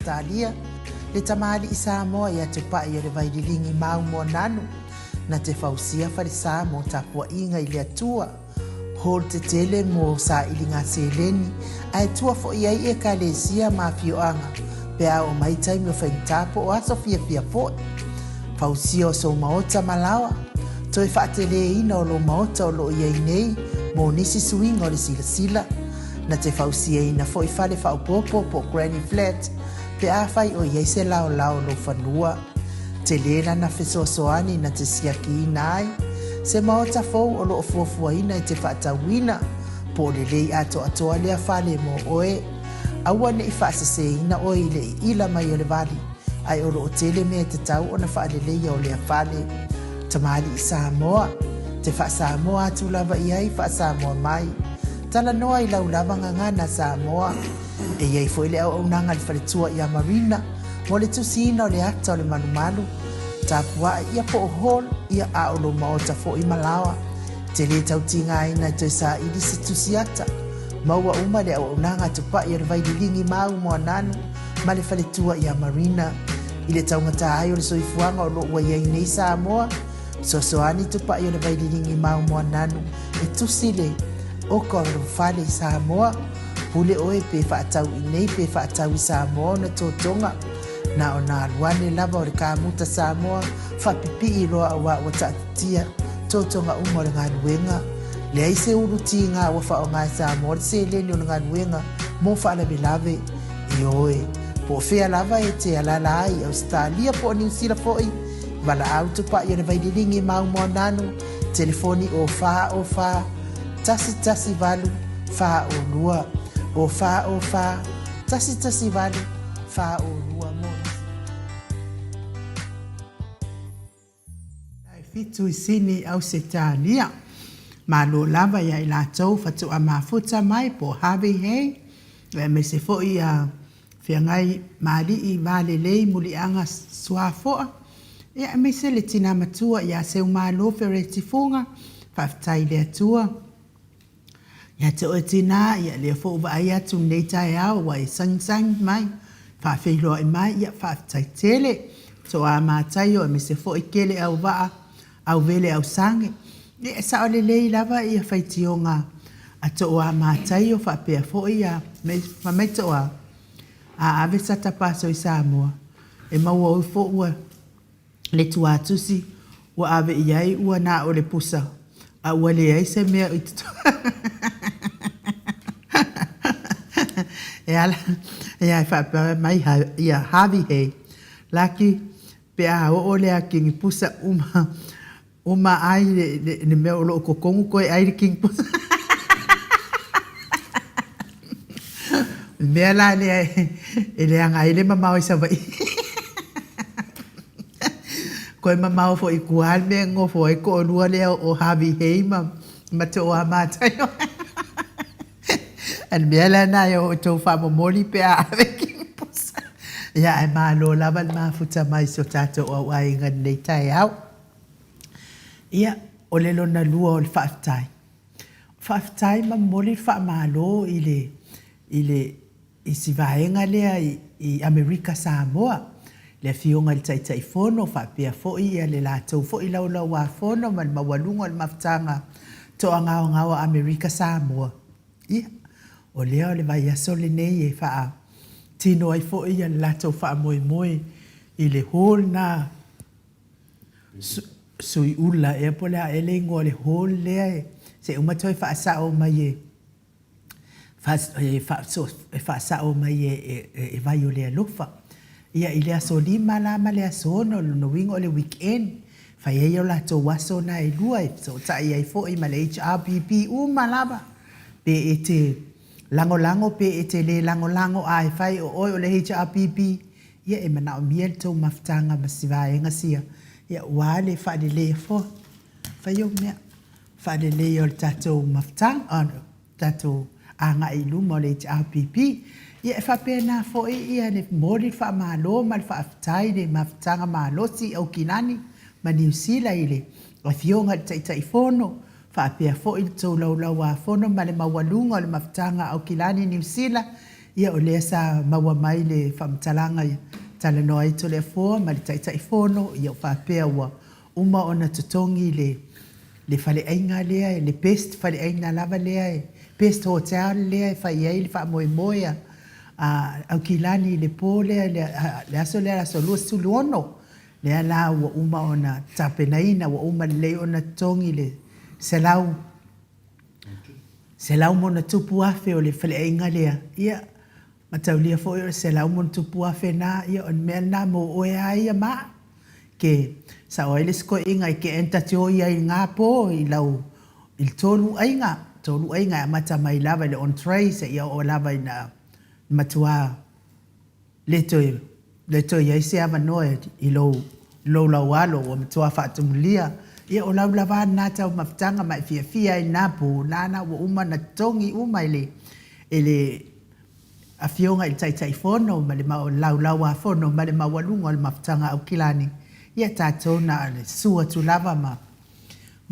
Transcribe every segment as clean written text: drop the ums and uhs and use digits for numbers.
Ausetalia, le tamalii Samoa ia Tupai o le Vaililigi mau Moananu, na te fausia falesa mo tapuaiga i le Atua. Hall tetele mo sailiga seleni, ae tua foi ai Ekalesia ma afioaga pe a oo mai taimi o faigata po o aso fiafia foi. Fausia o sou maota ma laoa, toe faateleina o lou maota o lo o i ai nei mo nisi suiga o le silasila. Na te fausiaina foi fale faaopoopo po o granny flat pe afai o i ai se laolao o lou fanua. Tele lana fesoasoani na te siakiina ai se maota fou o lo o fuafuaina e te faatauina, po o lelei atoatoa lea fale mo oe. Aua ne i faaseseina oe i le iila mai o le vali, ae o lo o tele mea e tatau ona faaleleia o lea fale. Tamalii Samoa, te faa-Samoa atu lava i ai, faa-Samoa mai. Talanoa i lau lava gagana Samoa. E i ai foi le auaunaga a le faletua ia Marina mo le tusiina o le ata o le malumalu, tapua'i ia po o hall ia a o lou maota foi ma laoa. Te lē tau tigaina e toe saili se tusi ata. Maua uma le auaunaga a Tupa'i o le Vaililigi ma au Moananu ma le faletua ia Marina. I le taugata ai o le soifuaga o lo o ua i ai nei Samoa, Fesoasoani Tupa'i o le Vaililigi ma au Moananu e tusi le oka o lou fale i Samoa. Pule oe pe faatau i nei pe faatau i Samoa ona totoga. Na ona alu ane lava o le kamuta Samoa faapipii loa auā ua taatitia totoga uma o le galuega. Leai se ulu tiga ua faaaoga e Samoa le seleni o le galuega mo faalavelave. Ioe, po o fea lava e te alala ai i Ausetalia po o Niu Sila foi, valaau Tupai o le Vaililigi ma Aumoananu, telefoni o 4 o 4 1 1 8 4 o 2, o 4 o 4 1 1 8 4 o 2 mo nisi. E fitu i Sini, Ausetalia. Malo lava ia i latou faatoa mafuta mai po o Harvey Hay, aemaise foi ia Feagai ma alii va lelei muliaga suafoa, ia aemaise le tina matua ia Seumalo Fereti Fuga, faafetai i le Atua. Ia te oe tina, ia lea foi ua vaai atu lenei taeao ua e sagisagi mai, faafeiloai mai, ia faafetai tele. Toa Mataio aemaise foi Kele Auvaa, Auvele Ausage, ia e sao lelei lava ia faitioga a Tooa Mataio faapea foi ia fai mai Tooa, a ave sata paso i Samoa, e maua ifo ua le tuatusi ua ave i ai ua na o le pusa a ua leai se mea i totonu. E ala ia e faapea mai ia Harvey Hay, Laki Pe a oo lea kini pusa uma uma ai le, le, le mea o loo totonu toe ai le kini pusa. O le mea la lea e, e leaga ai le mamao i Savaii. Koe mamao foi i tua le mea e nofo ai toalua lea o Harvey Hay ma, ma Toa Mataio. A le mea la lena e outou faamomoli pe a ave kini pusa. Ia, ae malo lava le mafuta mai i so tatou auaiga i lenei taeao. Ia, o le lona lua o le faafetai. Faafetai ma momoli le faamalo i le, i le, i si vaega lea i, i Amerika Samoa, le Afioga i le Taitaifono faapea foi ia le latou foi laulauafono ma le maualuga o le mafutaga toagaogao a Amerika Samoa. Ia, o lea o le vaiaso lenei e faatino ai foi le latou faamoemoe i le hall lena Suiula ea po o le a ea le igoa o le hall lea se i uma toe faasao mai e e faasao mai e Vaiolealofa. Ia, i le aso 5 la ma le aso 6, o lona uiga o le weekend, fai ai o latou aso na e lua e fesootai ai foi ma le HRPP uma lava, pe e te lagolago pe e te le lagolago, a e fai o oe o le HRPP, ia e manaomia le tou mafutaga ma si vaega sia, ia ua le faaleleia foi, fai ou mea. Faaleleia o le tatou mafutaga, tatou agai i luma o le HRPP. Ia e faapena foi ia le momoli le faamalo ma le faafetai i le mafutaga malosi i Aukilani ma Niu Sila i le Afioga i le Taitaifono, faapea foi le tou laulauafono ma le maualuga o le mafutaga a Aukilani Niu Sila. Ia o lea sa maua mai le faamatalaga ia talanoa ai Toleafoa ma le Taitaifono, ia ua faapea ua uma ona totogi le le faleaiga lea, le best faleaiga lava lea, best hotel lea e fai ai le faamoemoe a Aukilani i le po lea, le aso lea le aso 26, lea la ua uma ona tapenaina, ua uma lelei ona totogi le $100+ o le faleaiga lea, ia, mataulia foi o le $100+ lena, ia o le mea lena mo oe lava ia ma au. Ke sao ai le isi toeaina e te enta te o ia i lena po i lau i le tolu aiga, tolu aiga e amata mai lava i le entree seia oo lava ina matua le toe le toe i ai se avanoa i lou lou laualo ua matua faatumulia. Ia o lau lava a lena taumafataga ma e fiafia ai i lena po, lena ua uma ona totogi uma e le e le Afioga i le Taitaifono ma le Laulau-a-Fono ma le maualuga o le mafutaga Aukilani, ia tatou na o le susu atu lava ma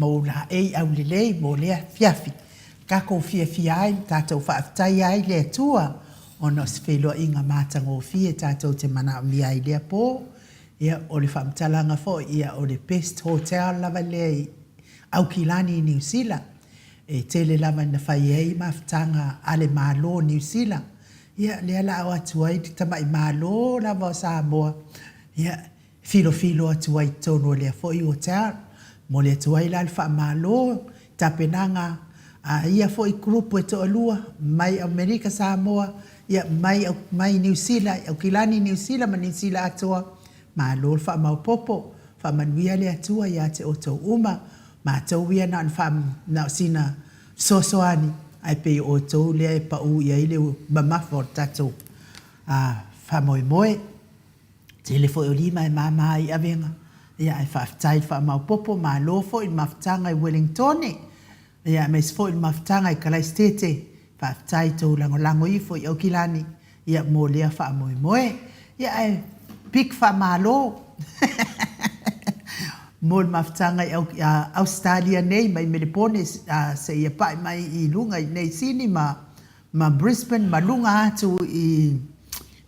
ou laei aulelei mo lea afiafi. Tatou fiafia ai ma tatou faafetaia ai le Atua ona o se feiloaiga matagofie tatou te manaomia ai i lea po. Ia, o le faamatalaga foi, ia o le best hotel lava lea i Aukilani i Niu Sila. E tele lava ina fai ai mafutaga a le Malo o Niu Sila, ia lea la o atu ai le tamai Malo lava o Samoa, ia, e filofilo atu ai i totonu o lea foi hotel. Momoli atu ai la le faamalo i tapenaga a ia foi group e toalua mai Amerika Samoa, ia mai mai Niu Sila, Aukilani Niu Sila ma Niu Sila atoa. Malo le faamaopopo, faamanuia le Atua ia te outou uma. Matou ia na ona faa, na o sina fesoasoani, ae pei o outou lea e pau i ai le mamafa o le tatou faamoemoe. Tele foi o lima e mama ai i avega, ia ae faafetai i le faamaopopo, malo foi i le mafutaga i Ueligitone, ia aemaise foi le mafutaga i Kalaisitete, faafetai i tou lagolago ifo i Aukilani, ia mo lea faamoemoe. Ia ae big faamalo mo le mafutaga i Ausetalia nei mai Melepone seia pa'i mai i luga i nei Sini ma ma Brisbane ma luga atu i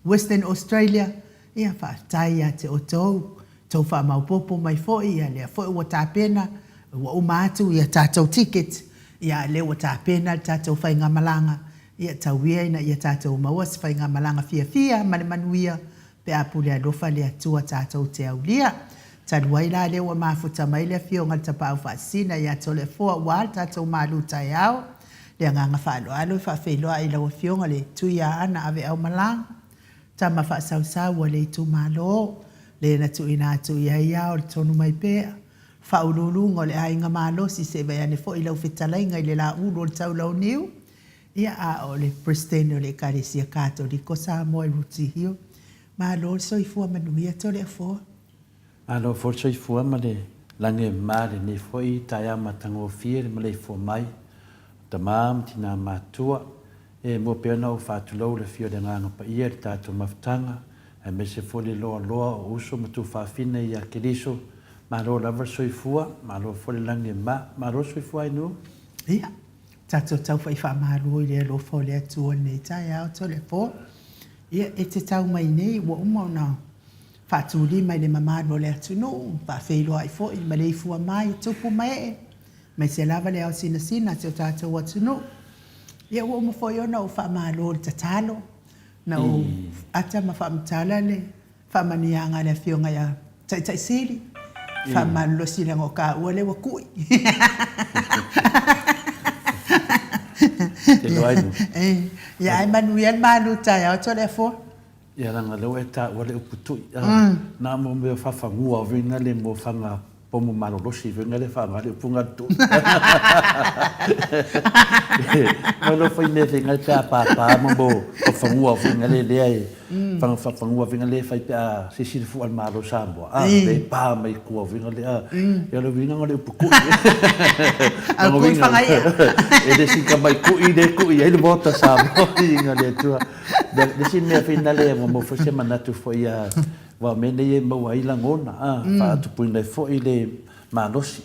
Western Australia. Ia faafetai ia te outou, tou faamaopoopo mai foi, ia lea foi ua tapena, ua uma atu ia tatou ticket, ia lea ua tapena le tatou faigamalaga. Ia tau ia ina ia tatou maua se faigamalaga fiafia ma le manuia pe a pule alofa le Atua tatou te aulia. Talu ai la lea ua mafuta mai le Afioga i le Tapaau Faasisina ia Toleafoa aua le tatou malu taeao, le agaga faaaloalo e faafeiloai i lau Afioga le Tuiaana Aveaumalaga, tama faasausau a le itumalo, le na tuuina atu i ai ao le tonu mai pea, faauluuluga o le aiga malosi se i vae ane foi lau fetalaiga i le laulu o le taulauniu, Ia, a o le Peresetene o le Ekalesia Katoliko o Samoa i Rooty Hill. Malo le soifua manuia Toleafoa. Malo foi le soifua ma le lagi e mama i lenei foi taeao matagofie le maleifua mai o tama ma tina matua. E mua pea ona ou faatulou le afio o le Agaga Paia i le tatou mafutaga, aemaise foi le loaloa o uso ma tufaafine ia Keriso. Malo lava le soifua, malo foi le lagi e mama, malo le soifua Ainuu. Ia, Tatou tau faamalo i le alofa o le Atua i lenei taeao Toleafoa. Ia, e te tau mai nei ua uma ona faatulima i le mamalu o le atunuu, faafeiloai foi ma le ifua mai i tupu ma ee, aemaise lava le ao sinasina o si o tatou atunuu. Ia, ua uma foi ona ou faamalo i le tatalo, na ou ata ma faamatala le Faamanuiaga a le Afioga ia Taitai Sili, faamalolosi leaga o taua lea ua ku'i. Ia ae manuia le malu taeao Toleafoa. Ia leaga lea ua e taua le upu tu'i, a, na o mea o fafanua foi lea mo faga Pomu malolosi foi lea faaaoga le upu lena tu'i. Mai lo fai mea fai pe a papa mo mo fanua foi lea lea e fanga fanua foi lea fai pe a sisi fu al malo Samoa. A le pa mai kua foi lea. Ya le winga le upu ku'i. Au ku'i whangaia. E le sika mai ku'i le ku'i ai le mota Samoa inga le tua. Le si mea foi le mo mo foi se manatu foi a Aua o mea nei e maua ai lagona, a, faatupuina ai foi le malosi.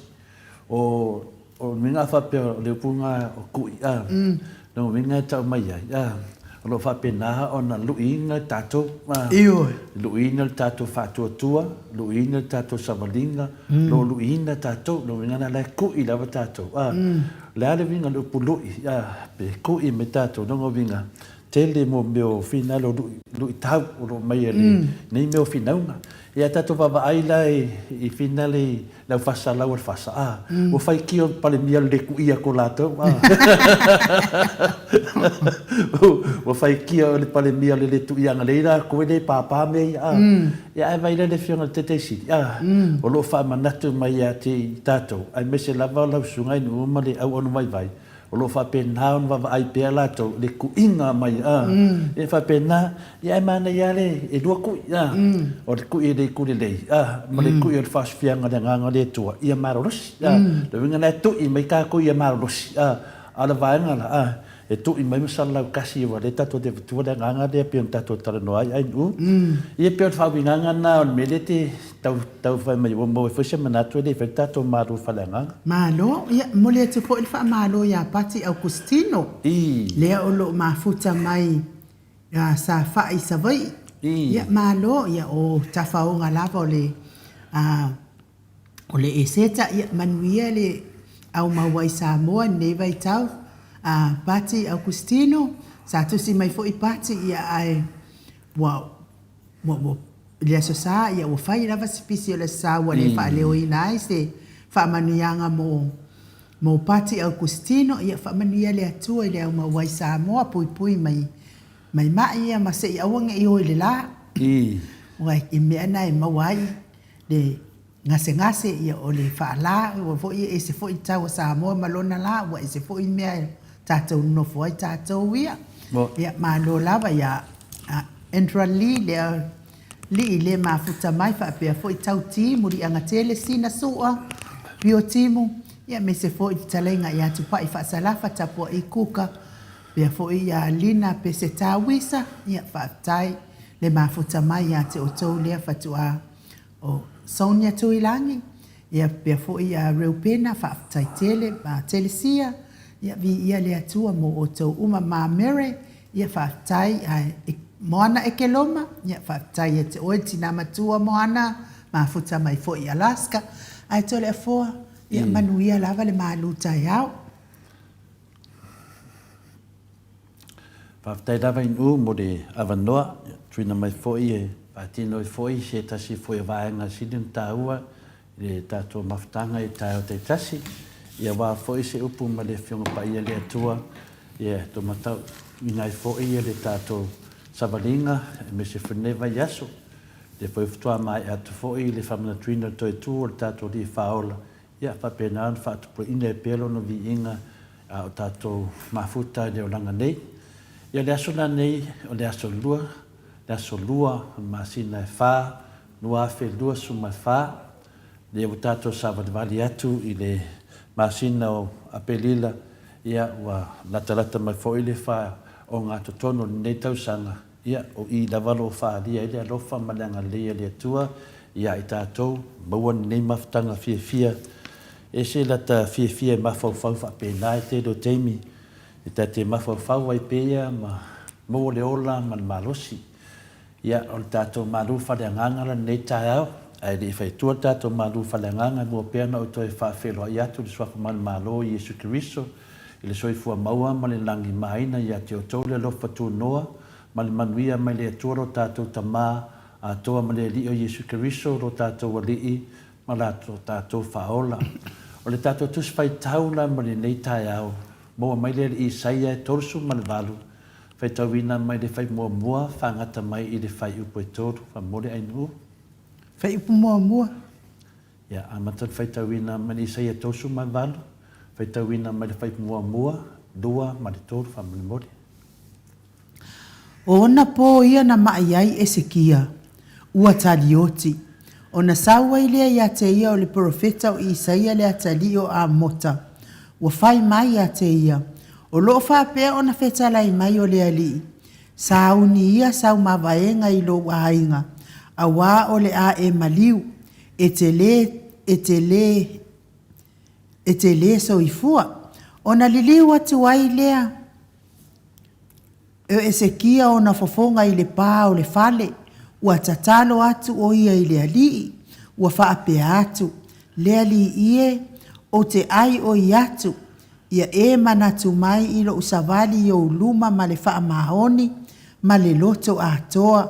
O, o le uiga a faapea o le upu lena o ku'i, a, lona uiga e tau mai ai, a, O lo o faapena ona luiina le tatou, Ioe. Luiina le tatou faatuatua, luiina le tatou savaliga, o lo o luiina tatou, lona uiga lena o la e kui lava tatou. O le a le uiga o le upu lui, pe kui mai tatou, lona uiga, tele mo mea o finagalo luitau o lo o aumai e nei mea o finauga. Ia a tatou vaavaai la i finale i le au faasalau a le FASA, a, ua faitio le Palemia le lē kuʻia atu o latou, a. Ua faitio le Palemia le lē tuʻia agalelei latou e le pāpā mea ia, a. Ia ae vaai la i le Afioga i le Taitai Sili, a, o lo o faamanatu mai ia te i tatou, aemaise lava lau Susuga i Nu'u ma le auauna vaivai, O lo o faapena ona vaavaai pea latou i le kuiga mai, a, e faapena, ia ae manaia lava le, e lua kui, a, o le kui e le itu lelei, a, ma le kui o le faasofiaga o le Agaga o le Atua, ia malolosi, a. O le uiga lena e tui mai tatou ia malolosi, a, a o le vaega la, a, e tui mai ma salalau tasi aua o lea tatou te avatua le agaga lea pei ona tatou talanoa ai, Nu'u. Ia pei o le faauigaga lena o le mea lea e te Tau, tau fai mai ua maua ai foi se manatu e le i fai le tatou malu faaleagaga. Malo, ia, momoli atu foi le faamalo ia Pati Augustino, I. lea o lo o mafuta mai ia Safa'i i Savaii. I. Ia, malo, ia, o tafaoga lava o le, a, o le Eseta, ia, manuia le aumau ai i Samoa i lenei vaitau. A, Pati Augustino, sa tusi mai foi Pati, ia, ae ua, Ua, ua, i le Aso Sa, ia ua fai lava si pisi o le Aso Sa ua le faaleoina ai se faamanuiaga mo, mo Pati Augustino. Ia faamanuia le Atua i le au maua ai Samoa, puipui mai, mai ma'i ia ma se i aua ne i o i le la. Aua i mea na e maua ai le gasegase, ia o le faalā, aua foi e ese foi le tau o Samoa ma lona lā, ua ese foi mea e tatou nonofo ai tatou ia. Ia, malo lava ia Andra Lee, lea lii le mafuta mai, faapea foi Tau Ti, Muliaga Tele, Sina Su'a, Pio Timu, ia aemaise foi fetalaiga ia Tupai Faasalafa, Tapua'i Kuka, faapea foi ia Lina Peseta Wisa, ia faafetai le mafuta mai ia te outou lea fatuā O Sonia Tuilagi, ia faapea foi ia Reupena, faafetai tele, ma Telesia, ia viia le Atua mo outou uma, ma Mere, ia faafetai, ae Moana Ekeloma, ia faafetai ia te oe le tina matua Moana, mafuta mai foi i Alaska, ae Toleafoa, ia manuia lava le malu taeao. Faafetai lava i Nu'u mo le avanoa, tuuina mai foi e faatino ai foi se tasi foi o vaega sili ona taua i le tatou mafutaga i taeao taitasi, ia aua foi se upu ma le Afioga Paia le Atua, ia taumatauina ai foi le tatou savaliga aemaise foi lenei vaiaso, lea foi faatoa maea atu foi le faamanatuina o le toe tu o le tatou Alii Faaola, ia faapena ona faatupulaina ai pea Lona viiga a o tatou mafuta i le olaga nei. Ia o le aso lenei, o le aso lua, le aso lua o le masina e fa, 2024, lea ua tatou savalivali atu i le masina o Aperila, ia ua latalata mai foi le faogatotonu o lenei tausaga, Ia, o i lava o lo o faaalia ai le alofa ma le agalelei a le Atua ia i tatou, maua lenei mafutaga fiafia. E ese lata fiafia e mafaufau faapena i tele o taimi, e ta te mafaufau ai pea ma maua le ola ma le malosi. Ia, o le tatou malu faaleagaga la lenei taeao, ae le i faitua le tatou malu faaleagaga, e mua pea ona ou toe faafeiloai atu i le Suafa Manumalo o Iesu Keriso, I le soifua maua ma le lagi maina ia te outou le alofa tunoa ma le manuia mai le Atua lo tatou Tama atoa ma le Alii o Iesu Keriso lo tatou Alii ma la tatou Faaola. O le tatou Tusi Faitau la mo lenei taeao, maua mai le Alii Isaia e 38, faitauina mai le fai muamua faagata mai i le faiupu e tolu, faamolemole Ainuu. Faiupu muamua. Ia amata le faitauina mai le Isaia 38, faitauina mai le faipu muamua, lua ma le tolu faamolemole. O ona pō ia na maʻi ai Esekia, ua talioti, ona sau ai lea ia te ia o le porofeta o Isaia le atalii o Amota, ua fai mai ia te ia, O lo o faapea ona fetalai mai o le Alii, Sauni ia sau mavaega i lou aiga, auā o le a e maliu, e te lē, e te lē, e te lē soifua. Ona liliu atu ai lea. E o Esekia ona fofoga i le pā o le fale, ua tatalo atu ʻo ia i le Alii, ua faapea atu, Le Alii e, ou te ʻai ʻoi atu, ia e manatu mai i loʻu savali i ou luma ma le faamaoni ma le loto atoa,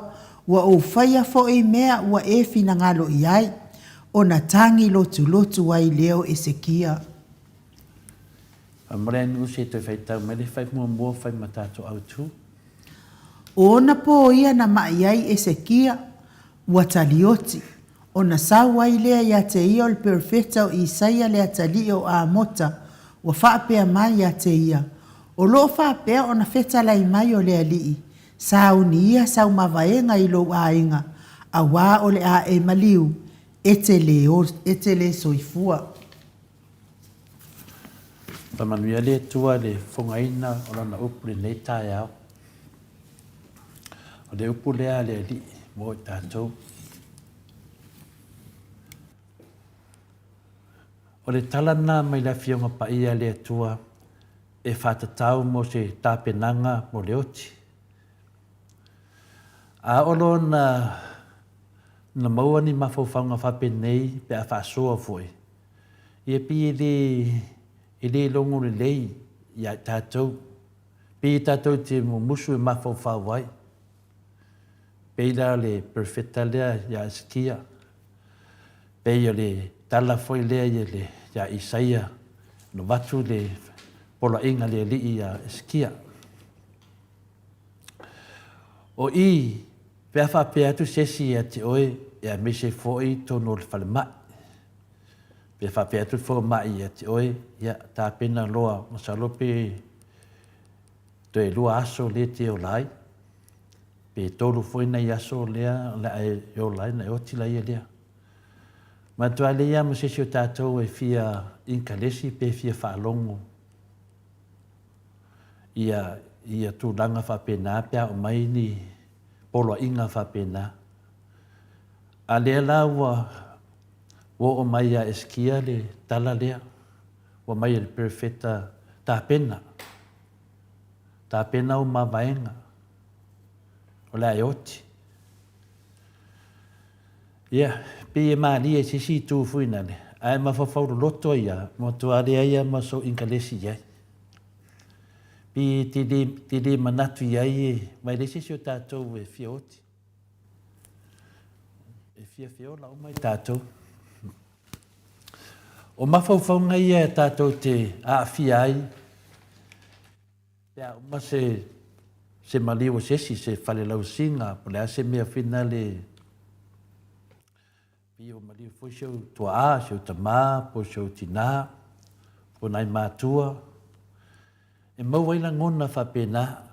ua ou faia foi mea ua e finagalo i ai. Ona tagi lotulotu ai lea o Esekia. Faamale ai Nuusi e toe faitau mai le fai muamua fai ma tatou autu. O ona pō ia na maʻi ai Esekia, ua talioti, ona sau ai lea ia te ia o le perofeta o Isaia le atalii o Amota, ua faapea mai ia te ia, O loo faapea ona fetalai mai o le Alii, sauni ia sau mavaega i lou aiga, auā o le a e maliu, e te lē, e te lē soifua. Faamanuia le Atua i le fofogaina o Lana upu i lenei taeao. O le upu lea a le Alii mo i tatou. O le tala lena mai le Afioga Paia a le Atua e faatatau mo se tapenaga mo le oti. A oo loa na na maua ni mafaufauga faapenei pe a faasoa foi, ia pei e le, e le logo lelei ia i tatou. Pei tatou te mumusu e mafaufau ai. Pei la le perofeta lea ia Esekia, pei o le tala foi lea ia Isaia na avatu le poloaiga a le Alii ia Esekia. O i, pe a faapea atu se isi ia te oe, e aemaise foi totonu o le falemai, pe faapea atu le fomai ia te oe, ia, tapena loa, masalo pe toe lua aso lea e te ola ai, pe tolu foi nai aso lea o le a e ola ai ona e oti laia lea. Manatua lelei lava ma se isi o tatou e fia inkalesi pe fia faalogo ia ia tulaga faapena pe a oo mai ni poloaiga faapena. A lea la ua ua oo mai ia Esekia le tala lea, ua mai e le perofeta, Tapena, tapena ou mavaega, o le a e oti. Ia, pei e malie i se isi itu foi nale, ae mafaufau loloto ai lava, matua leai lava ma sou inkalesi i ai. Pei e te le, te le manatu i ai e, mai leai se isi o tatou e fia oti. E fia feola uma i tatou. O mafaufauga ia e tatou te aafia ai, Pe a uma se se maliu o se isi, se falelausiga, po o le a se mea foi nale, pei ua maliu foi si ou tuaa, si ou tama, po o si ou tinā, po o nai matua, e maua ai lagona faapena,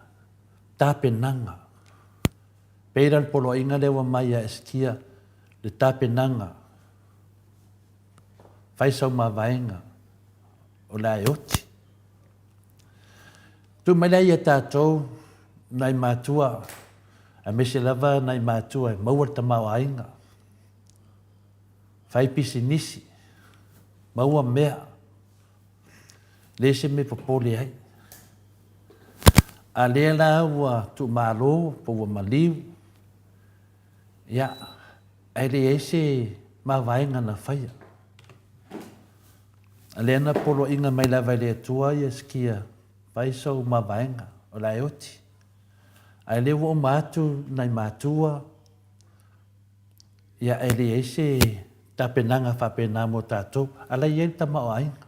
tapenaga. Pei la le poloaiga lea ua mai ia Esekia, le tapenaga, fai sau mavaega, o le a e oti. Tuu mai lea ia tatou nai matua, aemaise lava nai matua e maua le tamaoaiga, fai pisinisi, maua mea, leai se mea e popole ai. A lea la ua tuumalo po ua maliu, ia, ae leai se mavaega na faia. A lea na poloaiga mai lava e le Atua ia sikia fai sou mavaega, o le a e oti. Ae lea ua uma atu nai matua, ia e leai se tapenaga faapena mo tatou. A la e i ai le tamaoaiga.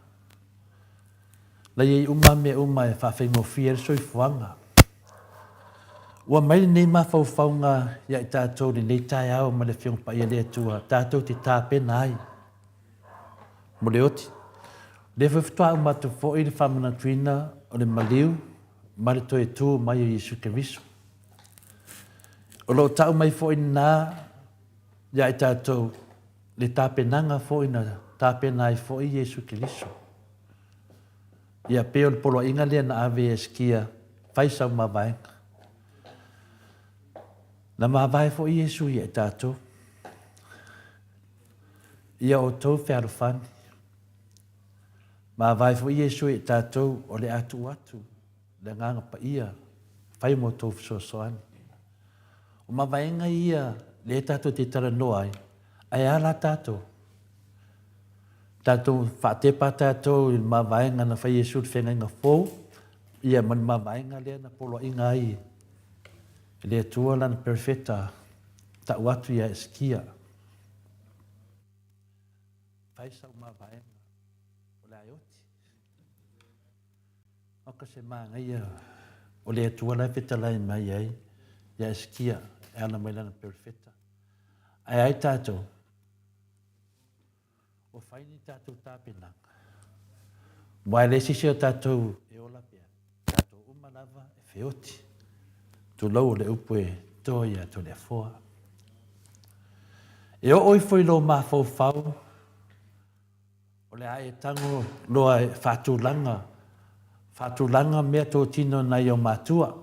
La e i ai uma mea uma e faafaigofie ai le soifuaga. Ua mai lenei mafaufauga ia i tatou i lenei taeao ma le Afioga Paia le Atua, tatou te tapena ai. Mo le oti. O lea foi faatoa uma atu foi le faamanatuina o le maliu ma le toe tu mai o Iesu Keriso. O lo o tau mai foi lena ia i tatou le tapenaga foi na tapena ai foi Iesu Keriso. Ia pei o le poloaiga lea na ave e Eskia, fai sau mavaega. Na mavae foi Iesu ia i tatou. Ia outou fealofani. Mavae foi Iesu i tatou o le a tuu atu le Agaga Paia. Fai mo tou fesoasoani. O mavaega ia lea tatou te talanoa ai, ae a la tatou? Tatou faatepa tatou i le mavaega na fai e Iesu i le feagaiga fou, ia ma le mavaega lea na poloaiga ai e le Atua lana perofeta tau atu ia Esekia. Fai sau mavaega o le a e oti. Maka se manaia o le Atua la e fetalai mai ai ia Esekia e ala mai lana perofeta. Ae ai tatou, ua fai ni tatou tapenaga. Aua e leai se isi o tatou e ola pea, tatou uma lava e feoti. Tulou o le upu e toa ia Toleafoa. E oo ifo i lou mafaufau, O le a e tago loa e faatulaga, faatulaga mea totino nai ou matua,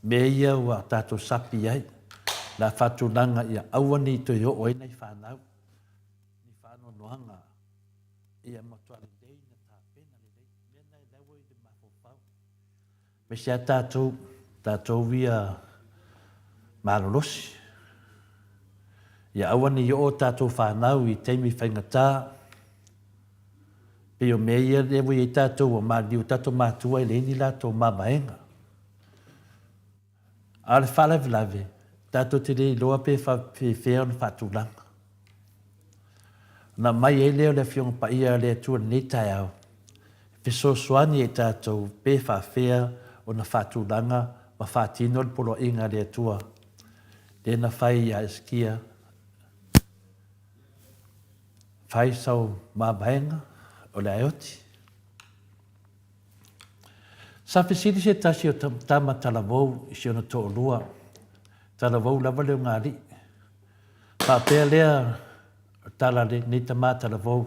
mea ia ua tatou sapi ai, le a faatulaga ia aua ne i toe oo ai nai fanau, ni faanoanoaga, ia matua lelei na tapena lelei, mea na e laua i le mafaufau. Aemaise lava tatou, tatou ia malolosi. Ia aua ne i oo tatou fanau i taimi faigata, pei o mea ia lea ua i ai tatou ua maliliu tatou matua e leai ni latou mavaega. A o le faalavelave, tatou te le iloa pe faapefea ona faatulaga. Ona aumai ai lea o le Afioga Paia a le Atua i lenei taeao, e fesoasoani ia i tatou pe faafea ona faatulaga ma faatino le poloaiga a le Atua lea na fai ia Esekia, Fai sau mavaega o le aeoti. Sa fesili se tasi o tama talavou i si ona toalua, talavou lava le ogalii. Faapea lea o tala a lenei tama talavou,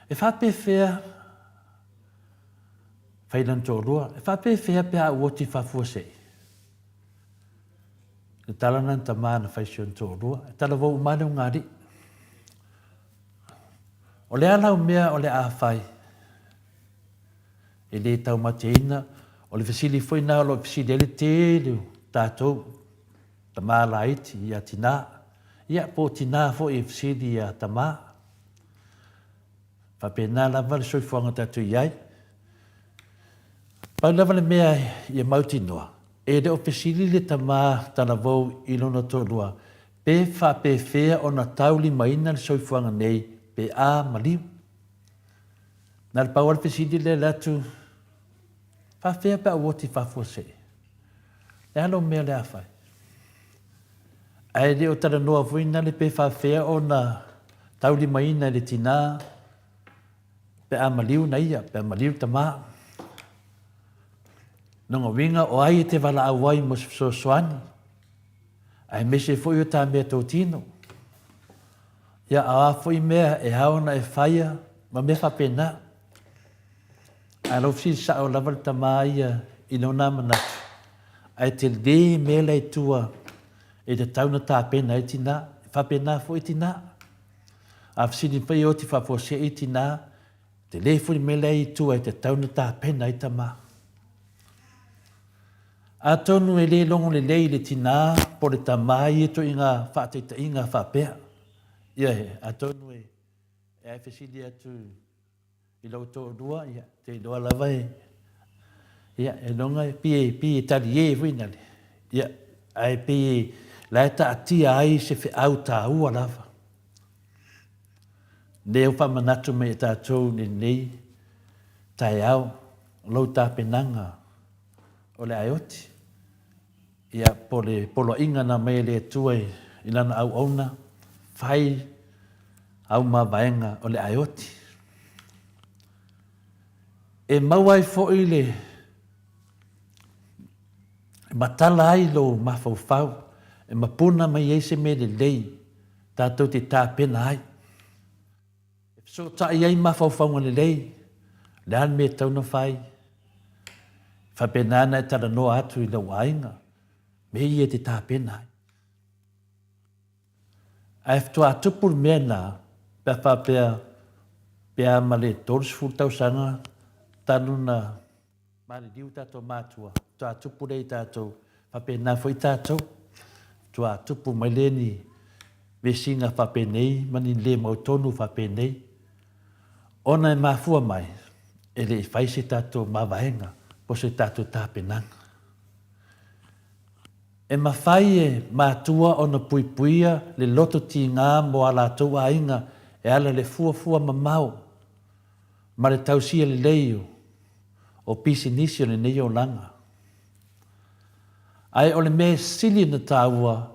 E faapefea, fai lana toalua, e faapefea pe a ou oti faafuasei? Le tala lena tama na fai si ona toalua, e talavou uma lava le ogalii. O le a lau mea o le a fai? E le taumateina, o le fesili foi lena o lo o fesili ai le tele o tatou, tama laiti ia tina, ia po o tina foi e fesili ia tama. Faapena lava le soifuaga tatou i ai. Pau lava le mea ia mautinoa, e le o fesili le tama talavou i lona toalua pe faapefea ona taulimaina le soifuaga nei pe a maliu. Na o le pau lava le fesili lea e atu, faafefea pe a ou oti faafuasei? Le a lou mea o le a fai? Ae le o talanoa foi na le pe faafefea ona taulimaina e le tina pe a maliu na ia, pe a maliu le tama. Lona uiga o ai e te valaau ai mo se fesoasoani, aemaise foi o ta mea totino. Ia, a o a foi mea e ao ona e faia ma mea faapena. Ae lau fesili sao lava le tama ia i lona manatu, ae tele mea la i tua e tatau ona tapena ai tina, e faapena foi tina. A fesili mai e oti faafuasei tina, tele foi le mea la i tua e tatau ona tapena ai tama. Atonu e le logo lelei le tina po le tama i ia ituaiga faataitaiga faapea. Ioe, atonu e ae fesili atu i lou toalua, ia, te iloa lava e, ia, e loga e pei e, pei e talie foi nale, ia, ae pei e, la e taatia ai se feau taua lava. Lea ua faamanatu mai e tatou i lenei taeao, lou tapenaga o le aeoti, ia, po o le poloaiga na aumai e le Atua i Lana auauna, fai au mavaega o le aeoti. E maua ai foi le e matala ai lou mafaufau, e mapuna mai ai se mea lelei tatou te tapena ai. E fesootai ai mafaufauga lelei, o le a le mea e tatau ona fai? E faapena ona e talanoa atu i lou aiga, mea ia e te tapena ai. Ae faatoa tupu le mea lena, pe a faapea, pe a ma le 30 tausaga talu ona. Maliliu tatou matua, faatoa tupu lea i tatou, faapena foi tatou, faatoa tupu mai lea ni vesiga faapenei ma ni le mautonu faapenei, ona e mafua mai e le i fai se tatou mavaega po o se tatou tapenaga. E mafai e matua ona puipuia le loto tiga mo a latou aiga e ala i le fuafua mamao ma le tausia lelei o pisinisi o lenei olaga. Ae o le mea e sili ona taua,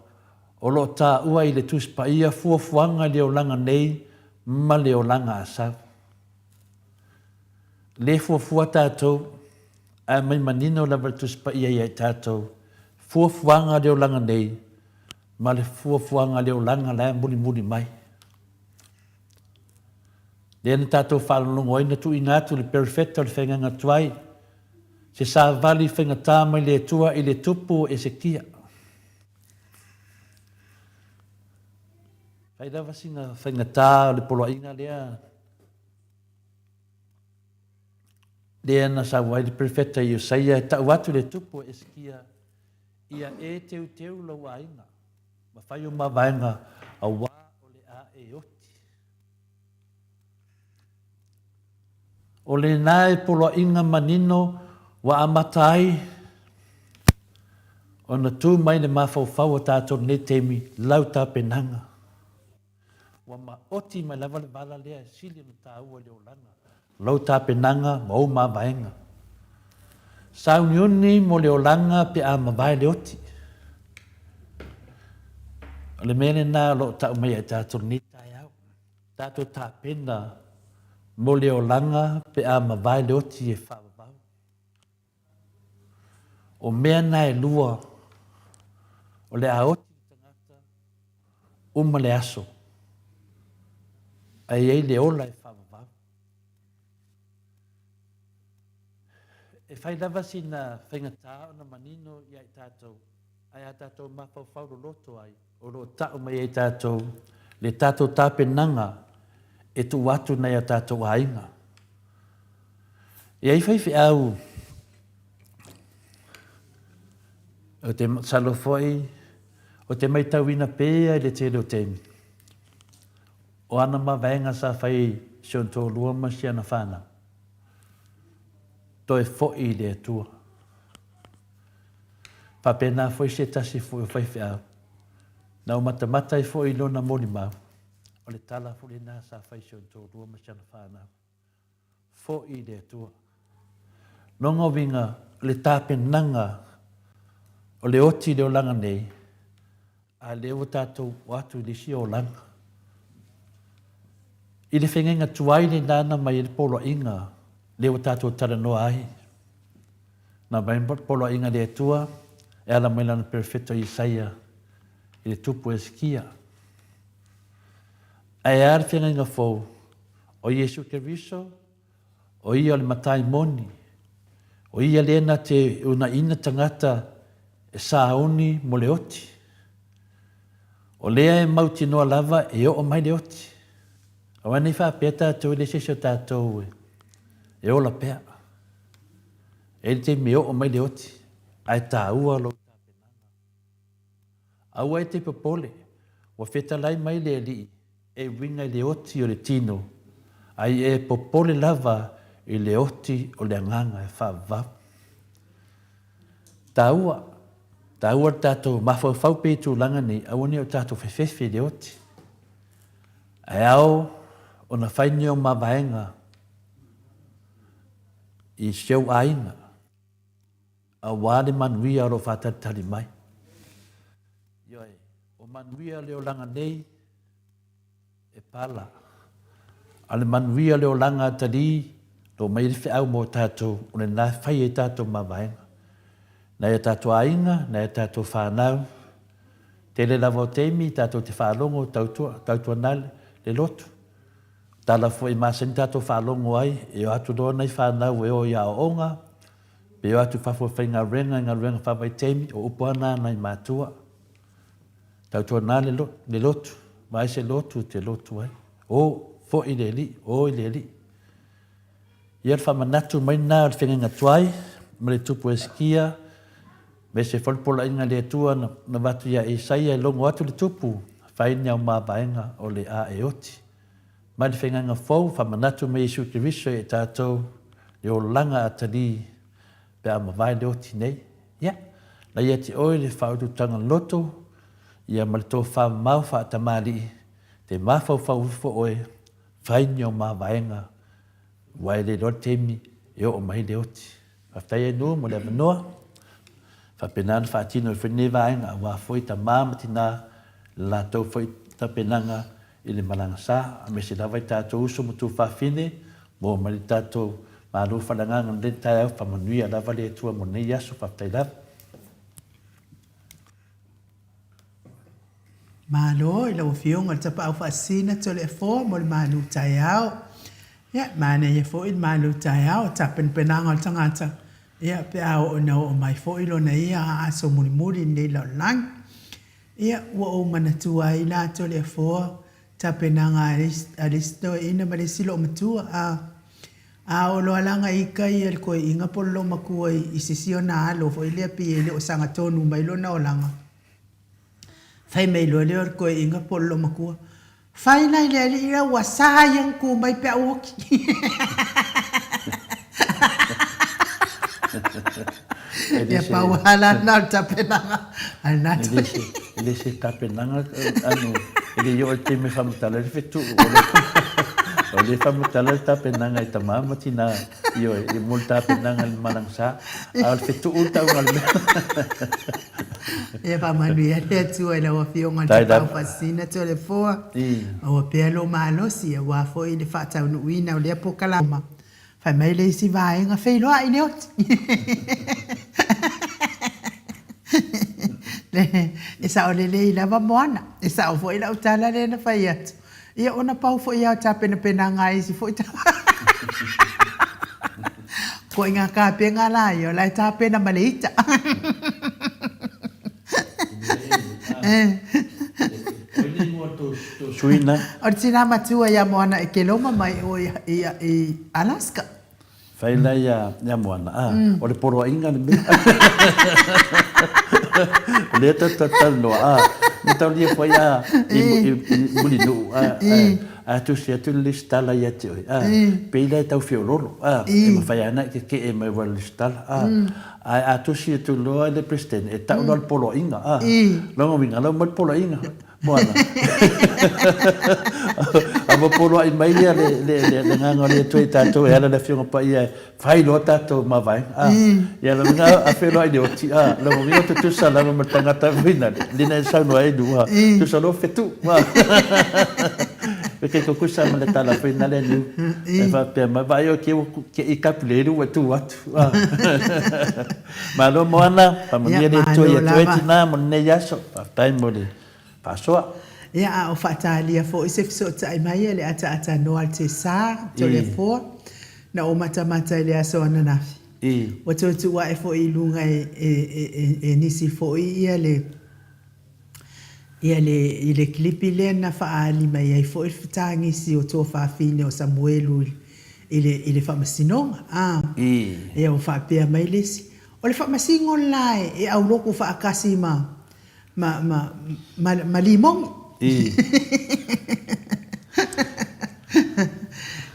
o lo o taua i le Tusi Paia fuafuaga i le olaga nei ma le olaga a sau. Le fuafua tatou, ae aumai manino lava le Tusi Paia ia i tatou, fuafuaga o le olaga nei ma le fuafuaga o le olaga la e mulimuli mai. Lea na tatou faalogologo ai na tuuina atu le perofeta o le faigaiga tuai, se savali faigata mai le Atua i le tupu o Esekia. Fai lava sina faigata o le poloaiga lea lea na sau ai le perofeta Iosaia e tau atu le tupu o Esekia, Ia e teuteu lou aiga ma fai o mavaega auā o le a e oti. O lena e poloaiga manino ua amata ai ona tu mai le mafaufau o tatou i lenei taimi lau tapenaga. Ua maoti mai lava le vala lea e sili ona taua i le olaga, lou tapenaga ma ou mavaega. Sauniuni mo le olaga pe a mavae le oti. O le mea lena o lo o tau mai ia i tatou i lenei taeao. Tatou tapena mo le olaga pe a mavae le oti e faavavau. O mea na e lua, o le a oti le tagata, uma le aso, ae i ai le ola e faavavau. E fai lava sina faigata ona manino ia i tatou, ae a tatou mafaufau loloto ai, o lo o tau mai ai tatou le tatou tapenaga e tuu atu nai a tatou aiga. E ai faifeau, ou te masalo foi, ou te maitauina pea i le tele o taimi, o ana mavaega sa fai i si ona toalua ma si ana whanau, toe foi i le Atua. Faapena foi se tasi foi o faifeau, na ou matamata ai foi i lona molimau, o le tala foi lena sa fai i si ona toalua ma si ana whanau. Foi i le Atua. Lona uiga, o le tapenaga o le oti i le olaga nei, a lea ua tatou o atu i le isi olaga. I le feagaiga tuai lena na mai ai le poloaiga lea ua tatou talanoa ai. Na mai le poloaiga a le Atua e ala mai lana perofeta o Isaia i le tupu o Esekia. Ae a le feagaiga fou? O Iesu Keriso, o ia o le Matai moni, o ia lea na te unaina tagata e sauni mo le oti. O lea e mautinoa lava e oo mai le oti. Aua nei faapea tatou e le se isi o tatou e ola pea. E i ai le taimi e oo mai le oti, ae taua lou tapenaga. Aua e te popole, ua fetalai mai le Alii e uiga i le oti o le tino, a ia e popole lava i le oti o le agaga e faavavau. Taua, taua le tatou mafaufau pea i tulaga nei, aua ne i o tatou fefefe i le oti. Ae ao ona fai ni ou mavaega i si ou aiga, aua le manuia o lo o faatalitali mai. Ioe, o manuia le olaga nei e pala, a o le manuia le olaga a Talī, lo mai ai le feau mo tatou, o lena e fai ai tatou mavaega. Nai o tatou aiga, nai o tatou fanau, tele lava o taimi tatou te faalogo tautua, tautuana le lotu. Tala foi masani tatou faalogo ai, e o atu loa nai fanau e o i aoaoga, Pe o atu i fafo e faigaluega i galuega faavaitaimi, o upu lava na a nai matua. Tautuana le, le lotu, vaai se lotu e te lotu ai. O, foi i le Alii, o i le Alii. Ia le faamanatu mai lena o le feagaiga tuai ma le tupu Hesekia, me se foi le poloaiga a le Atua na avatu ia Isaia e logo atu le tupu, fai ni au mavaega o le a e oti. Mai le faigaga fou, faamanatu mai Iesu Keriso ia i tatou le olaga atalii pe a mavae le oti nei. Ia, na ia te oe le faaututaga loto, ia ma le tofa mamao faatamalii, te mafaufau ifo oe, fai ni au mavaega, aua e le iloa le taimi e oo mai ai le oti. Faafetai Ainuu mo le avanoa. Faapena ona faatino ai foi lenei vaega aua foi tama ma tina le latou foi tapenaga i le malaga sa, aemaise lava i tatou uso ma tuafafine, maua mai le tatou Malo faaleagaga i lenei taeao, faamanuia lava le Atua mo lenei aso, faafetai lava. Malo i lau Afioga i le Tapaau Faasisina Toleafoa mo le malu taeao. Ia, manaia foi le malu taeao, tapenapenaga o le tagata, ia, pe a oo ina oo mai foi lona ia aso mulimuli i lenei lalolagi. Ia, ua ou manatua ai la Toleafoa, tapenaga a le isi toeaina ma le isi loomatua, a, a oo loa la ika ia le toeaina po o le loomatua i se isi ona alo foi lea pei e le o sagatonu mai lona olaga, fai mai loa lea o le toeaina po o le loomatua, Fai la i le alii la ua sa ia ona tu mai pe a ou oti. Ia pau lava la lena o le tapenaga a lena toeaina. E le se tapenaga anu e le i oo i le taimi e faamatala ai le fetuu. O lea e faamatala le tapenaga i tama ma tina, ioe, mo le tapenaga i le malaga sa. A o le fetuu le tauga o le mea. Ia faamanuia le Atua i lau Afioga i le Tapaau Faasisina Toleafoa, maua pea lou malosi aua foi le faataunuuina o lea polokalame. Fai mai le isi vaega, feiloai i le oti. E sao lelei lava Moana, e sao foi lau tala lea na fai atu. Ia ona pau foi lava o tapenapenaga a isi foi tagata. Ko i ngā kāpenga la ia, o la e tāpena ma le ita. O le tinā matua ia Moana e Keloma mai o i Alaska. Whai la ia, ia Moana, a, o le poroaiga le mea. O lea ta ta talanoa, a, me taulia foi a, i, i, i Mulinuu, a, a, a tusi atu le lesitala ia te oe, a, pei la e tau feololo, a, e mawhai ana i ke ke'e mai wa le lesitala, a, ae a tusi atu loa le President, e tau loa le poloaiga, a, lona uiga, lau mai le poloaiga. Moana. A ua poloai mai ia le, le, le, le agaga o le Atua i tatou e ala le Afioga Paia e fai loa tatou mavaega. A, ia lona uiga a feiloai le oti, a, lona uiga tutusa lava ma le tagata foi na, lena e saunoa ai lua, tusa loa fetu. A, e ke tutusa ma le tala foi na le niu. E faapea mai, vaai oe ke ua ke i kapu le elu ua tu atu. A. Malo Moana, faamanuia le Atua ia te oe tina mo lenei aso. Faafetai mo le faasoa. Ia, a o faatalia foi se fesootai mai a le ataatanoa a le Tesa, Toleafoa, na ou matamata i le aso ananafi. Ua toe tuu ae foi i luga e nisi foi ia le ia le i le kilipi lea na faaali mai ai foi le fetagisi o tuafafine o Samuelu i le i le faamasinoga a ia ua faapea mai le isi o le faamasino le la e aulotu faatasi ma ma ma ma ma limogi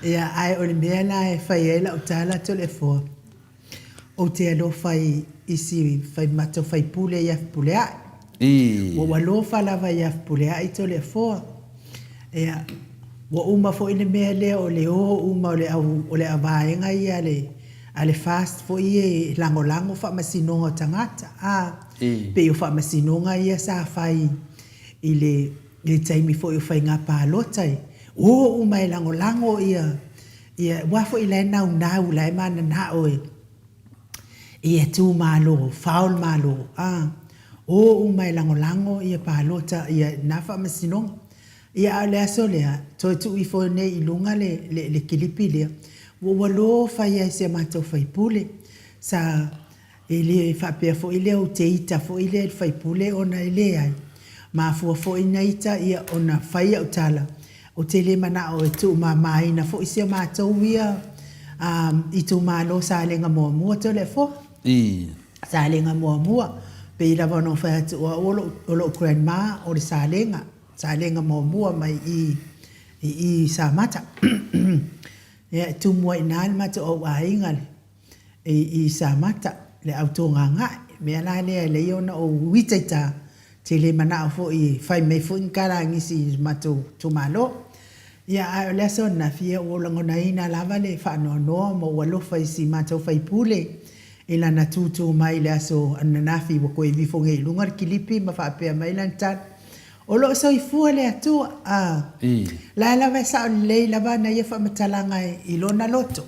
ia ae o le mea la e fai ai lau tala Toleafoa Ou te alofa i isi faimata o faipule ia Fepuleai. Ua ou alofa lava ia Fepuleai Toleafoa. Ia, ua uma foi le mea lea o le o uma o le au, o le vaega ia a le, a le FAST foi ia e lagolago faamasinoga o tagata, a, pei o faamasinoga ia sa fai i le, i le taimi foi o faiga palota, e o uma e lagolago ia Ia, aua foi la e naunau, la e mananao e ia itumalo, fao le Malo, a, o uma e lagolago ia palota, ia na faamasinoga. Ia, a o le aso lea, toe tuu ifo nei i luga le, le, le kilipi lea, ua ou alofa ia i si a matou faipule, sa E le faapea foi lea ou te ita foi lea i le faipule ona e leai. Mafua foi na ita ia ona fai au tala, ou te le manao e tuumamaina foi si a matou ia itumalo Salega muamua Toleafoa. I. Salega muamua, pei lava ona ou fai atu o au o lo'u grandma o le Salega, Salega muamua mai i i i Samata. Ia e tumu ai i ina le matou au aiga i i Samata, le au Togagae. O le mea la lea e ala ai ona ou itaita, ou te le manao foi e fai mai foi ni tala a nisi i le matou itumalo. Ia, ae o le aso ananafi, ia ua ou lagonaina lava le faanoanoa ma ou alofa i si matou sui usufono i lana tūtū mai i le aso ananafi ua toe vifo nei i luga le kilipi ma faapea mai lana tala, O lo o soifua le Atua, ā, la e lava e sao lelei lava ana ia faamatalaga i lona loto.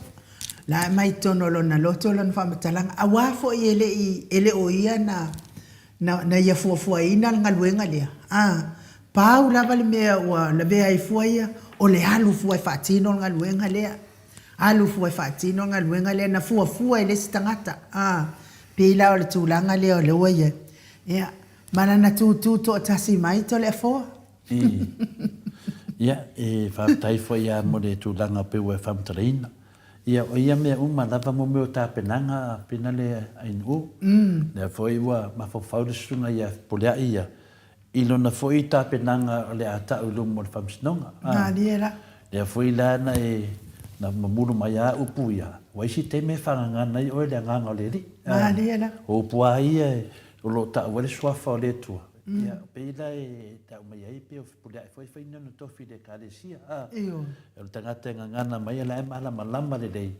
La e aumai i totonu o lona loto lona faamatalaga, aua foi e le i, e le o ia na, na, na ia fuafuaina le galuega lea, ā, pau lava le mea ua lavea ai fua ia, o le alu fua e faatino le galuega lea. Alu fua e faatino le galuega lea na fuafua e le isi tagata, ā, pei la o le tulaga lea o lea ua i ai. Ia, ma lana tūtū toatasi mai Toleafoa. I. Ia, e faafetai foi lava mo le tulaga pei ua e faamatalaina. Ia, o ia mea uma lava mo mea o tapenaga a Finale Ainuu. Lea foi ua mafaufau le susuga ia Fepuleai ia i lona foi tapenaga o le a ta'u i luma o le Faamasinoga. Malie la. Lea foi la na e na mamulu mai a upu ia, ua isi taimi e faagagana ai oe le agaga o le Alii. Malie la. O upu a ia o lo o ta'u ai le suafa o le Atua. Ia, pei la e ta'u mai ai pei o Fepuleai foi e fai ni ona tofi i le Ekalesia, a. Ioe. O le tagata e gagana mai la e malamalama lelei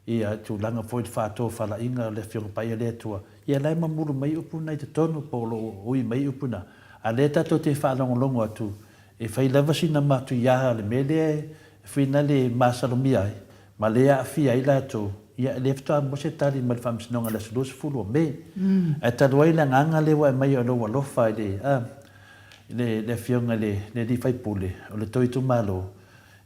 ia tulaga foi le faatofalaiga o le Afioga Paia le Atua, ia la e mamulu mai upu na i totonu po o lo o ui mai upu na. A lea tatou te faalogologo atu, e fai lava sina matuia o le mea lea e whina le masalomia ai, ma lea e aafia ai latou, ia lea faatoa maua se tali mai le Faamasinoga i le aso 20 o Me. Ae talu ai le agaga lea ua e aumaia o lou alofa i le, a, i le Afioga i le Alii Faipule o le tou itumalo,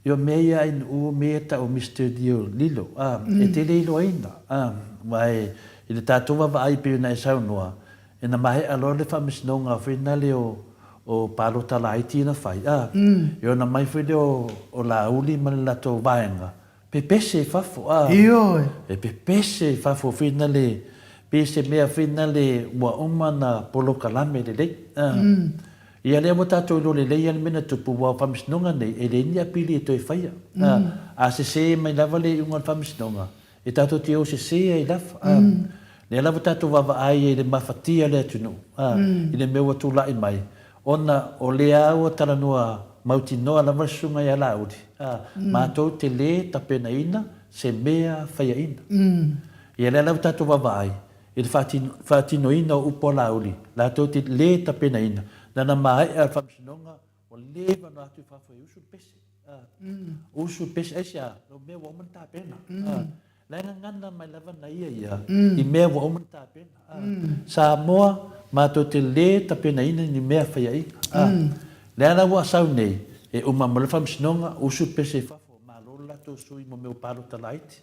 Ia o mea ia ainuu o mea ia tau o Mister Leo Lilo a, e te le iloaina a, aua e i le tatou vaavaai pei ona e saunoa, e na maea loa le faamasinoga foi nale o o palota laiti na fai a, e ona mai foi lea o o Laauli ma le latou vaega, pepese i fafo a, Ioe. e pepese i fafo foi nale pei se mea foi nale ua uma na polokalame lelei a. Ia lea ua tatou iloa lelei a le mea na tupu, aua o Faamasinoga nei, e leai ni apili e toe faia. A sese mai lava le iuga o le Faamasinoga, e tatou te o sese ai lava. Lea lava tatou vaavaai ai i le mafatia o le atunuu, i le mea ua tulai mai, ona o lea ua talanoa mautinoa lava le Susuga ia Laauli, matou te le tapenaina se mea faiaina. Ia lea lava tatou vaavaai, I le faatinoina o upu a Laauli, latou te le tapenaina, lana maea o le faamasinoga ua leva ona atu i fafo e usu le pese. Usu le pese, aisea? O mea ua uma ona tapena. La e gagana mai lava na ia ia i mea ua uma ona tapena. Samoa, matou te le tapenaina ni mea faiaina. Lea la ua sau nei, e uma mai le faamasinoga, usu le pese i fafo, malo le latou sui mo mea o palota laiti.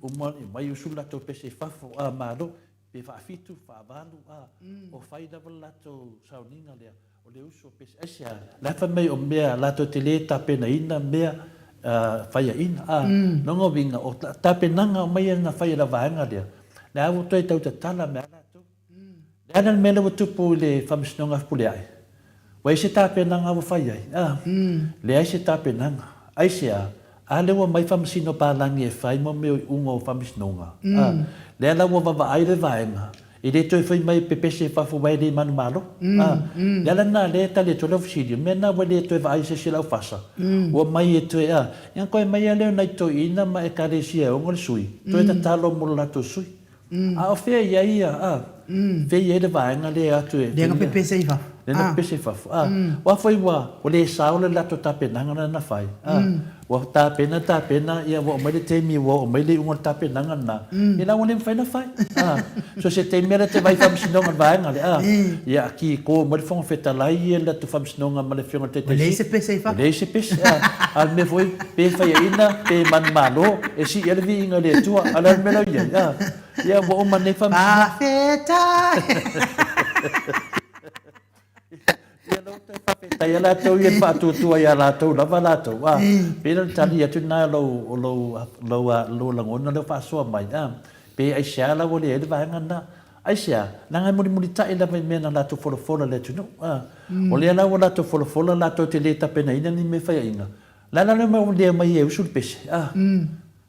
Uma mai usu le latou pese i fafo, a, malo, pe faafitu, faavalu, a, o fai lava le latou sauniga lea, o le usu o pese. Aisea? La e fai mai o mea latou te le tapenaina mea faiaina, a, lona uiga, o tapenaga uma ia na fai e le vaega lea, lea ua toe tau tatala mai lava latou. Le a la le mea lea ua tupu i le Faamasinoga Fepuleai? Ua i ai se tapenaga ua fai ai? A, leai se tapenaga. Aisea? A lea ua aumai faamasino palagi e fai mo mea o iuga o faamasinoga. A, lea la ua vavaai le vaega, e le toe fai mai pepese i fafo aua e le manumalo. A, le ala lena lea e tali atu ai lau fesili, o le mea lena ua le toe vaai i se isi laufasa, ua aumai e toe, a, ia ona toe aumai lava lea o nai toeaiina ma ekalesia e ono le sui, toe tatalo mo le latou sui. A o fea i ai ia, a? Fea i ai le vaega lea e atu e. Lea na pepese i fafo. Lea na pepese i fafo. A, aua foi ua, ua le sao le latou tapenaga lea na fai. A, ua tapena, tapena, ia ua oo mai le taimi ua oo mai le iuga o le tapenaga lena, ia la ua le mafai ona fai. A, so se taimi lava lea e te vaai i faamasinoga i le vaega lea, a, ia kiko mai le Fofoga Fetalai ia le latou faamasinoga ma le Afioga i le Taitai Sili. Ua leai se pese i fafo. Ua leai se pese, a. A o le mea foi, Pe faiaina, pe manumalo, e sii ai le viiga i le Atua. A o le a le mea la i ai? A, ia ua uma nei faamasinoga. Faafetai! Ia la ua toe faafetai lava latou ia i le faatuatua ia latou lava latou. A, pei la o le tali atu lena o lou, o lou, lou, lou lagona lea ua faasoa mai. A, Pe aisea la ua leai le vaega lena? Aisea? Leaga e mulimulitai lava i mea na latou folafola i le atunuu. A. O lea la ua latou folafola latou te le tapenaina ni mea faiaina. Le a la le mea ua le aumai ai e usu le pese? A.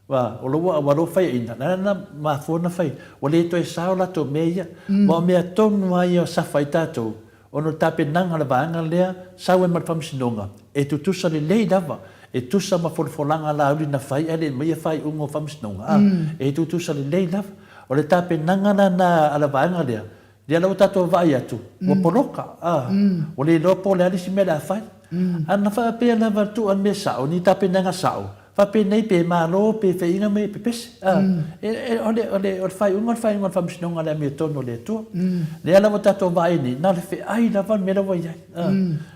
Ua, o lou, ua lou faiaina, le a la mafua ona fai? Ua le toe sao latou mea ia. Aua o mea tonu lava ia o safa ai tatou, ona o le tapenaga o le vaega lea, sau ai ma le faamasinoga, e tutusa lelei lava, e tusa ma folafolaga a Laauli na fai ae le i aumaia faaiuga o faamasinoga, a, e tutusa lelei lava. O le tapenaga la lena a le vaega lea, Lea la ua tatou vaai atu, ua poloka, a, ua le iloa po o le a le isi mea o le a fai. A na faapea lava tuu a le mea sao, ni tapenaga sao, faapenei pe malo pe feiga me pepese, a, e, o le, o le, o le faaiuga o le faaiuga o le Faamasinoga o le Amiotonu a le Atua. Lea la ua tatou vaai nei, na o le feai lava le mea la ua i ai, a.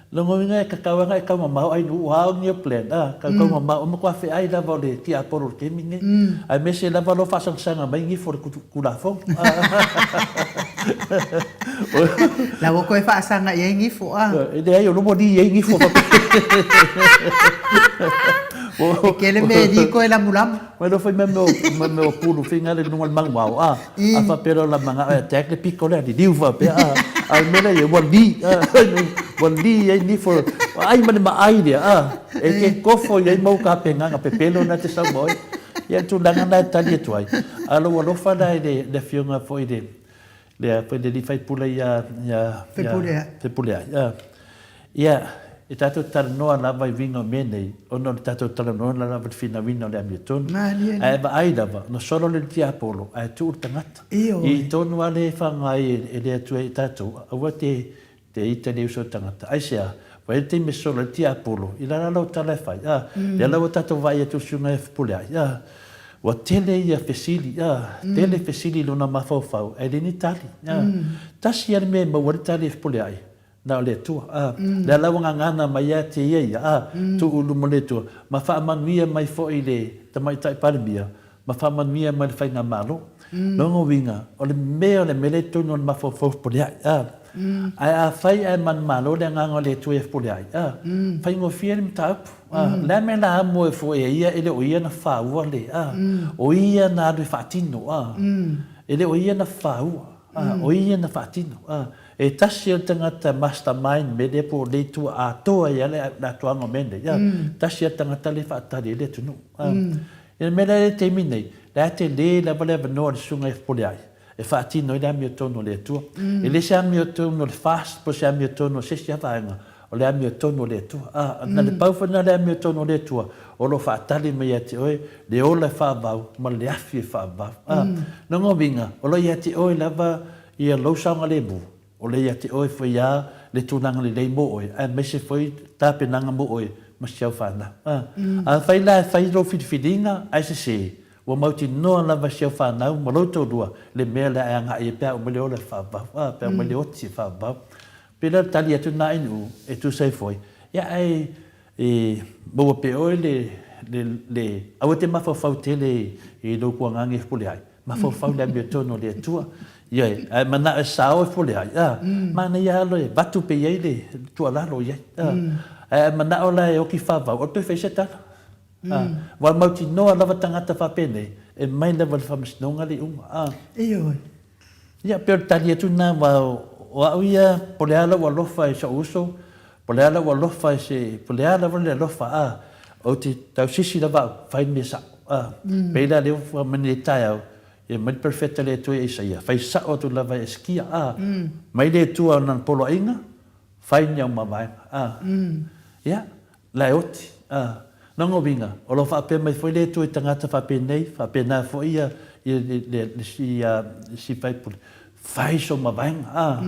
Lona uiga e tatau lava ona e taumamao ai nuu a o ni plan a tau taumamao o matua feai lava o le tiapolo o le taimi lenei aemaise lava lou faasagasaga mai gifo o le Tulafono a. La ua toe faasaga i ai gifo a. E leai o lou ua li ai gifo E tele mea e li koe lamulamu. Mai lo fai mea mea mea o pulu finga le luga o le manuao a a faapea loa la manao e attack le pito lea liliu faapea a a le mea lea ua li a ua li ai nifo ai ma le maai lea a e te kofo i ai mau tapenaga pepelo na te sau ma oe. Ia le tulaga lena e tali atu ai a lou alofa la i le afioga foi i le Lea foi le alii faipule ia, ia, Fepuleai. Fepuleai. Ia, ia, e tatou te talanoa lava i uiga o mea nei, ona o le tatou talanoaina lava i le finauina o le amiotonu. Malie. Ae vaai lava, na solo le tiapolo, ae tuu le tagata. Ioe. I tonu lava le faga ai e le Atua i tatou, aua te, te ita i le uso o le tagata. Aisea? Ua i ai le taimi e solo ai le tiapolo, i lala lau tala e fai, a, lea la ua tatou vaai atu i le susuga ia Fepuleai, a, ua tele ia fesili, a, tele fesili i lona mafaufau, ae le ni tali, a. Tasi lava le mea e maua ai le tali e Fepuleai, na o le Atua, a. Lea la ua gagana mai ia te ia ia, a, tuu i luma o le Atua, ma faamanuia mai foi i le Tamaitai Palemia, ma faamanuia mai le Faigamalo. Lona uiga, o le mea o le mea lea i totonu o le mafaufau Fepuleai, a. Ae afai ae manumalo le agaga o le Atua ia Fepuleai, a, faigofie le mataupu, a. O le a mea la amo e fua e ia e le o ia na faua le, a. O ia na alu e faatino, a. E le o ia na faua, a, o ia na faatino, a. E tasi o le tagata mastermind mea lea po o le itu atoa ai lava le atoaga o mea nei, a. Tasi lava le tagata lea e faatali ai le atunuu, a. I le mea lea i le taimi nei, la e tele lava le avanoa o le Susuga ia Fepuleai e faatino ai le amiotonu a le Atua. E le se amiotonu o le FAST po o se amiotonu o se isi lava vaega, o le amiotonu o le Atua. A, na le pau foi lena o le amiotonu o le Atua o lo o faatali mai ia te oe le ola e faavau ma le afi e faavau. A, lona uiga, o lo o ia te oe lava ia lou saogalemu. O lea ia te oe foi a le tulaga lelei mo oe, aemaise foi tapenaga mo oe ma si au fanau. A, afai la e fai lou filifiliga ae sese, ua mautinoa lava si au fanau ma lou toalua le mea lea e agai ai pe a uma le ola e faavau, a, pe a uma le oti e faavau. Pei la o le tali atu lena i Nu'u e tusa ai foi, ia ae e maua pea oe le, le, le, aua e te mafaufau tele i lou kuagaga e pule ai, Mafaufau i le amiotonu o le Atua. Ioe, ae manao e sao e fole ai, a, manaia lava e avatu pea i ai le tuualalo i ai. A, ae a manao la e oki faavau, o toe fai se tala. A, ua mautinoa lava tagata faapenei, e mai lava i le faamasinoga le iuga. A. Ioe. Ia, pei o le tali atu lena, aua o au ia, po o le a lou alofa i so'u uso, po o le a lou alofa i se, po o le a lava le alofa, a, ou te tausisi lava au, fai le mea sa'o, a. Pei la lea ua fai mai nei taeao, ia mai le perofeta a le Atua ia Isaia, fai sa'o atu lava e Esekia, a, mai le Atua o lana poloaiga, fai ni au mavaega, a. Ia, la e oti, a. Lona uiga, o lo o faapea mai foi le Atua i tagata faapenei, faapena foi ia, ia le, le, le, ia le si faipule, fai sou mavaega, a.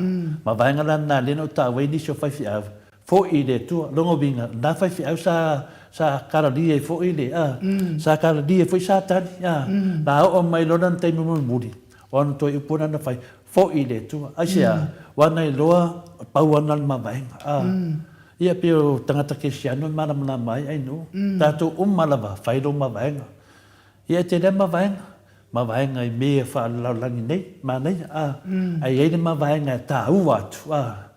Mavaega la lena lea na ou taua ai nisi o faifeau, foi i le Atua. Lona uiga, na faifeau sa, sa kalalia ai foi le, a, sa kalalia ai foi Satani, a. Na oo mai loa lana taimi mulimuli, o ana toe upu lena na fai, foi i le Atua. Aisea? Ua na iloa, pau ana le mavaega, a. Ia pei o tagata kerisiano e malamalama ai aino. Tatou uma lava fai lou mavaega. Ia e tele a mavaega. Mavaega i mea faalelalolagi nei, manaia, a. Ae i ai le mavaega e taua atu, a.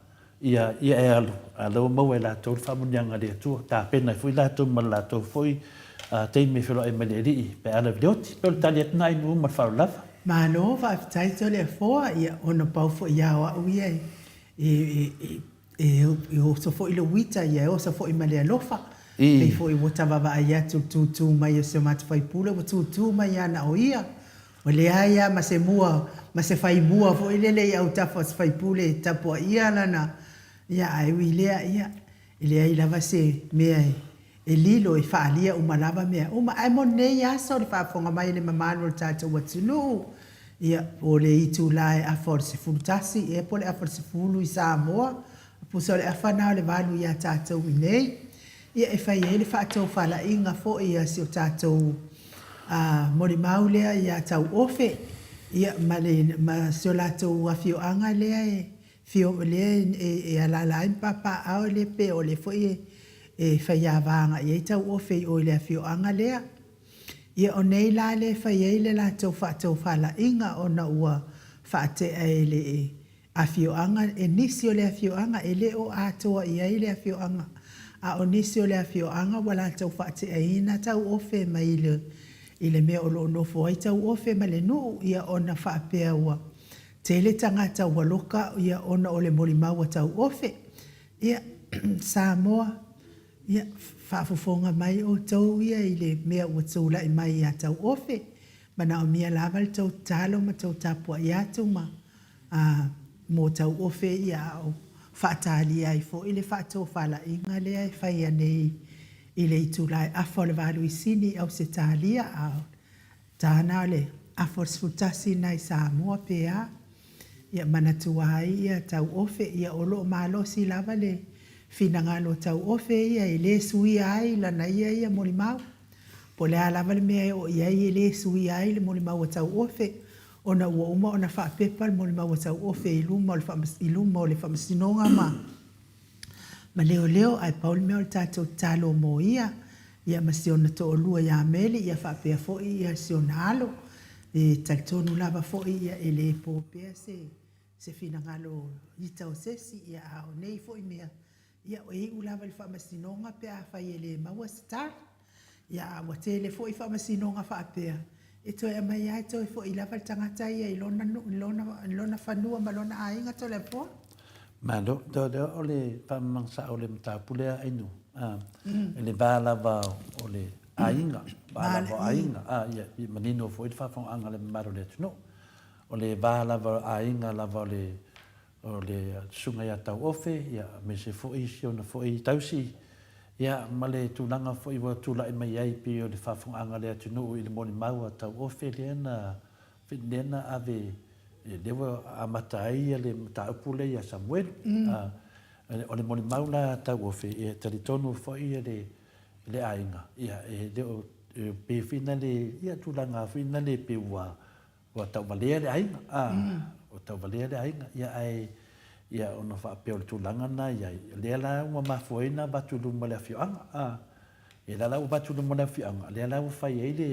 Ia, ia e alu, a la ua maua e latou le faamanuiaga a le Atua. Tapena ai foi latou ma le latou foi taimi e feiloai mai le Alii pe a lave le oti. Pei o le tali atu lena Aino ma le faaaloalo lava. Malo faafetai Toleafoa, ia ona pau foi a o au ia e e oso foi le uita, ia e oso foi ma le alofa. Pei foi ua ta vaavaai atu i le tūtū mai o si o matou faipule, ua tūtū mai lava na o ia. Ua leai lava ma se mua, ma se faimua foi lele i autafa o se faipule e tapuaia lana, ia ae ui i lea, ia, e leai lava se mea e lilo e faaalia uma lava mea uma. Ae mo lenei aso i le faafofoga mai a le mamalu o le tatou atunuu, ia, po o le itula e afa o le 11 ea po o le afa o le 10 i Samoa, pusa o le afa lena o le 8 ia tatou i inei, ia e fai ai le faatofalaiga foi a si o tatou molimau lea ia Tauofe, ia ma le ma si o latou afioaga lea e Fio, lea e alaala ai ma papaaao lea pe o lea foi e faiava agai ai Tauofe i o i le afioaga lea. Ia o nei la lea e fai ai le latou faatofalaiga ona ua faatea e le afioaga, e nisi o le afioaga e le o atoa i ai le afioaga, a o nisi o le afioaga ua latou faateaina Tauofe mai i le mea o lo o nofo ai Tauofe ma le nuu, ia ona faapea ua Tele tagata ua loka ia ona o le molimau a Tauofe. Ia, Samoa, ia, faafofoga mai outou ia i le mea ua tulai mai ia Tauofe. Manaomia lava le tou tatalo ma tou tapuai atu ma, a, mo Tauofe ia a o faatalia ai foi le faatofalaiga lea e faia nei i le itula e afa o le valuisini i Ausetalia, a o Tana o le afa o le 11 nai Samoa pe a, ia manatua ai ia Tauofe, ia o lo o malosi lava le finagalo o Tauofe ia e le suia ai lana ia ia molimau. Po o le a lava le mea e oo i ai e le suia ai le molimau a Tauofe ona ua uma ona faapepa le molimau a Tauofe i luma o le i luma o le Faamasinoga ma ma leoleo, ae pau le mea o le tatou tatalo mo ia, ia ma si ona toalua ia Meli, ia faapea foi ia si ona alo. E talitonu lava foi ia e le po pea se se finagalo ita o se isi, ia a o nei foi mea, ia e iu lava i le faamasinoga pe afai e le maua se tali. Ia, a ua tele foi faamasinoga faapea, e toe aumai lava e toe foi lava le tagata ia i lona nuu, i lona, i lona fanua ma lona aiga Toleafoa. Malo, o le faamalamalamaga sao o le mataupu lea Ainu, i le va lava o le aiga, va lava o aiga, ia, ia manino foi le faafofogaaga a le mamalu o le atunuu. O le va lava o aiga lava o le, o le Susuga ia Tauofe, ia, aemaise foi si ona foi tausi, ia, ma le tulaga foi ua tulai mai ai pei o le faafofogaaga a le atunuu i le molimau a Tauofe lea na, lea na ave, lea ua amata ai le mataupu lea ia Samuelu. O le molimau la a Tauofe, e talitonu foi le, le aiga, ia, e le o, e pei foi na le, ia, tulaga foi na le pei ua, Ua tauvalea le aiga, a, ua tauvalea le aiga, ia ae, ia ona faapea o le tulaga lena e i ai, o lea la ua mafua ai ona avatu i luma o le afioaga, a. Ia lea la ua avatu i luma o le afioaga, lea la ua fai ai le,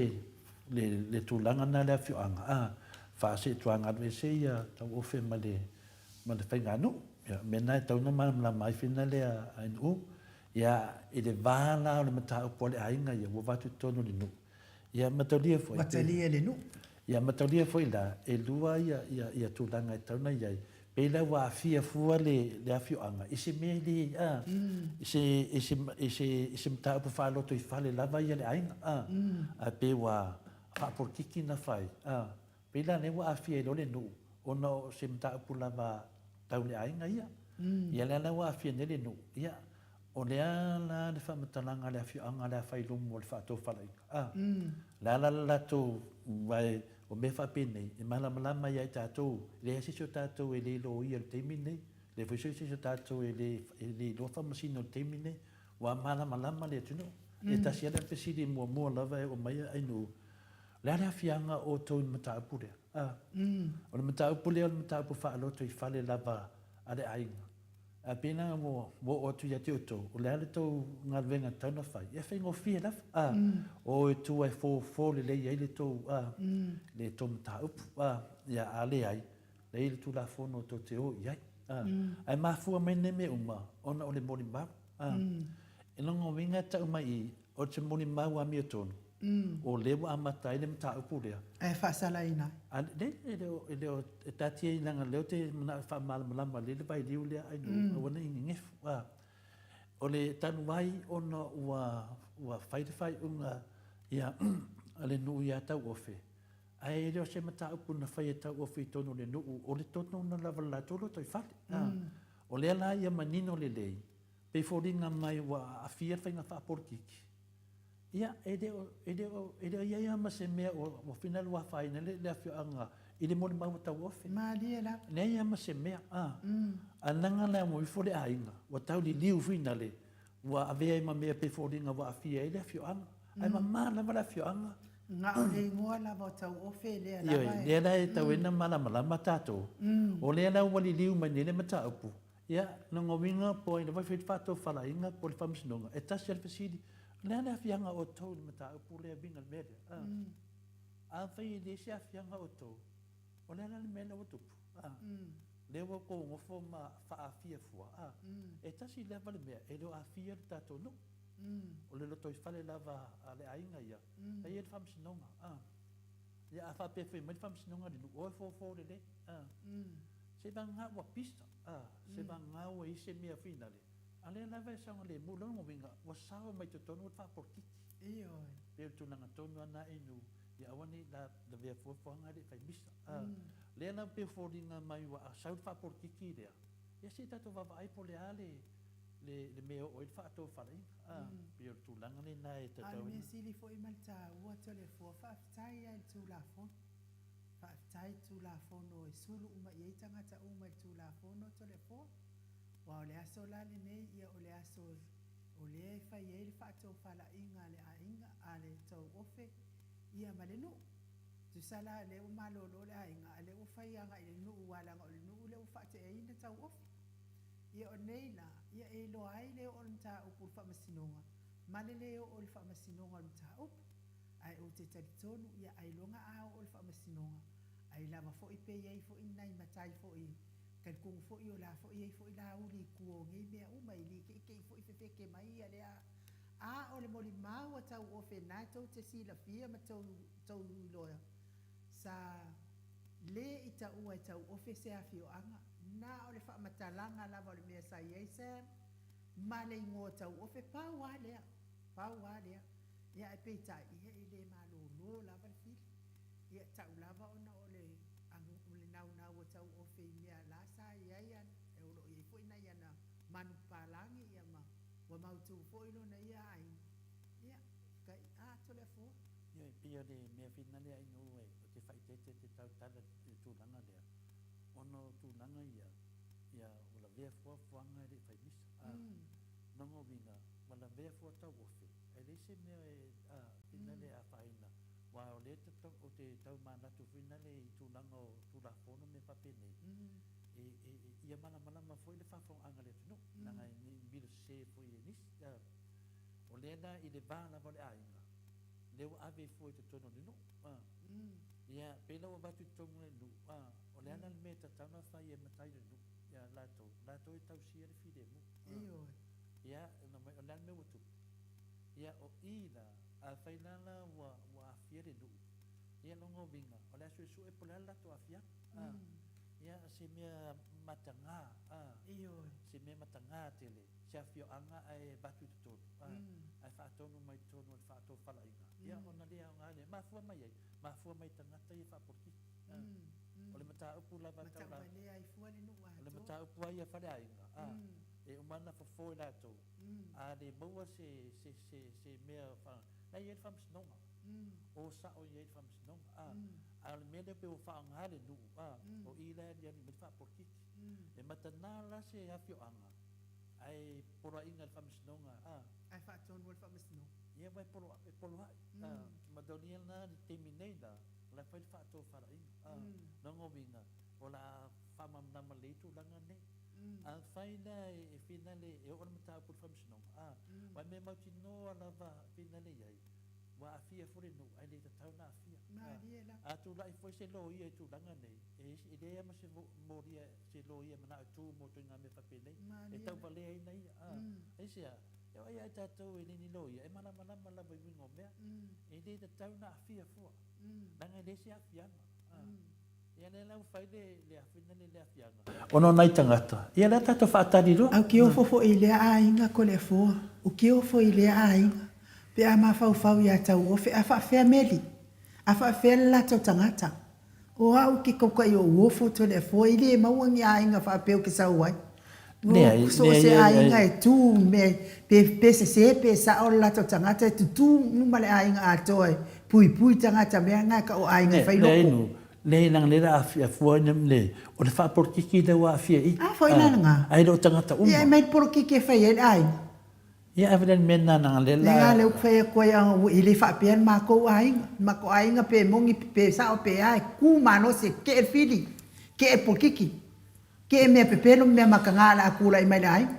le, le tulaga lena i le afioaga, a, faasetuaga alu ese ia Tauofe ma le, ma le faiganuu. Ia, o le mea lena e tatau ona malamalama ai fina lea a NU. Ia, i le va la o le mataupu a le aiga ia, ua avatu i totonu o le nuu, Ia mataulia foi. Mataulia e le nuu. Ia mataulia foi la, e lua ia, ia, ia tulaga e tatau ona i ai. Pei la ua aafia fua le, le afioaga i se mea e le, a, i se, i se, i se, i se mataupu faalotoifale lava ia le aiga, a. Ae pei ua faapolokiki na fai, a. Pei la lea ua aafia ai loa le nuu ona o se mataupu lava tau le aiga ia. Ia lea la ua aafia nei le nuu, ia, O le a la le faamatalaga a le afioaga o le a fai luma o le faatofalaiga? A. O le a la le latou, aua o mea faapenei, e malamalama ia i tatou, e leai se isi o tatou e le loia i le taimi lenei, e leai foi se isi o tatou e le, e le iloa faamasino i le taimi lenei, ua malamalama le atunuu. E tasi lava le fesili muamua lava e oo mai Ainuu, o le a le aafiaga o outou i le mataupu lea? A. O le mataupu lea o le mataupu faalotoifale lava a le aiga. Ae pei la ua oo atu ia te outou, o le a le tou galuega e tatau ona fai? E faigofie lava, a, o e tua e fofo lelei ai le tou, a, le tou mataupu, a, ia, a leai, leai le Tulafono tou te o i ai, a. Ae mafua mai nei mea uma ona o le molimau, a. E lona uiga e tau mai i i, o se molimau amiotonu. O lea ua amata ai le mataupu lea. Ae faasalaina ai. A, leai, e le o, e le o, e taatia i leaga o lea ou te manao e faamalamalama lelei le vailiu lea Ainuu, aua ne i nenefu. A, o le talu ai ona ua, ua fai le faaiuga, ia, a le nuu ia Tauofe, ae e le o se mataupu na faia e Tauofe i totonu o le nuu, o le totonu lava o le latou lotoifale. A, o lea la ia manino lelei, pei e foliga mai ua aafia le faiga faapolokiki, Ia, e le o, e le o, e le o i ai lava ma se mea ua, ua finau ua afaina le, le afioaga i le molimau a Tauofe. Malie lava. Leai lava ma se mea, a. A leaga la ua ifo le aiga, ua tau liliu foi na le, ua avea ai ma mea pei foliga ua aafia ai le afioaga. Ae mama lava le afioaga. Na o le igoa lava o Tauofe lea lava e. Ioe, lea la e tau ai ona malamalama tatou. O lea la ua liliu mai nei le mataupu, Ia, lona uiga po o ai lava e fai le faatofalaiga po o le faamasinoga, e tasi lava le fesili, O le a le aafiaga o outou i le mataupu lea e uiga i le mea lea? A. Afai e leai se aafiaga o outou, o le a la le mea lea ua tupu? A. Lea ua outou nofo ma faaafia fua? A. E tasi lava le mea, e le o aafia le tatou nuu. O le lotoifale lava a le aiga ia, e i ai le faamasinoga. A. Ia, a faapea e fai mai le faamasinoga i le nuu, o e fofo lelei. A. Seiavagana ua pisa, a, seiavagana ua i ai se mea finale, a lea lava e saogalemu, lona uiga, ua sao mai totonu o le faapolokiki. Ioe. Pei o le tulaga tonu lava lena Inu, ia aua ne i lavea fua fuaga ae le i fai misa. A, lea la pei e foliga mai ua sau le faapolokiki lea, ia se i tatou vaavaai po o le a le, le, le mea e oo ai le faatofalaiga. A, pei o le tulaga lena e tatau ona. A o le mea sili foi ma le taua, Toleafoa, faafetai lava i le Tulafono. Faafetai i le Tulafono e sulu uma i ai tagata uma i le Tulafono Toleafoa. Aua o le aso la lenei, ia o le aso o lea e fai ai le faatofalaiga a le aiga, a le tauofe, ia ma le nuu. Tusa la o lea ua malolo le aiga, a o lea ua fai agai i le nuu aua leaga o le nuu lea ua faateaina tauofe. Ia o nei la, ia e iloa ai le oo o le mataupu i le Faamasinoga ma le le oo i le Faamasinoga o le mataupu. Ae ou te talitonu, ia ailoga a oo i le faamasinoga, ai lava foi pe i ai foi ni nai matai foi, talitonu foi o la foi e i ai foi lauli i tua o nei mea uma, e le te i te i foi fefete mai ia lea. A o le molimau a Tauofe na tou te silafia ma tou tou iloa, sa le i taua e Tauofe se afioaga, na o le faamatalaga lava o le mea sa i ai Sam ma le igoa o Tauofe, pau lava lea, pau lava lea. Ia ae peitai, ia e le malolo lava le fili. Ia tau lava ona o le o le naunau o Tauofe i mea la sa i ai ana, e o lo o i ai foi nai ana manupapalagi ia ma ua mautu foi lona ia aiga. Ia, kai, a, Toleafoa. Ioe, pei o le mea finale a Inoue ou te faaeteete ou te tautala i le tulaga lea, ona o tulaga ia, ia ua lavea fua fuaga e le i fai misa. A, lona uiga, ua lavea fua Tauofe, E leai se mea e finale e afaina, aua o lea ou te tau manatu foi lale i tulaga o Tulafono ma mea faapenei, ia malamalama foi le faafofogaaga a le atunuu, leaga e ne i milo sese foi e nisi. O lea la i le va lava o le aiga, lea ua ave fua i totonu o le nuu. Ia, pei la ua avatu i totonu o le nuu, o le a la le mea e tatau ona fai e matai o le nuu ia latou, latou e tausia le filemu. Ioe. Ia, o le a le mea ua tupu? Ia, o i la, afai la la ua, ua aafia le nuu, ia lona uiga, o le a suesue po o le a le latou aafiaga. A, ia, se mea mataga, a, Ioe. se mea mataga tele, se afioaga ae avatu i totonu, a, ae faatonu mai totonu o le faatofalaiga, ia, ona le aoga lea. E mafua mai ai? Mafua mai i tagata ia faapolokiki. A, o le mataupu lava tau la. Matauvalea ai fua le nuu atoa. O le mataupu lava ia faleaiga, a, e uma ona fofo i latou, a le maua se, se, se, se mea fa, la e i ai le faamasinoga. O sao i ai le faamasinoga. A, a o le mea lea pei ua faaaoga le nuu, a, o i la e aliali mai le faapolokiki. E matana la se afioaga, ae poloaiga e le faamasinoga, a. Ae faatonu e le faamasinoga. Ia, aua e polo, e poloai. A, manatua la le taimi nei la, o la e fai le faatofalaiga. A, lona uiga, o le a faamalamalama lelei tulaga nei. Afai la e finale e oo le mataupu i le faamasinoga, a, aua e mea mautinoa lava finale i ai, ua aafia foi le nuu ae le tatau ona aafia. Malie lava. A tulai foi se loia i tulaga nei, e leai lava ma se molia, se loia e manao e tu mo ituaiga mea faapenei, e tauvaleaina ia. A, aisea? E o ai a tatou e le ni loia, e malamalama lava i uiga o mea. E le tatau ona aafia fua. Leaga e leai se aafiaga. Ia lea la ua fai le le afina le le aafiaga ona o nai tagata, ia lea tatou faatali loa. Au ke ofo foi i lea aiga ko le afoa, u ke ofo i lea aiga, pe a mafaufau ia Tauofe, a faafea Meli? A faafea le latou tagata? O au ke kaukaʻi o uofo to le afoa i le maua ni aiga faapea u ke sau ai. O so o se aiga e tu mea pe pe sese pe sao le latou tagata e tutu uma le aiga atoa e puipui tagata mea na e ka o aiga e fai loko. Leai leaga lea la aafia fua ina le o le faapolokiki lea ua aafia i i. A foi la lena. Ae le o tagata uma. Ia e mai le polokiki e fai ai le aiga. Ia ave lea le mea lena leaga lea la. Lea lea ou te fai atu ai e le faapea le matou aiga. Le matou aiga pe moni pe sao pe a e tu malosi e tetee le fili, tetee le polokiki, tetee mea pepelo ma mea mataga o le a tulai mai i le aiga.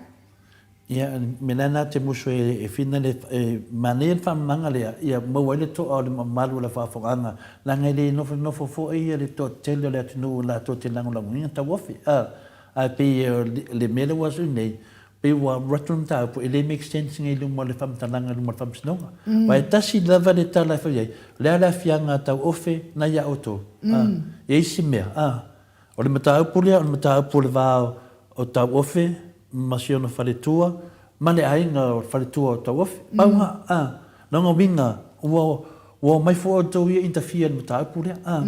Ia, o le mea la lena te musu e whina le, e manaia le faamalamalamaga lea, ia maua ai le to'a o le mamalu o le faafofogaaga, leaga e le nofonofo foi ia le toatele o le atunuu latou te lagolagoina tauofi, a, ae pei o le mea lea ua aso nei, Pei ua alu atu le mataupu, e le make sense nei i luma o le faamatalaga i luma o le Faamasinoga. Aua e tasi lava le tala e fai ai, o le a le aafiaga tauofe na ia outou? A, e i ai se mea? A, o le mataupu lea, o le mataupu o le va o Tauofe ma si ona faletua ma le aiga o le faletua o Tauofe. Pau lena, a, lona uiga, ua, ua omai fua outou ia interfere i le mataupu lea. A,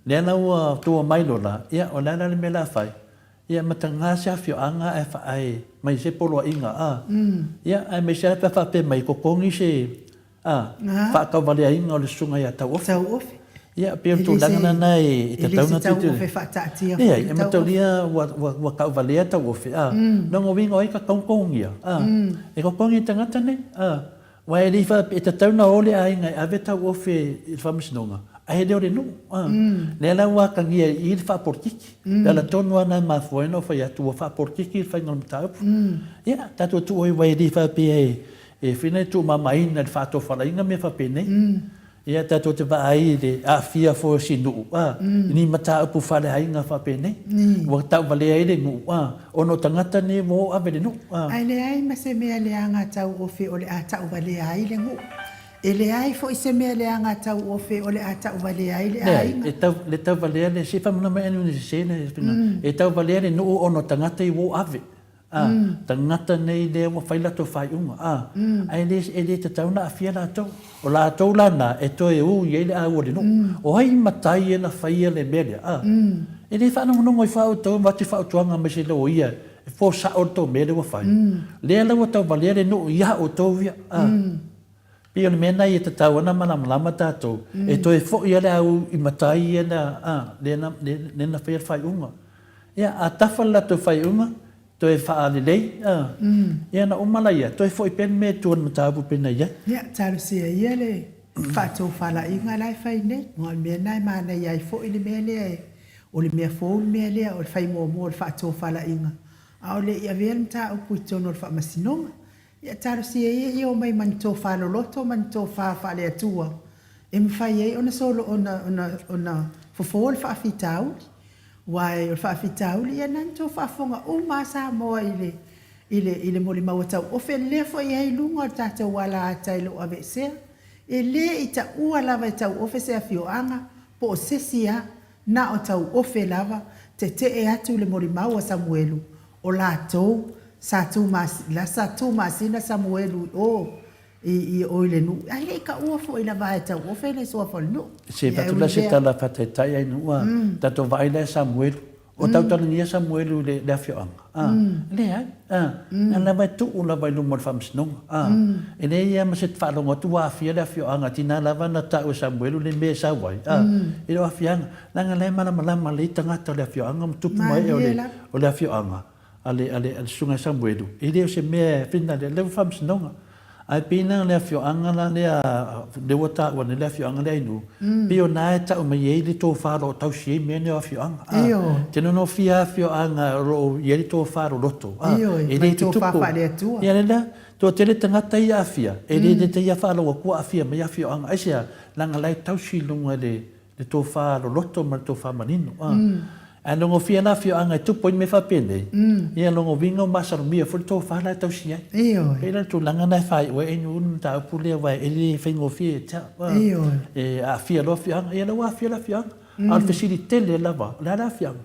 lea la ua outou omai loa la, ia, o le a la le mea o le a fai? Ia mataga se afioaga ae ae mai se poloaiga a. Ia aemaise lava pe a faapea mai e totogi se a faatauvaleaina o le susuga ia Tauofe. Tauofe. Ia pei o le tulaga lena e tatau ona tilotilo. E le se Tauofe faataatia foi le Tauofe. Leai, e mataulia ua ua tauvalea Tauofe a. Lona uiga o ai ka togotogia a. E totogi e tagata nei a. Aua e le i faapea, e tatau ona o le aiga e ave tauofe i le faamasinoga, ae le o le nuu. Lea la ua atagia i i le faapolokiki. Le ala tonu lava lena e mafua ai ona ou fai atu ua faapolokiki le faiga o le mataupu. Ia, tatou tuu ai aua e le i faapea e fai na e tuumamaina i le faatofalaiga mea faapenei. Ia tatou te vaai i le aafia foi o si nuu a, i ni mataupu faaleaiga faapenei, ua tauvalea ai le nuu a, ona o tagata nei ua o ave i le nuu a. Ae leai ma se mea leaga tauofe o le a tauvalea ai le nuu. E leai foi se mea leaga tauofe o le a tauvalea ai le aiga. Leai, e tau, le tauvalea le, se i faamanatu mai anu i sese le, e tauvalea le nuu ona o tagata i ua o ave. A, tagata nei lea ua fai latou faaiuga, a, ae le, e le tatau ona aafia latou. O latou la na e toe ū i ai le au o le nuu. O ai matai e na faia le mea lea, a? E le faalogologo ifo a outou e avatu fautuaga mai se loia e fo sao le tou mea lea ua fai. Lea la ua tauvalea le nuu ia outou ia, a. Pei o le mea lena ia tatau ona malamalama tatou, e toe foi lava le au i matai ia na, a, lea na, lea na faia le faaiuga. Ia, a tafa le latou faaiuga, toe faalelei, a, ia ona uma laia, toe foi pea le mea i tua i le mataupu pei ona i ai. Ia, talosia ia le faatofalaiga la e fai nei, aua o le mea lena e manaia ai foi le mea lea, o le mea fou le mea lea, o le fai muamua o le faatofalaiga, a o le i avea le mataupu i totonu o le faamasinoga. Ia talosia ia ia omai ma ni tofa loloto ma ni tofa faale-Atua e mafai ai ona solo ona ona ona fofo le faafitauli. Aua o le faafitauli ia na ni tou faafofoga uma a Samoa i le i le i le molimau a Tauofe lea foi e i ai i luga o le tatou ala ata e le o aveesea. E le i taua lava e Tauofe se afioaga po o sesi a na o Tauofe lava tetee atu le molimau a Samuelu o latou sa tu la sa tu masina Samuelu i o i i o i le nuu ae le i taua foi lava e Tauofe le suafa o le nuu. Se i avatu la se tala faataitai ai nuu a tatou vaai la ia Samuelu. O tautalagia Samuelu i le afioaga? A, leai. A, na lava e tuu lava i luma o le faamasinoga. A, e leai lava ma se faalogo atu ua aafia le afioaga, tina lava na tau e Samuelu le mea e sau ai. A, i lou aafiaga. Leaga la e malamalama lelei tagata o le afioaga ma tupu ma ee o le afioaga a le a le Susuga ia Samuelu, e le o se mea e finagalo, lea ua faamasinoga. Ae pei la o le afioaga la lea, lea ua taua nei le afioaga lea i Nuu, pei o na e tau mai ai le tofa o lo o tausi ai mea nei o afioaga. E te nonofia afioaga o lo o i ai le tofa loloto, e le tutupu. Ia lea la, toatele tagata ia aafia, e le lelei lava faalogo atu ua aafia mai afioaga. Aisea? Leaga la e tausi i luga i le le tofa loloto ma le tofa manino. Ae logofia la afioaga e tupu ai le mea faapenei, ia lona uiga ua masalomia foi le tofa la e tausi ai. Ioe. Pei la o le tulaga lena e faaiu ai Nuu le mataupu lea aua e le faigofie ia te au. Ioe. E aafia loa afioaga, ia lea ua aafia le afioaga. A o le fesili tele lava, o le a le aafiaga?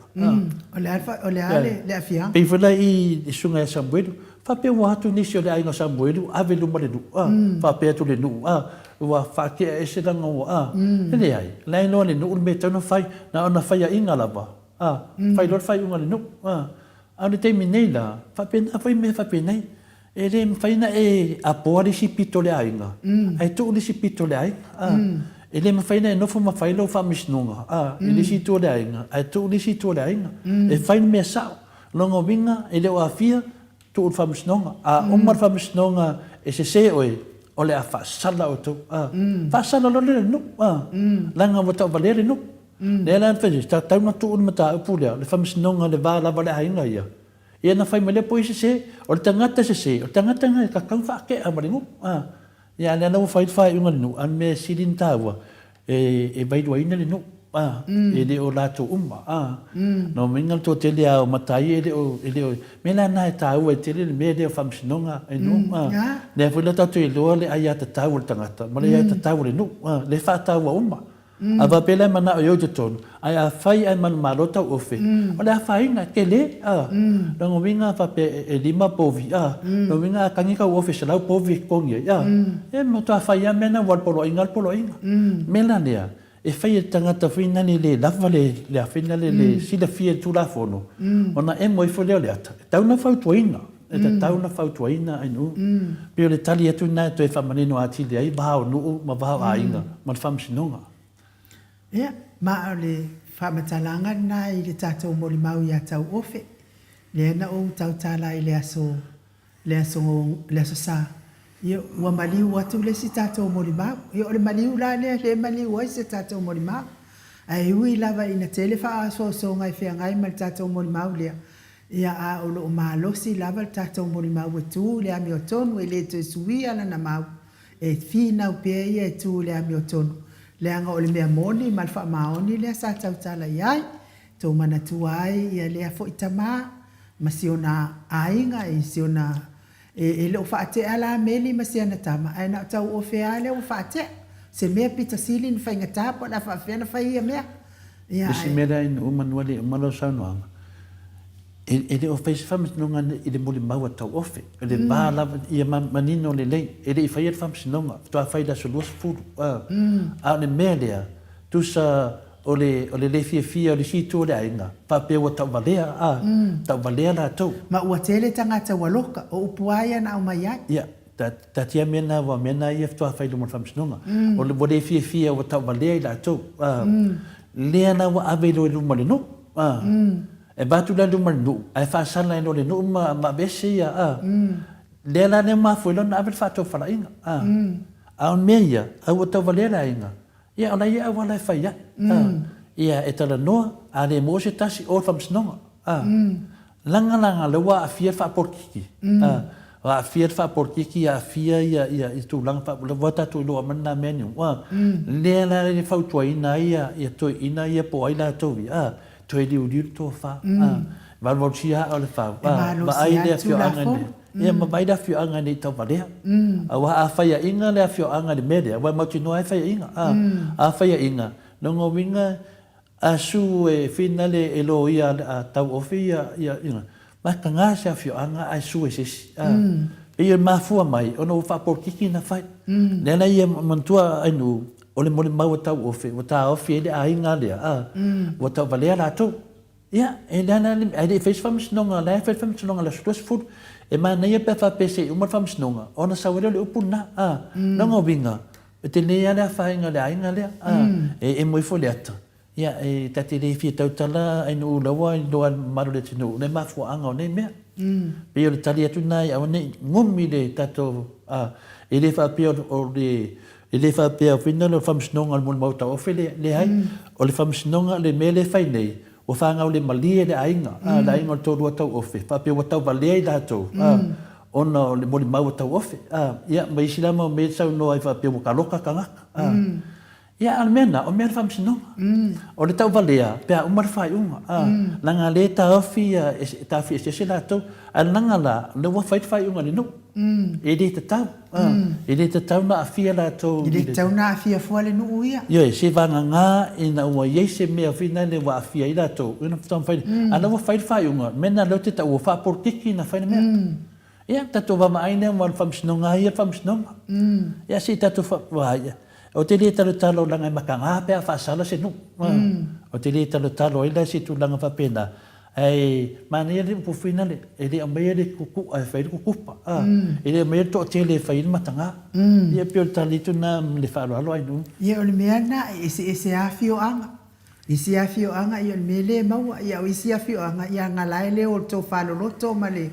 O le a, o le a le aafiaga? Pei foi la i le susuga ia Samuelu, faapea ua o atu nisi o le aiga o Samuelu ave i luma le nuu, a, faapea atu le nuu, a, ua faatea ese leaga ua, a, e leai, o la e iloa e le nuu le mea e tatau ona fai, na ona faiaina lava, a, fai loa le faaiuga a le nuu, a. A o le taimi nei la, faapena foi mea faapenei, e le mafai ona e apoa le isi pito o le aiga, ae tuu le isi pito o le aiga, a. E le mafai ona e nofo ma fai lau faamasinoga, a, i le isi itu o le aiga, ae tuu le isi itu o le aiga. E fai le mea sao. O lona uiga, e le o aafia, tuu i le faamasinoga. A uma le faamasinoga e sese oe, o le a faasala outou, a. Faasala loa lea i le nuu, a. Leaga ua tauvalea le nuu. Lea la na fai ai, sa tatau ona tuu le mataupu lea, le faamasinoga i le va lava o le aiga ia. Ia ona fai mai lea po o ai sese. O le tagata sese, o le tagata lena e tatau ona faatea ma le nuu. A. Ia a o lea la ua fai le faaiuga a le nuu, a o le mea sili ona taua, e vailuaina le nuu, a, e le o latou uma, a. Lona uiga o le toatele lava o matai e le o, e le o, mea la lena e taua ai tele le mea lea o faamasinoga e nuu, a. Lea foi la tatou te iloa le aiatatau a le tagata ma le aiatatau a le nuu, a, lea e faataua uma. A faapea la e manao e o i totonu, ae afai ae manumalo tauofe, o le afaina, e tele, a. Lona uiga a faapea e lima povi, a, lona uiga a tagi tauofe e 100 povi e totogi ai, a, e matua fai lava mea na ua o le poloaiga lava le poloaiga. O le mea la lea, e fai e le tagata foi lea le lava le, le a foi lea le silafia i le Tulafono, ona emo ifo lea o le ata, e tatau ona fautuaina. E tatau ona fautuaina ai nuu. Pei o le tali atu lena e toe faamanino atili ai va o nuu ma va o aiga ma le faamasinoga. Ia, ma o le faamatalaga lena i le tatou molimau ia Tauofe, lea na ou tautala i le aso, le aso, le aso Sa. Ia, ua maliu atu le isi tatou molimau. Ia, o le maliu la lea, lea e maliu ai se tatou molimau. Ae ui lava ina tele faasoasoaga e feagai ma le tatou molimau lea, Ia, a o lo o malosi lava le tatou molimau e tu i le amiotonu, e le toe suia lana mau, e finau pea ia e tu i le amiotonu, leaga o le mea moni ma le faamaoni lea sa tautala i ai, tou manatua ai ia lea foi tama ma si ona aiga i si ona, e, e le o faatea la Meli ma si ana tama, ae na o tauofe lava lea ua faatea. Se mea pito sili ona faigata po o le a faapefea ona fai ia mea. Ia, Isi mea lea ina uma nua le uma lau saunoaga, e, e le o fai se faamasinoga i le molimau a tauofe, o le va lava, ia manino lelei, e le i faia le faamasinoga, faatoa fai i le aso 20, a, a o le mea lea, tusa o le, o le le fiafia o le isi itu o le aiga, faapea ua tauvalea, a, tauvalea latou. Ma ua tele tagata ua loka, o upu a ia na aumai ai. Ia, Taatia mea na, aua o mea na ia faatoa fai i luma o le faamasinoga. O le, ua le fiafia ua tauvalea i latou. A, lea la ua ave loa i luma o le nuu. A, e avatu la i luma o le nuu, ae faasala ai loa le nuu ma, ma aveese ia, a. Lea la lea mafua ai loa ona ave le faatofalaiga. A, a o le mea ia, a ua tauvalea le aiga, Ia, o la ia auala e fai ai. A, ia, e talanoa, a le maua se tasi, o le faamasinoga. A, leaga la lea ua aafia le faapolokiki. A, ua aafia le faapolokiki, aafia ia, ia, ia tulaga faa, ua tatou iloa uma lena mea niu. A, lea la e fautuaina ai ia, ia toeaiina ia po o ai latou ia, a, toe liuliu le tofa. A, valuvalusia aa o le fau. A, vaai le afioaga nei. Ia ma vaai le afioaga ne i tauvalea. Aua a faiaina le afioaga i le mea lea, aua e mautinoa lava e faiaina. A, a faiaina, lona uiga, a sue e finale e loia a tauofi ia, ia, you know, mataga se afioaga ae sue e se isi. A, pei e mafua mai ona ua faapolokiki na fai. Lea la ia manatua Ainuu, o le molimau a tauofi, ua taofi ai le aiga lea, a, ua tauvalea latou. Ia, e leai la le, ae le i faia se faamasinoga, o la e fai le faamasinoga i le aso 20. E manaia pe a faapea se i uma le faamasinoga, ona sau ai lea o le upu lena, a. Lona uiga, e tele lava le afaina o le aiga lea, a. E emo ifo le ata, ia, e ta te le fia tautala ainuu laua i loa le mamalu o le atunuu, le mafuaaga o nei mea. Pei o le tali atu lena ia aua ne i gumi le tatou, a, e le faapea o le, e le faapea foi lea o le faamasinoga o le molimau tauofe, leai. O le faamasinoga, le mea lea e fai nei, ua fanau le malie le aiga, a, le aiga o le toalua tauofe, faapea ua tauvalea i latou, a, ona o le molimau a tauofe, a, ia, ma isi la mau mea e saunoa ai faapea ua taloka tagata, a. Ia, a o le mea lena, o mea o le faamasinoga. O le tauvalea, pe a uma le faaiuga, a, leaga o lea e taofi ia, e taofi eseese latou, ae leaga la, o lea ua fai le faaiuga a le nuu, e le tatau, a, e le tatau ona aafia latou i le. E le tatau ona aafia fua le nuu ia. Ioe, seiavagana ina ua i ai se mea foi lea ua aafia ai latou, ona faatoa mafai lea. A o lea ua fai le faaiuga, o le mea lena lea ou te taua, ua faapolokiki ona fai le mea. Ia, tatou vaavaai lea aua o le faamasinoga lava ia o le faamasinoga. Ia se i tatou vaai, ou te le talotalo leaga e mataga pe a faasala se nuu. Ou te le talotalo ai la i se tulaga faapena, ae manaia le upu foi lea, e le aumaia le kuku'a e fai ai le kukupa, e le aumaia le toatele e fai ai le mataga. Ia e pei o le tali atu lena ma le faaaloalo Ainuu. Ia o le mea lena, e eseese lava afioaga. Isi afioaga ia o le mea lea e maua, ia o isi afioaga ia na la e le o le tofa loloto ma le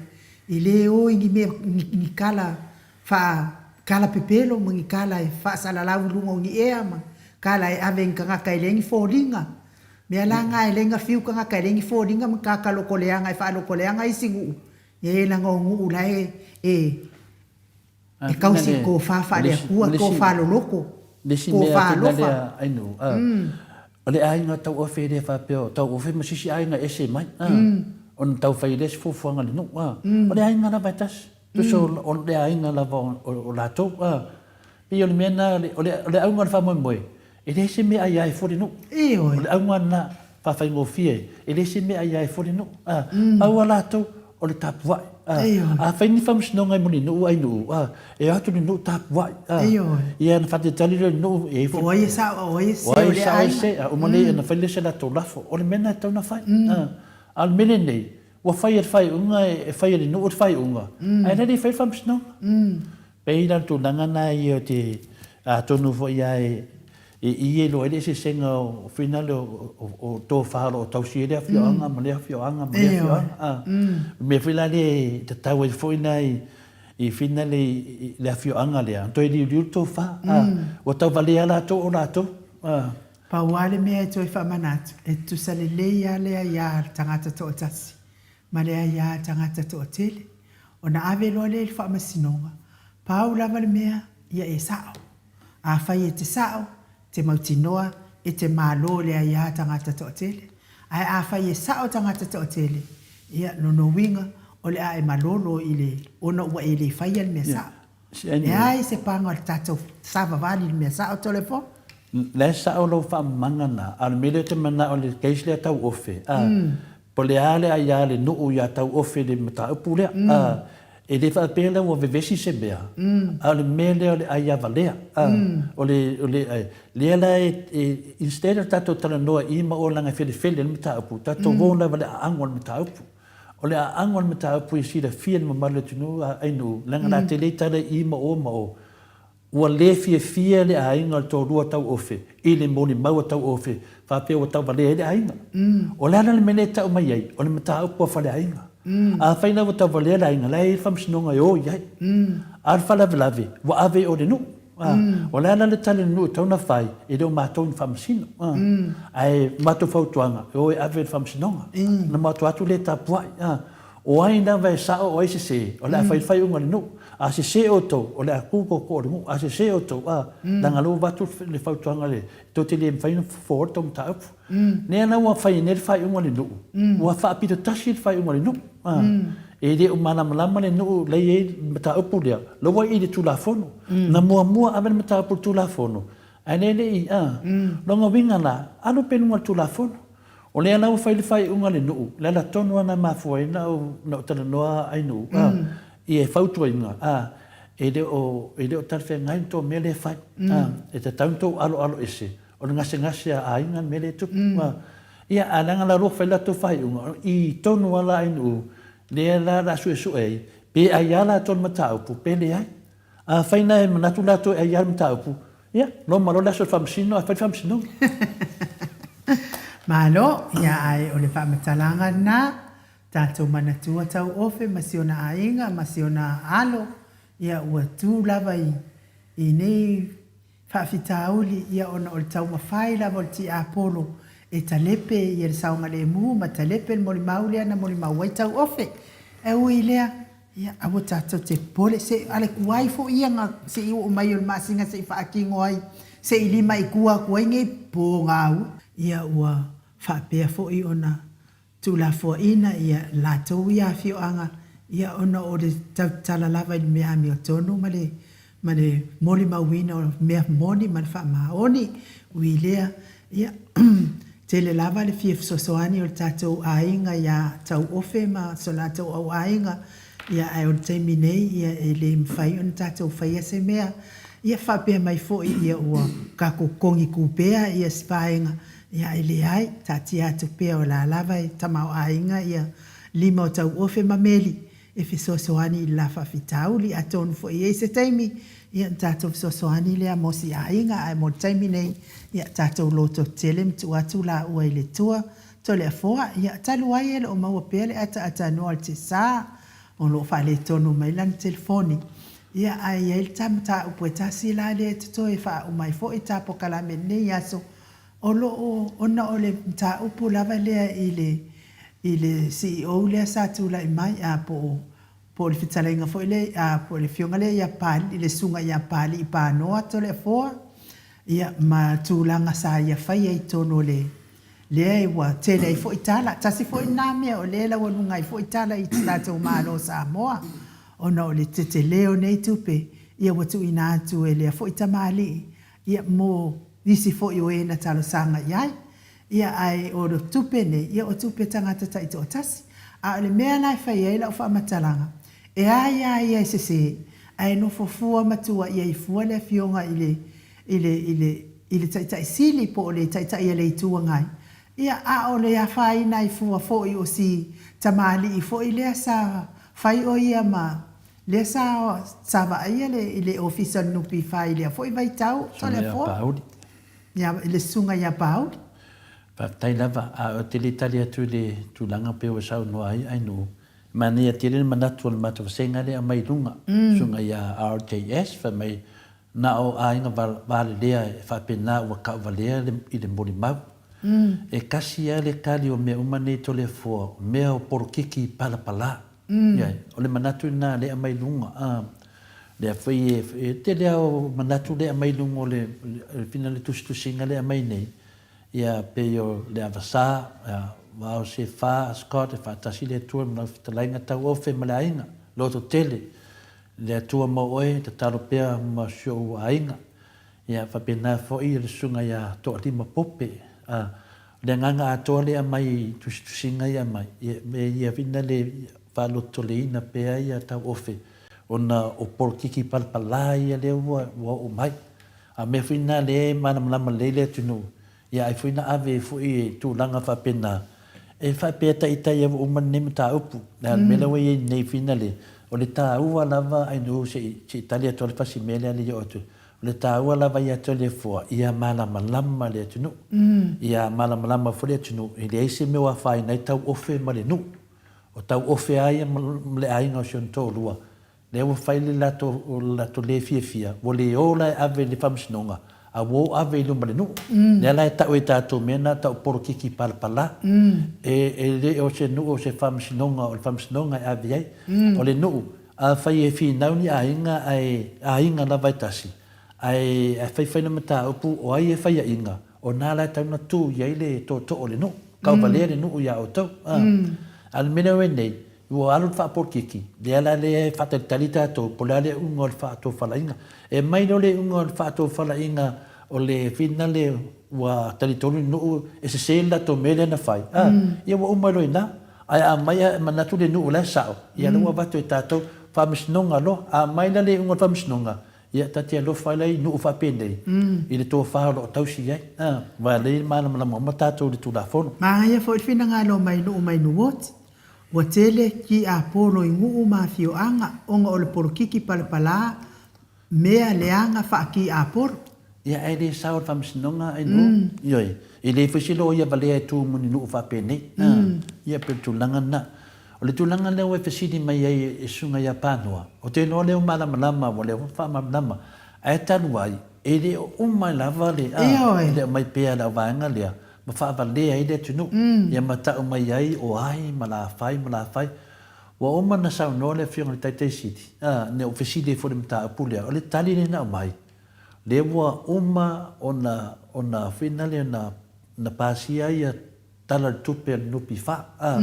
e le o i ni mea ni tala faa tala pepelo ma ni tala e faasalalau i luga o ni ea ma tala e ave i ni tagata e leai ni foliga. Mea la na e leai na fiu tagata e leai ni foliga ma tagata loto leaga e faaloto leaga isi nuu, e leaga o nuu la e e E tausi i tofa faale-Atua, tofa loloto, tofa alofa. O le aiga tauofe e le faapea o tauofe ma se isi aiga e ese mai, ona tau fai lea se fuafuaga a le nuu. O le aiga lava e tasi, tusa o le aiga lava o latou. Pei o le mea lena, o le auga o le faamoemoe, E leai se mea aia e fua le nuu. Ioe. O le auga lena faafaigofie ai, e leai se mea aia e fua le nuu. A, pau a latou, o le tapuai. A, Ioe. a fai ni faamasinoga i Mulinuu Ainuu, a, e o atu le nuu tapuai. A, Ioe. ia ona faatalitali lea o le nuu, e i ai Po o ai e sao a o ai e sese o lea aiga. Se, a uma lea ona fai lea o se latou lafo. O le mea lena e tatau ona fai. A, a o le mea lenei, ua fai e le faaiuga, e fai e le nuu le faaiuga, ae le i fai le faamasinoga. Pei la o le tulaga lena ia o te, atonu foi lava e i e iloa ai le eseesega o finale o tofa o lo o tausi ai le afioaga ma lea afioaga ma lea afioaga. A, o le mea foi la lea e tatau ai foi la i finale i le afioaga lea, ona toe liuliu le tofa. A, ua tauvalea latou o latou. A. Pau lava le mea e toe faamanatu, e tutusa lelei lava le aia a le tagata toatasi ma le aia a tagata toatele, ona ave loa lea i le faamasinoga, pau lava le mea, ia e sao. Afai e te sao, te mautinoa e te malo le aia a tagata toatele. Ae afai e sao tagata toatele, ia, lona uiga, o le a e malolo i le, ona ua e le faia le mea sao. Leai se paga o le tatou savavali i le mea sao, Tolepo. La e sao lau faamamaga na, a o le mea lea ou te manao i le case lea tauofe, a, po o le a le aia a le nuu ia tauofe i le mataupu lea, a, e le faapea la ua vevesi se mea, a o le mea lea o le aia valea, a, o le, o le, lea la e, instead o tatou talanoa i ma o leaga e felefele le mataupu, tatou o lava i le aago o le mataupu. O le aago o le mataupu e silafia e le mamalu o le atunuu a Ainuu, leaga la te le tala i ma o ma o. Ua le fiafia le aiga o le toalua tauofe i le molimau a tauofe faapea ua tauvalea ai le aiga. O le a la le mea lea e tau mai ai, o le mataupu a faleaiga. Afai la ua tauvalea le aiga, la e i ai le faamasinoga e o i ai. A o le faalavelave, ua ave i o i le nuu. O le a la le tali a le nuu e tatau ona fai, e le o matou ni faamasino. Ae o matou fautuaga, e o e ave i le faamasinoga. Ona matou atu lea e tapuai. O ai lava e sao o ai sese, o le a fai le faaiuga a le nuu. A sese outou, o le a tu tootoo o le nuu. A sese outou, a, leaga o lea ua avatu le fautuaga le, tou te le mafai ona fofoa le tou mataupu. Lea la ua fai nei le faaiuga a le nuu, ua faapito tasi le faaiuga a le nuu. A, e le o malamalama le nuu la e i ai le mataupu lea, la ua i i le Tulafono. Na muamua ave le mataupu i le Tulafono, ae lea e le i, a. Lona uiga la, alu pea i luga o le Tulafono. O lea la ua fai le faaiuga a le nuu, le ala tonu lava na mafua ai na ou talanoa ai nuu, a, ia e fautuaina, a, e le o, e le o talafeagai le tou mea lea e fai, a, e tatau ona tou aloalo ese, o le gasegase a aiga le mea lea e tupu, a. Ia, ae leaga la ua fai le latou faaiuga, i tonu lava la ai nuu, lea la o le a suesue ai, pe ai lava latou i le mataupu, pe leai. Afai na e manatu latou e ai lava le mataupu, ia, loma loa le aso o le faamasino ae fai le faamasinoga. Malo, ia ae o le faamatalaga lena, tatou manatua tauofe ma si ona aiga ma si ona alo, ia ua tu lava i i nei faafitauli, ia ona o le taumafai lava o le tiapolo e talepe ia le saogalemu ma talepe le molimau lea na molimau ai tauofe. Ae ui i lea, Ia, aua tatou te popole, se a le tuai foi ia na se i oo mai o le masina se i faatino ai, se i limaitua atu ai nei pogaua. Ia ua faapea foi ona tuulafoaiina ia latou ia afioaga, ia ona o le tautatala lava i le mea amiotonu ma le ma le molimauina o mea moni ma le faamaoni. Ui i lea, ia, tele lava le fia fesoasoani o le tatou aiga iā Tauofe ma so latou au aiga, ia ae o le taimi nei, ia e le mafai ona tatou faia se mea. Ia faapea mai foi, ia ua tatou togitū pea ia si vaega, ia ae leai, taatia atu pea o la lava e tamaoaiga ia lima o Tauofe ma Meli, e fesoasoani i le la faafitauli. Atonu foi e i ai se taimi, ia ona tatou fesoasoani lea mo si aiga, ae mo le taimi nei, ia tatou lototetele ma tuu atu laua i le Atua. Toleafoa, ia talu ai e le o maua pea le ataatanoa o le Tesa, o lo o faaletonu mai lana telefoni, ia ae i ai le ta mataupu e tasi la lea e totoe e faauma ai foi ta polokalame i lenei aso, O lo o, ona o le mataupu lava lea i le, i le CEO lea sa tulai mai, a, po o, po o le fetalaiga foi lea, a, po o le afioga lea ia Papalii, le susuga ia Papalii Panoa Toleafoa, ia, ma tulaga sa ia faia i totonu o le, lea ua tele ai foi tala. Tasi foi lena mea o lea e laualuga ai foi tala i le tatou Malo o Samoa, ona o le tetele o nei tupe, ia ua tuuina atu e lea foi tamalii, Ia, mo nisi foi o e na talosaga i ai. Ia, ae o tupe nei, ia o tupe tagata taitoatasi. A o le mea la e fai ai lau faamatalaga, e a ia ia e sese, ae nofo fua ma tuuaia ai fua le Afioga i le, i le, i le, i le Taitai Sili po o le Taitai a le Itu Agai, ia, a o le afaina ai fua foi o si tamalii foi lea sa fai o ia ma Lea sa sa vaaia le i le Ofisa o le NPF i lea foi vaitau, Toleafoa. Ia, i le Susuga ia Pauli. Faafetai lava, a ou te le tali atu i le tulaga pei ua saunoa ai Ainuu, e manaia tele le manatu o le matou vasega lea e aumai i luga, Susuga ia RJS, fai mai na o aiga valelea e faapena ua tauvalea i le molimau. E kasi lava le tali o mea uma nei Toleafoa, o mea o polokiki palapala. Ioe, o le manatu lena lea e aumai i luga, a, lea foi e, e tele lava o manatu lea e aumai i luga o le, le, le tusitusiga lea e aumai nei, ia pei o le Avasa, ia, Vao Sefa, Scott, e faatasi le Atua ma lau fetalaiga tauofe ma le aiga, loto tele, le Atua mo oe, tatalo pea ma si ou aiga. Ia, faapena foi le susuga ia Toalima Pope, a, O le agaga atoa lea aumai i tusitusiga ia aumai, ia, me ia whina le faalototoleina pea ia tauofe ona o polokiki palapala ia lea ua, ua oo mai. A mea foi na lea e malamalama lelei le atunuu, ia ai foi na ave foi i tulaga faapena, e faapea taitai ua uma lenei mataupu. Le a le mea lea ua i ai nei whina le, o le taua lava ai nuu se i, se i tali atu ai le fasi mea lea le i oo atu. O le taua lava ia Toleafoa, ia malamalama le atunuu. Ia malamalama foi le atunuu, e leai se mea o afaina ai tauofe ma le nuu. O tauofe lava ia ma le aiga o si ona toalua, lea ua fai le latou, le latou le fiafia, ua le o la e ave i le faamasinoga, a ua o ave i luma o le nuu. Lea la e tau e tatou mea na tau polokiki palapala. E, e le o se nuu o se faamasinoga, o le faamasinoga e ave ai. O le nuu, Afai e finau ni aiga ae aiga lava e tasi, ae ae faifai le mataupu o ai e faiaina, o na la e tau na tu i ai le tootoo o le nuu, tauvalea le nuu ia outou. A o le mea lea ua i ai nei, ua alu le faapolokiki, lea la lea e faatalitali tatou po o le a le iuga o le faatofalaiga. E mai loa le iuga o le faatofalaiga o le finale ua talitonu le nuu e sese le latou mea lea na fai, a, ia ua uma loa i ina. Ae a aumai a manatu le nuu o la e sao, ia lea ua avatu e tatou Faamasinoga loa. A aumai la le iuga o le Faamasinoga, ia ta te alofa ai la i nuu faapenei i le tofa o lo o tausi i ai. A, aua o lea e malamalama uma tatou i le Tulafono. Manaia foi le finagalo mai nuu mai Nuoti. Ua tele ki apolo i nuu ma afioaga ona o le polokiki palapala Mea leaga faa-ki-apolo. Ia, ae le sao le faamasinoga ai nuu. Ioe, e leai foi se loia valea e tu mo ni nuu faapenei. A, ia, pei o le tulaga lena. O le tulaga lea ua e fesili mai ai e Susuga ia Panoa, ou te iloa lea ua malamalama, ua leva ona faamalamalama. Ae talu ai, e le o uma lava le, a, e le aumai pea e lau vaega lea, ma faavalea ai le atunuu, ia ma tau mai ai o ai ma la fai ma la fai. Ua uma ona saunoa le Afioga i le Taitai Sili, ā, ina ua fesili ai foi i le mataupu lea, o le tali lea na aumai, lea ua uma ona, ona finale ona, ona pasia ia Tala o le Tupe a le NPF, ā,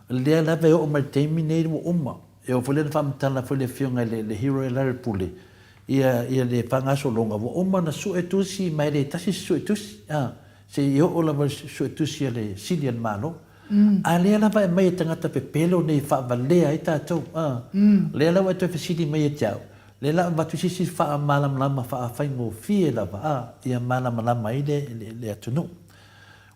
lea lava e oo mai i le taimi nei ua uma. E oo foi lea na faamatala foi le Afioga i le, le Hero Larry Pule, ia, ia le faagasologa, ua uma ona sue tusi ma e le tasi se suetusi, ā, se i oo lava i le suetusi a le Sili a le Malo. A lea lava e aumai e tagata pepelo nei e faavalea ai tatou, ā, lea la ua e toe fesili mai ia te au, lea la avatu se isi faamalamalama faafaigofie lava, ā, ia malamalama ai le, le, le atunuu.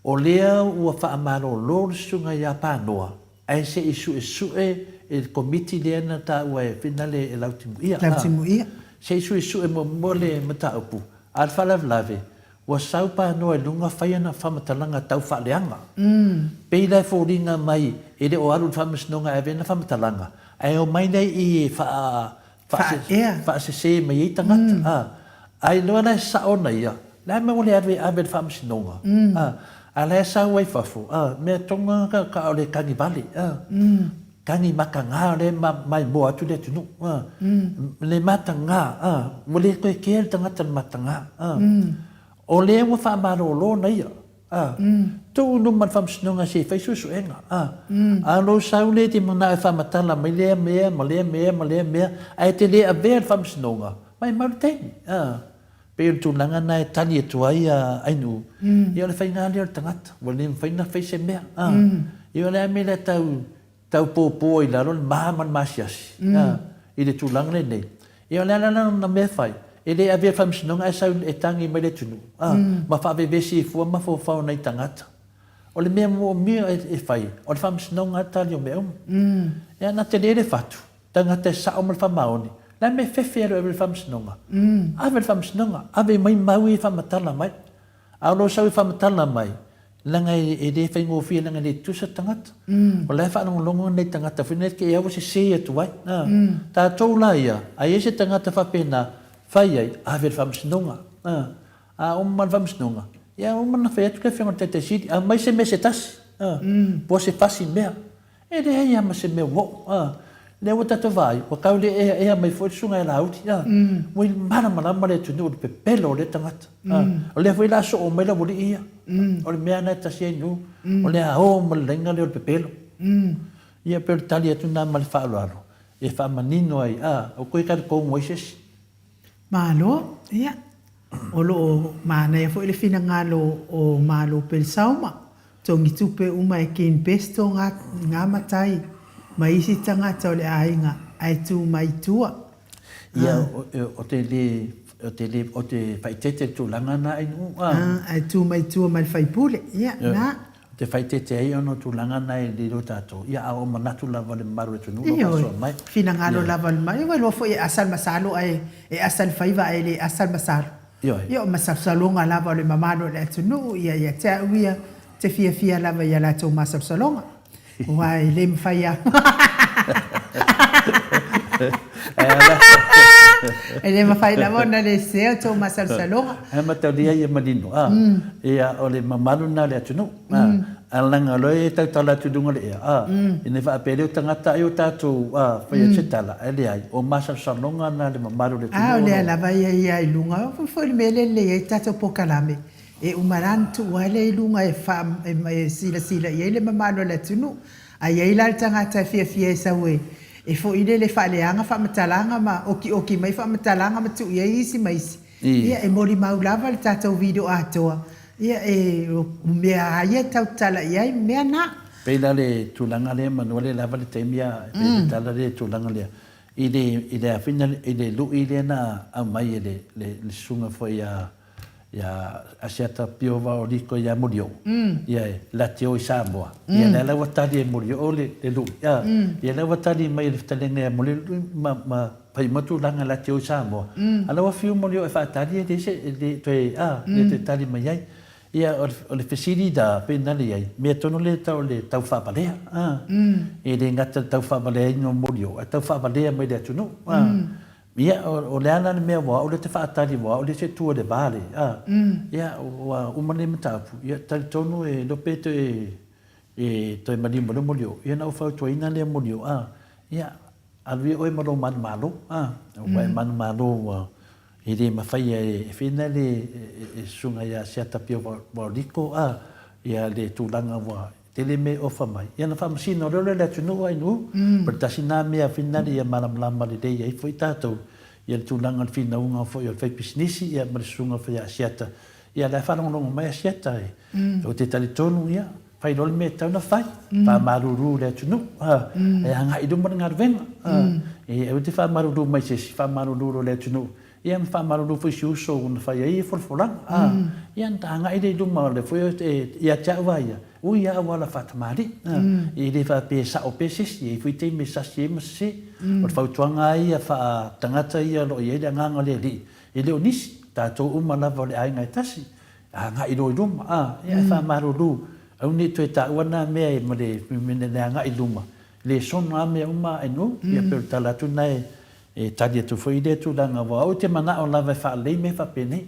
O lea ua faamalolo le susuga ia Panoa, ae se i suesue e le Komiti lea na taua e finale e Lautimuia, ā, Lautimuia. se i suesue muamua le mataupu, a o le faalavelave, ua sau Panoa i luga fai ana faamatalaga tau faaleaga. Pei la e foliga mai e le o alu i le Faamasinoga e ave ana faamatalaga, ae omai lea i i faa, Faaea. Faasese mai ai tagata, a. A iloa la e sao ona ia, le a mea ua le alu e ave i le faamasinoga, a. A la e sau ai fafo, a, mea tonu lava ka, ka o le tagi vale, a. Tagi mataga o lea e ma, maimoa atu le atunuu, a. Le mataga, a, ua le toe kea le tagata i le mataga, a. O lea ua faamalolo ona ia, A. Tuu i luma le Faamasinoga se i fai suesuega. A. A lou sau lea e te manao e faamatala mai lea mea ma lea mea ma lea mea, ae te le avea le Faamasinoga, maimau le taimi. A. Pei o le tulaga lena e tali atu ai a Ainuu, ia o le faiga lea o le tagata, ua le mafai ona fai se mea. A. Ia o le a le mea lea tau tau pōpō ai i lalo le ma ma le maasiasi, a, i le tulaga lenei. Ia o le ala la lona mea e fai, e le avea faamasinoga ae sau e tagi mai le atunuu, a, ma faavevesi ai fua mafaufau o nai tagata. O le mea moomia e fai, o le faamasinoga lava tali o mea uma. Ia na tele le fatu, tagata e sao ma le faamaoni, le a le mea e fefe alu e ave i le faamasinoga? Ave i le faamasinoga, ave mai mau ia e faamatala mai. A o lou sau e faamatala mai, leaga e le faigofie leaga e le tutusa tagata. O la e faalogologo nei tagata foi nei te i ua sese atu ai. Tatou la ia, a i ai se tagata faapena, fai ai, ave i le faamasinoga. A uma le faamasinoga, ia uma ona fai atu le Afioga i le Taitai Sili, aumai se mea se tasi, po o se fasi mea. E leai lava ma se mea ua oo, a. Lea ua tatou vaai, ua tau le eaea mai foi le susuga ia Laauli, a. Ua malamalama le atunuu i le pepelo o lea tagata, a. O lea foi o le a soo mai le aualii ia. O le mea lena e tasi ai nuu, o le a o ma le laina lea o le pepelo. Ia pei o le tali atu lena ma le faaaloalo e faamanino ai, a, aua toe talitonu ai se isi. Malo, ia, o lo o manaia foi le finagalo o Malo Pelesauma, togi tupe uma e Ken Besto nga, nga matai ma isi tagata o le aiga ae tu mai tua. Ia, o te le, o te le, o te faaeteete i le tulaga na ai nuu, a. Ae tu mai tua ma le faipule, ia, na. Te faaeteete ai ona o tulaga na e le iloa tatou, ia a o manatu lava le mamalu o le atunuu o lo o faasoa mai. Ioe, finagalo lava o le mamalu. Ua iloa foi e asa le masalo ae e asa le faiva ae le asa le masalo. Ioe. Ia o masalosaloga lava o le mamalu o le atunuu, ia ia te au ia, ou te fiafia lava i a latou masalosaloga. Aua e le mafai lava. E le mafai lava ona le sese outou masalosaloga. Ae mataulia ia manino, a, ia, o le mamalu lena o le atunuu, a, a leaga o lea e tautala atu i luga o le ea, a, ina faapea lea o tagata ai o tatou, a, fai atu se tala, ae leai, o masalosaloga lena o le mamalu o le atunuu. A, o lea lava ia ia i luga, o foi le mea lea e lelei ai tatou polokalame, E uma la ona tuu lava lea i luga e faa, e silasila i ai le mamalu o le atunuu. A i ai la le tagata e fiafia e sau e, e foi lele e faaleaga faamatalaga ma okioki mai faamatalaga ma tuu i ai isi ma isi, ia e molimau lava le tatou video atoa, ia e, o mea lava ia e tau tatala i ai mea na. Pei la le tulaga lea manu o lea lava le taimi a, pei le tala lea i le tulaga lea, i le, i le afina, i le lui lea na aumai e le, le susuga foi a ia Asiata Piova o Liko ia Molioo, ia e la te o i Samoa, ia lea la ua tali e Molioo le lui, a, ia lea ua tali mai e le fetalaiga ia Molioo le lui ma, ma fai uma tulaga la te o i Samoa. A la ua fiu Molioo e faatali e leai se, e le toe, a, le toe tali mai ai. Ia o le fesili la, pei ona i ai, mea tonu lea e tau o le tau faavalea, a, e le gata i le tau faavaleaina o Molioo, ae tau faavalea mai le atunuu, a. Ia, o le a la le mea ua au lea te faatali ua au lea se tua i le va le, a? Ia, ua uma lenei mataupu, ia, talitonu e iloa pe toe, e toe maliu mai loa molioo, ia ona ou fautuaina lea molioo, a? Ia, alu ia oe ma lou manumalo, a, ua e manumalo ua e le mafai e fina le e susuga ia Asiata Pio Vaoliko, a, ia le tulaga ua tele mea e ofa mai. Ia na faamasino loa lea le atunuu a inu, o le tasi na mea fina le ia malamalama lelei ai foi tatou ia le tulaga o le finauga foi o le faipisinisi ia ma le susuga foi ia Asiata. Ia la e faalogologo mai Asiata e, ou te talitonu ia, Fai loa le mea e tatau ona fai, faamalulu i le atunuu, e agai i luma le galuega. E aua te faamalulu mai i se isi, faamalulu loa i le atunuu, ia ma faamalulu foi i si uso ua na fai ai ia folafolaga. Ia ona agai lea i luma, o lea foi ia te au lava ia, ui lava auala faatamalii, e le faapea e sao pea se isi, e i ai foi taimi e sasi ai ma sese. O le fautuaga lava ia faa-tagata ia o lo o i ai le agaga o le Alii, e le o nisi, o tatou uma lava o le aiga e tasi, agai loa i luma, a, ia e faamalulu, aua ne i toe taua na mea e ma le, le agai i luma, le sono lava mea uma a nu, ia pei o le tala atu lena e, e tali atu foi i lea tulaga, aua ou te manao lava e faalelei mea faapenei,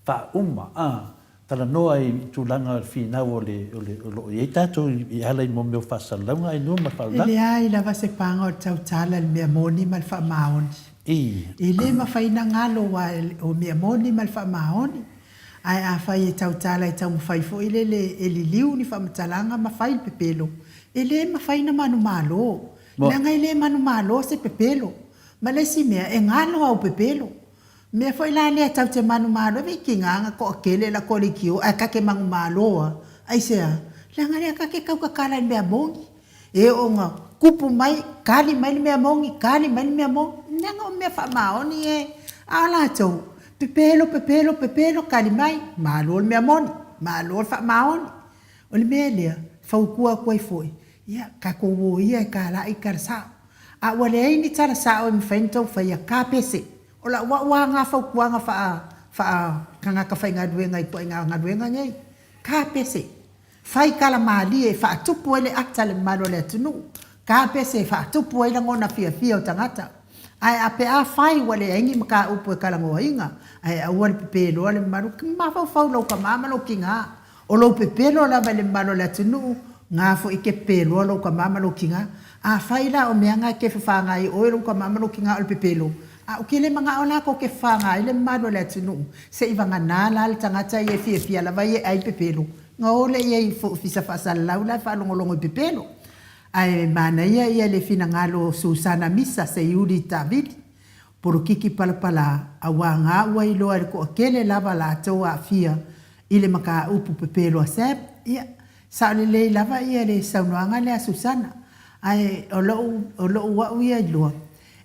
faauma, a, talanoa i tulaga o le finau o le, o le, o lo o i ai tatou i ala i mea o faasalalauga a nu ma le faalavelave. E leai lava se paga o le tautala i le mea moni ma le faamaoni. I. E le mafai ona galo aua o mea moni ma le faamaoni. Ae afai e tautala e taumafai foi lele e liliu ni faamatalaga ma fai le pepelo, e le mafai na manumalo, leaga e le manumalo se pepelo. Ma le isi mea, e galo au pepelo. Mea foi la lea tau te manumalo ai, veikiga na toatele la toa leitio ae ta te manumalo a, aisea? Leaga lea ta te tautatala i le mea moni. E oo ina tupu mai, kali mai le mea moni, kali mai le mea moni, leaga o mea faamaoni e a latou, pepelo, pepelo, pepelo, kali mai, malo le mea moni, malo le faamaoni. O le mea lea, e fautua atu ai foi, ia, tatou o ia e talai tala sao. A ua leai ni tala sao e mafai ona tou faia, kapese. O lau au lava na fautuaga faa, faa tagata faigaluega i ituaiga galuega nei, kapese. Fai tala malie e faatupu ai le ata i le mamalu o le atunuu, kapese e faatupu ai lagona fiafia o tagata. Ae a pe a fai ua leai ni mataupu e talanoaina, ae aua le pepeloa le mamalu, mafaufau i lou tama ma lou tina. O lou pepelo lava i le mamalu o le atunuu, na foi e te pepeloa lou tama ma lou tina. Afai la o mea na e te fafaga ai oe lou tama ma lou tina o le pepelo, a ou te le manao la tou te fafaga ai le mamalu o le atunuu, seivagana la le tagata ia e fiafia lava ia e ai pepelo, Ona o lea i ai i Ofisa Faasalalau la e faalogologo i pepelo. Ae manaia ia le finagalo o Susana Misa Seiuli Tavili, polokiki palapala, auā gā ua iloa e le toatele lava latou aafia i le mataupu pepelo a Sam. Ia, sao lelei lava ia le saunoaga lea a Susana. Ae o lou, o lou au ia iloa,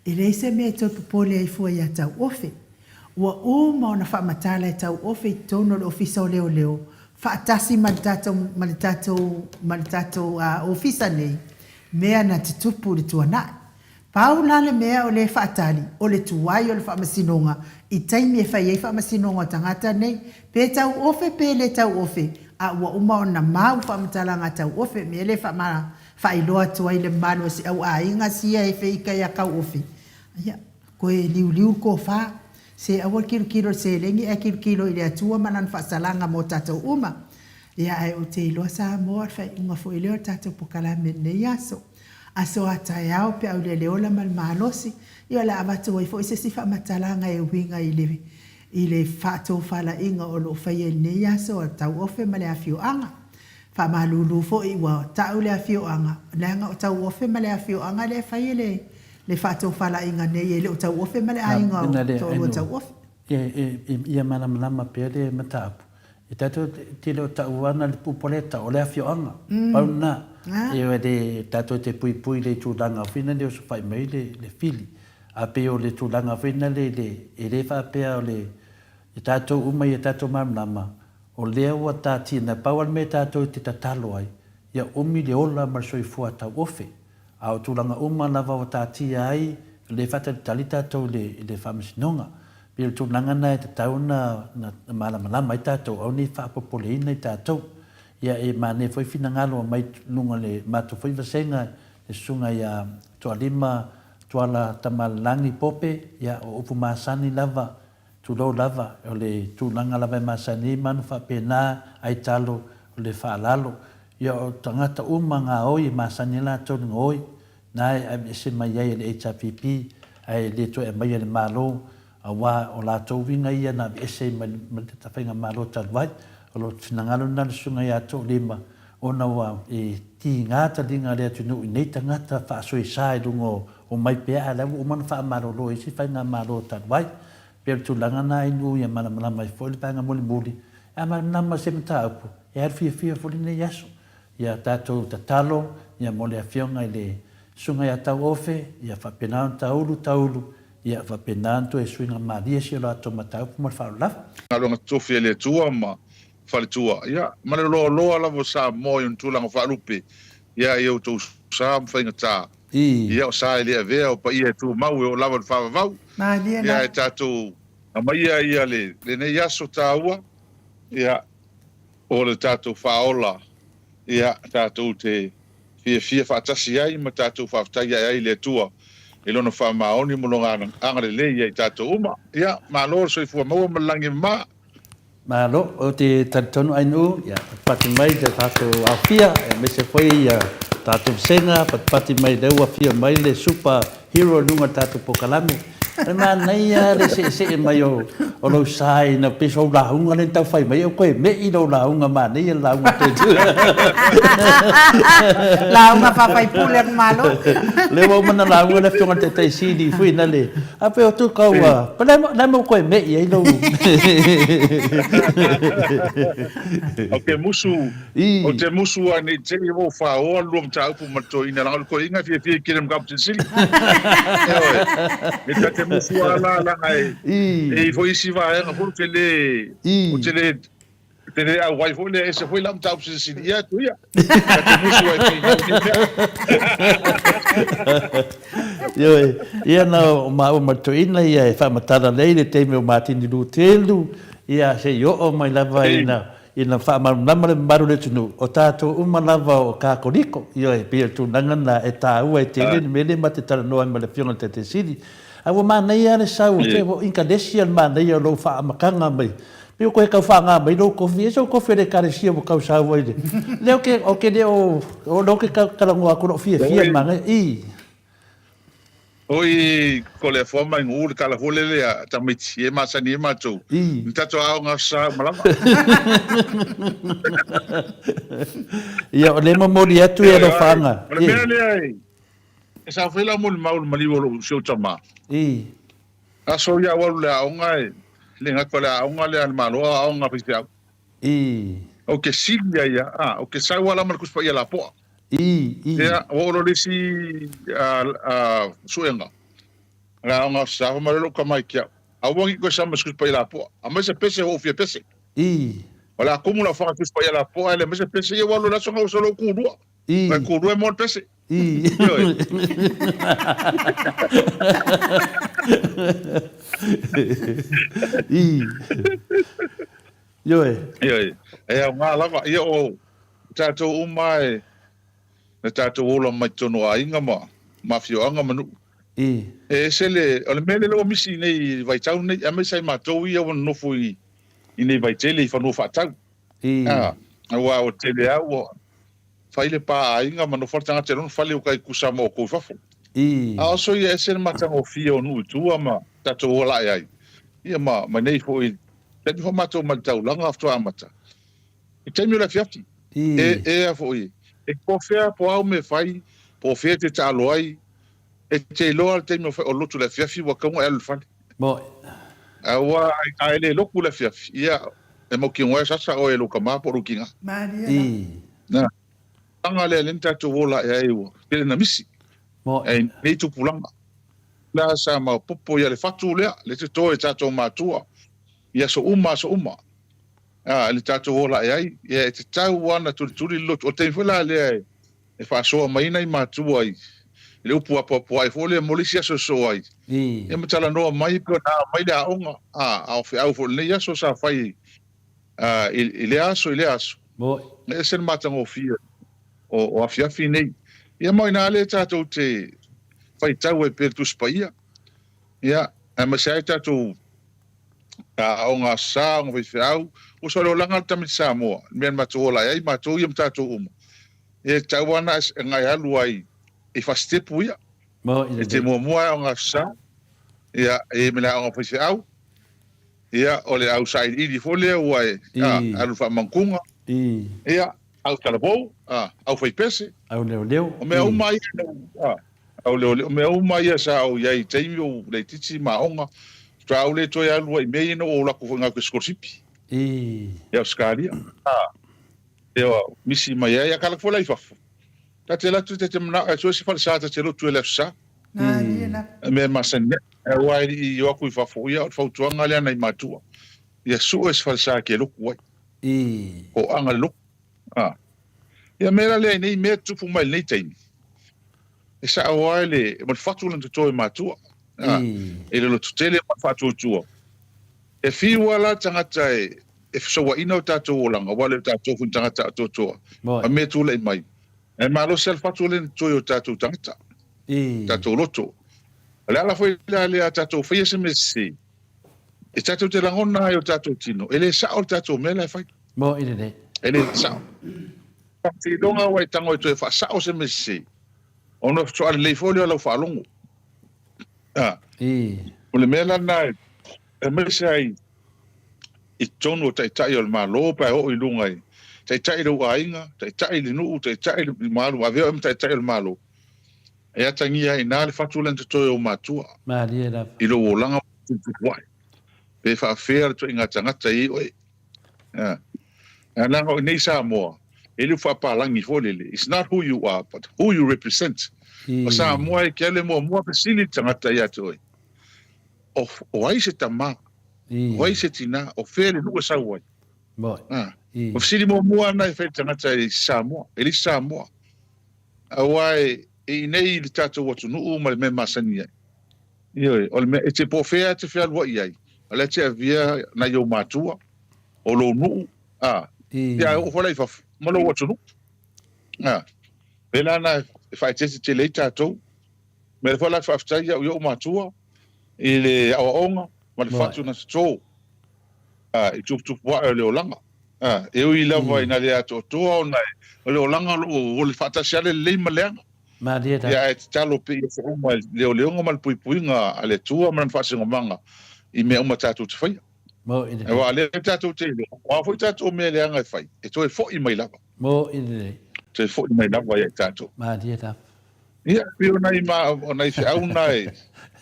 e leai se mea e toe popole ai fua ia Tauofe. Ua uma ona faamatala e Tauofe i totonu o le Ofisa o Leoleo faatasi ma le tatou, ma le tatou, ma le tatou Ofisa nei, mea na tutupu i le tuanai. Pau la le mea o lea e faatali, o le tuai o le Faamasinoga i taimi e fai ai Faamasinoga o tagata nei, pe tauofe pe le tauofe, a ua uma ona mau faamatalaga a Tauofe, mea lea e faama, faailoa atu ai i le mamalu o si au aiga sia e feita ia Tauofe, ia, Koe liuliu le tofa, se aua le tilotilo i le seleni ae tilotilo i le Atua ma Lana faasalaga mo tatou uma. Ia ae ou te iloa Samoa o le faaiuga foi lea o le tatou polokalame i lenei aso. Aso a taeao pe au le ola ma le malosi, ia o le a avatu ai foi se isi faamatalaga e uiga i le i le faatofalaiga o lo o faia i lenei aso a Tauofe ma le afioaga. Faamalulu foi ua tau le afioaga, leaga o Tauofe ma le afioaga lea e fai e le Le faatofalaiga nei e le o Tauofe ma le aiga o toalua Tauofe. Ia malamalama pea le mataupu. E tatou te le o taua ana le pupoleta, o le afioaga. Pau lena. E le tatou te puipui i le tulaga foi lea osofai mai le fili. A pei o le tulaga foi lea e le faapea o le e tatou uma ia tatou malamalama, o lea ua tatia, na pau lava le mea tatou te tatalo ai, ia umi le ola ma le soifua tauofe. A o tulaga uma lava ua taatia ai, o lea e faatalitali tatou i le Faamasinoga. E pei o le tulaga lena e tatau ona malamalama ai tatou, aua ne i faapopoleina i tatou. Ia e manaia foi finagalo aumai luga o le matou foi vasega, le Susuga ia Toalima Tuala Tamalelagi Pope, ia o upu masani lava, tulou lava, o le tulaga lava e masani ai manu faapena, aitalo o le faalalo. Ia o tagata uma gaoi e masani ai latou i le gaoi. na e aveese mai ai e le HRPP ae le toe aumaia e le Malo, aua o latou uiga ia na aveese ai mai le Faigamalo talu ai. O lo finagalo lena o le Susuga ia Toolima ona ua e tiga taliga a le atunuu i nei tagata faasoesa i luga o omai pea ae la ua uma ona faamalolo e isi Faigamalo talu ai. Pei o le tulaga lena i nuu ia malamalama ai foi le vaega mulimuli, a malamalama se mataupu, e alu fiafia foi lenei aso. Ia tatou tatalo ia mo le Afioga i le Susuga ia Tauofe, ia faapena ona taulu taulu, ia faapena ona toe suiga malie si o latou mataupu ma le faaaloalo lava. Galuega tofi a le Atua ma faletua, ia, ma le loaloa lava o Samoa i ona tulaga faalupe, ia, i outou sa ma faigata, ia, o sa e le avea, o paia e tumau e oo lava i le faavavau, ia, ae tatou aumaia ia lenei aso taua, ia, o le tatou faaola, ia, tatou te fiafia faatasi ai ma tatou faafetai ae ai i le Atua i Lona faamaoni ma Lona agalelei ia i tatou uma. Ia, malo le soifua maua ma le lagi e mama. Malo, ou te talitonu Ainuu, ia patipati mai le tatou aofia, aemaise foi ia tatou vasega, patipati mai lea ua afio mai le super hero i luga o le tatou pokalame. E manaia le seesee mai o lou sa ina pei sou lauga lea na tau fai mai, e koe me'i lou lauga, manaia le lauga tele. Lauga faafaipule a le Malo. Lea ua uma ona lauga le Afioga i le Taitai Sili foi na le, a pei o tu kau a, pa le a mo koe me'i ai lou. Ou te musu, ou te musu lava nei te i ua ou faaoa le lua mataupu ma le toeaina, leaga o le toeaina e fiafia i kele mataupu silisili. Ioe. E ta te musu lava la, leaga e i ai foi isi vaega foi ou te le, ou te le, ou te le auai foi lea, e ese foi lau mataupu silisili ia atu ia. Ta te musu ai nei mea. Ioe, ia na o maua ma le toeaina ia e faamatala lelei le taimi o Matini Lutelu, ia se i oo mai lava ina Ina faamalamalama le mamalu o le atunuu, o tatou uma lava o Katoliko, ioe, pei o le tulaga lena e taua ai tele le mea lea ma te talanoa ai ma le Afioga i le Taitai Sili. Ae ua manaia lava le sau, se ua Inigalesia le manaia o lou faaamataga mai, pei ua toe tau faana mai lou tofi, e ese lou tofi o le Ekalesia ua tau sau ai le, lea ou te, ou te le o, o lea ou te talanoa atu, o lou fiafia le manaia, i. Oi ko le afoa mai nuu le tala foi lele a tamaiti e masani ai matou ni tatou aoga aso sa uma lava. Ia o lea momoli atu e alofaaga. O le mea lea e e sa foi la molimau le maliu o lou si ou tama. Aso ia ou alu le aoga e le gata o le aoga lea a le Malo a o aoga a faifeau. Ou te sili ai ia, a ou te sau lava la ma le Tusi Paia lapoa. Ia, ua oo loa le isi suega, le aoga o Safa ma le lou tama i te au. Aua ne i toe sama i se Tusi Paia lapoa. Aumai se pese ua ou fia pese. O le a tumu lau faga Tusi Paia lapoa ae le aumai se pese, ia ua alu i le aso na ou sau lou tulua. Mai tulua e maua le pese. Ioe. Ioe. Ioe. E aoga lava. Ia o tatou uma e na tatou ola mai totonu o aiga ma ma afioaga ma nuu. E ese le, o le mea lea ua misi i nei vaitau nei, aemaise ai matou ia ua nonofo i i nei vaitele i fanua faatau. Aua ua tele lava ua fai le pa aiga ma nofo le tagata i lona fale ua tai tutusa ma outou i fafo. A oso ia ese le matagofie o nuu i tua ma tatou ola ae ai, ia ma ma nei foi taimi foi matou mai le taulaga faatoa amata. I taimi o le afiafi, e, e a foi, e po fea po ao me fai, po fea te taalo ai, e te iloa le taimi o fai o lotu le afiafi ua tatau ona e alu i le fale. Aua a e le lotu le afiafi, ia e mautinoa e sasa oe e lou tama po o lou tina. Na, tulaga lea lea na tatou ola ae ai ua tele na misi. Ae nei tupulaga. La sa maopoopo ia le fatu lea, le toto e tatou matua i aso uma aso uma. A, i le tatou ola ae ai, ia e tatau lava ona tulituli le lotu. O le taimi foi la lea e faasoa mai ai nai matua i le upu apoapoai foi lea mo le isi aso e sosoo ai. Ia ma talanoa mai pe ona ao mai le aoga, a, a o feau foi o lenei aso sa fai i lea aso i lea aso. E ese le matagofie o afiafi nei. Ia ma o ina lea tatou te faitau ai pea i le Tusi Paia, ia, aemaise ai tatou aoga aso sa, aoga faifeau, ua sole olaga le tamaiti Samoa, le mea na matou ola ai matou ia ma tatou uma, e tatau lava ona e alu ai. i faasitepu ia. Mao'i E te lelei. muamua e aoga aso Sa, ia, e i ai ma le aoga faifeau, ia, o le au sailiili foi lea ua e, a, I. alu faamautuga, I. ia, au talavou, a, au faipese. Au leoleo. O mea I. uma ia, a, au leoleo, o mea uma ia sa ou i ai i taimi o laitiiti ma aoga, faatoa ou le toe alu ai i mea ia ina ua ou alu atu foi galu sikolasipi. I. I Ausetalia, a, ia, misi mai ai, a ka alu atu foi la i fafo. Ta te alu atu ta te manao e sue se falesa ta te lotu e le Aso Sa. E mea e masani ai. Aua e le i o atu i fafo, ia o le fautuaga lea nai matua, ia sue se falesa e te lotu ai. Toaga le lotu. A. Ia mea la lea i nei mea tupu mai i lenei taimi, e sao lava le, ma le fatu lona toto e matua. A. I le lototele ma le faatuatua. E fiu lava la tagata e e fesouaina o tatou olaga, aua e le o tatou foi ni tagata atoatoa, ma mea tulai mai. Ae malosi lava le fatu lea na totoe o tatou tagata, tatou loto. O le ala foi lea lea a tatou faia se mea sese, e tatou te lagona ai o tatou tino, e le sao le tatou mea la e fai. Moni lelei. E le sao. Seiloga ua e tago e toe faasao se mea sese, ona faatoa lelei foi lea o lau faalogo. O le mea la lena, aemaise ai i totonu o Taitai o le Malo pe a oo i luga i Taitai lou aiga, Taitai le nuu, Taitai le malu, avea oe ma Taitai o le Malo, e atagia ai i ina le fatu lea na totoe e ou matua Malie lava. i lou olaga ma lou tuputupuae, pe faafefea le ituaiga tagata e i ai oe. Ae leaga o i nei Samoa, e le o faapalagi foi lele, it's not who you are but who you represent. O Samoa e te alu e muamua fesili le tagata ia te oe, o ai se tama O ai se tina, o fea le nuu e sau ai? Moni. O fesili muamua lena e fai i le tagata i Samoa, e leai se Samoa. Aua e i inei i le tatou atunuu ma le mea e masani ai. Ioe, o le mea, e te po o fea e te fealuai ai, o la e te avea nai ou matua, o lou nuu, a, ia e oo foi la i fafo, ma lou atunuu. A, pēlā lena e faaeteete tele ai tatou. Mea foi la te faafetai au i ou matua i le aoaoga ma le fatu na toto i tuputupu ae o le olaga. E ui lava ina le atoatoa ona o le olaga o lo o ole faatasi lava le lelei ma le leaga. Malie Ia ae tatalo pea ia fo'u mai le leoleoga ma le puipuiga a le Atua ma Lana faasinomaga i mea uma tatou te faia. Mo'i lelei. Aua o lea tatou te iloa, o a foi tatou mea leaga e fai, e toe fo'i mai lava. Mo'i lelei. Toe fo'i mai lava ia i tatou. Malie lava. Ia, pei o nai, ma, o nai feau na e,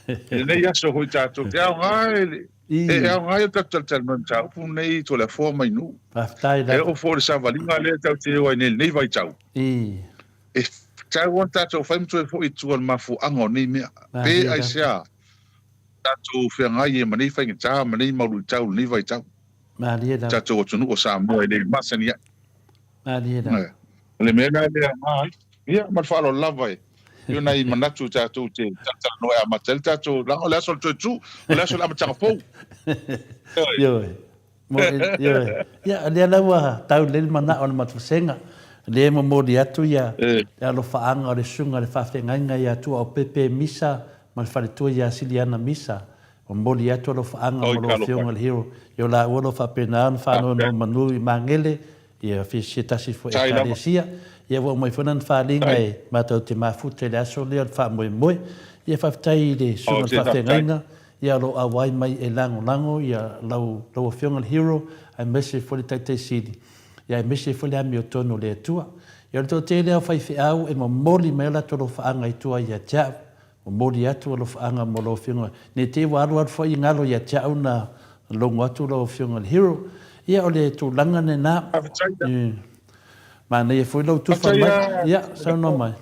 i lenei aso foi tatou te aoga e le, e aoga ai o tatou talatalanoa i mataupu nei Toleafoa mai nuu. Faafetai E lava. oo foi i le savaliga lea tatou te o ai nei i lenei vaitau, e tatau ona tatou fai ma toe foi i tua i le mafuaaga o nei mea. Pe Malie lava. aisea tatou feagai ai ma nei faigata ma nei mau luitau i lenei vaitau. Malie lava. Tatou atunuu o Samoa e le masani ai. Malie lava. O le mea la lea na ai. Ia, ma le faaaloalo lava e pei ona i manatu tatou te talatalanoa e amata ai le tatou, leaga o le aso o le toe tu, o le aso o le amataga fou. Ioe. Ioe. Ia, o lea la ua tau lelei le manao o le matou vasega. O lea e momoli atu ia le alofaaga o le susuga i le faafeagaiga ia Tuaopepe Misa ma le faletua ia Siliana Misa. Momoli atu alofaaga mo lau Afioga i le Hero i o laua o lo o faapena ona faanonomanu i Magele, ia se tasi foi Ekalesia. Ia ua aumai foi lana faaaliga e matou te mafuta i le aso lea o le faamoemoe. Ia faafetai i le Susuga i le Faafeagaiga ia o lo o auai mai e lagolago ia lau lau Afioga i le Hero aemaise foi le Taitai Sili, ia aemaise foi le amiotonu o le Atua. Ia o le toatele lea o faifeau e momoli mai o latou alofaaga i tua ia te au. Momoli atu alofaaga mo lau Afioga, ne i te i ua alualu foi i galo ia te au na logo atu lau Afioga i le Hero. Ia o le tulaga lena. Manaia foi lou tufa mai. Ia, saunoa mai.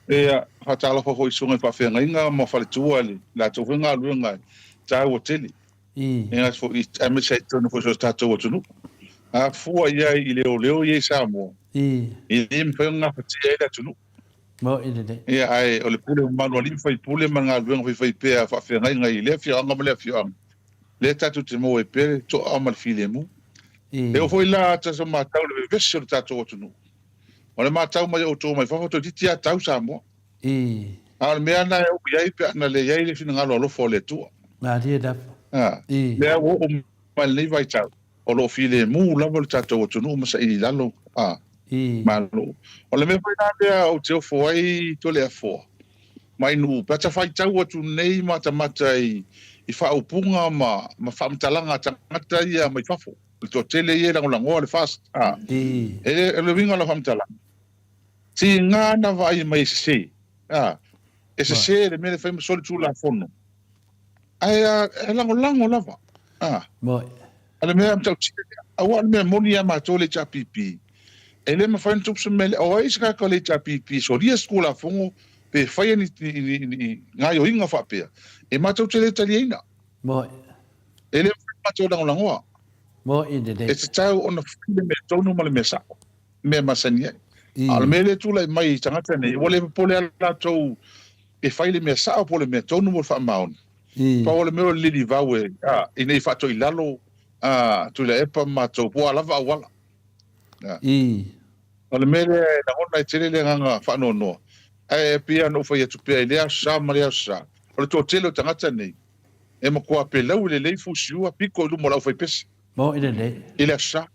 Ia, faatalofa foi i susuga i faafeagaiga ma faletua i le latou foi galuega e taua tele. Foi, aemaise ai totonu foi o so tatou atunuu. A fua i ai i leoleo ia i Samoa, e le mafai ona gafatia ai le atunuu. Moni lelei. Ia, ae o le pule mamalu a alii ma faipule ma le galuega faifaipea a faafeagaiga i lea afioaga ma lea afioaga, lea tatou te maua ai pea le toa ma le filemu. E oo foi la tatou matau i le vevesi o le tatou atunuu. O le matau mai a outou mai fafo, toeitiiti lava tau Samoa. A o le mea lena e oo i ai pe ana le i ai le finagalo alofa o le Atua. Malie lava. A, lea ua oo mai lenei vaitau, o lo o filemu lava le tatou atunuu ma saili i lalo, a. Malo. O le mea foi la lea ou te ofo ai Toleafoa mai Nuu pe a ta faitau atu nei matamata i i faaupuga ma ma faamatalaga a tagata ia mai fafo, o le toatele ia e lagolagoa le FAST. A, e le, o le uiga o lau faamatalaga, tiga na vaai mai e sese, a, e sese le mea lea e fai ma solitulafono, ae a, e lagolago lava, a. O le mea matautia lea, aua o le mea moni ia matou le HRPP, e le mafai ona tupu se mea lea. O ai se tagata o le HRPP e solia se Tulafono pe faia ni, ni, ni, ni gaoioiga faapea, e matou te le taliaina. Moi. E le mafai ona matou lagolagoa. Moi lelei. E tatau ona fai le mea tonu ma le mea sao, mea masani ai. A o le mea lea e tulai mai i tagata nei, ua le popole lava latou e fai le mea sao po o le mea tonu mo le faamaoni. Pau o le mea o le lilivau e, a, ina ia faatoilalo a Tuilaepa ma matou, po o a lava auala. A. O le mea lea e lagona ai tele le agaga faanoanoa, ae pei lava ona ou fai atu pea i lea aso sa ma lea aso sa, o le toatele o tagata nei, e matua pelau lelei fusiua piko i luma o le aufaipese. Moni lelei. I le aso sa.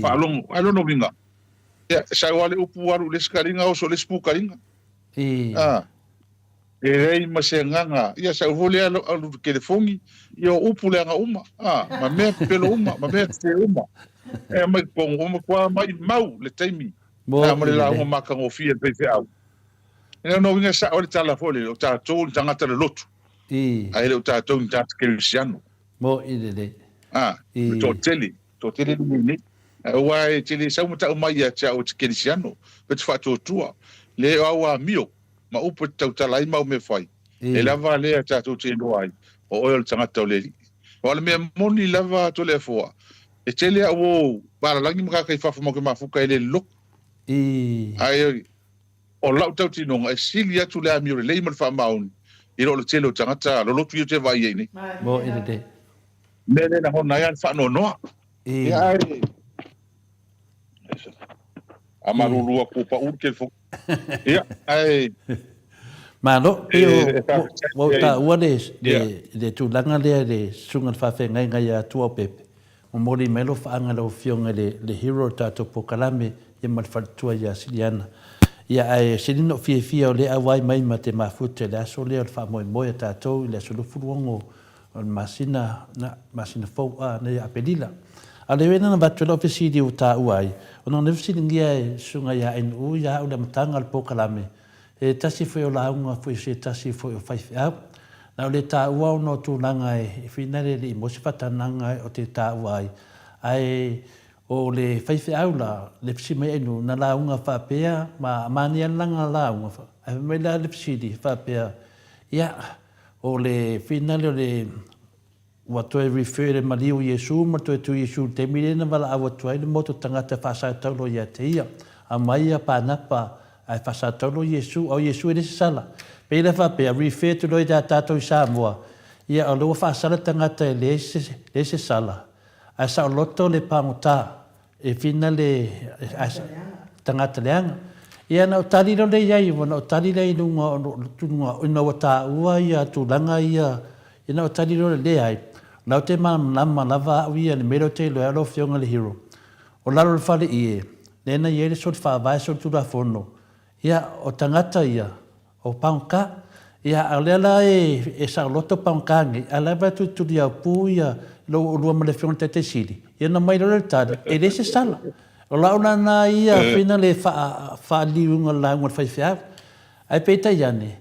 Faalogo, ae lona uiga, ia, e sau lava le upu alu i le isi kaliga oso i le isi pukaliga. A. E leai ma se agaga, ia sau foi lea alu i le telefoni, ia o upu leaga uma, a, ma mea pepelo uma, ma mea sese uma. E aumai i totonu, ua matua maimau le taimi, a, ma le lauga matagofie a le faifeau. E lona uiga e sao ai le tala foi lele, o tatou ni tagata lolotu, ae le o tatou ni tagata kerisiano. A, o le toatele, toatele le mea nei. Aua e te le sau ma tau mai ia te au e te kerisiano, pe te faatuatua, le o au amio, ma upu e te tautala ai mau mea fai, e lava lea tatou te iloa ai, o oe o le tagata o le Alii. Aua o le mea moni lava Toleafoa, e tele au o palalagi ma tagata i fafo matou te mafuta e le lolotu. Ae o lau tautinoga, e sili atu le amio lelei ma le faamaoni i lo le tele o tagata lolotu ia ou te vaai ai nei. Mea lea e lagona ai lava le faanoanoa. Ia ae A malulu atu ua pau le telefoni. Ia, ae Malo, pei o ua ou taua le le tulaga lea i le susuga i le faafeagaiga ia Tuaopepe, momoli mai alofaaga i lau Afioga i le le hero o le tatou polokalame ia ma le faletua ia Siliana. Ia ae sili ona ou fiafia o lea e auai mai ma te mafuta i le aso lea o le faamoemoe a tatou i le aso 26 O le masina, na, masina fou, a, nei Aperila. A o le uiga na avatu ai lau fesili ua taua ai, ona na fesiligia e Susuga ia NU ia au le amataga o le polokalame, e tasi foi o lauga foi se tasi foi o faifeau. Na o le taua ona o tulaga e finale e le i maua se faatanaga o te taua ai, ae o le faifeau la, le fesili mai NU, na lauga faapea, ma manaia lana lauga, ae fai mai la le fesili faapea, ia, O le finale o le ua toe refer le maliu o Iesu ma toe tu Iesu i le taimi lea na valaau atu ai le motu tagata e faasataulo ia te ia. Aumai ia Panapa ae faasataulo Iesu, a o Iesu e le se sala. Pei la faapea, refer atu loa ia tatou i Samoa, ia o lea ua faasala tagata e leai se, leai se sala, ae saoloto le pagota E whina le tagata leaga. Ia na ou tali loa lea i ai, ua na ou tali lea i luga o luga ina ua taua ia tulaga ia, ia na ou tali loa lea, leai, o la ou te malamalama lava au ia i le mea lea ou te iloa ai lau Afioga i le Hero. O lalo o le fale ie, lea na i ai le soli faavae, soli tulafono, ia o tagata ia, O Pangka, ia a o lea la e saoloto Pangka nei, a la e vaai atu i Tuliaupu ia lou oulua ma le Afioga i le Taitai Sili, ia ona mai loa lea o le tali, e leai se sala. O lau la na ia fina le faaliliuga o le lauga a le faifeau. Ae peitai ane,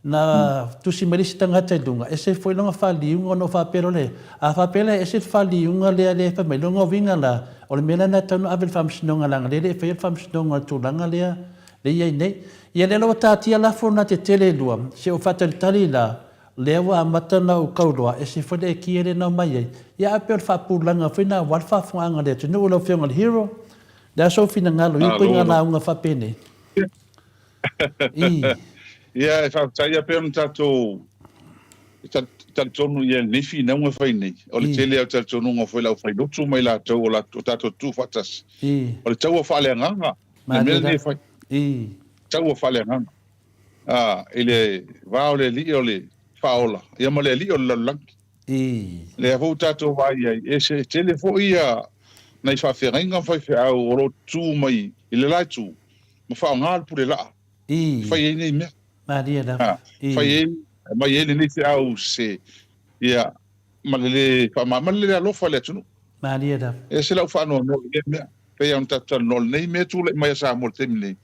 na tusi mai le isi tagata i luga, ese foi lona faaliliuga ona ou faapea loa lea, a faapea la e ese le faaliliuga lea lea e fai mai, lona uiga la, o le mea la lena e tatau ona ave i le Faamasinoga leaga o lea e le i faia le Faamasinoga o le tulaga lea lea i ai nei. Ia lea la ua taatia lafo na tetele e lua, se o faatalitali la, lea ua amata ona ou kauloa, ese foi le ekia lea na omai ai. Ia ae pei o le faapululaga foi na aua le faafofogaaga a le atunuu lau Afioga i le Hero, le a sou finagalo i ituaiga lauga faapenei? I. Ia e faafetai ia pei ona tatou talitonu i lenei finauga e fai nei, o le tele lava o talitonuga foi o le aufailotu ma i latou o tatou tutu faatasi, o le taua faaleagaga. Le mea lenei e fai. Taua faaleagaga. A, i le va o le Alii o le Faaola, ia ma le alii o le lalolagi. Lea foi ua tatou vaai ai, e tele foi ia nai faafeagaiga ma faifeau o lo o tutu mai. I le la itu, ma faaaoga le pule laa e fai ai nei mea. Malie lava. Fai ai, aumai ai lenei feau se, ia, ma le le faamama, ma le le alofa i le atunuu. Malie lava. E ese lau faanoanoa i lea mea. Pei lava ona tatou talanoa, o lenei mea e tulai mai a Samoa i le taimi nei,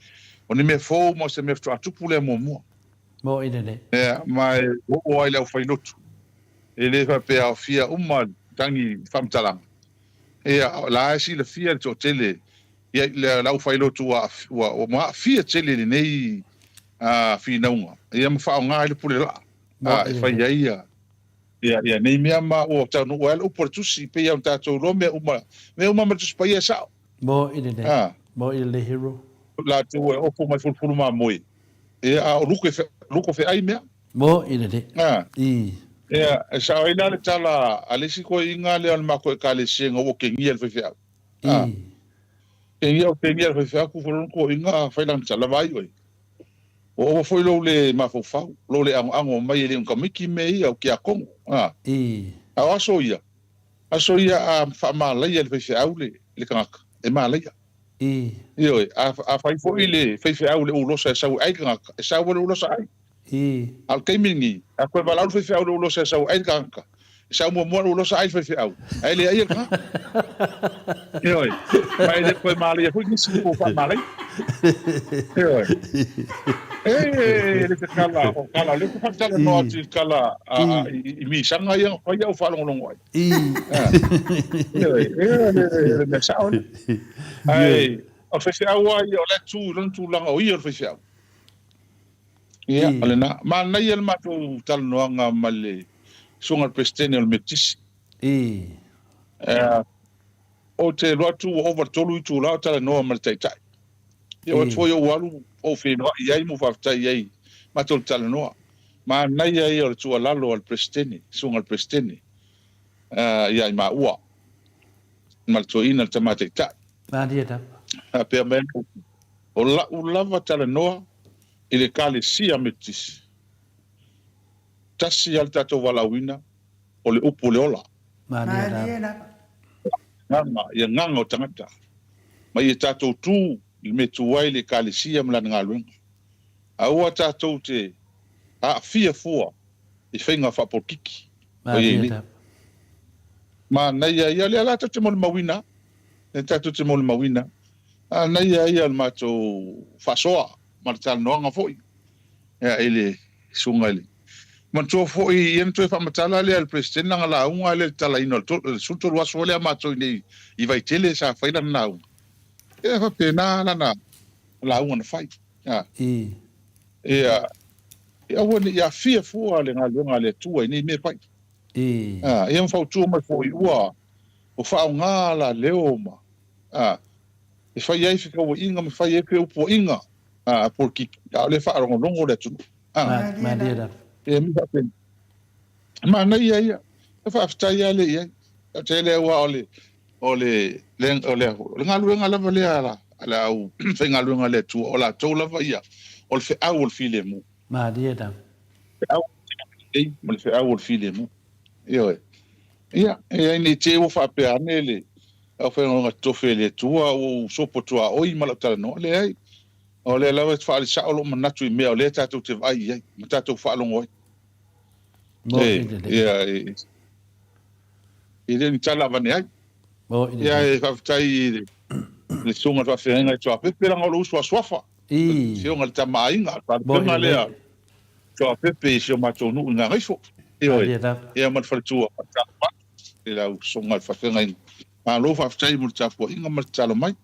o ni mea fou ma o se mea faatoa tupu lea muamua. Mo'i lelei. Ia, ma e oo ai le aufailotu, e le faapea e aofia uma tagi faamatalaga. Ia, o la e silafia le toatele, ia, le aufailotu ua, ua, ua aafia tele i lenei finauga, ia ma faaaoga ai le pule laa, e fai ai ia, ia, ia nei mea ma ua taunuu ai le upu a le Tusi, pei lava ona tatou iloa mea uma, mea uma ma le Tusi Paia e sao. Mo'i lelei. Mo'i lelei hero. Latou e opo mai fulufulu mamoe. Ia, a o luko e, luko feai mea. Mo'i lelei. I. Ia, e sao ai la le tala a le isi toeaiina lea o le matou Ekalesia ina ua otegia e le faifeau. I. Otegia, otegia e le faifeau, tu foi lona toeaiina fai lana tala, vaai oe. Ua ova foi lou le mafaufau, lou le agoago mai e le o ni tamaiti mea ia o tiakono. I. A o aso ia, aso ia a faamalaia e le faifeau le, le tagata, e malaia. I. Ioe, a, a fai foi le faifeau i le ulosa e sau e ai le tagata, e sau ai le ulosa ai. I. A o le taimi lenei, a toe valaau le faifeau i le ulosa e sau e ai le tagata, e sau muamua le ulosa ai le faifeau, ae le aia le tagata. Ioe, ma e le toe malaia foi nisi po o faamalaia. Ioe. E le se tala, o tala, o lea ou te faatalanoa atu i le tala a, a, i, i misaga ia na fai au faalogologo ai. I. Ioe, e le mea sao lea. Ae, o le faifeau lava ia, o la e tu i lona tulaga o ia o le faifeau. Ia, o lena. Manaia le matou talanoaga ma le Susuga i le Peresetene o le Metotisi. I. Ou te alu atu ua ova i le 3 itula o talanoa ma le Taitai. Ia, o atu foi ou alu ou feiloai i ai ma ou faafetai i ai matou te talanoa. Manaia ia o le tuualalo a le Peresetene, Susuga i le Peresetene, ia i maua ma le toeaina le Tama Taitai. Malie lava. Faapea mai ai, o la'u lava talanoa i le Ekalesia Metotisi, tasi lava le tatou valaauina, o le upu o le ola. Malie lava. Agaga, i agaga o tagata, ma ia tatou tu i le mea e tu ai le Ekalesia ma lana galuega. Aua tatou te aafia fua i faiga faapolokiki o i ai nei. Manaia ia, o lea la tatou te molimauina, lea tatou te molimauina, manaia ia o le matou faasoa ma le talanoaga foi i le susuga i le Manatua foi ia na toe faamatala lea e le Peresetene lana lauga lea i le talaina o le 13 aso lea matou i inei i Vaitele sa fai lana lauga. Ia e faapena lana lauga na fai. Ia, aua ne i aafia fua le galuega a le Atua i nei mea e fai. Ia ma fautua mai foi ua faaaoga la leo ma e fai ai fekauaiga ma fai ai feupuaiga a polokiki, a o lea e faalogologo le atunuu. Malie lava. Ia me faapena. Manaia ia. E faafetai lava lea i ai. Faafetai lea aua o le o le o le o le galuega lava lea a le au faigaluega a le Atua, o latou lava ia o le feau o le filemu. Malie lava. Feau lelei ma le feau o le filemu. Ioe. Ia, e ai nei te i ua faapea ane le aufaigaluega totofi a le Atua ua ou sopo tuaoi ma lau talanoa. Leai. O lea lava e faaali sao lou manatu i mea o lea tatou te vaai i ai ma tatou faalogo ai. Moni lelei. Ia, e, e le o ni tala avane ai. Moni lelei. Ia, e faafetai i le, le susuga i le faafeagaiga i Tuapepe, leaga o lou uso a Suafa. I. Afioga i le Tama a Aiga, le faalupega lea Tuapepe i si o matou nuu i Gagaifo. Ioe. Ia ma le faletua faatalofa atu i lau susuga i le faafeagaiga. Malo faafetai mo le tapuaiga ma le tatalo mai.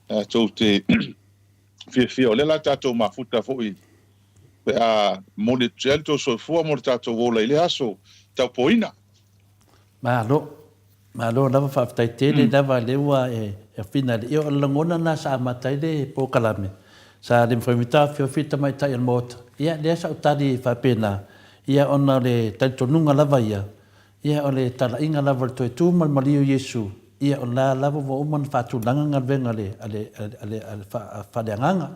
Tatou te fiafia, o lea la tatou mafuta foi pe a momoli atu ai le tou soifua mo le tatou ola i lea aso taupoina. Malo. Malo lava, faafetai tele lava lea ua e afina i le. Ia o le lagona lena sa amata ai le polokalame, sa le mafai foi ona taofiofi le tamaitai o le Maota. Ia lea sa ou tali faapena, ia ona o le talitonuga lava ia, Ia, o le talaiga lava o le toe tu ma le maliu o Iesu, ia, o la lava ua uma ona faatulaga galuega a le, a le, a le, a le faaleagaga.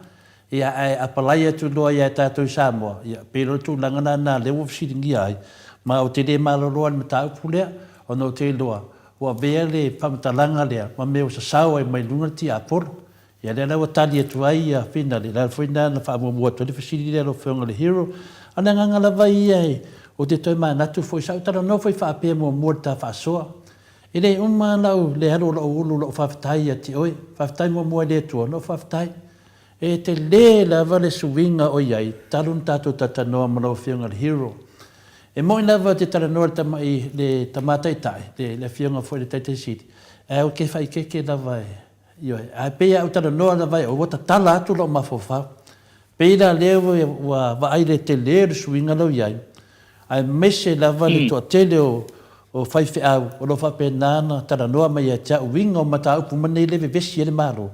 Ia, ae apalai atu loa ia tatou i Samoa, ia, pei loa le tulaga lena lea ua fesiligia ai, ma ou te le malolo lava i le mataupu lea, ona ou te iloa, ua avea le faamatalaga lea ma mea ua sasao ai mai luga le tiapolo. Ia lea la ua tali atu ai ia Fina, le ala foi lena na faamuamua atu ai le fesili lea lau Afioga i le Hero. A o le agaga lava ia ou te toe manatu foi, sa ou talanoa foi faapea muamua i le ta faasoa. E le uma lau le alu o lou ulu lou faafetai ia te oe. Faafetai muamua i le Atua ona ou faafetai. E tele lava le suiga o i ai talu ona tatou talatalanoa ma lau Afioga i le Hero. E moni lava ou te talanoa i le tama'i, le Tama Taitai, le Afioga foi i le Taitai Sili, ae ou te faaeteete lava e, ioe, ae pei a ou talanoa lava e ua tatala atu lou mafaufau. Pei la lea ua vaai i le tele o le suiga la ua i ai, aemaise lava le toatele o faifeau o lo o faapena ona talanoa mai ia te au uiga o mataupu uma nei lea e vevesi ai le Malo.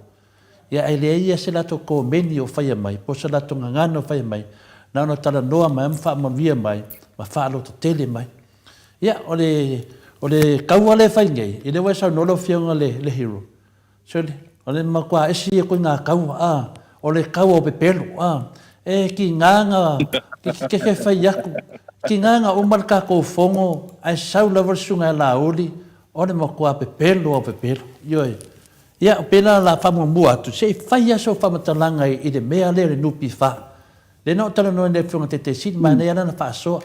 Ia ae leai ia se latou komeni o faia mai po o se latou gagana o faia mai, na ona talanoa mai ma faamanuia mai ma faalototele mai. Ia, o le, o le kaua lea e fai nei, ia lea ua e saunoa lau Afioga le, le Hero, sole, o le matua ese ia koina kaua, a, o le kaua o pepelo, a, e tiga na, ke ke fai atu, tiga na uma le tatou fono, ae sau lava le susuga ia Laauli, o le matua pepelo o pepelo, ioe. Ia, o pena la faamuamua atu, se i fai lava sau faamatalaga i le mea lea o le NPF. Lea na ou talanoa i le Afioga Taitaisili, manaia lana faasoa.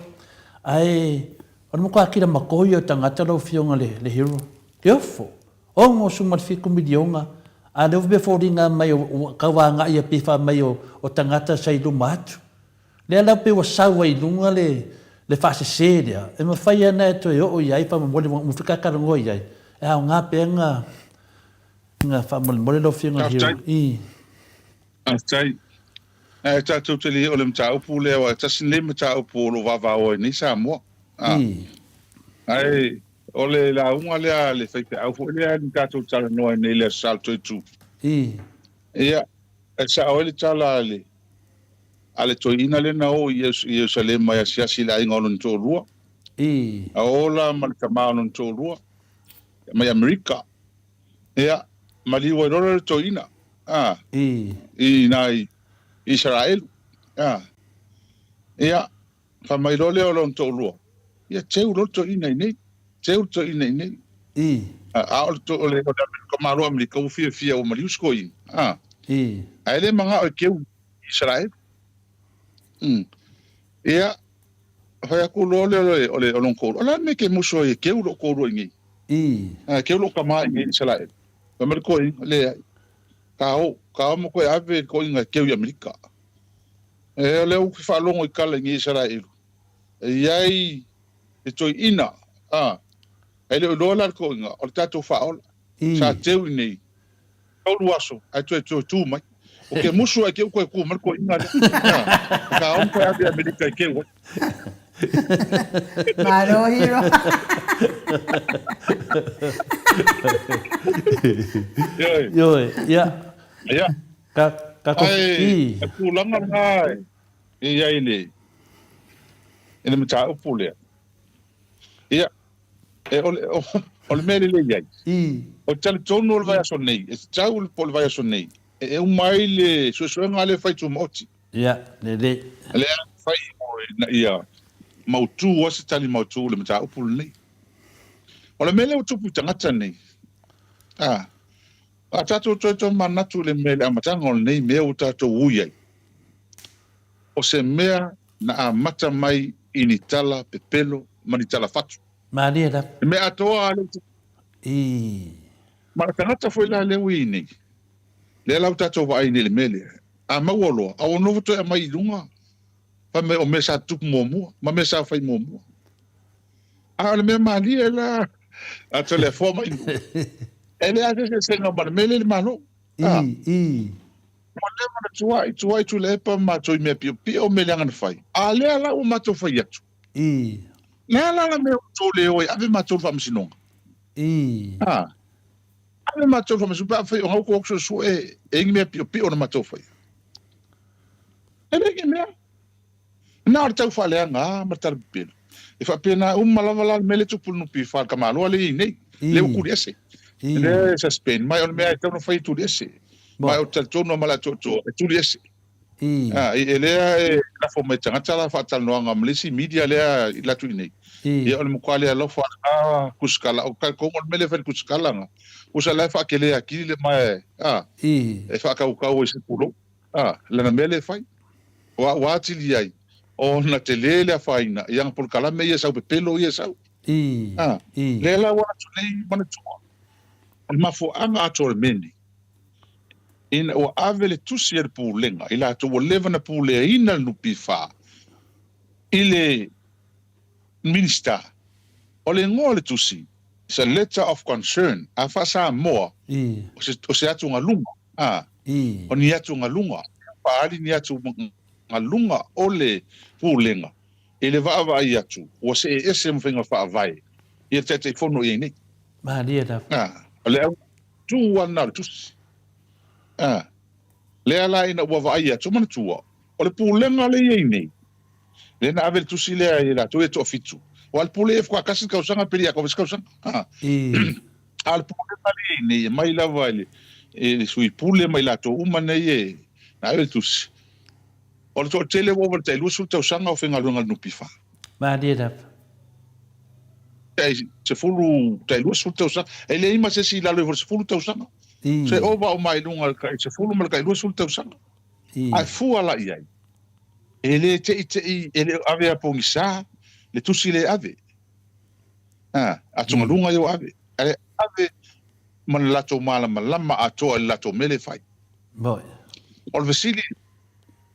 Ae o le matua kila matoi o tagata lau Afioga le Hero. Te ofo, 67 miliona, a o lea ua foliga mai ua tau agai pei fai mai o tagata sa i luma atu. Lea la pei ua sau ai i luga le faasese lea, e mafai ona e toe oo i ai faamolemole ua uma foi ta talanoa i ai, e aoga pea na faamolemole lau Afioga le Hero. I. Faafetai. Ae tatou te le o le mataupu lea, aua e tasi lenei mataupu o lo o vavao ai nei Samoa. A. Ae o le lauga lea a le faifeau foi lea na tatou talanoa ai nei i le Aso Sa o le Toetu. Ia, e sao ai le tala a le a le toeaina lea na o i Ierusalema e asiasi i le aiga o lona toalua. A o la ma le tama o lona toalua mai Amerika. Ia, maliu ai loa le toeaina, a, i ina i Isaraelu. A, ia, fai mai loa lea o lona toalua, ia teu loa le toeaina i inei, teu le toeaina i inei. A o le, o le, o le Malo o Amerika ua fiafia ua maliu si toeaina. A, ae le manao e keu i Isaraelu. Ia, fai atu loa lea o le, o lona toalua, o le a le mea e te musu ai e keu lou toalua i inei? E keu lou tama i inei i Isaraelu. Fai mai le toeaina, leai. Ka o, ka o ma toe ave le toeaina e keu i Amerika. E, o lea ou te faalogo i tala i inei i Isaraelu, e i ai le toeaina, a, e le o iloa la le toeaina, o le tatou faaola. Sa teu i inei, 3 aso ae toe toe tu mai. O ke musu ai ke uko e ku mai ko inga le. Ka on ko ave Amerika i ke ua. Malo hero. Ioe, ia. Ia. Ka ka ko i. Ai, tulaga na e i ai le i le mataupu lea. Ia, E, o, le, o, o le mea lelei ai. O te talitonu o le vaiaso nei, e tatau po o le vaiaso nei, e, e uma ai le suesuega lea e fai tumaoti. Ia, lelei. Lea e fai ina ia mautu ai se tali mautu i le mataupu lenei. O le mea lea ua tupu i tagata nei, a, a tatou toe tomanatu i le mea i le amataga o lenei mea ua tatou ui ai, o se mea na amata mai i ni tala pepelo ma ni tala fatu. Malie lava. Le mea atoa lea ua I. Ma le tagata foi la lea ua i ai nei, lea la ua tatou vaai nei i le mea lea, a maua loa, a ua nofo toe aumai i luga, fai mai o mea sa tutupu muamua, ma mea sa fai muamua. A o le mea malie la, a Toleafoa ma Inu, e leai se eseesega ma le mea lea i le Malo. I, i. Ua leva ona tuai, tuai Tuilaepa ma matou i mea piopio o mea leaga na fai. A lea la ua matou fai atu. I. Le a la la mea ua outou le o ai, ave matou i le faamasinoga. I. A. Ave matou i le faamasinoga pe afai o na ua outou suesue e i ni mea piopio na matou faia. E leai ni mea. Na o le tau faaleaga lava ma le tala pepelo. E faapena uma lava la le mea lea e tupu i le NPF le tamaloa lea e i ai nei, lea ua tuli ese. Lea e suspend mai, o le mea e tatau ona fai e tuli ese. Ma ou te talitonu lava ma le atoatoa e tuli ese. A, e lea e lafo mai tagata la faatalanoaga ma le isi media lea i latu i nei. Ia o le matua le alofa a kusikala o ka kongo le mele fai kusikala nga. Usa la faakele akili le mae a e faakaukau ai se pulou. A, lana mea lea e fai. Ua ua atili ai ona tele le afaina ia nga polokalame ia e sau pepelo ia e sau. A, lea la ua atu nei manatua o le mafuaaga atoa o le mea lenei. Ina ua ave le tusi a le Pulega i latou ua leva ona puleaina le NPF i le Minisita, o le igoa o le tusi, is a letter of concern, a faa-Samoa, o se atugaluga, a, o ni atugaluga, faaali ni atugaluga o le Pulega i le vaavaai atu ua see ese ma faiga faavae i le Taitaifono i ai nei. Malie lava. A, o le auga Tu ana o le tusi. A, lea la ina ua vaai atu, manatua, o le pulega lea i ai nei, lea na ave le tusi lea i latou ia e toafitu, aua o le pule ia faatoa tasi le tausaga pe le i atoa foi se tausaga. A, a o le pulega lea i ai nei, e mai lava i le, i le sui pule ma i latou uma nei e, na ave le tusi, o le toatele ua ova i le tai 20 tausaga o faigaluega i le NPF. Malie lava. Tai 10, tai 20 tausaga. E leai ma se isi i lalo ifo o le 10 tausaga. Se ova uma i luga i le tai 10 ma le tai 20 tausaga. Ae fua la i ai, e le teitei, e le o ave a pogisa le tusi lea e ave. A, atugaluga ia ua ave. Ae ave ma le latou malamalama atoa i le latou mea lea e fai. O le fesili,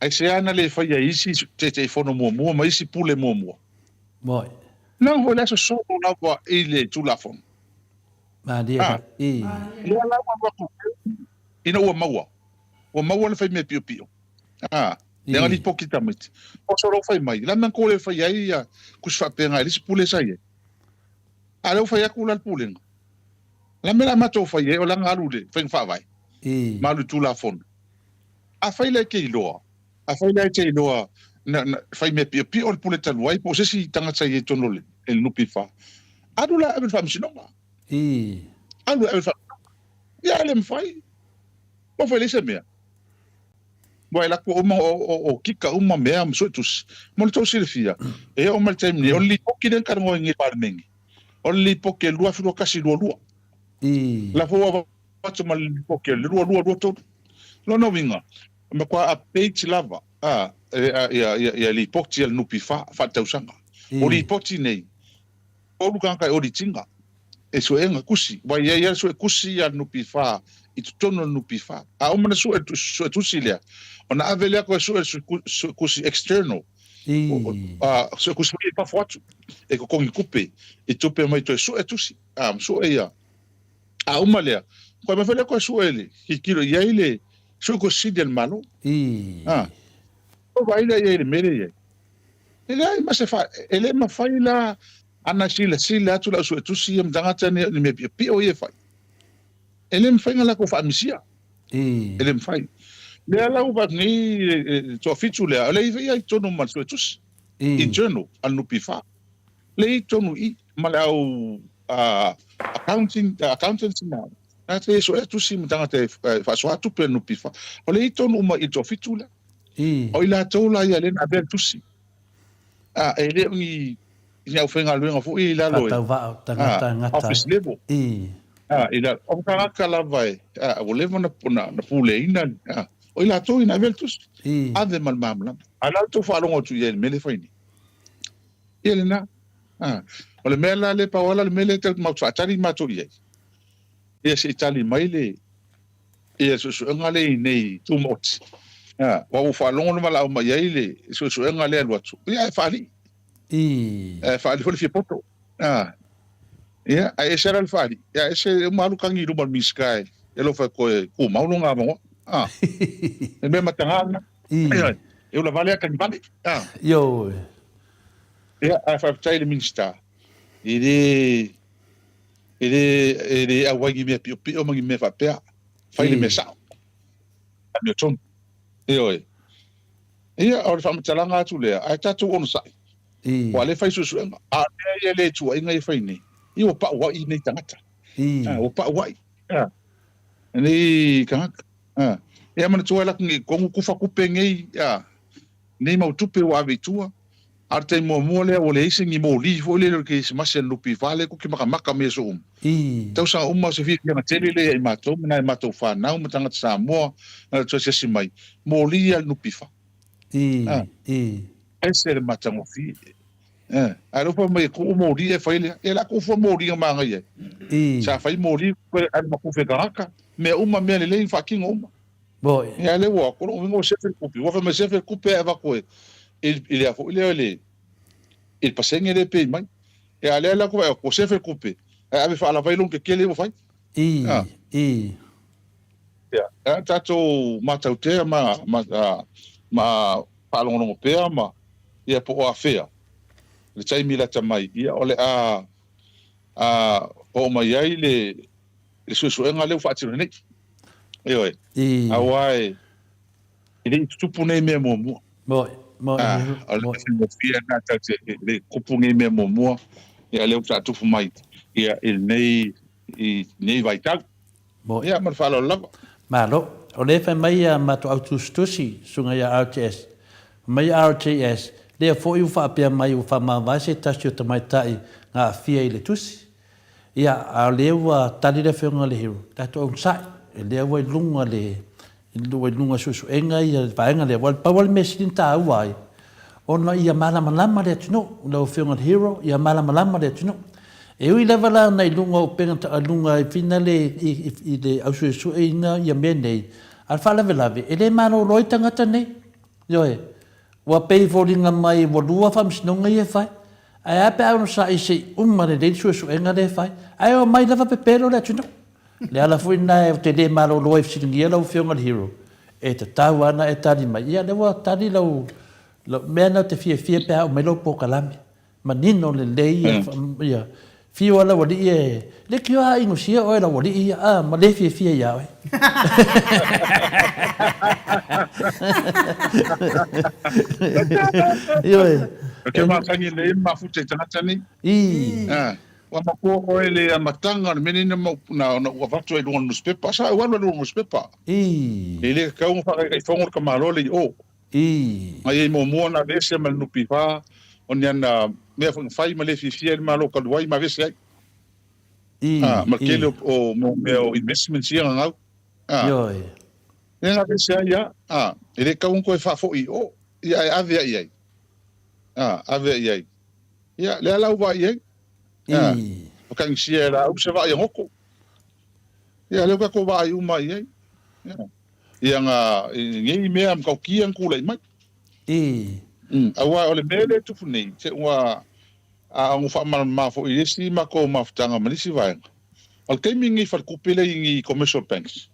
aisea na le faia e isi Taitaifono muamua ma isi Pule muamua? Moi. Leaga foi le aso solo lava i le Tulafono. Malie lava. I. Lea la ua alu atu ina ua maua, ua maua le faimea piopio. A, leaga lipoti tamaiti. O solo fai mai, la mea kou le fai ai ia kusi faapena i le isi pule sa i ai. A lea ua fai atu la le pulega. La mea la matou fai ai o lana alu i le faiga faavae. Ma alu i Tulafono. Afai la e te iloa, afai la e te iloa na, na fai mea piopio le pule talu ai po o se isi tagata i ai totonu o le, le NPF, alu la e ave i le faamasinoga. Alu e ave i le faamasinoga. Ia e le mafai. Ua fai leai se mea. Ua e lako uma o, o, o kika uma mea ma suetusi. Mo le tou silafia, e oo mai le taimi nei, o le lipoti lea na talanoa ai nei i le Palemene, o le lipoti e 2021/22. La foi ua avatu ma le lipoti o le 22/23. Lona uiga, e matua update lava a, ia, ia, ia lipoti a le NPF faaletausaga. O lipoti nei, tolu tagata e audit ina e suega tusi, aua e i ai lava le suetusi a le NPF i totonu o le NPF. A uma ona sue le suetusi lea, ona ave lea toe sue le suetusi external, suetusi foi ia i fafo atu e totogi tupe i tupe mai toe sue tusi, ma sue ia. A uma lea, toe aumai foi lea toe sue le tilotilo i ai le suetusi sili a le Malo. Vaai lea i ai i le mea lea e i ai. E leai ma se fa, e le mafai la ana silasila atu le au suetusi ia ma tagata nei o ni mea piopio ia e fai. E le mafai ona latou faamisia. E le mafai. Lea la ua vaai nei le toafitu lea, o lea e i ai totonu ma le suetusi, internal a le NPF. Lea e i totonu i i ma le au accounting, accountants ma na te suetusi ma tagata e faasoa tupe a le NPF. O lea e i totonu uma i le toafitu lea. O i latou la ia lea na avea le tusi. A, e le o ni, ni aufaigaluega foi i lalo e, Faatauvaa o tagata a, office level. A, i lalo, o tagata lava e, a, ua leva ona, ona, ona puleaina, a, o i latou ia na avea le tusi. Ave ma le malamalama. A o le a le tou faalogo atu i ai i le mea lea e fai nei? Ia lena. A, o le mea la lea, pau lava la le mea lea e matou te faatali matou i ai, ia se i tali mai le, ia suesuega lea i inei tumaoti. A, aua ua faalogo le valaau mai ai le suesuega lea alu atu, ia ae faalii. Ae faalii foi le fia poto. A, ia, ae ese la le faalii, ia ese uma alu tagi i luma o le Minisita e alofa e toe tumau lona avanoa. A, le mea mataga lena. Ia, e ula vale a tagi vale. A. Ioe. Ia, ae faafetai i le Minisita, e le E le, e le auai ni mea piopio ma ni mea faapea. Fai le mea sao. Amiotonu. Ioe. Ia, o le faamatalaga atu lea, ae tatou onosai. Aua o lea e fai suesuega. A o mea ia le tuuaiga ia e fai nei, ia ua pauai nei tagata. Ua pauai nei tagata. Ia manatua e laku nei kongu kufa kupe nei a nei mau tupe ua ave i tua. A o le taimi muamua lea ua leai se ni moli foi lele o le Kerisimasi a le NPF lea ku ke makamaka ma aso uma. Tausaga uma o se fiafiaga tele lea ia i matou ma nai a matou fanau ma tagata Samoa na latou asiasi mai, moli a le NPF. A ese le matagofie. A lea ua fai mai e tuu moli e fai lea. Ia o le a tuu fua moli na manaia ai. Sa fai moli alu ma kufe tagata, mea uma mea lelei na faatino uma. Ia lea ua, o lona uiga ua sefe le kupe. Ua fai mai sefe le kupe ae avatu e, i le a foi lea i le, i le pasene lea e pay mai. Ia a lea la ua sefe le kupe ae ave faalava ai loan tetele ua fai. Ia, a tatou matautea ma, ma, ma faalogologo pea ma, ia po o afea le taimi lata mai, ia o le a, a oo mai ai le, le suesuega lea ua faatino nei. Ioe. Aua e le i tutupu nei mea muamua. Moe, moe, Ah, o le moe. faigofie lena tatou te le i tutupu nei mea muamua, ia lea ua taatupu mai ia i lenei i lenei vaitau. Moe. Ia ma le faaaloalo lava. Malo. O lea e fai mai a matou au tusitusi, susuga ia RTS. Fai mai RTS, lea foi ua faapea mai ua faamavae se tasi o tamaitai na aafia i le tusi. Ia, a o lea ua tali le Afioga i le Hero, tatou onosai, o lea ua i luga le, ua i luga suesuega ia le vaega lea. Aua pau lava le mea sili ona taua ai, ona ia malamalama le atunuu, lau Afioga i le Hero, ia malamalama le atunuu. E ui lava la ona i luga o upega, i luga i finale i le au suesueina ia mea nei, a o le faalavelave, e le malolo ai tagata nei. Ioe. Ua pei e foliga mai ua lua faamasinoga ia e fai. Ae a pe a onosai se i uma lelei le suesuega lea e fai, ae omai lava pepelo le atunuu. Le ala foi lena ou te le malolo ai i fesiligia lau Afioga i le Hero, e tatau lava ona e tali mai. Ia, lea ua tali lau, lau mea lena ou te fiafia pe a oo mai lau polokalame. Manino lelei ia, ia Fiu a lau alii e leitioa a inosia oe lau alii ia a ma le fiafia ia oe. Ioe. O ke matangi nei mafuta i tagata nei. I. Ah, ua matua oe le amataga o le mea nei na mau na na ua avatu ai i luga o le newspaper. Sa ou alu ai i luga o le newspaper. I. E le tatau ona faataitaifono le tamaloa le i o. I. Mai ai muamua ona aveese ma le NPF, o ni ana mea foi na fai ma le fiafia ai le Malo talu ai ma aveese ai. I. A, ma le I. tele o, o mo mea o investments ia na gau. A, Ioe. lea na aveese ai a, a, e le tatau ona toe faafoi i o, ia ae ave ai i ai. A, ave ai i ai. Ia, lea la ua vaai i ai. A, I. ua tagisia e laau se vaai a goto. Ia, lea ua tatou vaai uma ai i ai. Ia. Ia nga, nei mea matautia na tulai mai. I. Aua o le mea lea e tupu nei, se ua a ona faamalamalama foi i le isi matou mafutaga ma le isi vaega, o le taimi lenei faletupe lea i ni commercial banks,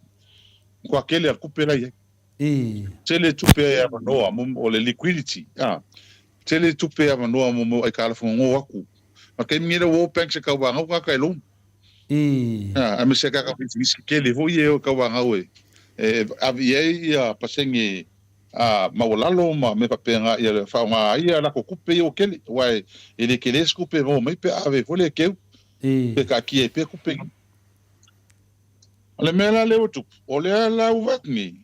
matua tele lava le tupe la e i ai. I. Tele tupe e avanoa mo, o le liquidity, a, tele tupe e avanoa mo mo aitalafu gogo atu. Ma le taimi lenei la ua o banks e tauvanau tagata e loan. I. A, aemaise a tatou pisinisi tetele foi ia e o e tauvanau e, e ave i ai ia pasene a maualalo ma mea faapena ia faaaoga ai a latou tupe ia ua tele, aua e le tele se tupe e maua mai pe a ave foi lea e keu, I. pe taatia ai pea tupe ia. O le mea la lea ua tupu, o lea la ua vaai atu nei,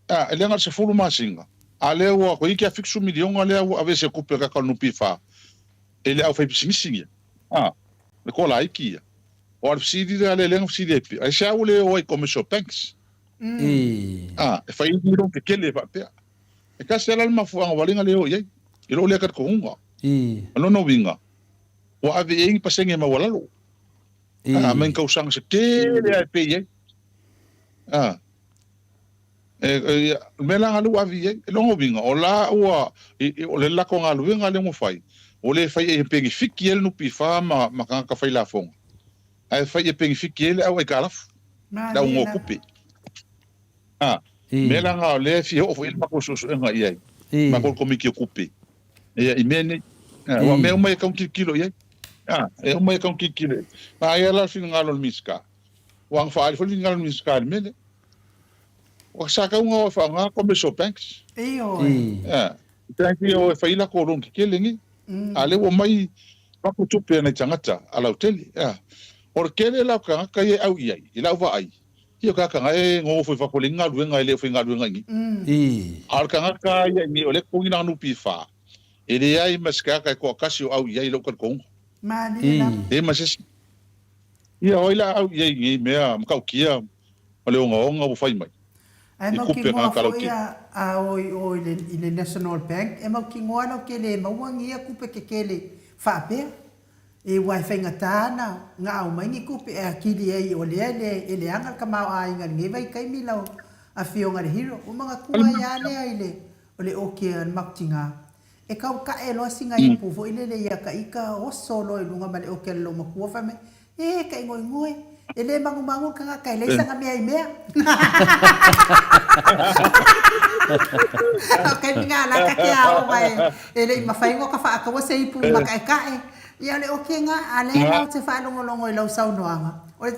a, e le na o le 10 masina, a lea ua toeitiiti lava 70 miliona lea ua aveese e tupe a le tatou NPF e le aufaipisinisi ia. A, le koa laiti ia. O le fesili lea lea na fesili ai pea, aisea ua le o ai i commercial banks? I. A, e fai ai loan tetele faapea. E tasi lava la le mafuaaga ua ala ai ona le o i ai, i lou lea talitonuga. I. O lona uiga, ua ave i ai ni pasene maualalo. I. A, ma ni tausaga se tele lava e pay ai. A. E, e, o le mea la lea ua ave i ai, e lona uiga, o la ua, o le lako galuega lea ua fai, ua le fai e penefiti ai le NPF ma, ma tagata fai lafoga, ae fai e penefiti ai le au aitalafu, le au goa tupe. A, mea la na o lea e fia oo foi i ai le matou suesuega i ai, matou le Komiti o Tupe, ia, i mea nei. A, aua o mea uma ia e tatau ona tilotilo i ai. A, e uma ia e tatau ona tilotilo i ai. Ma aia la le finagalo o le Minisita, ua na faaali foi le finagalo o le Minisita i le mea lea. Ua sa tau ona o e faaaoga commercial banks. Ioe. Ia, bank ia o e fai lako loan tetele nei. A lea ua omai avatu tupe a nai tagata a lautele. Ia. O le tele la o tagata ia e au i ai, i lau vaai, Ia ka kanga e gogofo i fafo le galuega e le o faigaluega i i. A o le tagata lava ia i nei o lea e totogi lana NPF, e leai ma se tagata e toatasi o au i ai i lou talitonuga. Malie lava. Leai ma se isi. Ia o ai la a au i ai i nei mea matautia ma le ogaoga ua fai mai Ae i kupe a mautinoa tagata foi lautele. a a o i o i le i le National Bank e mautinoa lau ke le maua ni ia kupe kekele faapea. E ua e faigata ana na aumai ni tupe e atili ai o lea e leaga le tamaoaiga i lenei vaitaimi lau Afioga i le Hero. Ua manatua ai a lea i le o le oke a le makutinā. E tau tae loa sina ipu foi lele ia ta ita oso loa i luga ma le oke a le loomatua fai mai, E, ka igoigoe, e le magumagu le tagata e leai sana mea i mea. O taimi na la ta te aoga e le i mafai ona ka faataua se ipu i makaekae. Ia o le oke na, a lea la ou te faalogologo i lau saunoaga, o le,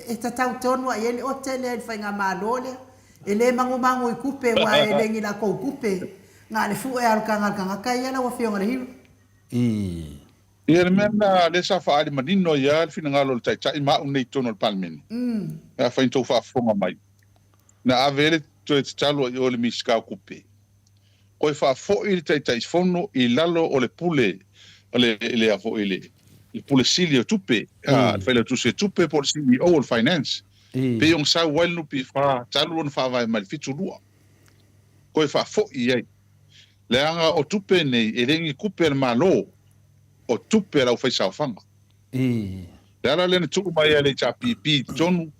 e tatau tonu lava i ai le ote lea i le faigamalo lea. E le magumagu i tupe aua e le ni latou tupe, na o le fue lava o le taga a le tagata ia lau Afioga i le Hero. I. Ia le mea lena lea sa faaali manino ai lava le finagalo o le Taitai ma au nei i totonu o le Palemene, pe afai na tou faafofoga mai, na ave ai le toe tatalo i o i le Minisita o Tupe, toe faafoi le Taitaifono i lalo o le pule, o le, le a foi, le, le Pule Sili o Tupe, a, le Failautusi o Tupe po o le CEO o le Finance, pei ona sau ai le NPF talu ona faavae mai i le 72, toe faafoi i ai. Leaga o tupe nei e le ni tupe a le Malo, o tupe a le aufaisaofaga. Le ala lea na tuu mai ai le HRPP i totonu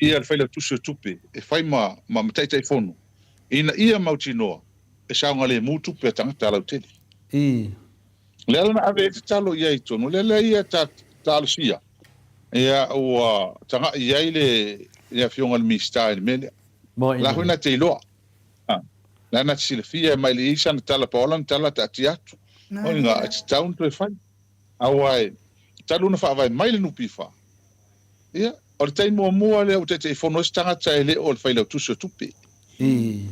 ia le Failautusi o Tupe e fai ma ma Taitaifono ina ia mautinoa e saogalemu tupe a tagata lautele. Le ala na ave ai tatalo i ai i totonu, lea lea ia ta talosia ia ua tagai i ai le le Afioga i le Minisita i le mea lea. La foi na te iloa. La na te silafia mai le i sana tala pa ola na tala taatia atu. O ina e tatau ona toe fai. Aua e talu ona faavae mai le NPF, ia, o le taimi muamua lea ua Taitaifono ai se tagata e le o le Failautusi o Tupe.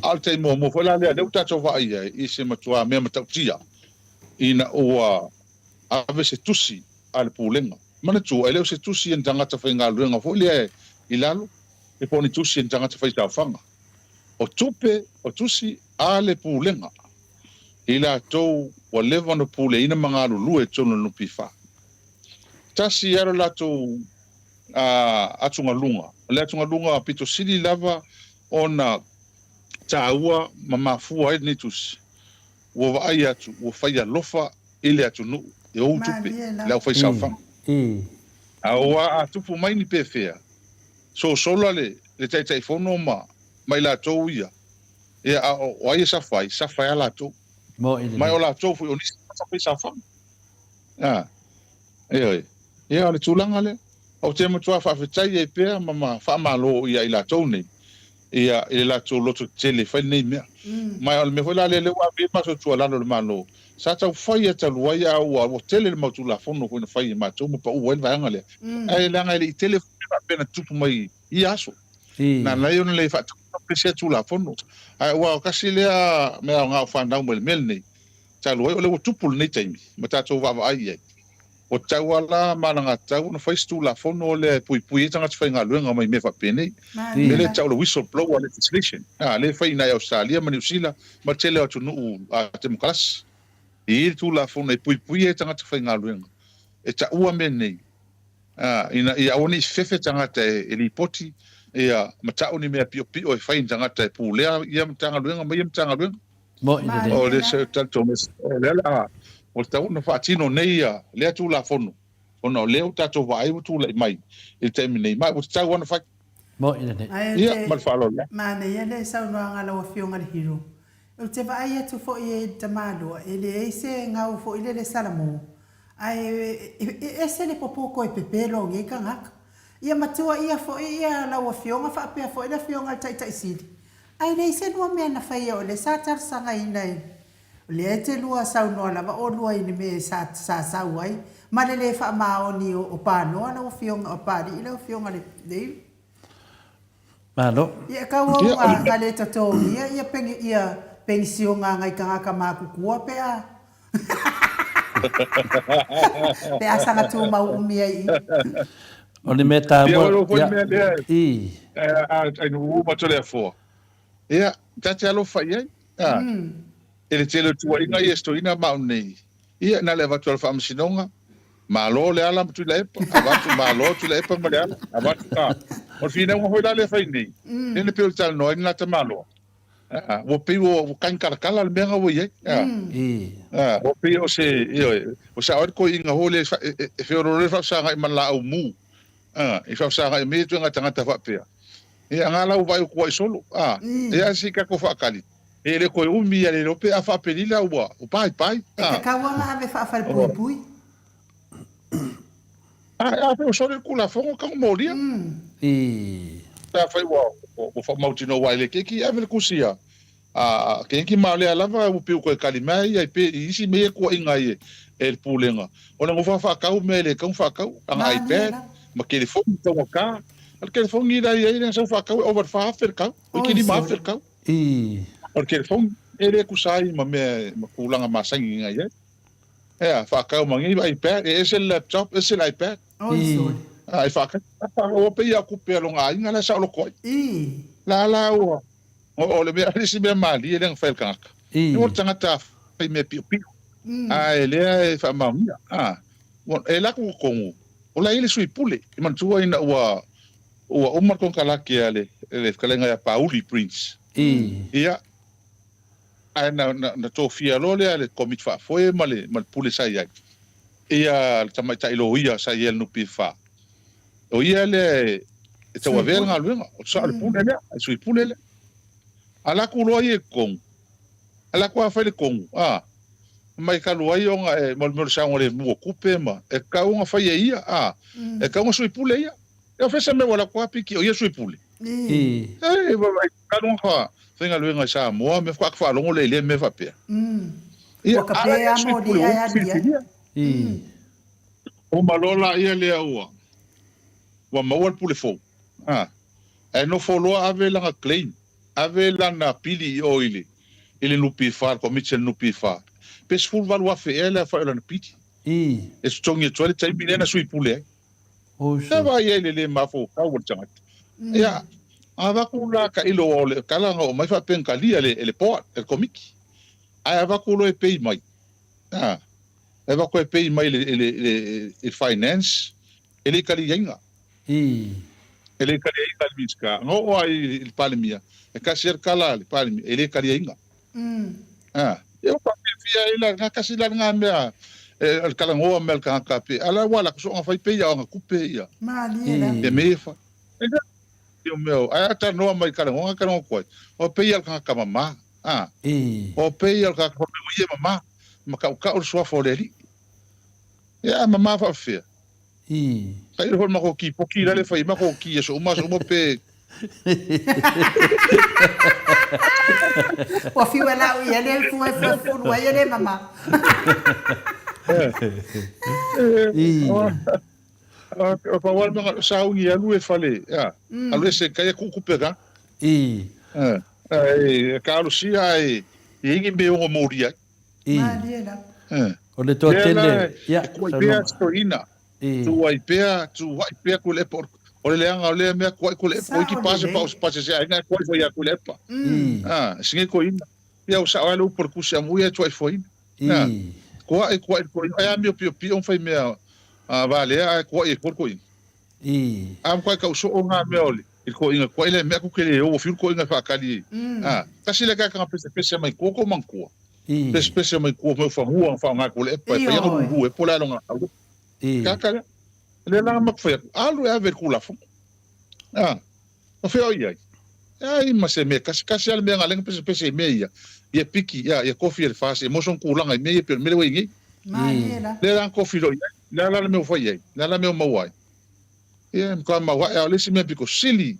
A o le taimi muamua foi la lea, lea ua tatou vaai ai i se matuā mea matautia ina ua ave se tusi a le Pulega. Manatua, e le o se tusi a ni tagata faigaluega foi lea i lalo, e po o ni tusi a ni tagata faisaofaga. O tupe, o tusi a le Pulega i latou ua leva ona puleaina ma galulue i totonu o le NPF. Tasi lava lo latou atugaluga, o le atugaluga pito sili lava ona taua ma mafua ai lenei tusi, ua vaai atu ua fai alofa i le atunuu e ou tupe, le aufaisaofaga. Aua a tupu mai ni pefea, sosola le Taitaifono ma i latou ia, Ia, a o ai e safa ai? Safa ai lava latou. Ma o latou foi o nisi tagata faisaofaga. A, ioe. Ia, o le tulaga lea. Ou te matua faafetai ai pea ma ma faamalo ia i latou nei, ia, i le latou loto tetele e fai lenei mea. Ma o le mea foi la lea, lea ua ave ai le matou tuualalo i le Malo, sa tau fai lava talu ai, a ua, ua tele le mau Tulafono foi na fai e matou ma pau ai le vaega lea. Ae leaga e le i tele foi mea faapea na tutupu mai i ia aso. Na ala ai ona le faatauina pe sea Tulafono. Ae ua tasi lea mea aoga o fanau mai le mea lenei, talu ai o lea ua tupu lenei taimi ma tatou vaavaai i ai. Ua tatau lava la ma alagatatau ona fai se Tulafono lea e puipui ai tagata faigaluega mai mea faapenei. O le mea lea e tau o le whistle blower legislation, a, lea e fai i nai Ausetalia ma Niu Sila ma le tele o atunuu temokarasi. E i ai le Tulafono e puipui ai tagata faigaluega e taua mea nei. Ā, ina ia aua ne i fefe tagata e lipoti, ia, ma ta'u ni mea piʻopiʻo e fai i ni tagata e pulea ia Matagaluega ma ia Matagaluega. Moʻi lelei. O le se talitonu, o lea la ua tatau ona faatino nei ia lea Tulafono, ona o lea ua tatou vaai ua tulai mai i le taimi nei, ma ua tatau lava ona fai. Moʻi lelei. Ae Ia, ma le faaaloalo. Manaia le saunoaga a lau Afioga i le Hero. Ou te vaai atu foi i le tamaloa, e leai se gau foi lele Salamo, ae e ese le popo toe pepelo o nei tagata. Ia matua ia foi ia lau Afioga faapea foi le Afioga i le Taitai Sili, ae leai se lua mea na faia o lea sa talosagaina i o lea e te lua saunoa lava oulua i le mea sa sa sau ai ma le le faamaoni o Panoa lau Afioga o Papalii lau Afioga i le Malo. Ia tau au nga nga le totogia ia peni ia penisioga a ngai tagata matutua pe a pe a saga tumau umi ai i. O le mea Ia, taua o le ia mea lea i. Ai nuu uma Toleafoa. Ia, ta te alofa i ai. A, e le tele o tuuaiga ia e setoina ma au nei. Ia, na le avatu a le Faamasinoga, malo Leala ma Tuilaepa, avatu malo Tuilaepa ma Leala, avatu, a. O le finauga foi la lea e fai nei, lea na pei o le talanoa ai le la tamaloa, a, ua pei ua, ua kagikalakala le mea na ua i ai, a. A, ua pei o se, ioe, ua sao ai le toeaina foi lea e, e, e feoloolo ai le faafesagai ma le laau mu, a, i faafesagai mai ia ituaiga tagata faapea. Ia, nga la ua vaai atu ai solo, a, ia ae se i tatou faatali, e le toe umi ia le iloa pe a faapelila ua paipai, E a. tatau lava ona ave faafalepuipui. A, afai ua soli le Tulafono, tau molia. Pe afai ua faamautinoa ua le keiki, ave le tusi a keiki ma o lea lava ua pei ua toe tali mai ai pe i isi mea ia tuuaiga ai e le Pulega. O le nofo faatau mea e le tatau ona faatau, lana iPad ma telefoni taugata. O le telefoni la e i ai lea na sau faatau e ova i le 4,000 le tau, toeitiiti 5,000 le tau. O le telefoni e le tusa ai ma mea ma tulaga masani na i ai. Ea, faatau ma nei iPad, e ese le laptop, ese le iPad. A e faatau, ua pei lava o tupe a lona aiga la e saoloto ai. La la ua, o le mea, le isi mea malie lea na fai e le tagata. O le tagata fai mea piopio, a e lea e faamaonia. A, e alu atu i totonu, o la e i ai le sui pule. E manatua ina ua ua uma le konekarate a le fetalaiga ia Pauli Prince. Ia, Ae na, na, na tofia loa lea e le Komiti Faafoe ma le, ma le pule sa i ai, ia le tamaitai loia sa i ai a le NPF. O ia lea e, e tauavea le galuega, o le sao o le pule lea, le sui pule lea. A alu atu loa ia i totonu, alu atu lava fai le tonu, a, mai talu ai ona e, mo le mea o le saogalemu o tupe ma, e tatau ona fai e ia, a, e tatau ona sui pule ia. E o fea se mea ua alu atu lava piki o ia sui pule. E vaai talu ona faigaluega i Samoa mea faatoa faalogo lea i lea mea faapea. Ia, Ua a la kapea ia sui mo pule li ua ae alu i ai. filifilia. Uma loa laia lea ua ua maua le pule fou. A, ae nofo loa ave lana claim, ave lana pili i o i le i le NPF, le Komiti a le NPF. Pe 18,000 ea le aofai o lana pili. E totogi atu ai le taimi lea na sui pule ai. Sa vaai ai i le le mafaufau o le tagata. Ia, a avatu la tailo o le tala na oo mai faapea na talia e le board, e le komiti. Ae avatu loa e pay mai, a, e avatu e pay mai i le, i le, i le finance, e le i taliaina. E le i taliaina e le Minisita. Na oo lava i le Palemia, e tasi lava le tala a le Palemia, e le taliaina. A, ia ua faafiafia ai la lena, tasi la lena mea e, o le talanoa mea a le tagata pe, a la ua alu atu soona fai pei a o ana tupe ia. Malie la. Ia mea ia fai. E le o mea o, ae a talanoa mai i talanoa, talanoa atu ai, o pei a o le tagata mama, a, o pei a o le tagata fai mai ua ia e mama, ma tautau le suafa o le Alii. Ia a mama faapefea? Tailo foi le matou kipoki la le fai matou ki aso uma aso uma pe Ua fiu e lau ia le fue fue fulu ai e le mama. O pa wal manga saungi alu e fale a alu ese kai ku ku pega. E ka alu sia e ingi me ongo mori ai. Malie la. O le toatele, ia, E kuai pea toeina. Tuai pea, tuai pea Tuilaepa. O le leaga o lea mea kuai Tuilaepa. Ua iti pa se pao pa se se aiga e kuai foi ia Tuilaepa. A, singei toeina. Ia ua sao ai le upu o le tusi amuia e tuai foina. A, kuai, kuai toeina. Ai a mio piopio ma fai mea valea ae kuai ai fua le toeina. A matua tau soo nga mea o le i le toeina kuai lea mea ku ke le ou ua fiu le toeina e faatali. A, tasi lea kaka pesepese mai tua ko manatua. Pesepese mai tua mai fanua na faaaoga e Tuilaepa e fai ana lulu e po o le a lona alu. Kaka lea. Lea la matou fai atu, alu e ave i le Tulafono. A, o fea o i ai? E ai ma se mea tasi, tasi lava le mea na ala ai ona pesepese i mea ia, ia piki, ia, ia tofi e le FAST e maua sona tulaga i mea ia pei o le mea lea ua i ai nei. Lea la na tofi loa i ai, le a la le mea ua fai ai? Le a la le mea ua maua ai? Ia, e matua maoae lava. O le isi mea pito sili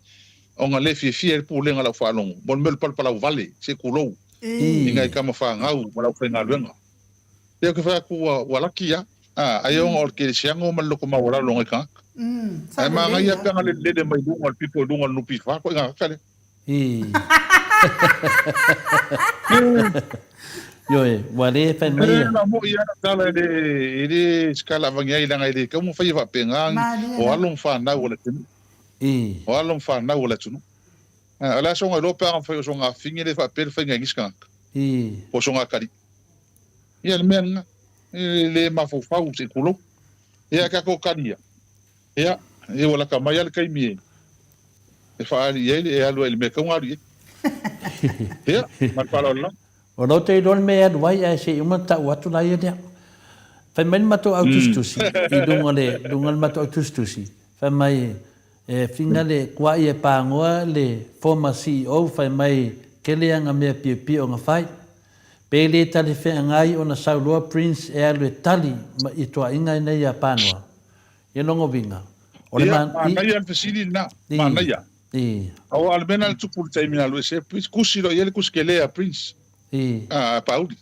ona le fiafia ai le pulega i lau faalogo, mo le mea o le palapalau vale, se tulou, i nai tama fanau ma le aufaigaluega. Ia ou te fai atu ua, ua laki lava. A, ai ona o le kerisiano ma le loto maualalo o nai tagata. Ae manaia pe ana lelele mai luga o le pito i luga o le NPF, koe gagata lea. Ioe, ua le fai mai. E la moi ana tala e le e le se kala avangi ai leaga e le tatau ona faia faapena o alo ma fanau o le atunuu. O alo ma fanau o le atunuu. O le a soga iloa pe a mafai o soga afine le faapea le faiga e nisi tagata. Po o soga kali. Ia le mea lena. E le mafaufau se i tulou. Ia tatou kali ia. Ia, ia ua lata mai lava le taimi e e faaali i ai e alu ai i le mea e tatau ona alu i ai. Ia, ma le faaaloalo lava. O lou te iloa le mea e alu ai ae se i uma ona tau atu laia lea. Fai mai le matou au tusitusi i luga o le luga o le matou au tusitusi, fai mai e finga le kuai e pagoa le former CEO fai mai kele ana mea piopio na fai. Pe le talifeagai ona sau loa Prince e alu e tali i toaiga nei ia Panoa. Ia lona uiga, o le Ia, manaia le fesili lena, manaia. Aua o le mea lena na tupu i le taimi na alu ese ai Prince, kusi loa i ai le kusi kele a Prince, a Pauli,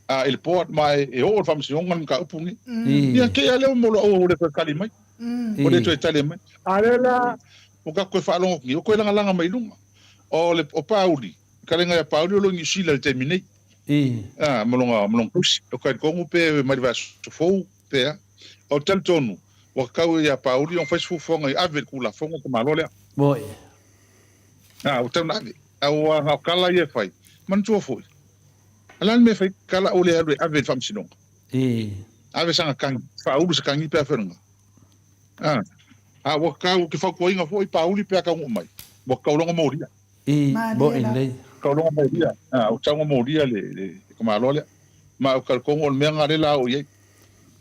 a i le board ma e oo i le faamasinoga le mataupu lenei. Ia, te i lava lea ua maua loa ua le toe tali mai, ua le toe tali mai. A lea la ua tatou toe faalogo atu nei, ua toe lagalaga mai i luga. O le, o Pauli, le kalega ia Pauli o lo o i Niu Sila i le taimi nei, a, ma lona, ma lona tausi. Ou te talitonu pe mai le vaiaso fou, pe a. Ou te talitonu, ua tatau ia Pauli ona fai se fuafuaga ia ave i le Tulafono le tamaloa lea. Moi. A, ua tatau ona ave. Aua na o tala ia e fai. Manatua foi, o le a le mea e fai tala ua le alu e ave i le Faamasinoga? Ave sana tagi, faaulu se tagi pe a fai o lena. A, a ua tatau, ou te fautuaina foi Pauli pe a taunuu mai, ua tatau loa ona molia. I, moi lelei. Tau loa molia, a, ua tatau ona molia le, le tamaloa lea. Ma ou te talitonu o le mea lena lea la oo i ai.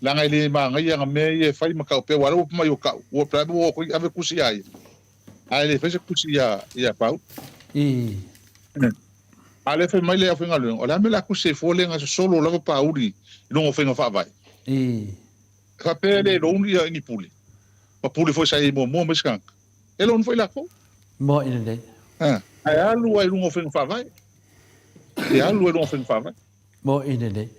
Leaga e le manaia ana mea ia e fai ma tau pea, aua o lea ua mai o tau, ua pe ua o atu ave tusi ia ia, ae le fai se tusi ia, ia Pau. I. A o lea fai mai le aufaigaluega, o le a mea o le a tusi ai fua lea na sosolo lava Pauli i luga o faiga faavae. I. E faapea e le loan ia ni pule, ma pule foi sa i ai muamua ma isi tagata. E loan foi latou. Moi lelei. A, ae alu ai i luga o faiga faavae. E alu ai i luga o faiga faavae. Moi lelei.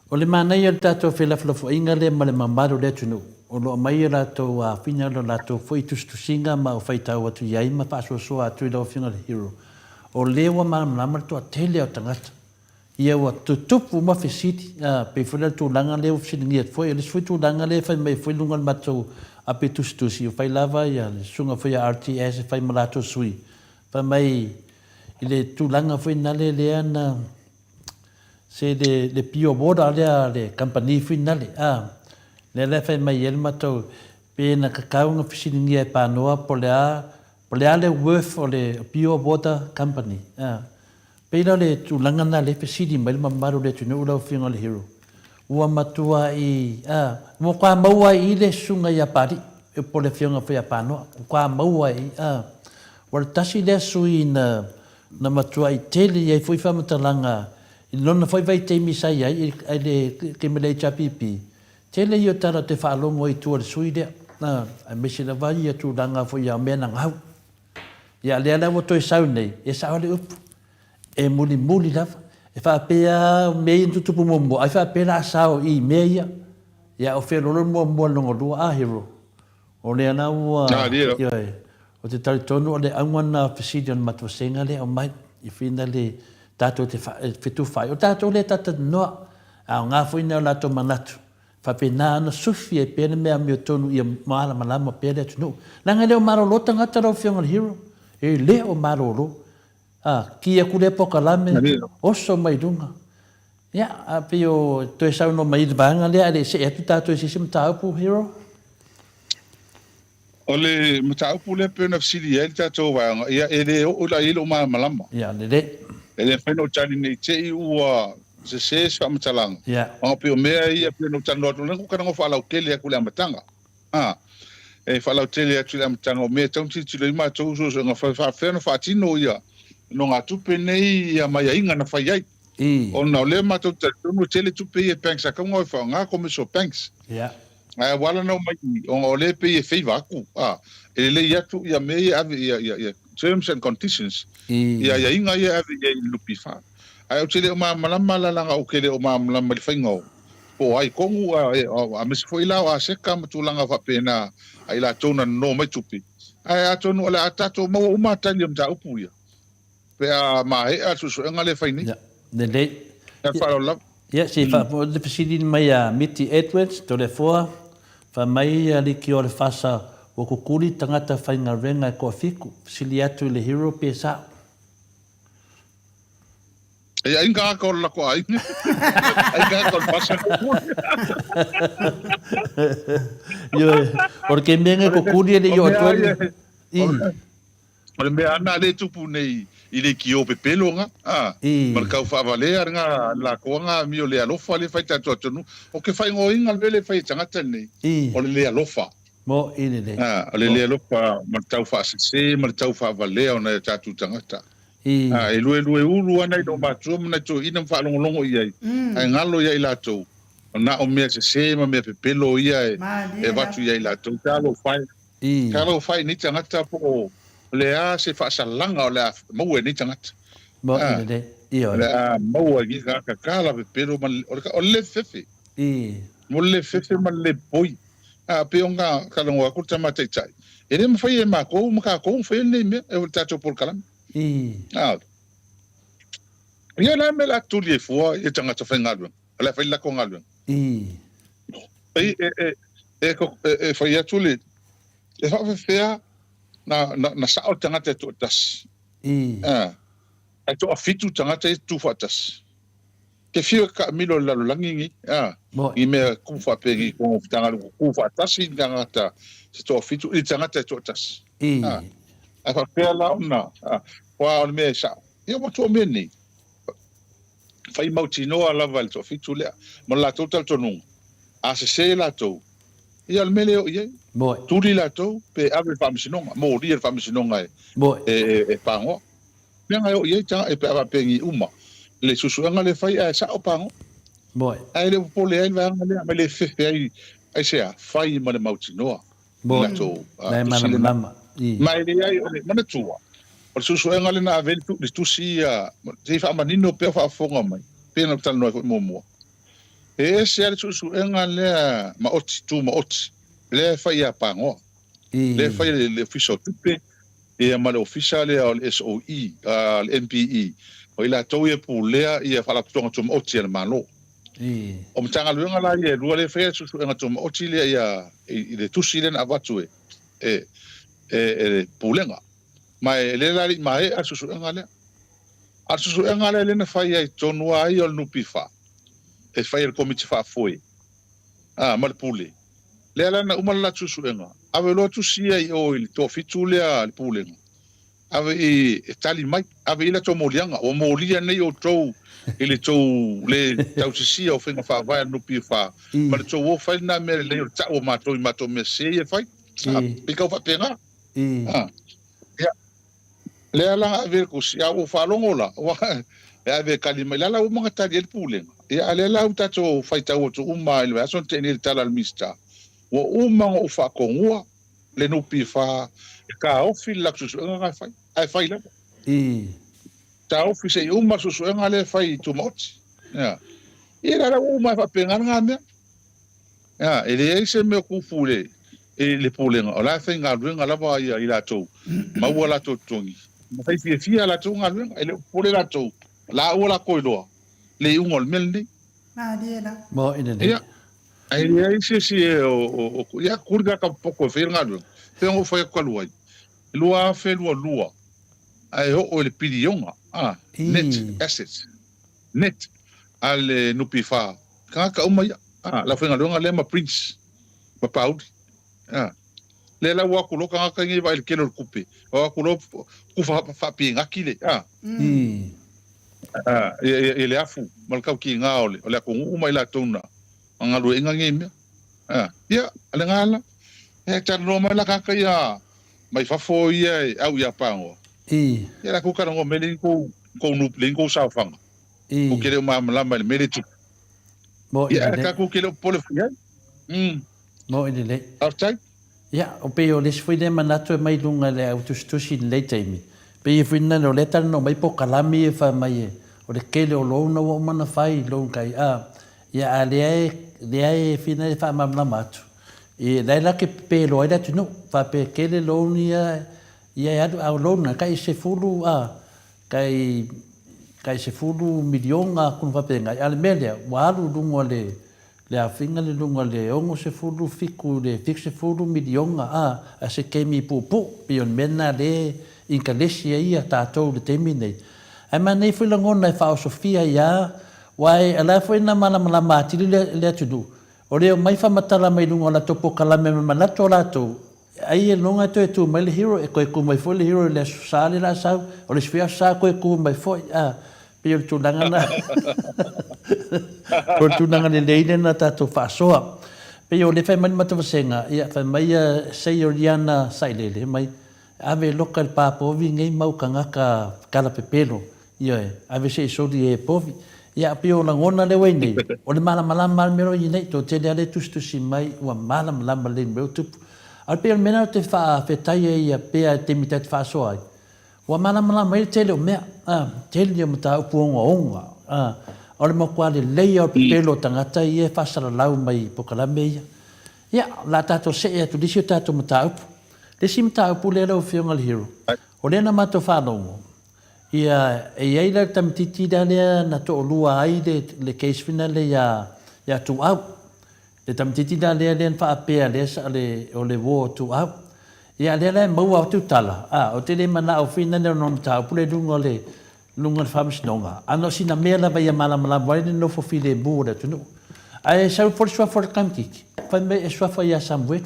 O le manaia o le tatou felafolafoaiga lea ma le mamalu o le atunuu, o lo o aumai o latou afina lo latou foi tusitusiga ma o faitau atu i ai ma faasoasoa atu i lau Afioga i le Hero. O lea ua malamalama le toatele o tagata. Ia ua tutupu uma fesili, a, pei foi lea o le tulaga lea ua fesiligia atu foi, o le isi foi tulaga lea e fai mai foi i luga o le matou ape tusitusi, ua fai lava ia le susuga foi a RTS e fai ma latou sui, fai mai i le tulaga foi nale lea na, se le, le pure water lea a le kamupani foi nale, a, lea la e fai mai ai le matou, pe na tatau ona fesiligia e Panoa po o le a, po o le a le worth o le pure water company, a. Pei la o le tulaga lena lea e fesili mai le mamalu o le atunuu lau Afioga i le Hero. Ua matuai, a, ua matua maua ai i i le susuga ia Papalii, po o le Afioga foi ia Panoa. Ua matua maua ai i i, a. Ua le tasi lea sui na, na matuai tele i ai foi faamatalaga i lona foi vaitaimi sa i ai i le taimi o le HRPP. Tele ia o tala ou te faalogo ai i tua i le sui lea, a, aemaise lava ia tulaga foi ia mea na gau. Ia lea la ua toe sau nei, e sao le upu, e mulimuli lava. E faapea mea ia na tutupu muamua, ai faapea la a sao i mea ia. Ia o Felolo le muamua lona lua, a Hero. O lea la ua, ioe, ou te talitonu o le auga lena o fesili o le matou vasega lea e aumai, i whina le tatou te fetufaai. O tatou lea e talatalanoa, a aoga foi nai o latou manatu Faapena ona sufi ai pea le mea amiotonu ia malamalama pea le atunuu. Leaga e le o malolo tagata lau Afioga i le Hero. E le o malolo. A, ki atu lea polokalame, oso mai luga. Ia, a pei o toe saunoa mai i le vaega lea ae le i see atu tatou i se isi mataupu, Hero. O le mataupu lea pei ona fesili ai le tatou vaega, ia e le oo la i ai lou malamalama. Ia, lelei. E le mafai ona ou tali ne i te i ua sese se faamatalaga. Ia. Ona pei o mea ia pei ona ou talanoa atu, o lea na ou talanoa faalautele atu i le amataga. A, e faalautele atu i le amataga o mea e tatau ona tilotilo i ai matou suesuega faapefea ona faatino ia nogatupe nei ia ma aiaiga na fai ai. Ona o lea matou te talitonu e tele tupe ia e banks a tatau ona o e faaaoga commercial banks. Ia. Ae ua ala ona omai i i, ona o lea e pei e favour atu, a, e lelei atu ia mea ia e ave ia, ia, ia terms and conditions, ia aiaiga ia e ave i ai i le NPF. Ae ou te le o malamalama la leaga ou te le o malamalama i le faiga o, po o ai tonu, a, e, aemaise foi la o aseta ma tulaga faapena a i latou na nono mai tupe. Ae atonu o le a tatou maua uma tali o mataupu ia. Pe a maea le suesuega lea e fai nei. Ia, lelei. Ma le faaaloalo lava. Ia, se i faafoe le fesili mai a Miti Edwards, Toleafoa, fai mai ia Liki o le Fasa, Ua kukuli tagata faigaluega e toafitu, fesili atu i le hero pe sa'o. E ai ngā o le lako aiga. Ai ngā o le pasa kukuli. Ioe, o le ke mea ngai kukuli e le i o atu ai. I. O le mea ana le tupu nei i le ki o pepelo nga, a, ma le kau faavalea nga lakoa nga amio le alofa le fai tatou atunuu. O ke faingoinga le mea le fai e tagata nei, o le le alofa. Mo i lelei. A, o le le alofa ma le tau faasese ma le tau faavalea o nai o tatou tagata. A, e luelue ulu lava nai loomatua ma nai toeaiina ma faalogologo i ai, ae galo ia i latou, na o mea sese ma mea pepelo ia e avatu ia i latou. Talofa e. Talofa e i nei tagata po o le a se faasalaga o le a maua e nei tagata. Mo i lelei. Ioe. O le a maua e nei tagata tala pepelo ma le, o le le fefe. Mo le le fefe ma le le poi. A pei ona talanoa atu le tama taitai, e le mafai e matou ma tatou ona faia lenei mea, e o le tatou polokalame. A, ia la mea la tuli e fua i tagata faigaluega, o le a fai le latou galuega. E, e, e, e, e, e fai atu le, e faafefea na, na, na sao le tagata e toatasi. A, ae toafitu tagata e tu faatasi. Ke fiu e kaamilo i le lalolagi nei, a, i mea kupu faapea i tonu Matagaluega ku faatasi ni tagata se toafitu i tagata e toatasi. A, ae faapea la ona, a, aua o le mea e sao, ia ua tua mea nei, fai mautinoa lava i le toafitu lea, ma le latou talitonuga, a sese latou, ia o le mea lea e oo i ai, tuli latou pe ave i le faamasinoga, molia i le faamasinoga e, e, e pagoa. Mea na e oo i ai ta e pe a faapea ni uma le suesuega lea e fai ae sao pagoa. Moe. Ae le o popole ai le vaega lea ma le fefe ai aisea fai ma le mautinoa i Moe. latou La e tusi lena. malamalama. I. Ma e leai o le manatua o le suesuega lena ave ai le tusi ia se i faamanino pea o faafofoga mai pei ona talanoa ai foi muamua. E ese lava le suesuega lea maoti tumaoti lea e fai ia Pagoa. I. Lea e fai e le Ofisa o Tupe ia ma le Ofisa lea o le SOE, le MPE, o i latou ia e pulea ia Faalapotopotoga Tumaoti a le Malo. O Matagaluega la ia e lua lea e faia le suesuega tumaoti lea ia i le tusi lea na avatu e e e le Pulega. Ma e le la le i maea le suesuega lea. A o le suesuega lea lea na fai ai tonu lava ia o le NPF e fai e le Komiti Faafoe a ma le Pule. Lea la na uma le latou suesuega, ave loa tusi ia i o i le toafitu lea a le Pulega, ave i e tali mai, ave i ai latou moliaga, ua molia nei outou i le tou le tausisia o faiga faavae a le NPF ma le tou o fai lena mea lelei o le tau o matou i matou mea sese ia e fai. Pei tau faapena. Ia, Lea la ave le tusi, a ua ou faalogo la, ua e ave e tali mai. La la ua uma ona tali ai le Pulega. Ia, a lea la ua tatou faitau atu uma i le vaiaso na tea nei i le tala a le Minisita, ua uma ona ou faatonua le NPF e taofi le latou suesuega na e fai, ae fai lava. Taofi se i uma le suesuega lea e fai i tumaoti. Ia, ia la la ua uma ai faapena lena mea. Ia, e leai se mea o tupu i le i le Pulega, o la e faigaluega lava ia i latou, maua latou totogi, ma fai fiafia a latou galuega, e le o popole latou, la ua latou iloa le iuga o le mea lenei. Malie la. Mo i lenei. Ia, ae leai se isi e o, o, o, ia, kuli ka ka popo e faia le galuega, pei ona ou fai atu talu ai, 2022, ae oo i le piliona, a, net assets, net, a le NPF, tagata uma ia, a, le aufaigaluega lea ma Prince, ma Pauli. A. Lea la ua atu loa tagata nei vaai i le tele o le tupe, o atu loa kufa faapinati le, a. A, ia, ia, ia le afu ma le tautiga o le, o le atunuu ma i latou na galueaiina nei mea. A. Ia, a le gala, e talanoa mai la tagata ia mai fafo ia e au ia Pagoa. Ia latou talanoa mai leai ni tou, tou nup, leai ni tou saofaga. Tou te le o malamalama i le mea lea e tupu. Mo i Ia, lelei. tatou te le o popole foi i ai. Mm. Mo i lelei. Faafetai. Ia, o pei o le isi foi lea manatu e mai luga i le au tusitusi i lenei taimi, pei e foi lena o lea e talanoa mai polokalame ia fai mai e, o le tele o loan ua uma ona fai, loan kai a, ia a lea e, lea e fina e faamalamalama atu, e la e la ke pepe loa ai le atunuu, faapea e tele loan ia, ia e alu, a o loan na tai 10 a, tai, tai 10 miliona tonu faapena, a o le mea lea, ua alu i luga o le. Le aofiga le luga le 67 i le 70 miliona a a se kemi puupuu pei o le mea lena lea e inkalesi ai ia tatou i le taimi lenei. Ae manaia foi lagona e faaosofia ai a aua e la foi na malamalama atili le le atunuu o le omai faamatala mai luga o latou polokalame ma manatu o latou ai e loga e toe tu mai le hero e toe tu mai foi le hero i le Aso Sa lea la sau o le isi foi Aso Sa toe tu mai foi a Pei o le tulaga lena, o le tulaga lelei lea na tatou faasoa. Pei o lea fai mai le matou vasega, ia fai mai ia Seioliana Sailele mai, ave loka i le pa povi nei mau tagata tala pepelo, ioe, ave se i soli e povi. Ia pei o lagona lea ua i nei, o le malamalama lava le mea lea ua i nei, toatele lava lea e tusitusi mai ua malamalama lelei i le mea ua tupu. Ae pei o le mea lena ou te faafetai ai pea i le taimi tatou te faasoa ai, Ua malamalama ai le tele o mea, a, tele o mataupu ogaoga, a, o le matua lelei lava o le pepelo o tagata ia e faasalalau mai i polokalame ia. Ia, o le a tatou see atu i le isi o tatou mataupu. Le isi mataupu lea lau Afioga i le Hero, o lea na matou faalogo, ia, e i ai la le tamaitiiti la lea na toalua ai le, le case foi lea ia, ia Tuuau. Le tamaitiiti la lea lea na faapea lea sa le o le uo o Tuuau. Ia lea la e maua atu tala, a, ou te le manao foi nane ona mataupu lea i luga o le luga o le faamasinoga, a na o sina mea lava ia malamalama ai le nofo filemu o le atunuu. Ae sau foi le suafa o le tamaitiiti, fai mai e suafa ia Samuelu,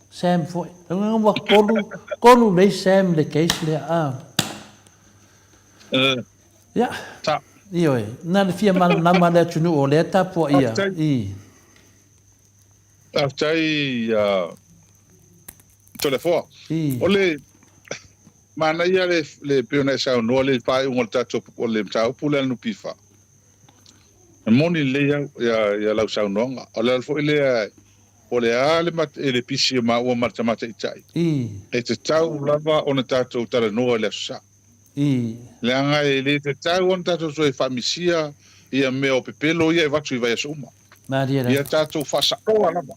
Sam foi. Lona ua kolu, kolu nei Sam i le case lea, a. Ia, ioe, na le fia malamalama le atunuu o lea e tapuaia i. Faafetai ia Toleafoa. O le manaia le le pei ona e saunoa le faaiuga o le tatou o le mataupu lea a le NPF. E moni lelei au ia ia lau saunoaga. O le ala foi lea po o le a le le pisi o maua ma le tama taitai. E tatau lava ona tatou talanoa i le Aso Sa. Leaga e le tatau ona tatou toe faamisia ia mea o pepelo ia e avatu i vaiaso uma. Malie lava. Ia tatou faasaoa lava.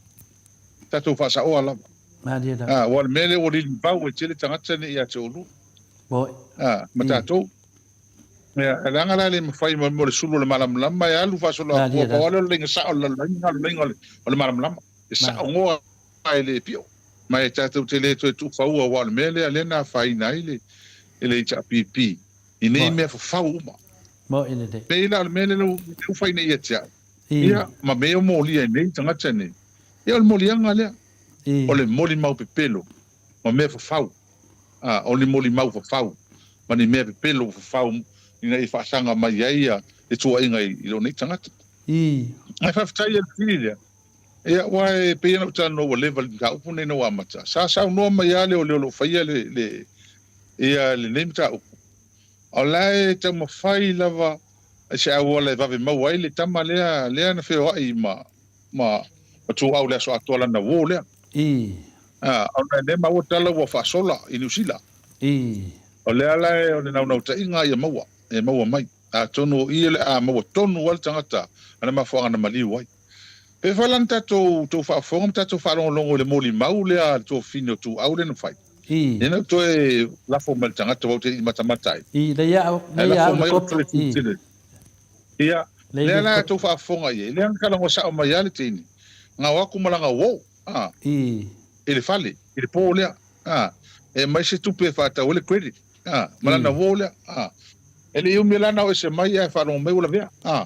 Tatou faasaoa lava. Malie lava. Aua o le mea lea ua lilivau ai tele tagata nei ia te oulua. Moi. Ma tatou. Ia, leaga la e le mafai mo le sulu o le malamalama e alu faasolo atu, pau lava lea o le laina sao o le lalolagi, na o le laina o le malamalama. E sao goa e le pio. Ma e tatou te le toe tuufaua aua o le mea lea lea na afaina ai le le HRPP i nei mea fafau uma. Moi lelei. Pei la o le mea lea ua fai nei ia te au. Ia, ma mea o molia ai nei tagata nei. Ia o le moliaga lea. O le molimau pepelo ma mea fafau. A, o ni molimau fafau ma ni mea pepelo fafau ina ia faasaga mai ai ia le tuuaiga i lou nei tagata. Ae faafetai i le fesili lea. Ia, aua e pei ona ou talanoa ua leva i le mataupu lenei ina ua amata. Sa saunoa mai lava leoleo o lo o faia le, le, ia lenei mataupu. O la e taumafai lava i se auala e vave maua ai le tama lea, lea na feoai ma, ma, ma Tuuau i le aso atoa lana uo lea. A, ona e le maua tala ua faasola i Niu Sila. O lea la e, o le naunautaiga ia maua, e maua mai. Atonu o i o le a maua tonu ai le tagata a le mafuaaga na maliu ai. Pe fai la na tatou tou faafofoga ma tatou faalogologo i le molimau lea a le tuafafine o Tuuau lea na fai. Lea na ou toe lafo mai i le tagata aua ou te le i matamata ai. Ae lafo mai o le tele. Ia, lea la tou faafofoga i ai, lea na talanoa sao mai lava le teine, na o atu ma lana uo, a, i le fale, i le po lea, a, e aumai se tupe e faatau ai le credit, a, ma lana uo lea, a. E le i umi la na o ese mai ae faalogo mai ua lavea, a.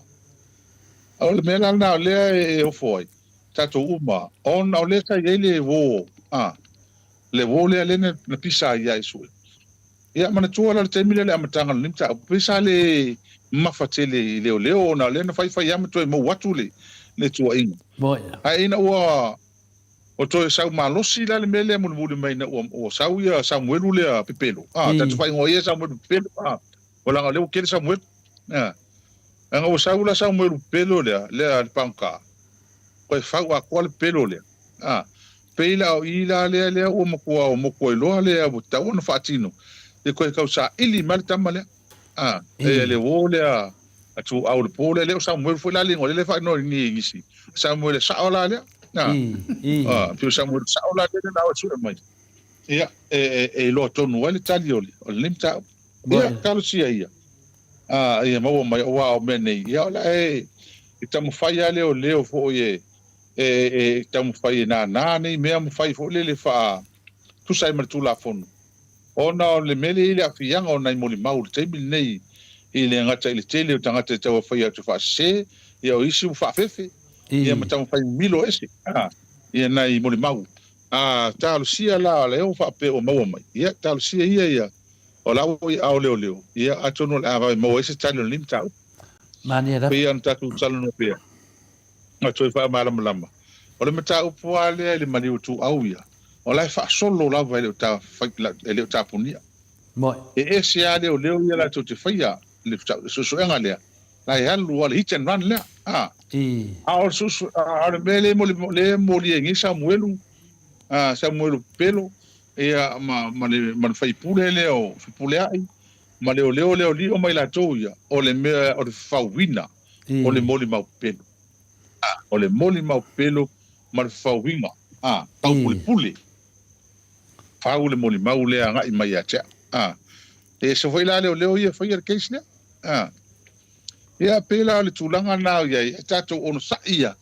O le mea la lena o lea e ofo ai tatou uma, ona o lea sa i ai le uo, a, le uo lea lea na pisa ai ia Iesu. Ia, manatua la le taimi lea i le amataga o lenei mataupu, pei sa le mamafa tele i leoleo ona o lea na faifai lava ma toe mou atu le le tuuaiga. Ae ina ua ua toe sau malosi la le mea lea mulimuli mai ina ua ua sau ia Samuelu lea pepelo, a, tatou faaigoa ia Samuelu pepelo, a, ua leaga o lea ua tele Samuelu, a. Leaga ua sau la Samuelu pepelo lea, lea le pagota, toe fau atoa le pepelo lea. A, pei la o i la lea lea ua matua o motu ai loa lea ua tatau ona faatino, ia toe tau saili mai le tama lea. A, e le uo lea a Tuuau i le po lea, lea o Samuelu foi la le igoa lea lea e faaigoa nei e nisi, Samuele sao la lea. A, a, pei o Samuele sao la lea na o e sue mai. Ia, e, e, e iloa tonu ai le tali o le, o lenei mataupu. Ia, talosia ia. A, ia maua mai, aua o mea nei, ia o le a e, e taumafai lava leoleo foi e, E, e taumafai e nānā nei mea ma fai foi lele faa tusa ai ma le Tulafono, ona o le mea lea e i ai le aafiaga o nai molimau i le taimi lenei, e le gata i le tele o tagata e tauafaia atu e faasese, ia o isi ua faafefe, ia ma taumafai mimilo ese, a, ia nai molimau. A talosia la o lea ua faapea ua maua mai, ia talosia ia ia o la ua i aao leoleo, ia atonu o le a vave maua ai se tali o lenei mataupu. Mania lava. Pei ona tatou talanoa pea. Ma toe faamalamalama. O le mataupu lava lea i le maliu ituau ia, o la e faasolo lava e le o e le o tapunia. Moi. E ese lava leoleo ia latou te faia le suesuega lea, la e alu lava le hit and run lea. A, I. a o le suesue, a o le mea lea e lea e molia ai nei Samuelu, a, Samuelu Pelo, ia, ma, ma le, ma le faipule lea o Fepuleai, ma leoleo lea o Lio ma i latou ia, o le mea o le fafauina. O le molimau pelu. O le molimau pelu ma le fafauina, a, taupulepule. Fau le molimau lea agai mai ia te au. A, e ese foi la leoleo ia e faia le case lea. A, ia pei la o le tulaga lena o i ai, e tatou onosai ia,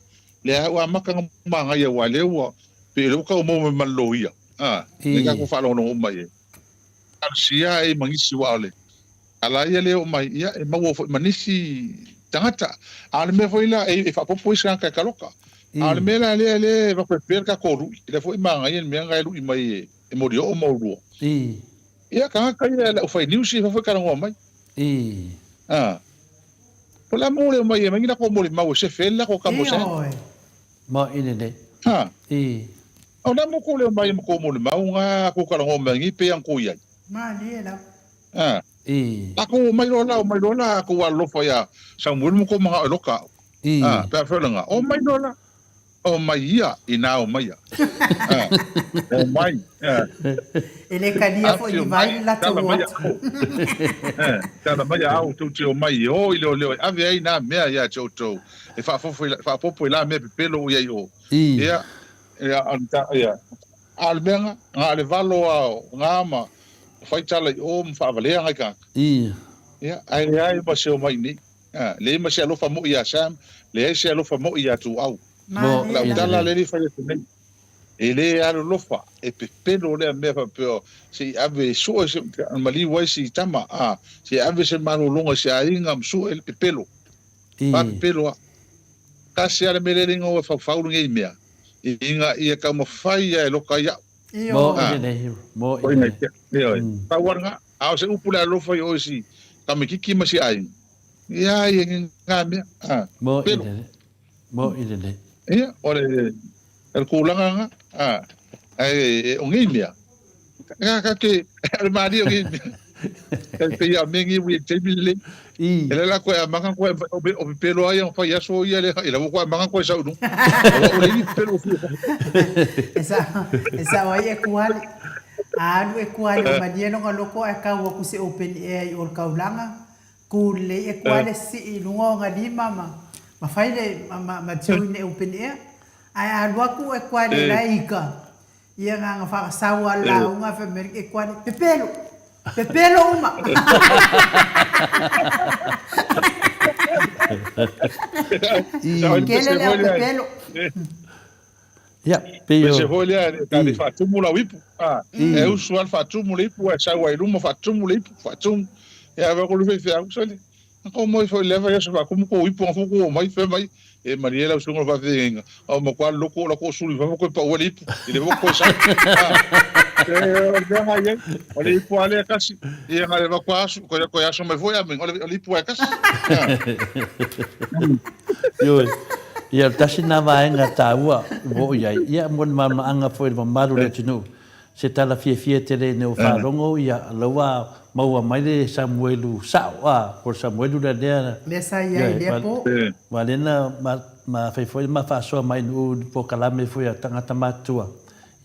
lea ua amata ona manaia aua lea ua, pei o lea ua tau maua mai ma le loia. A, lea tatou faalogologo uma i ai. Talosia ai ma nisi aua o le ala ia lea e oo mai, ia e maua foi ma nisi tagata. A o le mea foi la, e faaopoopo isi tagata e taloka. A o le mea la lea lea e avatu ai pea le tatou lui, lea foi e manaia le mea lena e lui mai e Molioo ma oulua. Ia tagata ia le aufai niusi e fafo e talanoa mai. A. Po o le a mo leo mai e aumai ni latou molimau e sefe ai le latou tama o Sam. Maʻi lelei. A. O le a mo kou leo mai ma kou molimau nga kou talanoa mai nei pei ona kou i ai. Malie lava. A. A kou omai loa la, omai loa la a kou alolofa iā Samuelu ma kou manao e loka au. A, pe afai o lena, omai loa la. Omai ia, inā omai ia. A, omai. A. E le kalia foi ni Afio mai, vai le latou tala o mai atu. au. E, tala mai au tou te omai e o i leoleo e ave ai nā mea iā te outou e faafofo i faaopoopo i la mea pepelo o i ai o. Ia, ia, ia, a o le mea nga, nga o le valo a o nga ma fai tala i o ma faavalea ngai tagata. Ia, ae leai ma se omai i nei. A, leai ma se alofa moʻi iā Sam, leai se alofa moʻi iā Tuuau. Mo O lau tala lea e fai atu nei, e le alolofa, e pepelo lea mea faapea se i ave e sue se maliu ai si tama, a, se i ave se malologa i se aiga ma sue le pepelo. Faapepelo a. Tasi a le mea lea e faufau lenei mea, ina ia taumafai ia e loka ai au. Mo i lenei, mo i lenei. Ioe. Pau a lena, a o se upu le alofa i oe si tamaititi ma si aiga, ia ia nga mea, a, Mo i lenei, mo i lenei. Ia, o le, o le tulaga lena, a, ae o nei mea, ka, ka te, o le malie o nei mea, e pei a mea nei ua i ai i le taimi lenei. E le la koe amanga koe o pepelo ai ang fai aso ia le i lava koe amanga koe sau lunga. Aua o le ni pepelo o fia. E sa e sa ai e kuali. A alu e kuali o malie longa loko ae kau aku se open air i o le kaulanga. Ku lelei e kuali sii i luga o nga lima ma ma fai le ma ma ma join le open air. Ae a alu aku e kuali la e ika. Ia nga nga whakasau a lauga fai mai e koa nei, Pepelo! Pepelo uma! Kele lea o pepelo. Ia, pei o... Pese foi lea, ta le faatumu lau ipu. E usu lava le faatumu le ipu, ae sau ai i luma faatumu le ipu, faatumu. Ia, avea ko le faifeau, sole. Ko moi foi lea fai aso faatumu kou ipu, afu kou omai, fai mai, e malie lau susuga o le faafeagaiga, a o matua loko o la kou sulu i fafo koe pau ai le ipu, i le koe sau. E, o le mea nga i ai, o le ipu lava lea e tasi, ia nga le avatu aso, koe, koe aso mai foi a o le ipu lava e tasi. Ioe, ia o le tasi lena vaega taua ua oo i ai, ia mo le malamalamaaga foi i le mamalu o le atunuu, Se tala fiafia tele ina ua faalogo ia la ua maua mai le Samuelu sao a, po o le Samuelu la lea. Lea sa i ai i lea po. Ua lea na ma fai foi ma faasoa mai nuu i polokalame foi a tagata matutua.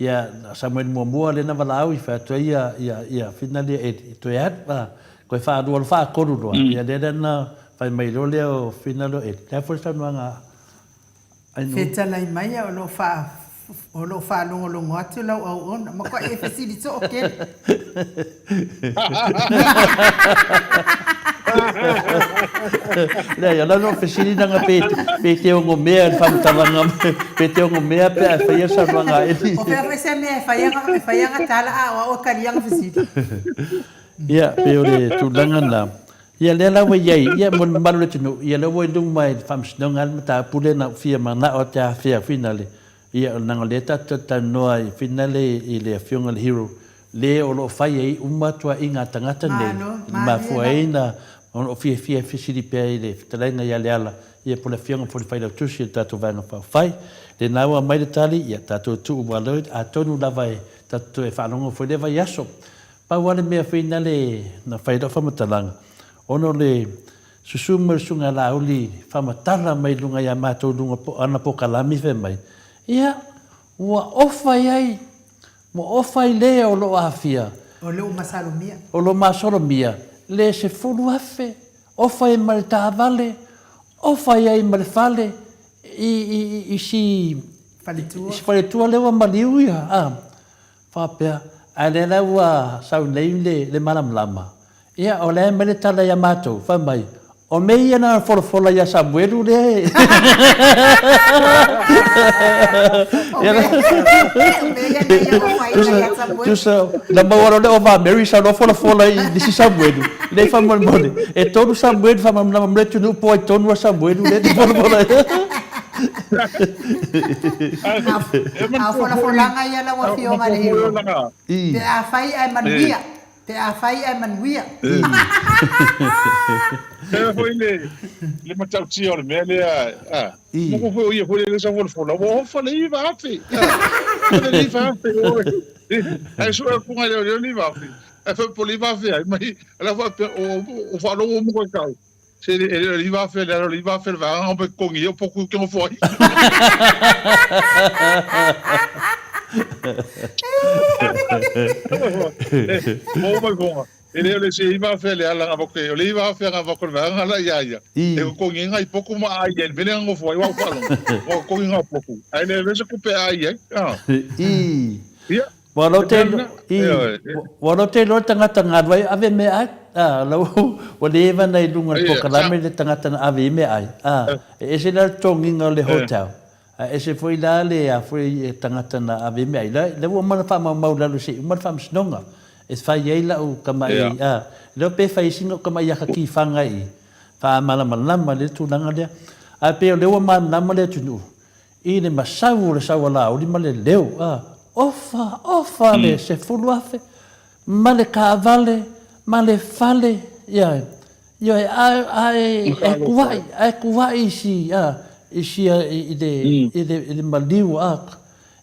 Ia Samuelu muamua lea na valaau i fai atu ai ia ia ia Fina lea e toe alu a, koe faalua loa faatolu loa, ia lea la na fai mai loa lea o Fina loa e le a foi le saunoaga Fetalai mai o lo o lo o faalogologo atu lau auauna. Matuai e fesili soo kele. Leai, o la na ou fesili leaga pe, pe te ogomea i le faamatalaga, pe te ogomea pe a e faia le saunoaga a Eli. O fea foi se mea e fai ana, e fai ana tala a o au e kali ana fesili. Ia, pei o le tulaga lena. Ia, lea la ua i ai, ia, mo le mamalu o le atunuu, ia lea ua i luma i le Faamasinoga lava le mataupu lea na ou fia manao te afea finale. Ia, leaga o lea tatou te talanoa i finale i le Afioga i le Hero, le o lo o fai ai uma tuaiga a tagata nei, Malo, i malie mafua lava. ai na ona ou fiafia e fesili pea i le fetalaiga ia Leala, ia po o le Afioga foi i le Failautusi o le tatou Vaega Faaupufai. Lena ua aumai le tali, ia tatou tuu malo, atonu lava e tatou toe faalogo foi i lea vaiaso. Pau lava le mea foi nale na fai ai lau faamatalaga, ona o le susu mai o le Susuga ia Laauli faamatala mai i luga ia matou i luga o ana polokalame fai mai, ia, ua ofa i ai, ua ofa i le o lo o aafia. O lo o masalomia. O lo o masalomia le 10,000, ofa i ai ma le taavale, ofa i ai ma le fale i si faletua lea ua maliu ia, a. Faapea, ae lea la ua sau nei le malamalama, ia o lea e aumai le tala ia matou, fai mai, o mea ia na folafola ia Samuelu lea e... Tusa, na maua loa le ova a Mary sau loa folafola i le isi Samuelu, lea faamolemole, e tolu Samuelu faamalamalama mai le atunuu po o ai tonu a Samuelu lea e te folafola ai. A o folafolaga ia lau Afioga i le Hero, pe afai ae manuia, pe afai ae manuia. Pea foi le matautia o le mea lea, a, moko foi o ia foi le sa folafola, ua ofa le 9,000, a, le 9,000 oe. Ae sue atu ngai leo le 9,000, ae foi po le 9,000 ai mai, ala faapea o faalogo mo koe kau. Se e le o le 9,000 le ala o le 9,000 le vaega ma totogi ai o potu te nofo ai. Mo mai fonga. E le o le se 9,000 le ala ngā o le 9,000 ngā vako le vaega la ia ia. E totogi ai ngai potu ma ai ai, mele ngā nofo ai wau whalo. Mo totogi ngā potu. Ai le le se kupe ai ai. Ia. Ua loa te i, ua loa te iloa le tagata na alu ai ave meaai, a, la ua leva na i luga o le polokalame le tagata na ave ai meaai, a, e ese la le totogiga o le hotel, a ese foi la le a foi tagata na ave ai meaai. La, la ua uma ona faamaumau i lalo se i uma le faamasinoga e fai ai lau tamai, a, le iloa pe fai ai sina tamai aka kifaga i i, faamalamalama le tulaga lea. Ae pei o lea ua malamalama le atunuu, I le masau o le saualauli ma le leo, a, ofa, ofa le 10,000, ma le taavale, ma le fale, ia, ioe, a, a e, e kuaʻi, a e kuaʻi i si, a, i si, i le, i le, i le maliu, a,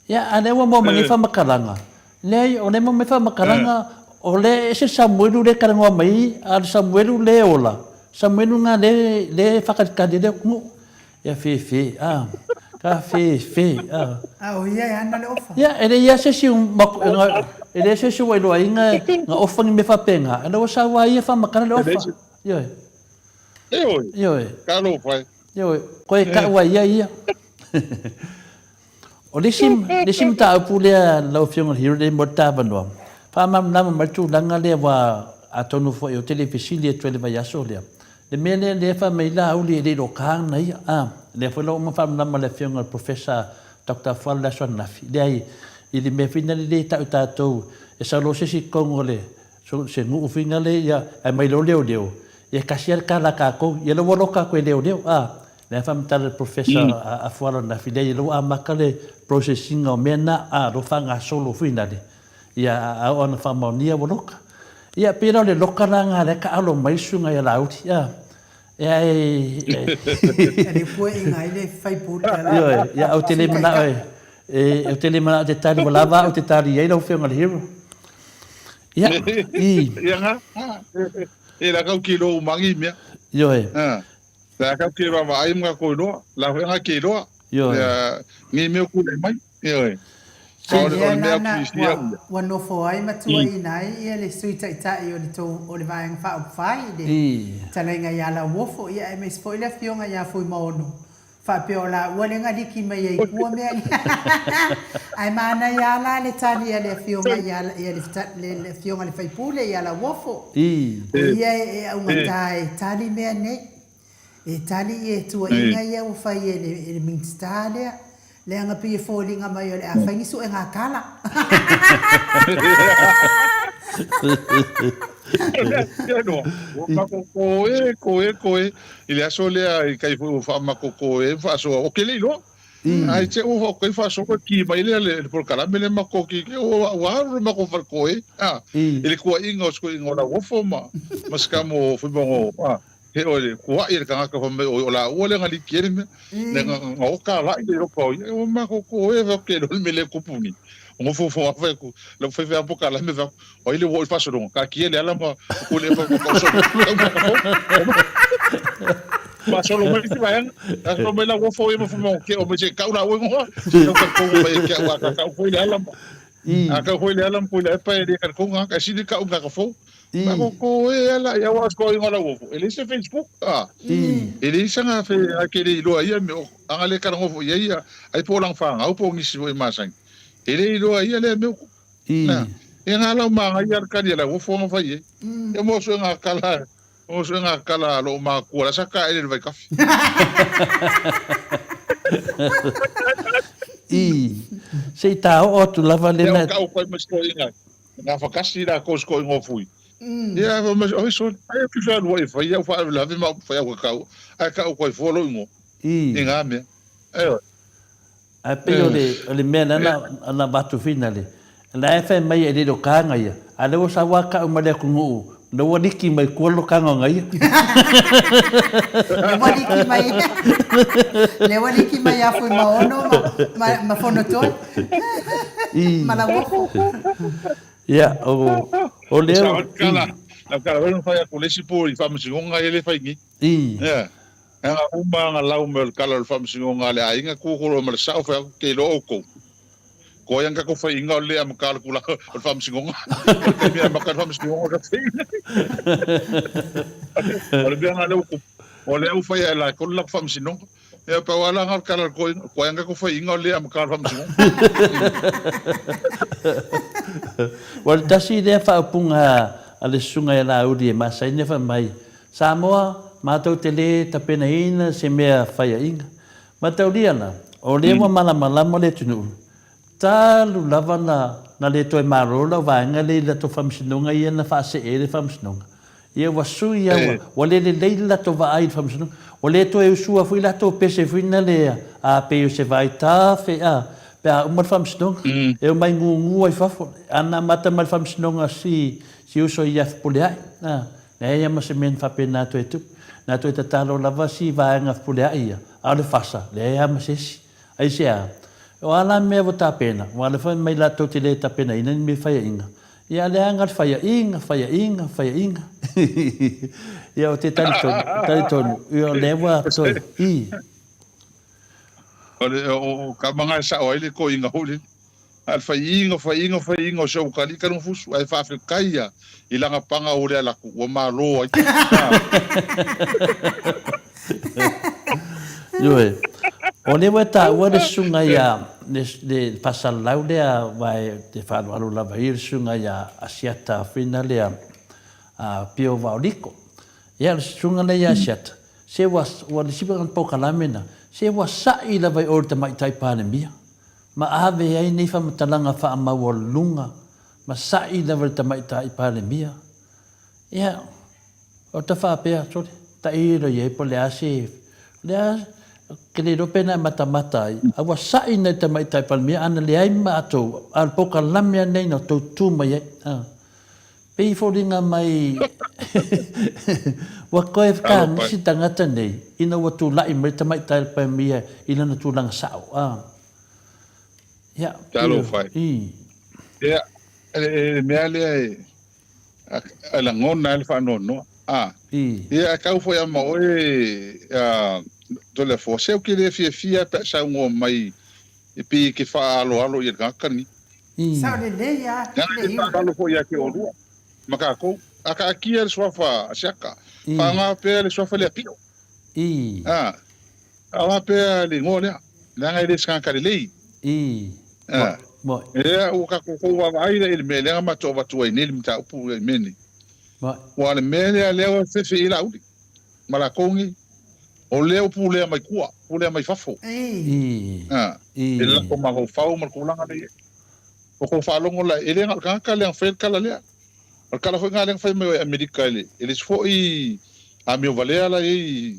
ia, a lea ua maua mai nei faamatalaga, leai, o lea e maua mai faamatalaga, o lea e ese le Samuelu lea e talanoa mai, a o le Samuelu lea e ola, Samuelu lena lea, lea e faatalitali ai le atunuu. Ia fefe, a. Ka fefe, a. A o ia e ana le ofa. Ia, e leai lava se isi e leai se isi ua iloaina na ofa ni mea faapena, ina ua sau lava ia faamatala le ofa. Ioe. Ioe. Ioe. Talofa e. Ioe, koe kau ai ia ia. O le isi, le isi mataupu lea lau Afioga i le Hero lea mo le ta avanoa, faamalamalama mai le tulaga lea aua atonu foi ou te le fesili atu ai i le vaiaso lea. Le mea lea lea fai mai Laauli e le iloa ana ia, a, lea foi la ua uma faamalamalama e le Afioga i le Professor Doctor Afualo i le aso ananafi, leai, i le mea foi lea e tau e tatou, e sau loa se isi i totonu o le, se nuu foi lea, ia, ae mai loa leoleo, ia e tasi lava le tala a tatou, ia lea ua loka atu e leoleo, a. Lea faamatala le Professor Afualo ananafi, leai, lea ua amata le process ina o mea na, a, lea ua faagasolo foi lale, ia, a oo ina faamaonia ua loka. Ia, pei la o le loka la lena lea e taaalo mai le susuga ia Laauli, a, ia e... E le puaiina ai le faipule a le Ioe, ia, ou te le manao e, e, ou te le manao e te tali, ua lava au te tali i ai lau Afioga i le Hero. Ia, i. Ia nga, e la kau ki lo umangi mea. Ioe. La kau ki vaavaai ma ka iloa, la foi nga ki iloa. Ioe. Ia, ngi mea ku mai. Ioe. A lea la na ua nofo ai ma tuuaiina ai ia le Sui Taitai o le tou o le Vaega Faaupufai i le talaiga ia Lauofo, ia aemaise foi le Afioga ia Fuimaono, faapea o laua lea na liki mai ai tua mea ia. Ae manaia lava la le tali a le Afioga ia ia le Afioga i le Faipule ia Lauofo, o ia e augata e tali mea nei. E tali ia tuuaiga ia ua fai e le Minisita lea, leaga pei e foliga mai o le a fai ni suega tala. Ua koe, koe, koe. I le aso lea i kai foi ua faamakokoe faasoa. O ke le iloa. Ai te ua faokai faasoa ki mai lea le polokalame le mako ki ke ua ua alu le mako falekoe. Ah, i le kuaiga o se igoa lauofo ma ma se kamo fai mai ah he o le kuaʻi le tagata fai mai o la ua le nga liki ele mea le nga nga oka la i le ropa o ia o mako ko e va ke lo me le kupuni o ngofo fo fa ku le fai fai poka la me va o ile wo i faso lo ka ki ele ala ma ko le fa ko so ma solo mai si vai a so mai la wo fo e mo fo mo ke o me se ka ula wo ngo ka ko mai ke wa ka ka fo ile ala a ka fo ile ala mo ile pa ele ka ko nga ka si ka unga ka fo Ma ko ko e ala ia wa ko ingoa lauofo. E leai se Facebook a. E leai sanga fe a ke le iloa ia me anga le kalangofo ia ia ai po lang whangau po ngisi fo i masang. E le iloa ia le me ku. Na. E ngā lau manga ia kali ala wo fonga fai e. E mo so ngā kala mo so ngā kala lo ma ku ala saka ele vai kafi. I. Se i tā o atu lava le na. E o ka o kai mas ko inga. Nga whakasi la ko sko ingo fui. Ia fa mas oi so ai ki fa lua i fai au fa la vi ma fai au ka ai ka ko i fo lo ingo. I nga me. Ai o. Ae pei o le o le mea lana ana vatu fina le. La e fai mai e le lo kanga ia. A le o sa wa ka ma le atunuu le ua liki mai kua lo kanga nga ia. Le ua liki mai le ua liki mai a fui ma ono ma ma ma fono toi. Ma lauofo. Ia, o, o lea... Sa kala, na kala wena fai aku lesi po i whamasingonga i le fai ngi. Ia. Nga uma nga lau me o le kala o le whamasingonga le ainga kukuro ma le sao fai aku ke lo oko. Ko ia ka ko fai inga o le ama kala kula o le whamasingonga. O le kaimea ama kala whamasingonga ka fai. O le mea nga leo ku. O le au fai a la ko la whamasingonga. Ia pau ala nga kala ko ko anga ko fai inga le am kala whamasingonga. Ua le tasi lea faaupuga a le susuga ia Laauli e masaina fai mai, Samoa, matou te le tapenaina se mea faiaʻiga. Mataulia la, o lea ua malamalama le atunuu, talu lava na na le toe malo lau vaega lea i latou faamasinoga ia na faasee ai le faamasinoga. Ia ua sui a ua, ua le lelei le latou vaai i le faamasinoga. Ua le toe usua foi latou pese foi na le a pei o se vaai tafe a pe a uma le faamasinoga. E omai gugu ai fafo. Ana amata mai le faamasinoga si si uso ia Fepuleai a, leai a ma se mea na faapena toe tupu. Na toe tatalo lava si vaega Fepuleai ia, a o le fasa, leai a ma se isi. Aisea? O a la mea ua tapena? Ua alofa mai latou te le tapenaina ni mea faiaʻiga. Ia leaga le faiaʻiga, faiaʻiga, faiaʻiga. Ia o te talitonu, talitonu, ia o lea ua toe, i. O le, o, o ka manga e sao ai le koiga hoi le. A le faiiga, faiiga, faiiga o se o kali ka fusu, ai faafetai ia i langa panga o le alaku, ua malo ai. Ioe. O lea ua taua le susuga ia, le, le faasalalau lea aua e te faaaloalo lava i le susuga ia Asiata Fina lea a Pio Vaoliko. Ia, o le susuga lea ia Asiata, se ua, ua le sipa polokalame na, se ua sa'i lava i o i le Tamaitai Palemia. Ma ave ai nei faamatalaga faamaualuluga ma sa'i lava i le Tamaitai Palemia. Ia, o ta faapea, sole, tailo i ai po o le a se, o le a, ke le iloa pe na e matamata ai, a ua sa'i nai Tamaitai Palemia, ana leai matou, a o le polokalame anei na tou tu mai ai. A. Pei foliga mai ua toe whakaangisi tangata nei ina ua tula'i mai le Tamaitai Palemia i lana tulaga sa'o. A. Ia, Talofa e. I. Ia, le mea lea e, a lagona ai le faanoanoa. A. I. Ia, a kau foi a ma oe, a, Toleafoa, se au ke le fiafia pe a saunoa mai e pei ke faaaloalo ia le tagata lenei. I. Sao lelei a, Leaga le ke iu. faaaloalo foi ia te oulua ma kakou. A kaatia le suafa a Siaka, I. faaaoga pea le suafa lea Pio. I. A. Faaaoga pea le igoa lea, leaga e le se tagata lelei. I. A. Moi. Ea ua kakou kou vaavaai lea i le mea lea na matou avatu ai nei le mataupu i mea nei. Moi. Ua o le mea lea lea ua fefe i ai Laauli ma lakou nei. O lea ua pulea mai tua, pulea mai fafo. A, i le latou mafaufau ma le tulaga lea i ai. Ua tou faalogo la, e le na o le tagata lea na faia le tala lea. O le tala foi lena lea na fai mai ai Amerika i le, i le isi foi amio valea la i ai,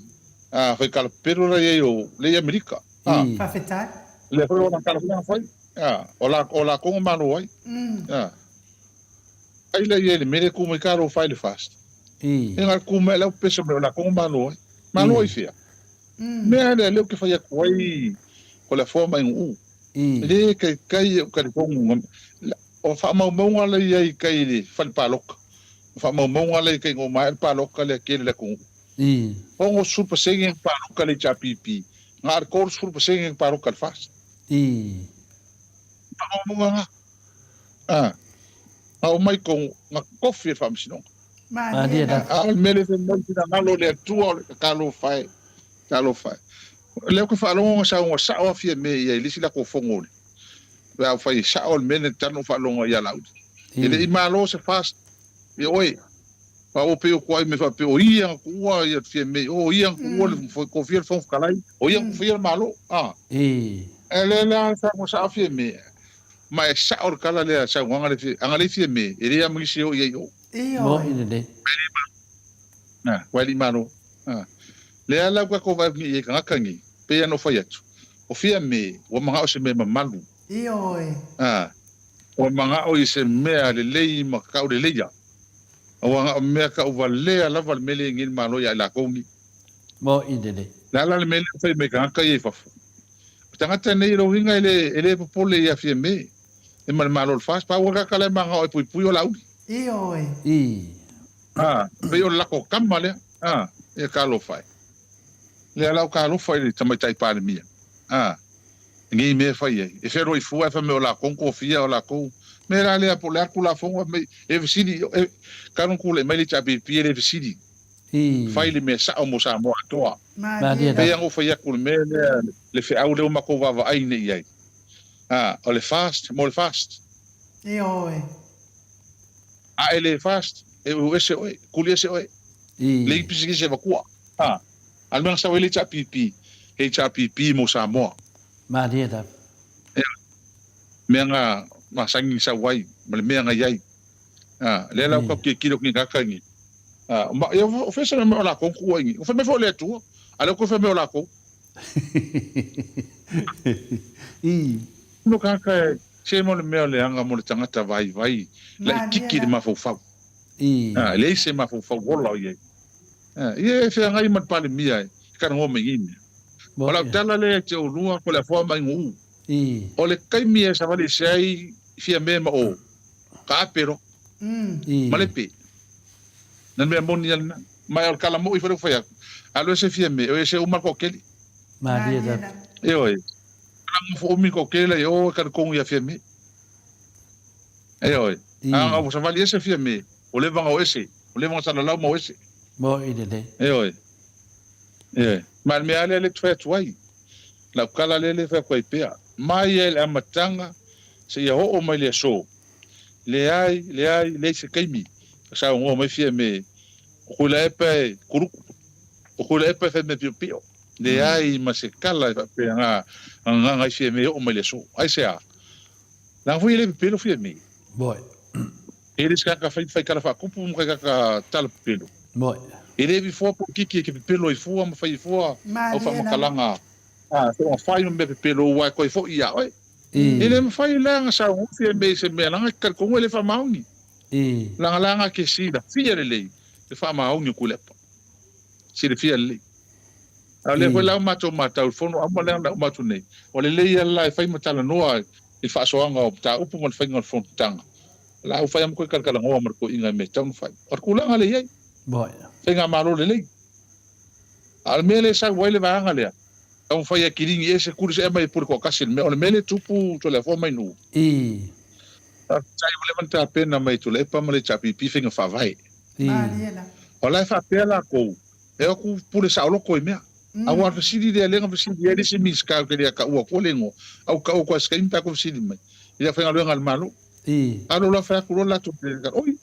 a, fai tala pepelo la i ai o, lea i Amerika. A. Faafetai. Lea foi o lana tala foi lea na fai. A, o la, o latou na malo ai. A. Ai lea i ai le mea lea e tu mai talofa ai le FAST. E na o le tu mai lava o pepesa mai o latou na malo ai. Malo ai fea? Mea lea lea ou te fai atu ai o le afoa mai nuu. E le taitai e ou talitonu o faamaumauga la i ai i tai i le fale palota. O faamaumauga la i tai ina ua maea le palota lea tele i le atunuu. 60% na palota le HRPP, na o le 30% na palota i le FAST. Faamaumauga na. A, na omai tonu, na tofi e le Faamasinoga. Malie lava. A o le mea lea e fai mai finagalo o le Atua o le talofa e, talofa e. O lea ou te faalogo na saunoa sao lava Fiame i ai i le isi latou fono le pe a fai sao le mea lea talu ona faalogo ia Laauli. E le i malo se FAST ia oe. Aua ua pei o tuai mea faapea o ia na tuua ia Fiame, o ia na tuua le tofia le Fofoga Fetalai, o ia na tufaia le Malo. A. Ae lea la saunoa sao Fiame. Ma e sao le tala lea saunoaga lea Fiame, ana leai Fiame e leai lava ma nisi e oo i ai i o. Moni lelei. A, ua e le i malo. A. Lea la ua tatou vaai atu nei i ai tagata nei, pei lava ona ou fai atu, o Fiame ua manao i se mea mamalu. Ioe. A, ua manao i se mea lelei ma tauleleia. Ua na o mea tauvalea lava le mea lea e nei le Malo ia i latou nei. Moni lelei. O le a la le mea lea ua fai mai tagata ia i fafo? O tagata nei lou uiga e le, e le popole ia Fiame e ma le Malo o le FAST. Pau o le tagata la e manao e puipui o Laauli. Ioe. I. A, pei o le latou tama lea. A, ia talofa e. Lea la o talofa i le Tamaitai Palemia. A, nei mea e fai ai. E fealuai fua ae fai mai o latou na tofia o latou. Mea la lea po o le a le Tulafono fai mai e fesili, e, talu ona tulai mai le HRPP e le fesili. I. Fai le mea sao mo Samoa atoa. Malie Pei lava. lava ona ou fai atu i le mea lea, le feau lea ua matou vaavaai nei i ai. A, o le FAST mo le FAST. Ioe. A e le FAST, e uu ese oe, kuli ese oe. I. Leai pisikisi e avatua. A, a o le mea na sau ai le HRPP, HRPP mo Samoa. Malie lava. Ioe. Mea na masani na sau ai, ma le mea na i ai. A, lea la ua tatou tilotilo atu nei i tagata nei. A, ma, ia, o fea se mea o latou na tuua ai nei? O fai mai foi o le Atua, a o lea ua toe fai mai o latou. I. No tagata e, se mo le mea o le aga mo le tagata vaivai laititi le mafaufau. I. A, e leai se mafaufau ola o i ai. A, ia e feagai ma le Palemia e talanoa mai nei mea. O lau tala lea ia te oulua ko le afoa mai nuu. I. O le taimi e savali ese ai Fiame ma o, ka ape loa. I. Malepe. Na le mea moni a lena. Ma o le tala moi foi lea ua fai atu, alu ese Fiame, o ese uma le toatele. Malie lava. Ioe. Ala nofo umi le toatele la i o e talitonu ia Fiame. Ioe. A ua savali ese Fiame, ua leva ona o ese, ua leva ona salalau ma o ese. Moi lelei. Ioe. Ioe. Ma le mea lava lea lea ou te fai atu ai, lau tala lea lea e fai atu ai pea, mai lava i le amataga seia oo mai le aso, leai, leai, leai se taimi e saunoa mai Fiame, o Tuilaepa e kuluku, o Tuilaepa e fai mea piopio. Leai ma se tala e faapea na gagaga ai Fiame e oo mai le aso. Aisea? Leaga foi e le pepelo Fiame. Moi. E le se tagata fai, fai tala faakupu ma fai tagata tala pepelo. Moi. E le vifoa polokiki e ke pepelo ai fua ma fai ai fua au faamatalaga, a, soona fai ma mea pepelo ua e toe foi ia oe. E le mafai la ona saunoa Fiame i se mea leaga e te talitonu e le faamaoni. Leaga la ke silafia lelei le faamaoni o Tuilaepa. Silafia lelei. A o lea foi la ua matou matau i le fono auma lea na uma atu nei, ua lelei lava la e fai ma talanoa i le faasoaga o mataupu ma le faiga o le fonotaga. O la ua fai lava ma toe talatalanoa ma le toeaina i mea e tatau ona fai. O le tulaga lea e i ai. Faigamalo lelei. A o le mea lea e sau ai le vaega lea, taumafai e kiligi ese kuli se aumai e pule toatasi le mea. O le mea lea e tupu Toleafoa mai Nuu. Faafetai ua leva ona tapena mai e Tuilaepa ma le HRPP faiga faavae. O la e faapea latou, e o atu pule saoloto i mea. Aua o le fesili lea, lea na fesili ai le isi Minisita ou te le taua atua le igoa, a ua tau atu lava i se taimi pe a toe fesili mai i le aufaigaluega a le Malo. Alu loa fai atu loa le latou oi!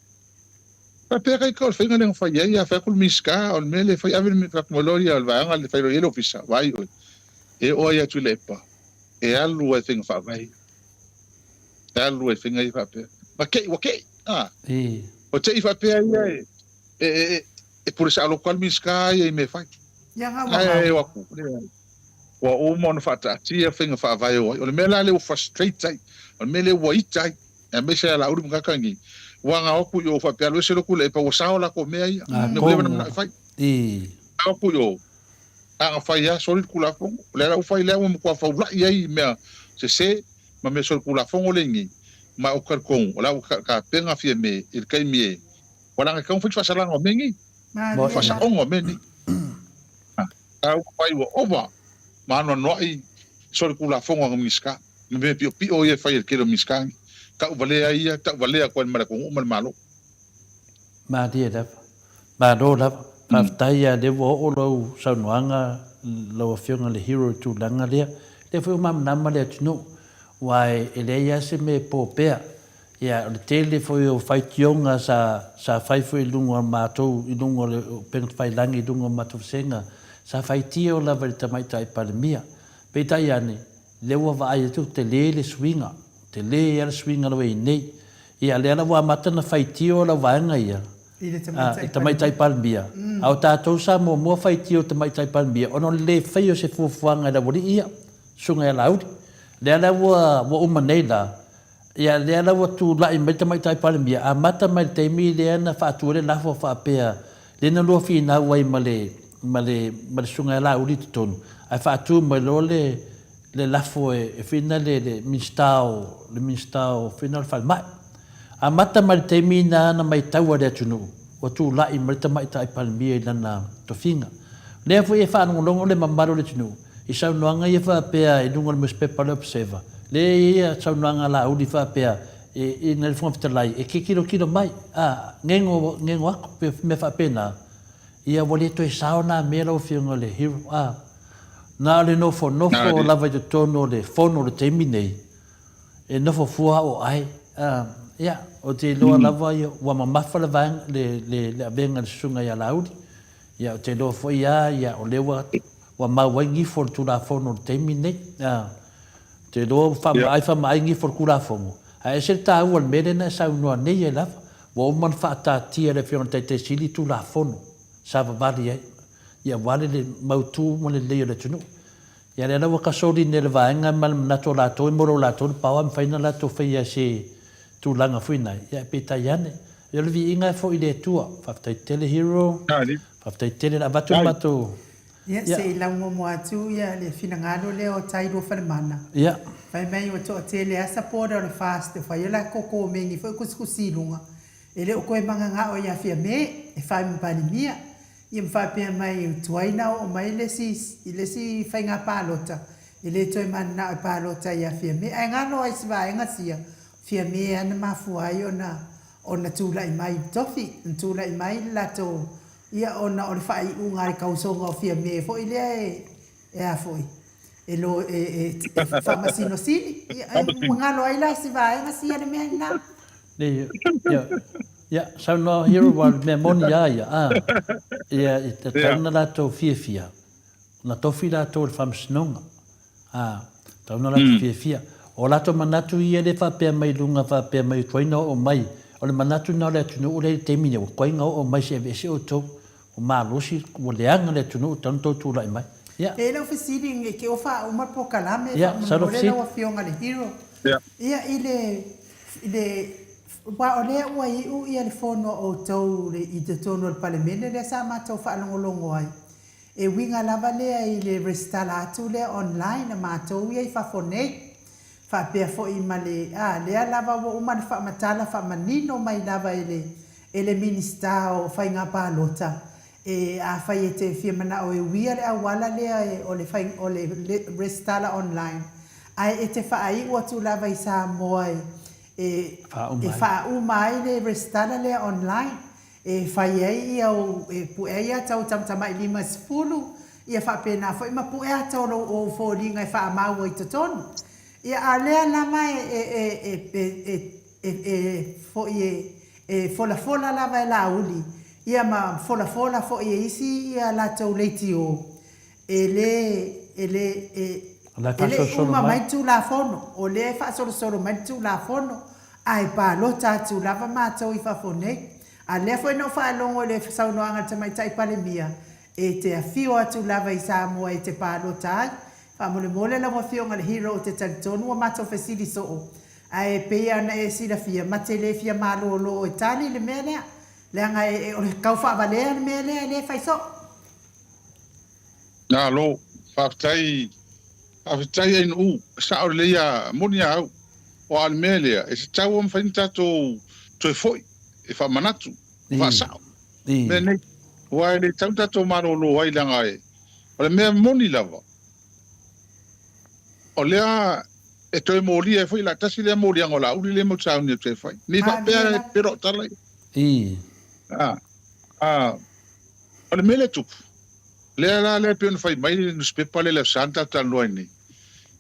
Faapea kai ka o le faiga lea na fai ai, a fai atu le Minisita, o le mea lea e fai, ave le fai atu mai loa ia o le vaega lea e fai loa i ai le Ofisa, vaai oe, e oo ai atu i Lepa, e alu ai faiga faavae ia. E alu ai faiga ia faapea. Na tei, ua tei, a. Ua tei faapea ia e, e, e, e pule saoloto lava le Minisita ia i mea e fai. Ae o atu, leai. Ua uma ona faataatia faiga faavae o ai. O le mea la lea ua frustrate ai, o le mea lea ua ita ai, aemaise ia Laauli ma tagata nei, ua na o atu i o faapea alu ese lotu le epa ua sao latou mea ia, mea ua leva ona manao e fai. O atu i o, a na fai lava soli le Tulafono, o lea la ua fai lea ua matua faulai ai i mea sese ma mea solitulafono lea i nei, ma ou te talitonu o la ua tapena Fiame i le taimi e, ua leaga e tatau ona fai se faasalaga o mea nei, faasaoga o mea nei. A ua fai ua ova ma anoanoai solitulafono a Minisita, ma mea piopio ia e fai e le tele o Minisita nei, tauvalea ai ia, tauvalea atu ai ma le atunuu ma le Malo. Malie lava. Malo lava. Faafetai a lea ua oo lau saunoaga lau afioga i le hero i le tulaga lea. Lea foi ua malamalama le atunuu aua e leai lava se mea e po pea. Ia o le tele foi o faitioga sa sa fai foi i luga o matou i luga o le upega tafailagi i luga o matou vasega sa faitio lava i le Tamaitai Palemia. Peitai ane, lea ua vaai atu tele le suiga, tele lava le suiga lea ua i ai nei. Ia lea la ua amata ona faitio lau vaega ia I le Tamaitai Tamaitai Palemia. A o tatou sa muamua faitio i le Tamaitai Palemia ona o le le faia o se fuafuaga e le aualii ia, Susuga ia Laauli. Lea la ua ua uma nei la, ia lea la ua tulai mai le Tamaitai Palemia, amata mai le taimi lea na faatu ai le lafo faapea, lea na lua finau ai ma le ma le ma le Susuga ia Laauli i totonu, ae faatu mai loa le le lafo e whina le le Minisita o le Minisita o whina o le Falemai. Amata mai le taimi na na maitau a le atunuu ua tula'i mai le Tamaitai Palemia i lana tofiga. Lea foi e faalogologo le mamalu o le atunuu i saunoaga ia faapea i luga o le nusipepa o le Observer, lea e i ai saunoaga a Laauli faapea i le Fofoga Fetalai e te tilotilo mai, a, gego, gego atu, pe mea faapena. Ia ua le toe sao na mea lau Afioga i le Hero, a. Na o le nofonofo lava i totonu o le fono i le taimi nei, e nofo fua o ai. Ia, ou te iloa lava ua mamafa le vaega, le, le, le avega i le susuga ia Laauli. Ia, ou te iloa foi lava, ia, o lea ua, ua mau ai gifo o le Tulafono i le taimi lenei. Ou te iloa ua faamaai, faamaai gifo o le Tulafono, ae ese le taua o le mea lea na e saunoa nei ai lava. Ua uma ona faataatia e le Afioga i le Taitai Sili Tulafono sa vavali ai. Ia aua le mautu ma le lelei o le atunuu. Ia lea la ua kasoli nei le vaega ma le manatu o latou e maua latou le power e mafai ona latou faia se tulaga foi nai, ia ae peitai ane. Ia o le viiga e foi i le Atua. Faafetai tele Hero. Faafetai tele le avatu le matou Ia se i laumomo atu ia le finagalo lea o Tailua Falemana. Ia. Fai mai ua toatele a supporter o le FAST e fai o latou komeni foi kusikusi i luga. E le o toe managao ia Fiame e fai ma Palemia. Ia ma faapea mai ua tuai na oo mai le isi i le isi faiga palota e le toe mananao e palota ia Fiame. Ae galo ai si vaega sia Fiame a na mafua ai ona ona tulai mai i le tofi, na tulai mai le latou ia ona o le faaiuga a le tausoga o Fiame foi lea e e a foi e lo e e e faamasino sili. Ia e galo ai la si vaega sia le mea lena. Nei, ia, ia, saunoa Hero aua o le mea moni lava ia, a, ia, e tatau ona latou fiafia, na tofi latou e le Faamasinoga, a, tatau ona latou fiafia. O latou manatu ia lea e faapea mai luga, faapea mai ua tuai ona oo mai, o le manatu lena o le atunuu lea i le taimi nei, ua tuai ona oo mai se aveese outou, Ua malosi, ua leaga le atunuu talu ona tou tulai mai. Ia. E i ai lau fesili ne i te i ua faauma le polokalame faamolemole lau afioga i le Hero. Ia i le, i le, aua o lea ua iu ia le fono a outou i totonu o le Palemene lea sa matou faalogologo ai, e uiga lava lea i le resitala atu lea online a matou ia i fafo nei, faapea foi ma le, a, lea lava ua uma ona faamatala faamanino mai lava e le, e le Minisita o Faiga Palota, e, afai e te fia manao e uia le auala lea e, o le fai, o le resitala online, ae e te faaiu atu lava i Samoa e, e, e faauma ai le resitala lea online, e fai ai ia ou, e pue ai ata ou tamatamai 50, ia faapena foi ma pue ata o lou, ou foliga e faamau ai totonu. Ia, a o lea lava e, e, e, e, e, e, e, foi e. E folafola lava e Laauli, ia ma folafola foi e isi ia latou leitio, e le, e le, e, O la e e le i faasolosolo uma mai. mai le Tulafono, o lea e faasolosolo mai le Tulafono, ae palota atu lava matou i fafo nei. A lea foi na ou faalogo i le saunoaga a le Tamaitai Palemia, e te afio atu lava i Samoa e te palota ai. Faamolemole lau Afioga i le Hero ou te talitonu ua matou fesili soo, Ae pei ona e silafia, ma te le fia malolo e tali le mea lea, leaga e, o le tau faavalea le mea lea e le fai soo. Malo, faafetai, faafetai Ainuu, e sao lelei a, moni a au, aua o le mea lea, e tatau ona mafai ona tatou toe foi e faamanatu, faasao mea nei, aua e le tatau ona tatou malolo ai leaga e, o le mea moni lava, o lea e toe molia ai foi la tasi lea moliaga o Laauli lea mau sauni e toe fai. Nei faapea e pelo o tala ia. A, a, o le mea lea tupu, lea la lea pei ona fai mai le nusipepa lea le Aso Sa na tatou talanoa ai nei,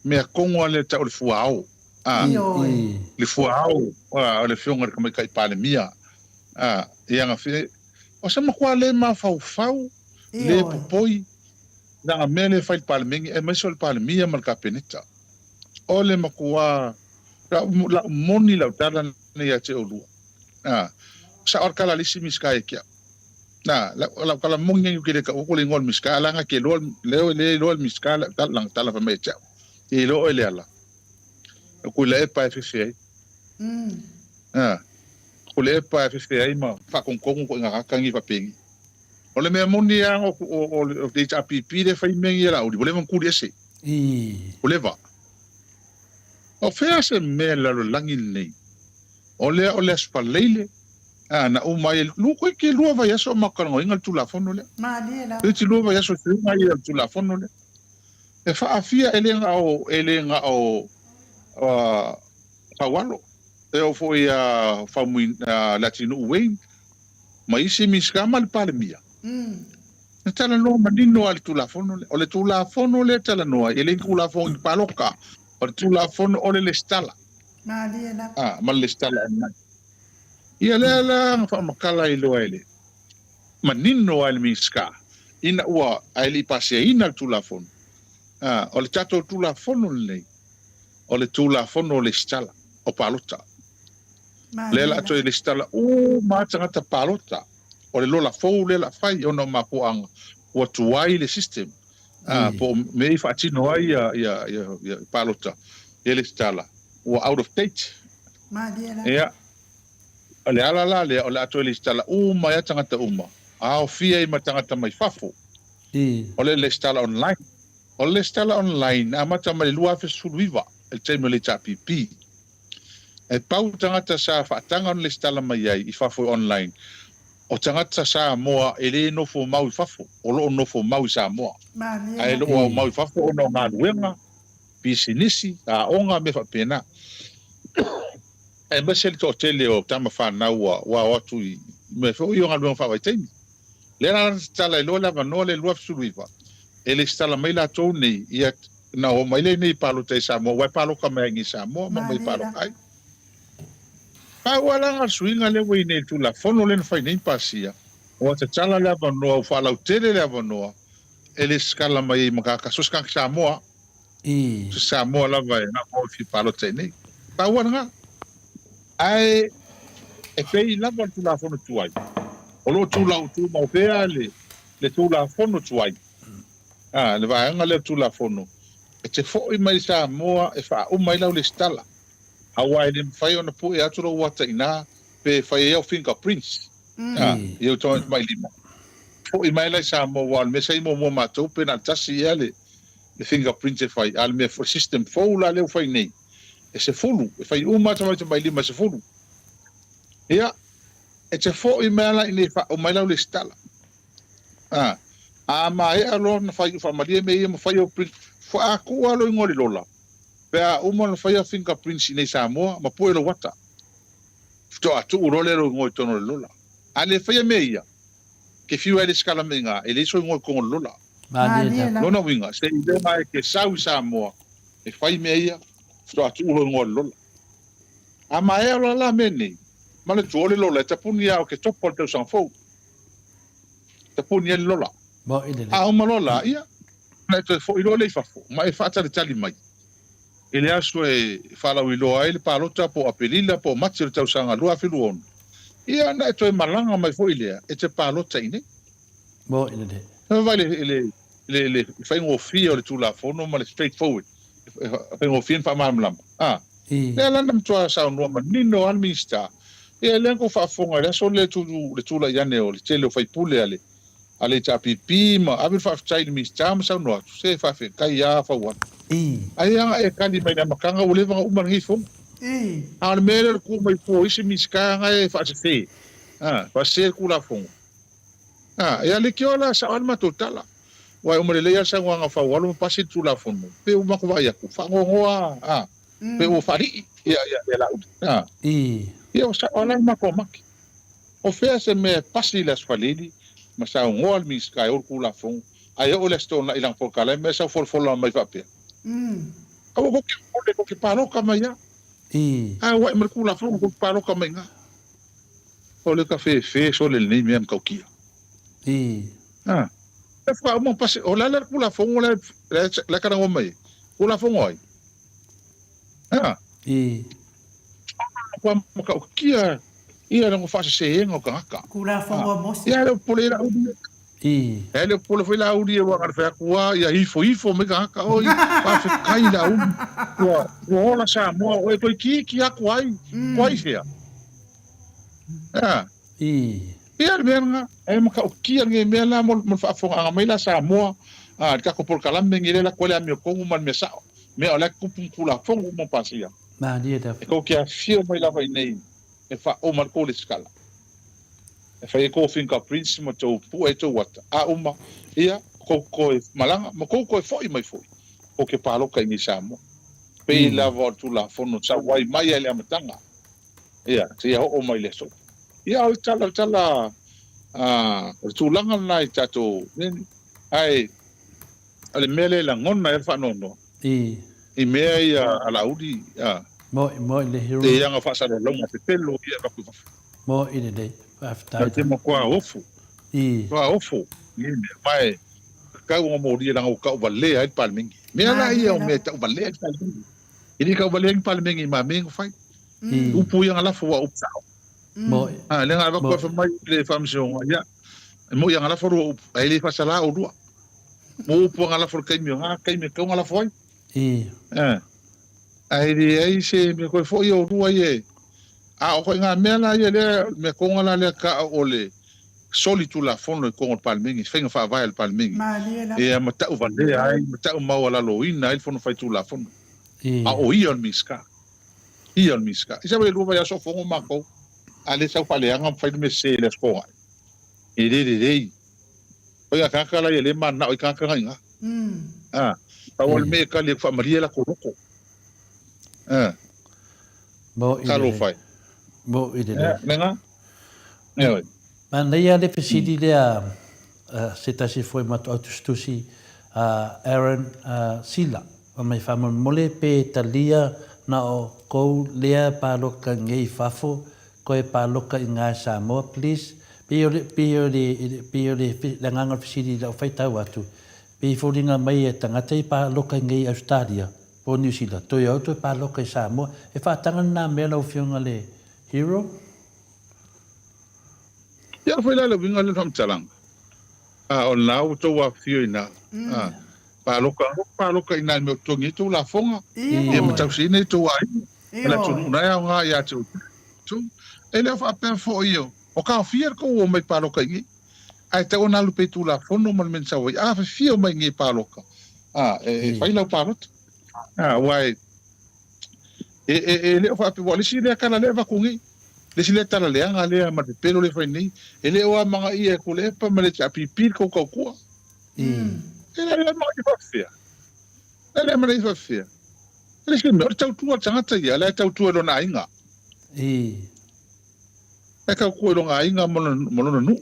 mea kogo lava lea e tau o le fuaao. A, le fuaao a, o le afioga i le Tamaitai Palemia. A, i aga fe, o se matua le mafaufau, le popoi, leaga mea lea e fai i le Palemene, aemaise o le Palemia ma le Kapeneta. O le matua lau, lau moni lau tala nei ia te oulua. A, sao le tala a le isi Minisita ia te au. Na, lau, lau tala moni nei ou te le taua atu le igoa o le Minisita, a leaga ke iloa, leo e le iloa le Minisita lau tala, lana tala fai mai ia te au. E iloa oe Leala. O Tuilaepa e fefe ai. A, Tuilaepa e fefe ai ma faatonutonu ituaiga tagata nei faapeni. O le mea moni lava o, o, o, o le HRPP lea e fai mea nei e Laauli, ua leva ona tuli ese. Ua leva. O fea se mea i le lalolagi lenei? O lea o le Aso Faraile, a, na uma ai, toeitiiti lua vaiaso o matou talanoaina le Tulafono lea. Malie lava. Toeitiiti lua vaiaso i suiga ia o le Tulafono lea. E faafia e le na o, e le na o, Faualo, e oo foi ia Faumuina, Leatinuu Wayne, ma isi Minisita ma le Palemia. Na talanoa manino lava i le Tulafono lea. O le Tulafono lea e talanoa ai, e le ni Tulafono i palota, o le Tulafono o le lesitala. Malie lava. A, ma le lesitala online. Ia lea la na faamatala ai loa e le manino lava e le Minisita, ina ua, ae le i pasiaina le Tulafono. A, o le tatou Tulafono lenei, o le Tulafono o lesitala o palota. Lea o le a toe lesitala uma lava tagata palota. O le lola fou lea o le a fai ona o mafuaaga ua tuai le system po o mea i faatino ai ia palota ia lesitala ua out of date. Ia, o le ala la lea o le a toe lesitala uma ai lava tagata uma, aofia ai ma tagata mai fafo. O le lesitala online. O le lesitala online na amata mai le 2019 i le taimi o le HRPP. E pau tagata sa faataga ona lesitala mai ai i fafo i online, o tagata Samoa e le nofo mau i fafo, o lo o nofo mau i Samoa, ae le o aumau i fafo ona o galuega, pisinisi, aoga, mea faapena. Aemaise le toatele o tama fanau ua o atu i mea foi ia o galuega faavaitaimi. Lea la na tatala ai loa le avanoa lea i le 2019 e lesitala mai latou nei ia na o mai lea nei i palota i Samoa aua e palota mai lava i Samoa ma omai palota ai. Pau lava la le suiga lea ua i nei i le Tulafono lea na fai nei ma pasia, ua tatala le avanoa, ua faalautele le avanoa e lesitala mai ai ma tagata, so o se tagata Samoa, so se Samoa lava e na o e fia palota i nei. Pau lava lena. Ae e pei lava le Tulafono tuai, o lo o tulau tumau pea le le Tulafono tuai, a, le vaega lea o le Tulafono, e te foi mai i Samoa e faauma ai lau lesitala, aua e le mafai ona pue atu lou ata i ina pe fai ai au fingerprints, a, i ou tamatamailima. Foi mai la i Samoa, aua o le mea sa i muamua matou pe na o le tasi ea le fingerprints e fai, a o le mea, system fou la lea ua fai nei, e sefulu, e fai uma lava tamatamailima e sefulu. Ia, e te foi mai la i inei e faauma ai lau lesitala. A, a maea loa ona fai, faamalie mea ia ma fai au print, faatu lava lou igoa i le lola, pe a uma ona fai au fingerprints i inei i Samoa ma pue lou ata, faatoa tuu loa lea lou igoa i totonu o le lola. A le faia mea ia, ke fiu ai lesitala mai i ina, e leai sou igoa i totonu o le lola. Malie lava. Lona uiga, se i leva e ke sau i Samoa e fai mea ia, faatoa tuu lou igoa i le lola. A maea loa la mea nei, Manatua o le lola e tapuni ia Oketopa o le tausaga fou. Tapuni ai le lola. A uma loa la, ia, ona e toe foi loa lea i fafo ma e faatalitali mai i le aso e faalauiloa ai le palota po o Aperila po o Mati o le tausaga 2026, ia ona e toe malaga mai foi lea e te palota i inei. Vaai i le, le, le faigofie o le Tulafono ma le straight forward, e faigofie ona faamalamalama. A, lea la na matua saunoa manino lava le Minisita, ia lea na tou faafofoga i le aso lea le tulai ane o le tele o faipule a le a le HRPP ma ave le faafetai i le Minisita ma saunoa atu, se faafetai lava Faualo. Ai a e tali mai i le amataga ua leva ona uma lenei fono. A o le mea lea o le tu mai fua o isi Minisita na e faasese, a, faasese le Tulafono. A, ia leitioa la, sao lava le matou tala. Aua e uma lelei lava le saunoaga a Faualo ma pasi le Tulafono, pei ua matou vaai atu, faanoanoa a, a, pei ua faalii ia, ia, ia Laauli. A, ia ua sao lava la le matou maki. O fea se mea e pasi i le Aso Faraile ma saunoa le Minisita e ou le Tulafono, ae oo i le Aso Toonai i lana polokalame ae sau folafola mai faapea, Aua kou te popole, kou te palota mai lava. Ae ua ae ma le Tulafono kou te palota mai i ina. O le kafefe sole lenei mea matautia. A, e faatoa uma pasi, o le a le Tulafono la e talanoa mai ai? Tulafono ai? A. Matua matautia ia lona faasesēga o tagata. Tulafono a Mose. Ia e le o popole Laauli. E le o popole foi Laauli aua na o le fai atu lava ia ifoifo mai tagata, oi, faafetai Laauli, ua ola Samoa, ua e toeitiiti atu ai, toai fea? A. Ia le mea lena, e matautia lenei mea la mo le faafofogaaga mai la a Samoa, a, le tatou polokalame lenei lea e alu atu ai le amiotonu ma le mea sao, mea o la e tutupu ma Tulafono uma ua pasia. E tou te afifio mai lava i inei e faauma ai le tou lesitala, e fai ai tou fingerprints ma tou pue ai tou ata, a uma, ia, tou toe malaga ma tou toe foi mai foi, tou te palota i inei i Samoa. Pei lava o le Tulafono sau ai mai lava i le amataga. Ia, seia oo mai i le aso. Ia, o le tala, o le tala, o le tulaga lena i tatou, ae o le mea lea e lagona ai le faanoanoa. I mea ia a Laauli, a. Moi, moi le hero. E ana faasalalauga pepelo ia e avatu i fafo. Moi lelei, faafetai. Te matua ofo. Matua ofo i nei mea. Ma e tatau ona molia leaga ua tauvalea ai le Palemene. Mea la ia o mea e tauvalea ai le Palemene. E le tauvalea ai le Palemene i ma mea na fai. Upu ia na lafo ua upu sao. A, lea na avatu ai fai mai le Faamasinoga, ia, e moi a na lafo lua upu, ae le faasala oulua. Mo upu a na lafo i le taimi o na taimi e tatau ona lafo ai. Ae leai se mea koe foi oulua ia e. A o ituaiga mea la ia lea, mea toga la lea tau o le soli tulafono i totonu o le Palemene, faiga faavae a le Palemene. Ia ma tauvalea ai, ma taumaualaloina ai le Fono Faitulafono. A o ia o le Minisita. Ia o le Minisita. I sau e lua vaiaso o fono matou, a lea sau faaleaga ma fai le mea sese i le Aso Toonai. E le lelei. Oi a tagata la ia lea e mananao ai tagata na i ina. A, pau o le mea e tali atu faamalie latou loto. A. Talofa e. Mo i lelei. Lena. Ioe. Manaia le fesili lea a se tasi foi matuau tusitusi a Aaron Sila, fai mai faamolemole pe talia na o kou lea paloka ngei fafo koe paloka i ngae Samoa please pei o le pei o le pei o le le agaga o le fesili i lau faitau atu pei foliga mai e tagata i paloka ngei Australia po New Zealand toe au toe paloka i Samoa e faataga lena mea lau afioga le Hero. Ia foi la le uiga lea o le faamatalaga, a o lena ua outou afifio i ina, a, palota, palota i ina i le mea o totogi ai tou lafoga, ia ma tausiaina ai tou aiga, ma le atunuu na e aoga ia te outou. E le o faapea foi o taofia le tou omai palota i inei, ae tatau ona alu pea i Tulafono ma le mea na sau ai. A afifio mai i inei e palota, a, e fai lau palota. A, aua e, e le o faapea, aua o le isi lea tala lea e avatu nei, Le isi lea tala leaga lea ma le pepelo lea e fai nei, e le o amanaia e Tuilaepa ma le HRPP le tou tautua. E le amanaia faapefea? E le amanaia faapefea? E le isi mea, o le tautua a le tagata ia, o la e tautua i lona aiga. E tautua i lona aiga ma lona nuu.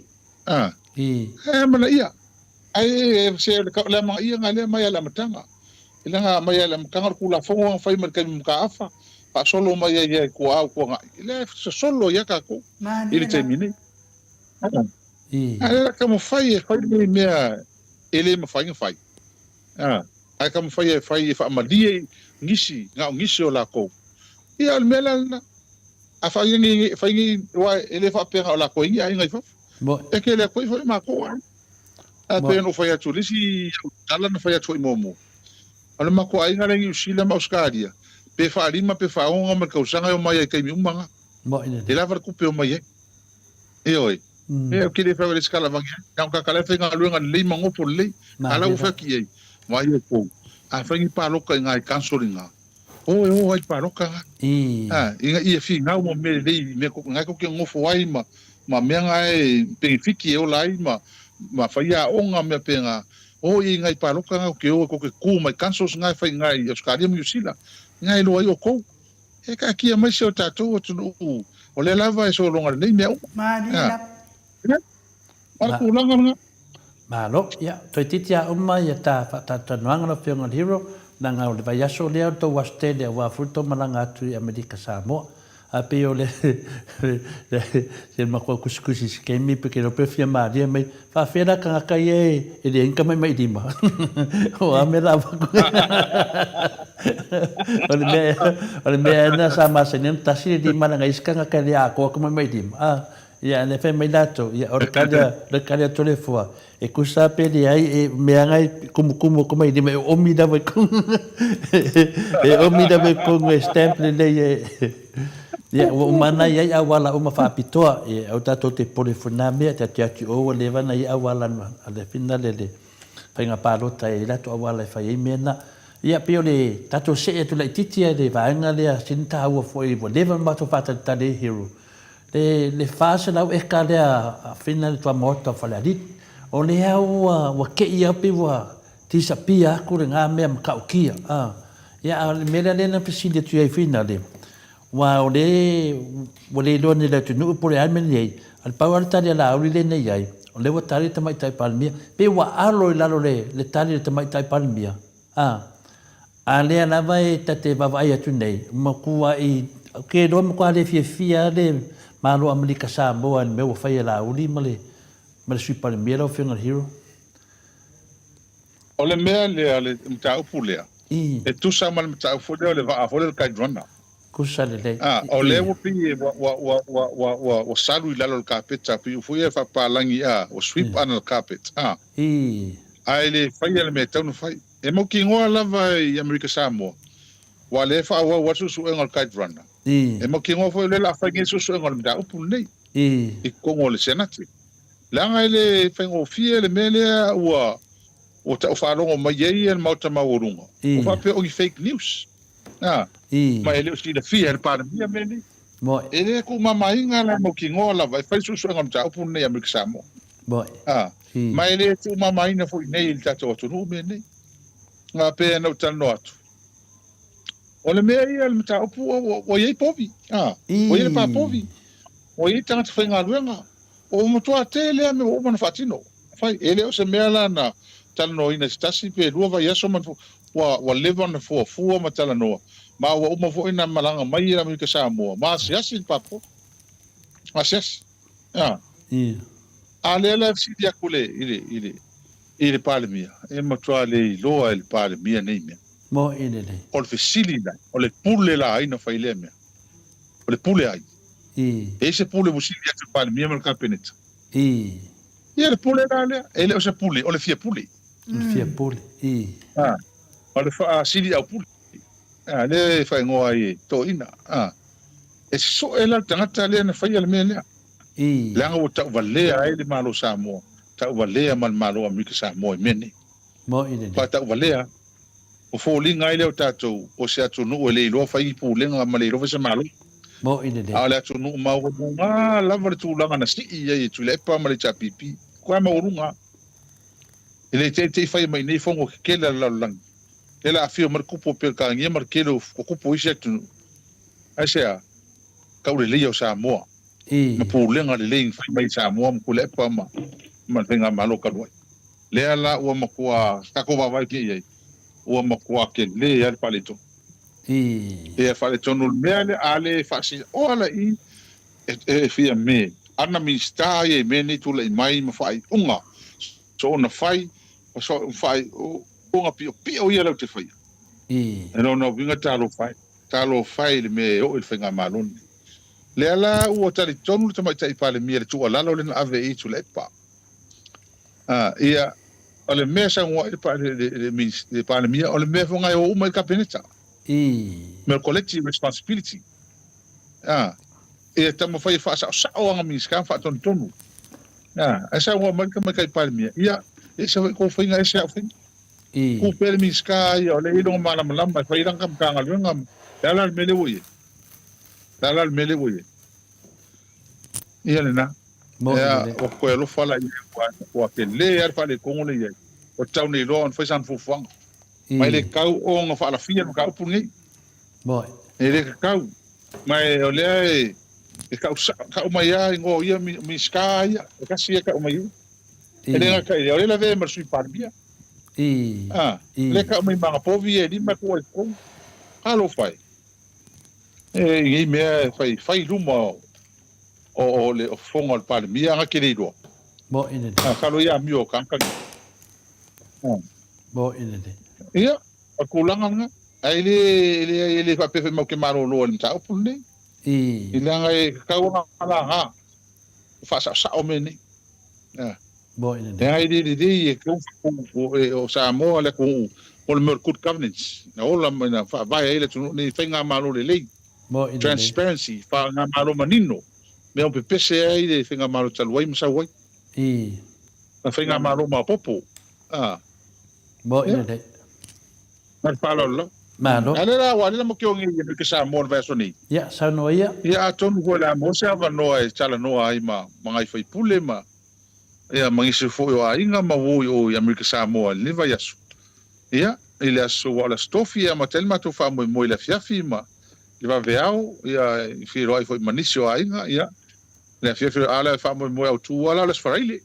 E amanaia. Ae se o le amanaia lea mai lava i le amataga. E leaga mai lava i le amataga o le Tulafono na fai mai i le taimi o Mataafa. Faasolo mai ai ia i tuaau tuanai, lea e sosolo ai lava tatou i le taimi nei. A o le a taumafai e fai lenei mea e le mafai ona fai, ae taumafai e fai e faamalie nisi, na o nisi o latou. Ia o le mea la lena. A fai nei, fai nei, aua e le faapea na o latou e i ai ni aiga i fafo. E tele atu ai foi matou aiga. Ae pei ona ou fai atu i le isi tala na fai atu foi muamua, o le matou aiga lea i Niu Sila ma Ausetalia, pe faalima pe faaono ma le tausaga e omai ai i taimi uma na. E lava le tupe e omai ai. Ioe. Ou te le fai le isi kalavagi ai. Na o tagata la e faigaluega lelei ma nofo lelei. A la ua fai atu i ai, vaai outou, a fai ni palota i na i council i na, o e o ai i palota na. Ina ia finau mo mea lelei, mea na e tou te nofo ai ma, ma mea na e penefiti e ola ai ma, ma fai aoga mea pena. O i na i palota na tou te o tou te tu mai councils na e fai i na i Australia ma Niu Sila. Na e iloa ai outou. E taatia mai si o tatou atunuu, o lea lava e sologa lelei mea uma. Malie lava. Ia, o le tulaga lena. Malo. Ia, toeitiiti lava uma ia ta faatalatalanoaga lau Afioga i le Hero, leaga o le vaiaso lea o le tou aso tele aua foi le tou malaga atu i Amerika Samoa. Ae pei o le se matua tusitusi i se taimi pe ke iloa pe fia malie mai faafefea la tagata ia e leai ni tamatamailima o a mea la avatu o le mea o le mea ena sa masani ona tasi le lima leaga e isi tagata e le atoa tamatamailima a ia lea fai mai latou ia o le tali a le tali a Toleafoa E tusa pe leai, e mea ana e tumutumu o tamailima e oomi lava i totonu, e oomi lava i totonu e stamp lelei e. Ia, ua uma ana i ai auala uma faapitoa, e aua tatou te popole foi i na mea, te atu atu i o ua leva ona i ai auala a le fina le le faiga palota e i ai latou auala e fai ai mea na. Ia, pei o le tatou see atu laitiiti lava i le vaega lea, sili taua foi ua leva ona matou faatalitali ai Hero, Le le 400 eka lea a Fina le tuamaota o Falealili, o lea ua ua kei lava pei ua disappear atu lena mea matautia a. Ia a o le mea lea lea na fesili atu ai Fina le, aua o le ua le iloa nei e le atunuu po o le a le mea na i ai, a o le pau lava le tali a Laauli lea na i ai, o lea ua tali le Tamaitai Palemia, pei ua alo i lalo le le tali a le Tamaitai Palemia a. A lea lava e ta te vaavaai atu nei, matuai, ou te iloa matua le fiafia lava le Malo o Amerika Samoa i le mea ua fai e Laauli ma le ma le Sui Palemia lau Afioga i le Hero. O le mea lea, le mataupu lea, e tusa ma le mataupu foi lea o le vaa foi lea o le Kite Runner. Tusa lelei. A, o lea ua pei e ua, ua, ua, ua, ua, ua, ua salu i lalo o le kapeta, pei foi e faapapalagi, a, ua sweep under the carpet, a. Ae le faia le mea e tatau ona fai. E mautinoa lava i Amerika Samoa, aua o lea e faaauau lava le suesuega o le Kite Runner. E mautinoa foi o lea o le a fai nei le suesuega o le mataupu lenei i totonu o le Senate. Leaga e le faigofie le mea lea ua ua tau faalogo mai ai le Maota Maualuga, ua faapea o ni fake news, a, ma e le o silafia e le Palemia mea nei. E le tuumamaina la, e mautinoa lava e fai le suesuega o le mataupu lenei i Amerika Samoa. A, ma e le tuumamaina foi i inei i le tatou atunuu mea nei. A pei ona ou talanoa atu, o le mea ia, le mataupu ua i ai povi, a, ua i ai le pa povi, ua i ai tagata faigaluega, ua matua tele lava mea ua uma ona faatino. Fai, e le o se mea la na talanoaina i se tasi pe lua vaiaso ma ua, ua leva ona fuafua ma talanoa, ma ua uma foi ona malaga mai i Amerika Samoa ma asiasi le pa povi, asiasi. A. A lea la e fesili atu le, i le, i le, i le Palemia, e matua le iloa e le Palemia nei mea. Moi lelei. O le fesili la, o le pule la a ai na fai lea mea? O le pule a ai? E i ai se pule ua sili atu i le Palemia ma le Kapeneta? Ia le pule la lea, e le o se pule, o le fia pule. O le fia pule, A, o le faasili aupule. A, lea e faaigoa ai e toeaiina. A, e soe la le tagata lea na faia le mea lea. Leaga ua tauvalea ai le Malo Samoa, tauvalea ma le Malo o Amerika Samoa i mea nei. Faatauvalea, ua foliga ai lea o tatou o se atunuu e le iloa fai ni pulega ma le iloa fai se Malo. A o le atunuu maualuga lava le tulaga na sii i ai e Tuilaepa ma le HRPP. Matua maualuga. E le teitei fai mai nei fono kekele a le lalolagi. Lea la afio mai le kupu o Peretania ma le tele o kupu o isi atunuu. Aisea? Tauleleia o Samoa ma pulega lelei na fai mai i Samoa ma Tuilaepa ma ma le faigamalo talu ai. Lea la ua matua tatou vaavaai pea i ai, ua matua tele lava le faaletonu. I. Ia faaletonu le mea lea, a le faasiaoa la i, e fia me. Ana Minisita ia i mea nei tulai mai ma faaiuga soona fai, ma faaiuga piopio ia lau te faia. I. E lona uiga talofa e, talofa e i le mea e oo i le Faigamalo lenei. Lea la ua talitonu le Tamaitai Palemia i le tuualalo lea na ave i Tuilaepa. Ia, o le mea e saunoa ai le Palemia, o le mea foi lena e o uma ai le Kapeneta. I. Mea o le collective responsibility. Ia taumafai e faasaosao ana Minisita ma faatonutonu. Ae saunoa mai le Tamaitai Palemia, ia, e ese foi tou faiga, ese au faiga. I. Tu pea le Minisita ia o lea e i ai lona malamalama e fai ai lana Matagaluega. O le a la le mea lea ua i ai? O le a la le mea lea ua i ai? Ia lena. Moni Ea, lelei. ua toe alofa la i ai, ua, ua tele lava le faaletonu lea i ai. Ua tatau nei loa ona fai sana fuafuaga. Ma e le I. tatau ona faalafia le mataupu lenei. Moni. E le tatau. Ma e, o lea e, e tau sao, tau mai lava igoa o ia Minisita ia, e tasi ia e tau mai ai. E le I. gata i lea, o lea e lavea ai ma le Sui Palemia. I. A, lea e I. tau mai ma ana povi ia e lima e tuu ai i totonu. Talofa e. E i nei mea e fai, fai i luma o, o le fofoga o le Palemia ana ke le iloa. Mo ine le. Kalo ia amio o kanaka ni. Mo ine le. Ia, o le tulaga lena. Ae le, le, e le faapea foi matou te malolo ai i le mataupu lenei. I. I leaga e tatau ona laga, faasaosao mea nei. Mo ine le. Leaga e le lelei e tatau o Samoa le atunuu o le mea o le good governance, na ola ma na faavae ai le atunuu nei i faigamalo lelei. Mo ine le. Transparency, faigamalo manino, mea o pepese ai le faigamalo talu ai ma sau ai. I. Na faigamalo maopoopo. A. Mo ine le. Ma le faaaloalo lava. Malo. A lea la, aua o lea la matou te o nei i Amerika Samoa i le vaiaso nei. Ia, saunoa ia. Ia, atonu foi o le a maua se avanoa e talanoa ai ma nai sui usufono ma, ia, ma nisi foi o aiga ma uo i o i Amerika Samoa i lenei vaiaso. Ia, i le aso, aua o le Aso Tofi e amata ai le matou faamoemoe i le afiafi ma le vaveao, ia, e feiloai foi ma nisi o aiga, ia, le afiafi, a o le faamoemoe autu lava la o le Aso Faraile,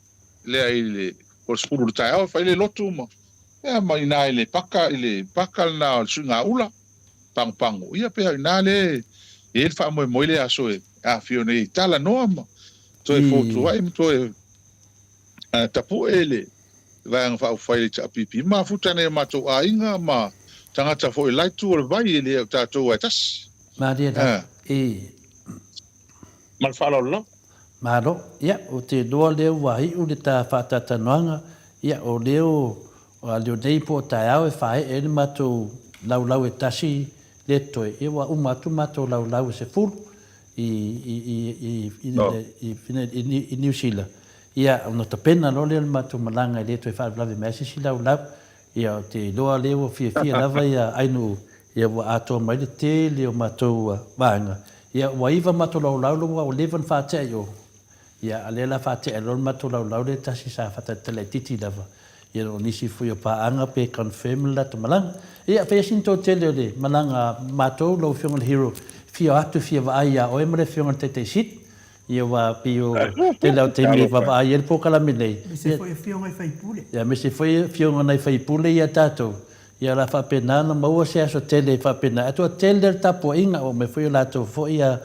lea i le, po o le 10 i le taeao e fai le lotu ma, ia, ma i ina i le paka, i le paka lena o le suigaula, pagopago, ia, pei o i ina lea e i ai le faamoemoe i le aso e afio nei e talanoa ma toe fotuai ma toe tapue le Vaega Faaupufai a le HRPP. Mafuta nei o matou aiga ma tagata foi o le la itu o le vai e le o tatou ae tasi. Malie lava. I. Ma le faaaloalo lava. Malo. Ia, ou te iloa lea ua iu le ta faatalatalanoaga. Ia, o lea o leo nei po o taeao e faaee ai le matou laulau e tasi lea totoe. Ia, ua uma atu matou laulau e 10 i, i, i, i, i, i, i Niu Sila. Ia, ona tapena loa lea o le matou malaga e le toe faalavelave mai ai se isi laulau. Ia, ou te iloa lea ua fiafia lava ia Ainuu, ia ua atoa mai le tele o matou vaega. Ia, ua iva matou laulau lea ua leva ona faatea i o. Ia, a lea la faatea loa le matou laulau lea tasi sa faatalitali laitiiti lava. Ia, o nisi foi o paaga pe confirm le latou malaga. Ia, fai sina toatele o le malaga a matou, lau Afioga i le Hero, fia o atu, fia vaai ia oe ma le Afioga i le Taitai Sili. Ia aua pei o tele lava o taimi e vaavaai ai le polokalame nei. Aemaise foi afioga i faipule. Ia aemaise foi afioga nai faipule ia tatou. Ia o le a faapena ona maua se aso tele e faapena. Ae toatele le tapuaiga, ua aumai foi o latou foi a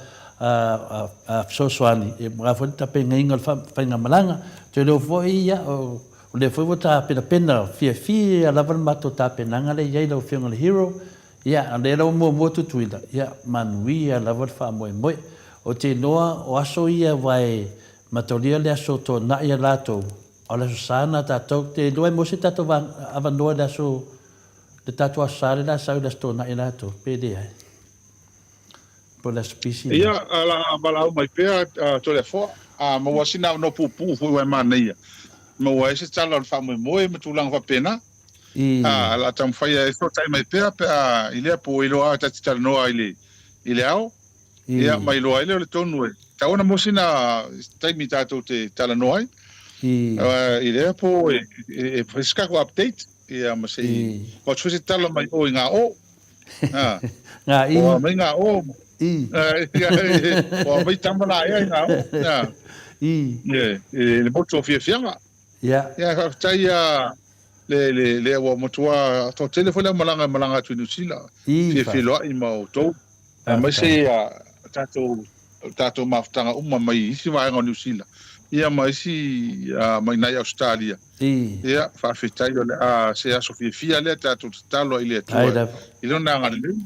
fesoasoani aua foi le tapenaina o le faigamalaga. Ou te iloa foi ia o lea foi ua tapenapena fiafia lava le matou tapenaga lea e i ai lau Afioga i le Hero. Ia, o lea la ua muamua Tutuila, ia, manuia lava le faamoemoe. Ou te iloa o aso ia aua e mataulia le aso tuanai a latou, a o le aso Sa lena a tatou. Ou te iloa e maua se tatou avanoa i le aso, le tatou aso Sa lea o le a sau i le aso tuanai a latou, pe leai. Po o le aso pisi lena. Ia, o le a valaau mai pea Toleafoa, a maua sina avanoa puupuu foi aua e manaia, maua ai se tala o le faamoemoe ma tulaga faapena. A, o le a taumafai e fesootai mai pea pe a i lea po o iloa lava ta te talanoa i le, i le ao, ia, ma iloa ai lea o le tonu e tatau ona maua sina taimi tatou te talanoa ai. I lea po e, e, e fai se tatou update, ia, ma se i, avatu foi se tala mai o i ngā o. A, Ngā i. O a mai ngā o. O a mai tama la ea i ngā o. I. E, e, le motu o fiafiaga. Ia. Ia, faafetai a. Le, le, le, ua matua toatele foi le aumalaga e malaga atu i Niu Sila, I, fia feiloai ma outou, aemaise Faafetai. tatou, tatou mafutaga uma mai isi vaega o Niu Sila, ia ma isi mai nai Ausetalia. I. Ia, faafetai o le a se aso fiafia lea tatou tatalo ai i le Ai Atua lava. i Lona agalelei.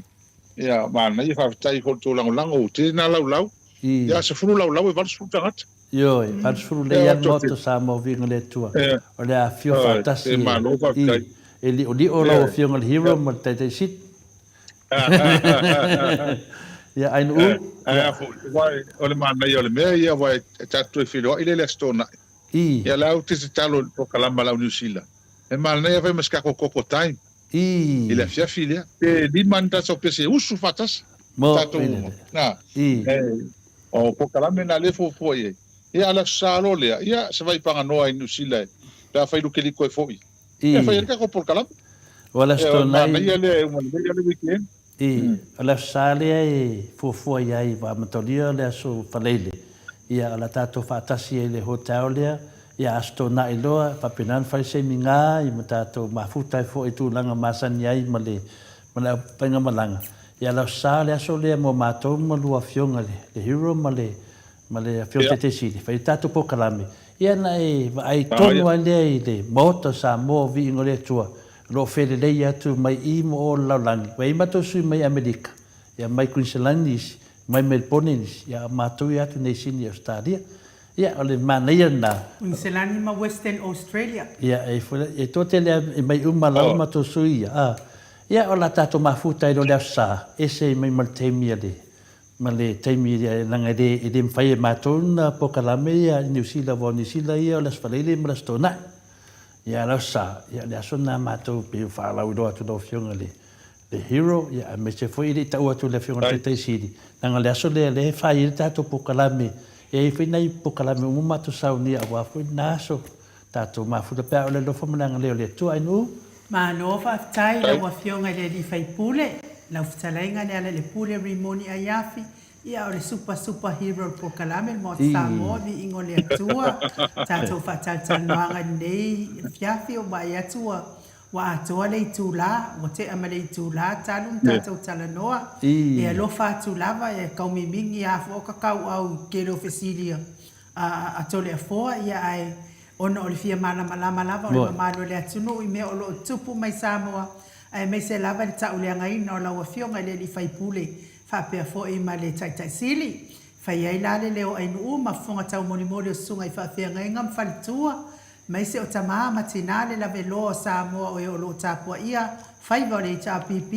Ia, manaia, faafetai foi i le tou lagolago, ua tele na laulau. I. Ia, 10 laulau e 80 tagata. Ioe, 80 lelei lava le Maota o Samoa viiga le Atua. O le afifio faatasi e, e liolio lau Afioga i le Hero ma le Taitai Sili. Ia, Ainuu. Ae a foi, aua o le manaia o le mea ia, aua e tatou toe feiloai lea i le Aso Toonai. Ia, la ou te tatalo i le polokalama a le au Niu Sila, e manaia fai ma se tatou koko time i le afiafi lea. Pe lima ni tatou pese usu faatasi. Tatou uma. Na. O polokalame na lea e fuafua i ai. Ia, a o le Aso Sa loa lea, ia, se vai paganoa i Niu Sila pe afai lukeliko e foi. Ia, fai ai le tatou polokalame. O le Aso Ia, o le Toonai. manaia lea e uma lelei lava le weekend. O le Aso Sa lea e fuafua i ai ua amatalia le Aso Faraile, ia, o le a tatou faatasi ai i le hotel lea, ia, Aso Toonai loa, faapena ona fai se imiga, ia ma tatou mafuta ai foi i tulaga masani ai ma le ma le faigamalaga. Ia lau sa le aso lea mo matou ma lua afioga le Hero ma le ma le afioga Taitaisili, fai le tatou polokalame, ia na e vaai tonu ai lea i le Maota o Samoa o Viiga o le Atua, o lo o felelei atu mai i ma o le lalolagi. Ua i ai matou sui mai Amerika, ia mai Queensland nisi, mai Melbourne nisi, ia a o matou ia atu nei Sydney Ausetalia. Ia, o le manaia lena. Queensland ma Western Australia. Ia, e foi, e toatele lava e mai uma lava matou sui ia, a. Ia, o la tatou mafuta ai loa le Aso Sa, ese ai mai ma le taimi a le, ma le taimi leaga e le, e le mafai e matou ona polokalame ia i Niu Sila aua o Niu Sila ia o le Aso Faraile ma le Aso Toonai. Ia, a o le Aso Sa, ia, o le aso lena matou pei ua faalauiloa atu lau Afioga i le, le Hero, ia, aemaise foi e le i tau atu i le Afioga i le Taitai Sili, leaga o le aso lea o lea e fai ai le tatou polokalame, e i ai foi nai polokalame uma matou saunia aua foi lena aso, tatou mafuta pe a oo i le alofa ma le agalelei o le Atua. Ainuu. Malo faafetai i lau Afioga i le Alii Faipule, lau fetalaiga Lealailepule Rimoni Aiafi, ia o le Super Super Hero o le polokalame le Maota Samoa, viiga o le Atua, tatou faatalatalanoaga i lenei afiafi ua vaai atu ua Ua atoa le itula, ua tea ma le itula talu ona tatou talanoa. E alofa atu lava, e kaumimigi a fua ka kauau i tele o fesili a Toleafoa, ia ae ona o le fia malamalama lava o le mamalu o le atunuu i mea o lo o tupu mai Samoa, aemaise lava i le tauleagaina o lau Afioga i le Alii Faipule faapea foi ma le Taitai Sili. Fai ai la le leo ainuu ma fofoga taumolimoli o susuga i faafeagaiga ma faletua, Aemaise o tama ma tina le laveloa o Samoa o e o lo o tapuaia faiva o le HRPP,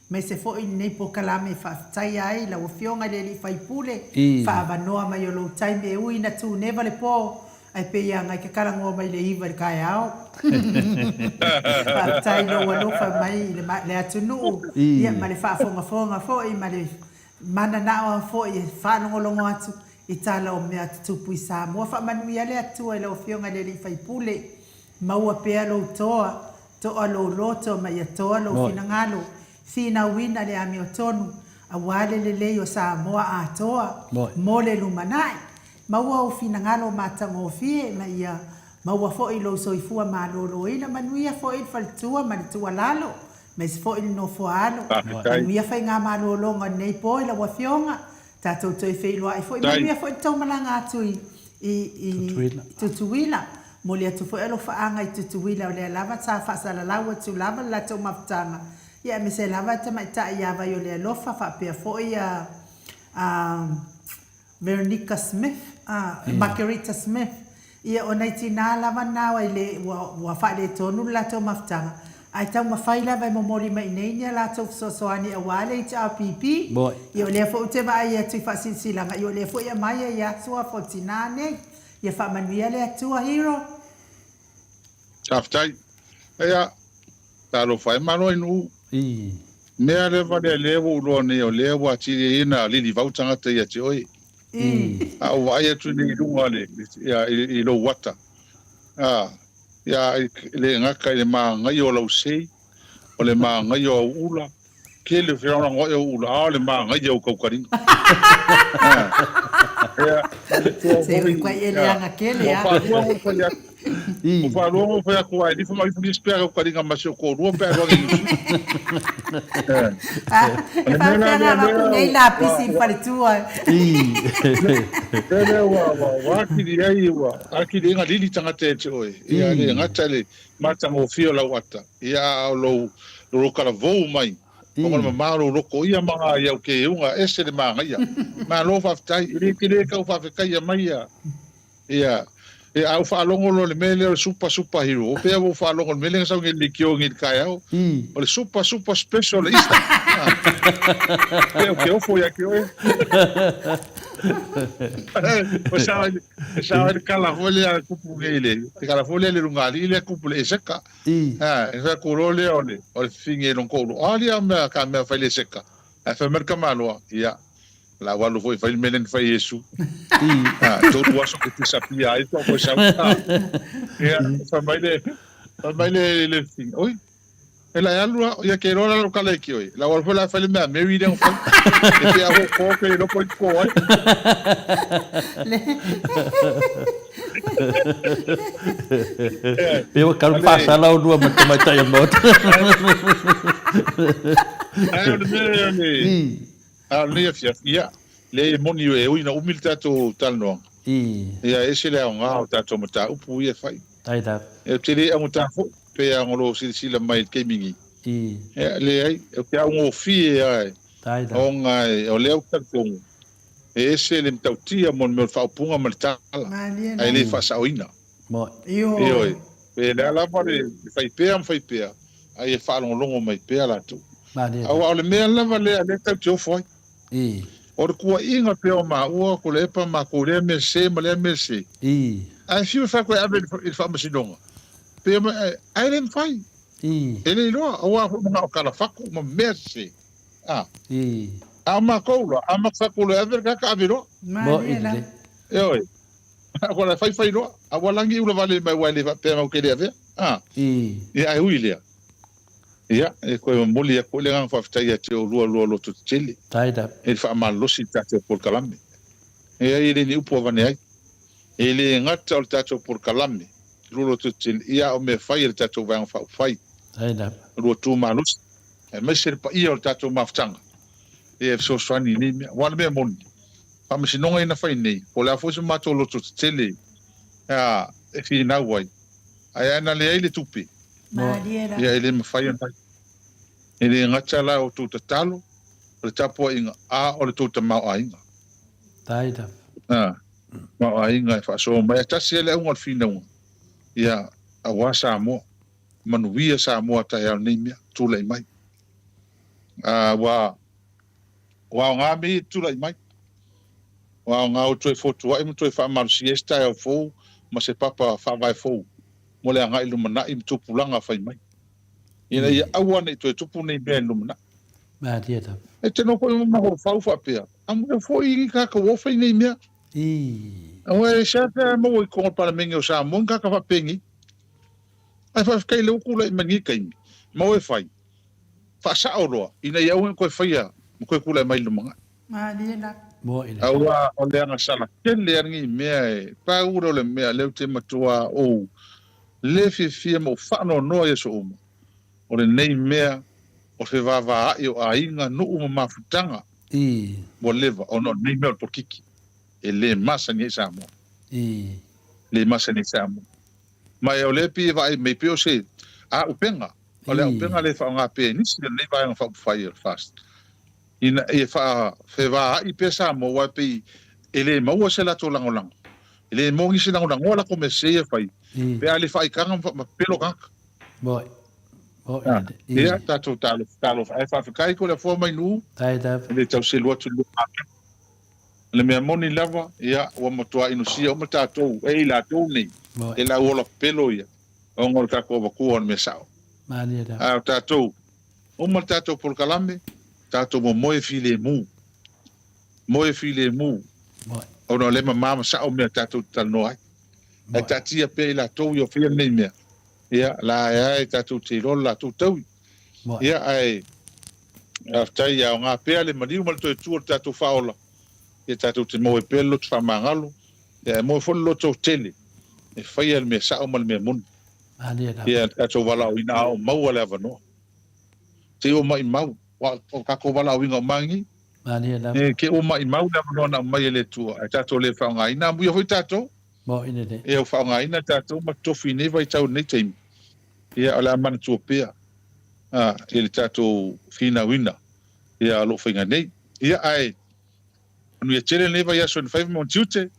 aemaise foi lenei polokalame e faafetaia ai lau Afioga i le Alii Faipule, faaavanoa mai o lou taimi e ui ina tuneva le po, ae pei e agai kakalagoa mai le iva i le taeao. Faafetai i lou alofa mai i le atunuu, ia ma le faafogafoga foi ma le mananao foi e faalogologo atu I tala o mea tutupu i Samoa, faamanuia le Atua i lau Afioga i le Alii Faipule, maua pea lou toa, toa lou loto ma ia toa lou finagalo, finauina le amiotonu, aua le lelei o Samoa atoa mo le lumanai. Maua ou finagalo matagofie ma ia maua foi lou soifua maloloina, manuia foi le faletua ma le tuualalo, aemaise foi le nofoaalo. Manuia faigamalologa o lenei po i lau Afioga, Tatou toe feiloai foi. Manuia foi le tou malaga atu i i Tutuila. Momoli atu foi alofaaga i Tutuila o lea lava sa faasalalau atu lava le latou mafutaga ia aemaise lava le tamaitai ia Vaiolealofa faapea foi a Veronica Smith, Margarita Smith. Ia, o nai tinā lava na i le, ua, ua faaletonu le latou mafutaga, ae taumafai lava e momoli mai i inei ni a latou fesoasoani aua le HRPP. Ia, o lea foi ou te vaai atu i faasilasilaga, ia o lea foi e aumai ai lava suafa o tinā nei. Ia faamanuia le Atua, Hero. Faafetai. Ia, talofa e, malo ai nuu. Mea leva lea lea ua ou iloa nei o lea ua atili ai ona lilivau tagata ia te oe. A ou vaai atu nei i luga le, ia, i, i lou ata, a, ia, e le gata i le magaia o lau sei, o le magaia o au ula, tele o felagolagoai au ula, a o le magaia o kaukaliga. A, ia, ma le toa Se foi, ui kuai e ia, leaga tele ua a. faalua ona ou fai atu. Ua faalogo fai atu ai lifo ma ifo nisi pea kau kaliga ma si o toalua pe alu age i Niu Sila. E faapefea ona alu atu nei lapisi i le faletua. Lea lea ua ua atili ai ua atili ai na lili tagata ia te oe. Ia le gata i le matagofie o lau ata, ia a o lou lou talavou mai ona o le mamao o lou loto ia ma ngā i au keuga ese le manaia. Malo faafetai, e le tele tau faafetaia mai ia Ia, ia, a ou faalogo loa i le mea lea o le super, super hero, o pea ua ou faalogo i le mea lea na sau nei i le leitio nei i le taeao, o le super, super special le Easter. Pei ou te ofo ia te oe. E sao ai, e sao ai le kala foi lea e tupu nei i le, le kala foi lea i le lugalii lea e tupu i le Eseka. Ha, e fai atu loa lea o le, o le fafine i lona toalua, a lia mea, ka mea fai le Eseka. Ae fai mai le tamaloa, ia, La ua alu foi e fai le mea lea na fai e Iesu. Ha, tolu aso ke disappear ai toa koe sau. Ha. Ia, fai mai le, fai mai le, le fafine, oi, e la e alu la, ia ke iloa la lou kala i ki oe. La ua alu foi la e fai le mea a Mary lea na fai. E te aho ko ke iloa po i ko ai. Pe ua kalu faasala olua ma le tamaitai o le Maota. Ai, o le mea lea o le, A o lenei afiafi, ia, leai e moni e ui ina umi le tatou talanoaga, ia e ese le aoga o tatou mataupu ia e fai. Ia ou te le augata foi, pei lava ona lou silasila mai i le taimi nei. Ia, leai, ou te augofie lava ona o lea ou te talitonu, e ese le matautia mo le mea o le faaupuga ma le tala, ae le faasaoina. Ioe, pe le a lava le fai pea ma fai pea, a ia faalogologo mai pea latou. Aua o le mea lava lea lea tatou te ofo ai. O le tuuaiga pea o maua, Tuilaepa ma matou i lea mea sese ma lea mea sese. Ae fiu e fai atu e ave i le faamasinoga, pe ae le mafai. E le iloa, aua foi manao talafatu ma mea sese. A o matou la, a matou fai atu loa e ave le tagata, ave loa. Ioe. Ua la faifai loa, a ua lagi ula vale mai aua e le faapea matou te le avea. A, ia ae ui i lea, ia, e toe momoli atu foi le agaga faafetai ia te oulua lua loto tetele i le faamalolosi i le tatou polokalame. Ia e le ni upu avane ai. E le gata o le tatou polokalame lua loto tetele, ia a o mea fai a le tatou Vaega Faaupufai, lua tu malosi, aemaise le paia o le tatou mafutaga, ia e fesoasoani i nei mea. Aua o le mea moni, Faamasinoga ia na fai nei, po o le a foi so matou loto tetele e finau ai, ae a na leai le tupe, ia e le mafai ona fai. E le gata la o tou tatalo, o le tapuaiga, a o le tou tamaoaiga. Tamaoaiga e faasoa mai. Ae tasi lava le auga o le finauga, ia aua Samoa, manuia Samoa taeao nei mea, tulai mai. Ua Ua aoga mea ia e tulai mai. Ua aoga ua toe fotuai ma toe faamalosia ai se taeao fou ma se papa faavae fou mo le agai lumanai ma tupulaga fai mai, ina ia aua ne i toe tupu nei mea i le lumanai. Malie lava. E te noho foi ma mafaufau faapea, amuia foi ni tagata ua fai nei mea. Aua e seasea e maua i totonu o le Palemene o Samoa ni tagata faapenei. Ae faafetai o lea ua tulai mai lenei taimi, maua e fai. Faasao loa, ina ia aua ne i toe faia ma toe tulai mai i le lumanai. Malie la. Aua o le agasala tele a lenei mea e pau lea o le mea lea ou te matua ou le fiafia ma ou faanoanoa i aso uma, o lenei mea o le fevavaai o aiga, nuu ma mafutaga ua leva ona o lenei mea o le polokiki e le masani ai Samoa. Le masani ai Samoa. Ma o lea e pei e vaai mai pei o se auupega O le auupega lea e faaaoga pea e nisi o lenei Vaega Faaupufai o le FAST, ina ia faafevaai pea Samoa aua e pei e le maua se latou lagolago. E le maua nisi lagolagoa latou mea sese ia e fai pe a le faaitaga ma pepelo tagata. Moi. Moi. Ia, tatou talofa, talofa. Ae faafetai ko le afoa mai nuu. E le tau selu atu i le lua O le mea moni lava, ia, ua matua inosia uma tatou e i latou nei, e lau ola pepelo ia. Ona o le tatou avatua o le mea sao. Malie lava. A o tatou, uma le tatou polokalame, tatou momoe filemu. Moe filemu. Moe. Ona o lea e mama ma sao mea tatou te talanoa ai. Ae taatia pea i latou ia o faia lenei mea, ia, la e ae tatou te iloa le latou taui. Moe. Ia, ae, faafetai, ia aoga pea le maliu ma le toe tu o le tatou faaola, ia tatou te maua ai pea le loto faamagalo, ia ae maua foi le loto tele. E faia le mea sao ma le mea moni. Malie lava. Ia, le tatou valaauina a o maua le avanoa. Se i ua maimau, aua o le tatou valaauina o magi, Malie lava. e, ke ua maimau le avanoa na aumai e le Atua, ae tatou le faaaogaina. Amuia foi tatou. Moni lelei. Ia, ua faaaogaina tatou ma tofi i nei vaitau i lenei taimi. Ia, o le a manatua pea, a, i le tatou finauina, ia, o lo o faiga nei. Ia, ae Manuia tele lenei vaiaso i na faiva ma ona tiute.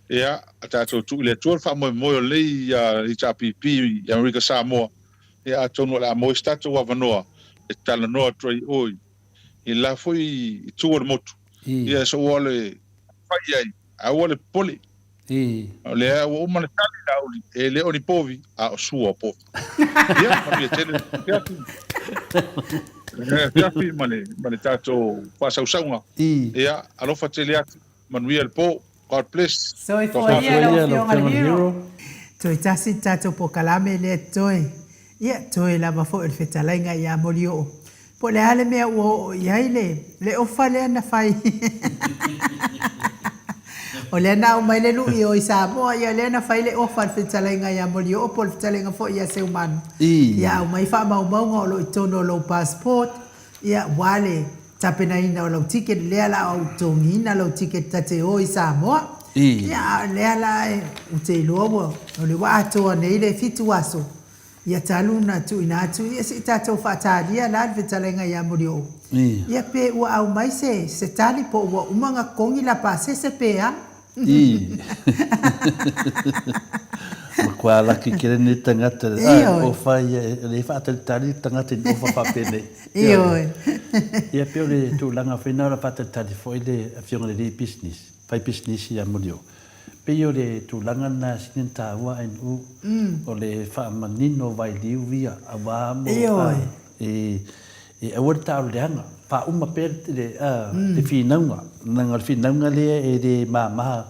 Ia, a tatou tuu i le Atua le faamoemoe o lenei HRPP i Amerika Samoa, ia atonu o le a maua ai se tatou avanoa e talanoa atu ai i o i le la foi itu o le motu. Ia, so ua le fai ai, aua le popole. O lea ua uma ona tali Laauli, e le o ni povi, a o sua o povi. Ia, manuia tele le afiafi. Afiafi ma le, ma le tatou faasausauga. Ia, alofa tele atu, manuia le po. God bless. Soifua ia lau Afioga i le Hero. Toe tasi le tatou polokalame lea toe. Ia, toe lava foi o le fetalaiga ia Molioo. Po o le a le mea ua oo i ai le, le ofa lea na fai. O lea na aumai le lui o i Samoa, ia lea na fai le ofa a le fetalaiga ia Molioo po o le fetalaiga foi ia Seumanu. Ia aumai faamaumauga o lo o i totonu o lou passport, ia aua le tapenaina o lau ticket, lea la a ou totogiina lou ticket ta te o i Samoa. Ia a o lea la ou te iloa ua, o lea ua atoa nei le 7 aso, Ia talu na tuuina atu, ia se i tatou faatalia la le fetalaiga ia Molioo. Ia pe ua aumai se se tali po ua uma ona totogi la pasese pe a? Ii. Matua laki tele lenei tagata, a ofa ia, e le faatalitali le tagata i ni ofa faapenei. Ioe. Ia pei o le tulaga foi lena o le faatalitali foi le afioga i le alii pisinisi, faipisinisi ia Molioo. Pei o le tulaga lena e sili ona taua ANU, o le faamanino vailiu ia aua mo e e aua le taalo leaga, faauma pea le le finauga, leaga o le finauga lea e le mama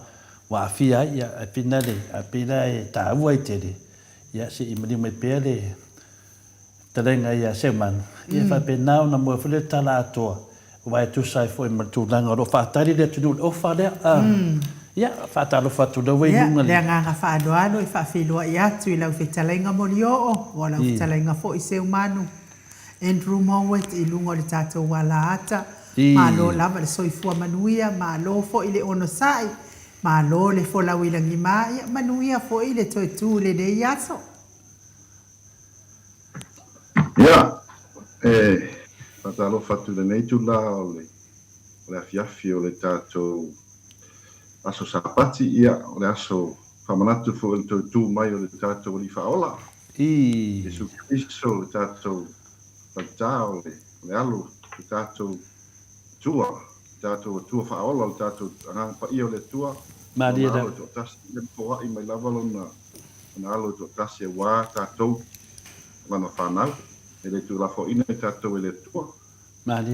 ua aafia ai, ia ae pei la ae pei la e taua ai tele, ia se i maliu mai pea le Fetalaiga ia Seumanu, ia faapena ona moe foi le tala atoa, aua e tusa ai foi ma le tulaga o lo o faatali le atunuu i le ofa lea. Ia, faatalofa atu lea ua i luga le. Le agaga faaaloalo e faafeiloai atu i lau fetalaiga Molioo, o lau fetalaiga foi Seumanu, Andrew Mowat i luga o le tatou alaata. Malo lava le soifua manuia, malo foi le onosai, malo le folau i lagima, ia manuia foi le toe tu i lenei aso. Ia, e faatalofa atu i lenei itula o le, o le afiafi o le tatou aso Sapati, ia, o le aso faamanatu foi o le toe tu mai o le tatou Alii Faaola, Iesu Keriso, le tatou Faletā o le, o le alo, le tatou Atua, le tatou Atua Faaola, le tatou Agaga Paia o le Atua, Lona Alo e toatasi, ia ma foai mai lava Lona, Lona Alo e toatasi aua tatou, Lana fanau, e le tuulafoaiina i tatou e le Atua.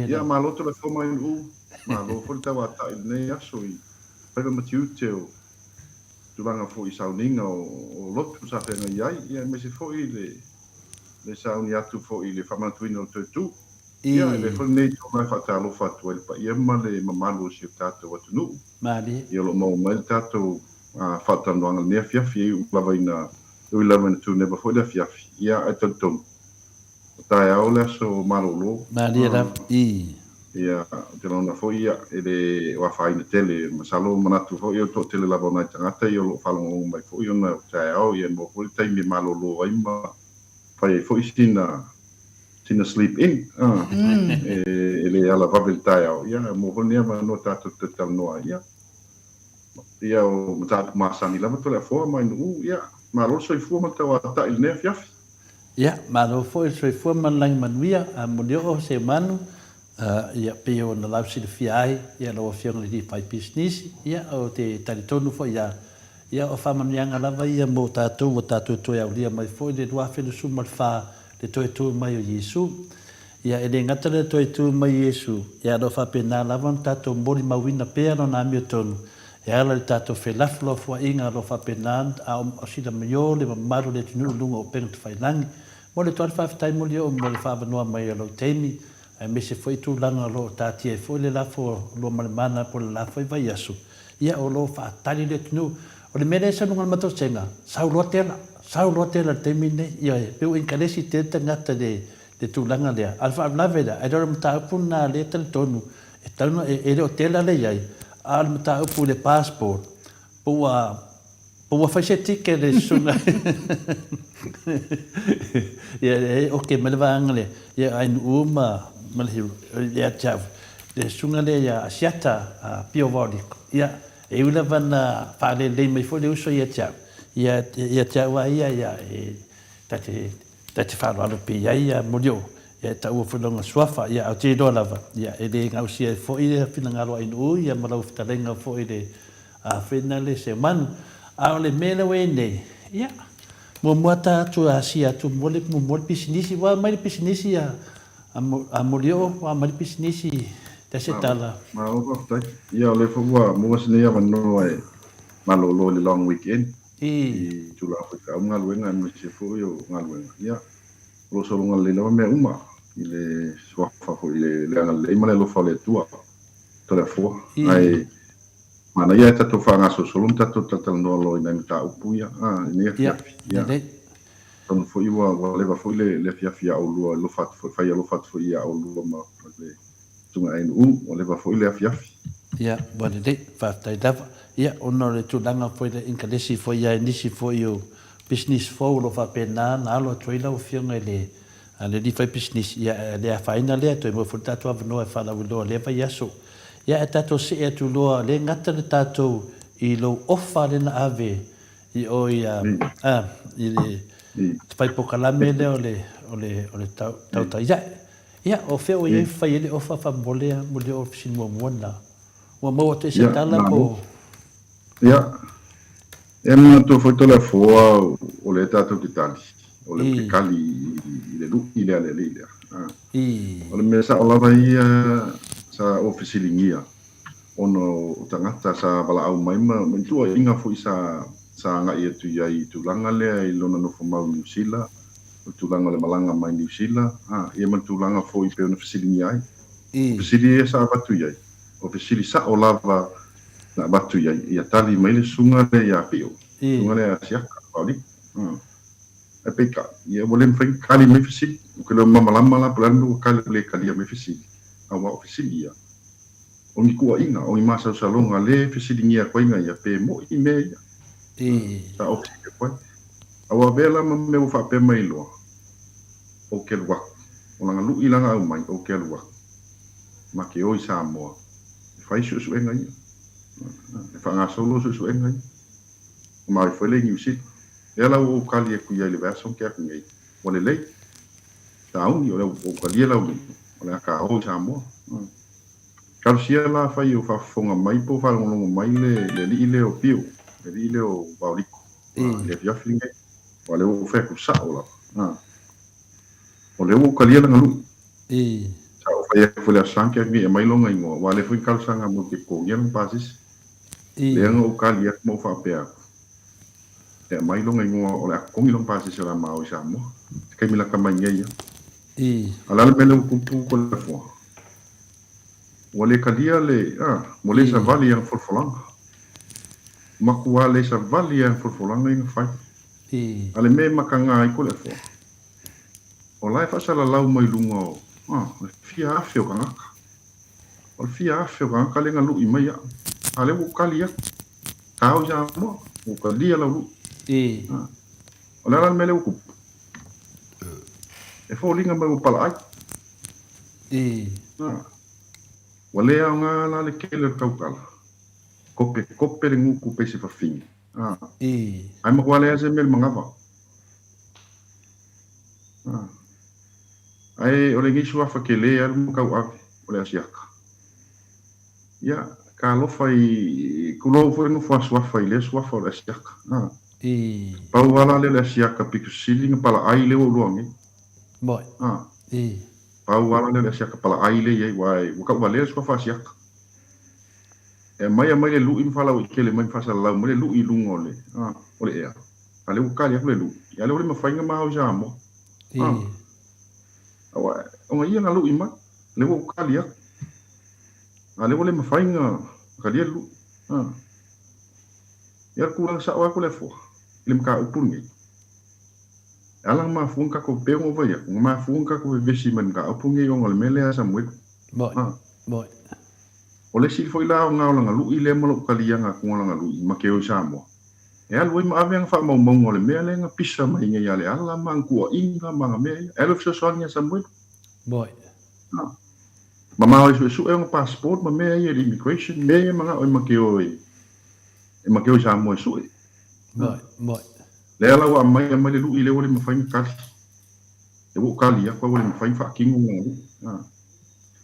Ia, malo tolefua mai Nu'u, malo foi le tauatai i lenei aso i faiva ma tiute o tulaga foi i sauniga o, o lotu sa feagai ai, ia aemaise foi le, le sauni atu foi i le faamanatuina o le toe tu. Ia, e avea foi lenei itula e faatalofa atu ai i le paia ma le mamalu o si o tatou atunuu. Malie. Ia, o lo o maua mai le tatou faatalanoaga i lenei afiafi, e iu lava ina, e ui lava ina tuneva foi le afiafi, ia, ae talitonu, o taeao le aso malolo. Malie lava, ii. Ia, ou te lagona foi, ia, e le o afaina tele, masalo manatu foi o le toatele lava o nai tagata ia o lo o faalogologo mai foi ona o taeao, ia, e maua foi le taimi e malolo ai ma fai ai foi sina sina sleep in, e le ala vave i le taeao, ia, maua foi lenei avanoa tatou te talanoa ai, ia. Ia, o mataupu masani lava Toleafoa mai Nu'u, ia, malo le soifua ma le tauatai i lenei afiafi. Ia, malo foi le soifua ma le lagi manuia, a Molioo Seumanu, ia, pei ona lausilafia ai, ia, lau Afioga i le Alii Faipisinisi, ia, ou te talitonu foi ia, Ia, o faamanuiaga lava ia mo tatou ua tatou toe aulia mai foi le 2024 le toe tu mai o Iesu. Ia, e le gata le toe tu mai o Iesu, ia o lo o faapena lava ona tatou molimauina pea Lona amiotonu e ala i le tatou felafolafoaiga o lo o faapena a o silamio le mamalu o le atunuu i luga o upega tafailagi. Momoli atu ai le faafetai moli oo mo le faaavanoa mai o lou taimi, aemaise foi tulaga o lo o taatia ai foi le lafo o Luamalemana po o le la foi vaiaso, ia o lo o faatali le atunuu. O le mea lea e sau i luga o le mataucega, sau loa tela, sau loa tela i le taimi lenei. Ioe, pei ua encourage tele tagata i le le tulaga lea. A o le faalavelave lea, e le o le mataupu lena lea e talitonu e tatau ona, e le o tela lea e i ai, a o le mataupu i le passport, po ua, po ua fai se ticket le susuga ia e oke mai le vaega lea, ia Ainuu ma ma le Hiru, ia te au, le susuga lea ia Asiata Pio Vaoliko, ia e ui lava ina faalelei mai foi le uso ia te au, ia ia te au lava ia, ia e ta te Ta te faaaloalo pea i ai ia Molioo, ia e taua foi lona suafa, ia ae ou te iloa lava, ia e le gausia ai foi le finagalo a Ainuu ia ma lau fetalaiga foi i le afena le Seumanu. A o le mea lea ua i ai nei, ia, muamua ta atu asia atu mo le muamua le pisinisi, ua aumai le pisinisi a a Molioo, ua aumai le pisinisi ta se tala. Malo faafetai. Ia o lea foi ua maua si nei avanoa e malolo i le long weekend. I tulaga foi feau ma galuega aemaise foi o galuega, ia, o lo o sologa lelei lava mea uma i le suafa foi i le agalelei ma le alofa o le Atua, Toleafoa. Ae manaia ae tatou faagasolosolo ma tatou talatalanoa loa i nai mataupu ia i lenei afiafi. Ia, atonu foi ua leva foi le afiafi ia oulua, alofa atu foi, fai alofa atu foi ia oulua ma le Susuga Ainuu, ua leva foi le afiafi. Ia, ua lelei, faafetai lava. Ia, ona o le tulaga foi le inkalesi foi ia i nisi foi o pisinisi fou o lo o faapena ona alo atu ai lau Afioga i le alii faipisinisi, ia, e le afaina lea, toe maua foi le tatou avanoa e faalauiloa i lea vaiaso. Ia, ae tatou see atu loa, le gata le tatou i lou ofa lea na ave i o i a, i le fai polokalame lea o le, o le, o le tautai ae. Ia, o fea ua i ai fai ai le ofa faamolemole a muli o fesili muamua lena? Ua maua atu ai se tala po o. Ia, e manatua foi Toleafoa o lea tatou te tali, o lea ou te kali i le lu'i lea a le alii lea. O le mea sao lava ia sa ou fesiligia ona o tagata sa valaau mai ma ni tuuaiga foi sa sa agai atu i ai i tulaga lea i lona nofo mau i Niu Sila, o le tulaga o le malaga mai Niu Sila, a, ia ma le tulaga foi pei ona fesiligia ai. O fesili ia sa avatu i ai, o fesili sao lava na avatu i ai, ia tali mai le susuga lea ia Pio, susuga lea ia Siaka, Paulino. Ae peitai, ia ua le mafai ona kali mai fesili. Ou te le o malamalama la po o le a le mea ua kali ua le kalia mai fesili, aua o fesili ia, o ni tuuaiga, o ni masalosaloga le fesiligia atu ai ia pe moi mea ia. Sa ou fesili atu ai. A ua avea la ma mea ua faapea mai loa, ou te alu atu. O lana lu'i la na aumai, ou te alu atu. Ma te o i Samoa e fai suesuega ia. E faagasolo suesuega ia. Ma ai foi lea i Niu Sila. Lea la ua ou kali atu i ai i le vaiaso na tea atu nei, ua lelei. Tauni, o lea ua ou kalia lau lu'i, o le a ta o i Samoa. Talosia la afai o faafofoga mai po o faalogologo mai le alii lea o Pio, le alii lea o Vaoliko i le afiafi lenei, aua o lea ua ou fai atu sao lava, o lea ua ou talia lana lui. Sa ou fai atu foi i le Aso Sa na tea aumai lona igoa, aua o lea foi na talosaga mai ou te totogia lana pasese. Lea na ou tali atu ma ou faapea atu, e aumai lona igoa o le a totogi lona pasese o le a ma o i Samoa. Se taimi lata mai nei lava. A o le a le mea lea ua tupu Toleafoa? Ua le talia le, a, ua le savali i ana folafolaga. Matua le savali i ana folafolaga ia na fai. A le mea e mataga ai Toleafoa, o la e faasalalau mai luga o, a, o le fia afe o tagata. O le fia afe o tagata lea na lui mai au. A lea ua ou tali atu. Tao i Samoa, ua ou talia lau lui. A, o le a la le mea lea ua tupu? E foliga mai ua palaai. Ua le aoga la le tele o le tautala. Kope kope le gutu pei se fafine. Ae matua leai se mea i le manava. Ae o lenei suafa tele alu ma tauave o le Asiata. Ia, talofa i, tulou foi le nofo a suafa i lea suafa o le Asiata. Pau lava la lea o le Asiata pito sili na palaai lea ua ou iloa nei. Pau lava la lea o le asiata palaai lea e i ai, aua ua tauvalea le suafa asiata. E aumai aumai le lui ma faalauaitele mai ma faasalalau mai le lui i luga o le, o le ea. A o lea ua kali atu le lui, a o lea ua le mafai ona ma o i Samoa. Aua, ona ia na lui mai, lea ua ou kali atu. A o lea ua le mafai ona kalia le lui. Ia o le tulaga sao lava Toleafoa i le mataupu lenei. E ala ona mafua ona tatou pei ona ou fai atu, na mafua ona tatou vevesi mai i le mataupu lenei ona o le mea lea a Samuelu. Moni. Moni. O le isi foi la aoga o lana lui lea ma lou taliaga atu o lana lui ma ke o i Samoa, e alu ai ma ave ana faamaumauga o le mea lea na pisa mai nei ia Leala ma ana tuuaiga ma ana mea ia. E alu e fesoasoani ia Samuelu. Moni. Mamao e suesue ona passport ma mea ia i le immigration, mea ia e manao e ma ke o i, e ma ke o i Samoa e sue. Moni. Moni. Lea la ua aumai, aumai le lui lea ua le mafai ona tali. Lea ua ou tali atu ae ua le mafai ona faatino lana lui.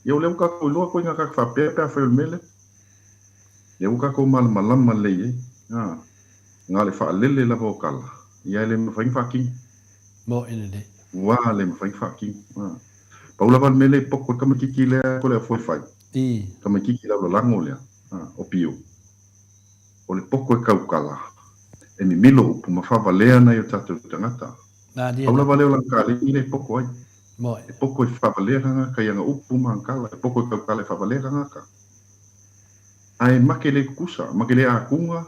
Ia o lea ua tatou iloa koe na tatou faapea pe afai o le mea lea. Lea ua tatou malamalama lelei ai. A, na o le faalele lava o tala, ia e le mafai ona faatino. Moni lelei. Ua le mafai ona faatino. A, pau lava le mea lea e poto ai le tamaitiiti lea ko le afoe fai. Tamaitiiti lalolago lea, a, o Pio. O le poto e tautala, e mimilo upu ma faavalea nai o tatou tagata. Pau lava lea o lana kaleni lea e poto ai. E poto e faavalea tagata i ana upu ma ana tala, e poto e tautala e faavalea tagata. Ae make le tutusa, make le akuga,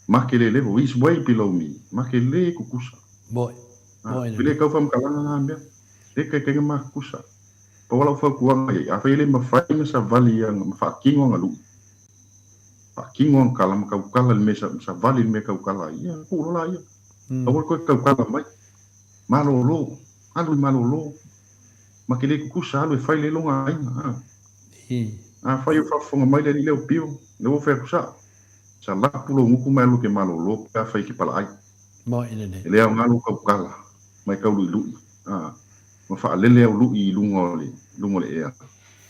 make le level, he's way below me, make le tutusa. E le tau faamatalaga na mea, le taitaiga ma tutusa. Pau lava lau fautuaga i ai, afai e le mafai ona savali ma faatino ana lui, faatino ana tala ma tautala i le mea, savali i le mea e tautala ai, ia tuu loa laia. Aua le toe tautala mai. Malolo, alu i malolo, ma te le tutusa, alu e fai le lona aiga. Afai o faafofoga mai le alii lea o Pio, lea ua fai atu sao, salapu lou gutu ma e alu e te malolo pe afai e te palaai. E le aoga lou tautala ma e tauluilui, ma faalele au lui i luga o le luga o le ea,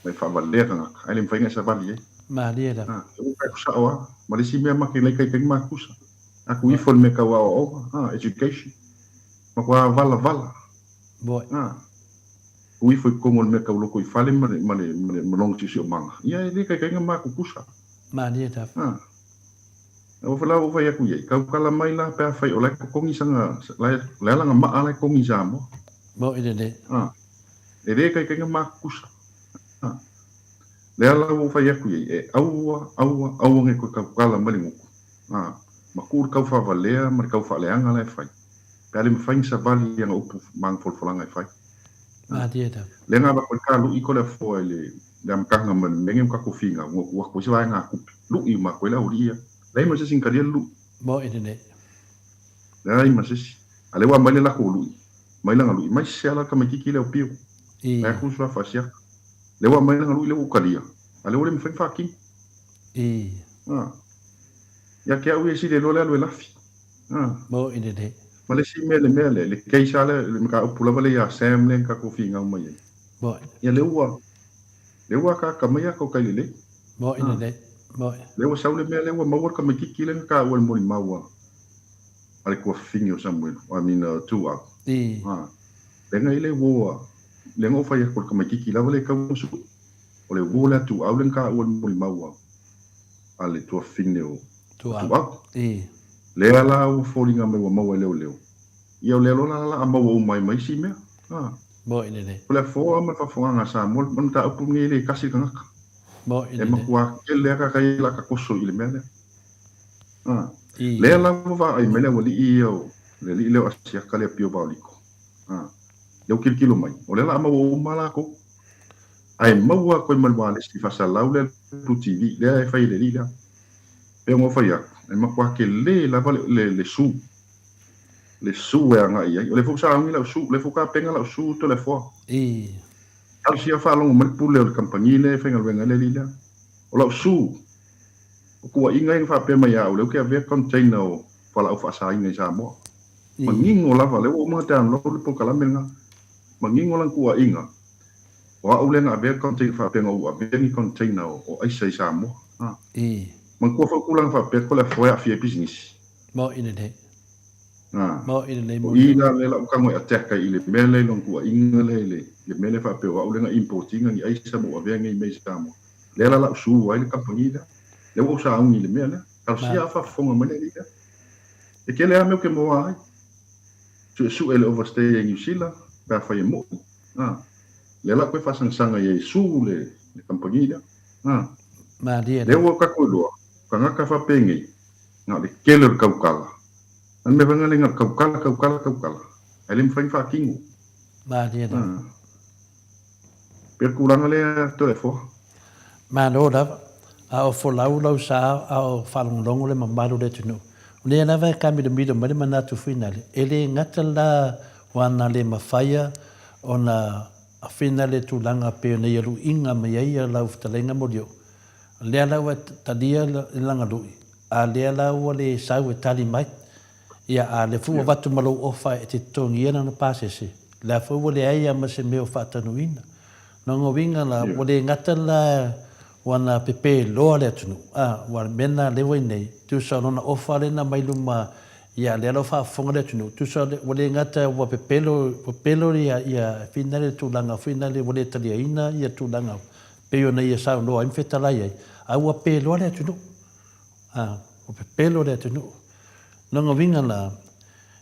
ma e faavalea tagata, ae le mafai ona e savali ai. Lea ua fai atu sao lava. Ma le isi mea ma te laitaitaina ma tutusa, atu ifo i le mea tau aoaoga, education. Matua valavala. A, tuu ifo i totonu o le mea tau lotoifale ma le, ma le, ma le, ma lona siosiomaga, ia e le taitaiga ma tutusa. Malie lava. A, aua foi la ua ou fai atu i ai, tautala mai la pe afai o la e totogi sana, la e, o le a lana maa la e totogi i Samoa. Moni lelei. A, e le taitaiga ma tutusa. A, lea la ua ou fai atu i ai, e aua, aua, aua ne i toe tautala mai le gutu. A, ma tuu le tau faavalea ma le tau faaleaga la e fai. Pe a le mafai ona savali i ana upu ma ana folafolaga e fai. Malie lava. Lea na avatu ai ka lui ko le afoa i le le amataga mai le mea nei o tatou finau, na tuu atu ai se vaega tupe. Lui uma atu ai le aualii ia. Leai ma se isi na talia le lui. Moni lelei. Leai ma se isi. A lea ua aumai le latou lui, mai lana lui, mai se ala le tamaititi lea o Pio. Mai atu le suafa a Siaka. Lea ua aumai lana lui lea ua ou talia, a lea ua le mafai ona faatino. Ia te au ia e sili ai loa le alu e lafi. Moni lelei. Ma le isi mea le mea lea, le case lava lea, le mataupu lava lea ia Sam lea na tatou finau mai ai. Moni. Ia lea ua, lea ua akaaka mai ata o Tailelei. Moni lelei. Moni. Lea ua sau le mea lea ua maua le tamaititi lea na taua i le molimau a, a le tuafafine o Samuelu, I mean a Tuau. Lea na i le uo a, lea na ou fai atu o le tamaititi lava lea e tau ona sui. O le uo lea a Tuau lea na taua i le molimau a, a le tuafafine o Tuau. Lea la ua foliga mai ua maua e leoleo. Ia o lea loa la la a maua uma ai ma isi mea. A. Moni lelei. O le afoa ma le faafofogaaga a Samoa, o le mataupu lenei e le tasi le tagata. Moni E lelei. matua tele lava tagata ia o le a tatoso i le mea lea. A. Lea la ua vaai mai le aualii ia o le alii lea o Asiata lea Pio Vaoliko. A. Lea ua tilotilo mai, o lea la a maua uma lava latou. Ae maua atu ai ma le ualesi faasalau lea Blue TV lea e fai e le alii lea. Pei ona ou fai atu, e matua tele lava le, le su, le su e agai i ai. O lea foi ua sauni lau su, o lea foi ua tapena lau su Toleafoa. Talosia faalogo mai le pule o le kamupani lea e faigaluega ai le alii lea. O lau su, o tuuaiga ia na faapea mai ia au, lea ou te avea container o fualaau faasaina i Samoa. Manino lava, lea ua uma ona download le polokalame lena. Manino lana tuuaiga, O au lea na avea container faapea na ou avea ni container o aisa i Samoa. Ha. Manatua foi tulaga faapea ko le afoa e aafia ai pisinisi. Maoʻi lelei. Ha. Maoʻi lelei O i la lea la ou tago e attack ai i le mea lea i lona tuuaiga lea i le le mea lea faapea o au lea na import ina ni aisa ma ou avea nei mea i Samoa. Lea la la ou sue ai le company lea. Lea ua ou sauni i le mea lea. Talosia a faafofoga mai le alii lea. E tele lava mea ou te moa ai. Suesue le overstay ai Niu Sila pe afai e moʻi. Ha. Lea la koe faasangasaga i ai su le le kamupani lea. Ha. Malie Lea ua tatou iloa, tagata faapenei, Na o le tele o le tautala. A le mea foi lena le na o le tautala, tautala, tautala, ae le mafai ona faatino. Malie lava. Pei o le tulaga lea Toleafoa. Malo lava. A o folau lau sa a o faalogologo le mamalu o le atunuu. O lea lava e kamilomilo mai le manatu finale, e le gata la ua na le mafaia ona finale tulaga pei ona ia luiga mai ai ia lau fetalaiga Molioo, o lea la ua talia le lana lui, a lea la ua le sau e tali mai. Ia, a lea foi ua avatu ma lou ofa e te totogia lana pasese, lea foi ua leai lava ma se mea o faatanuina. Lona uiga la, ua le gata la ua na pepe loa le atunuu, a, ua mea lena lea ua i nei, tusa o lona ofa lea na aumai luma, ia, lea la ua faafofoga le atunuu, tusa ua le gata ua pepelo, pepelo ia, ia finale le tulaga foi lena ua le taliaina ia tulaga pei ona ia saunoa ai ma fetalai ai, a ua pe loa le atunuu. A, ua pepelo le atunuu. Lona uiga la,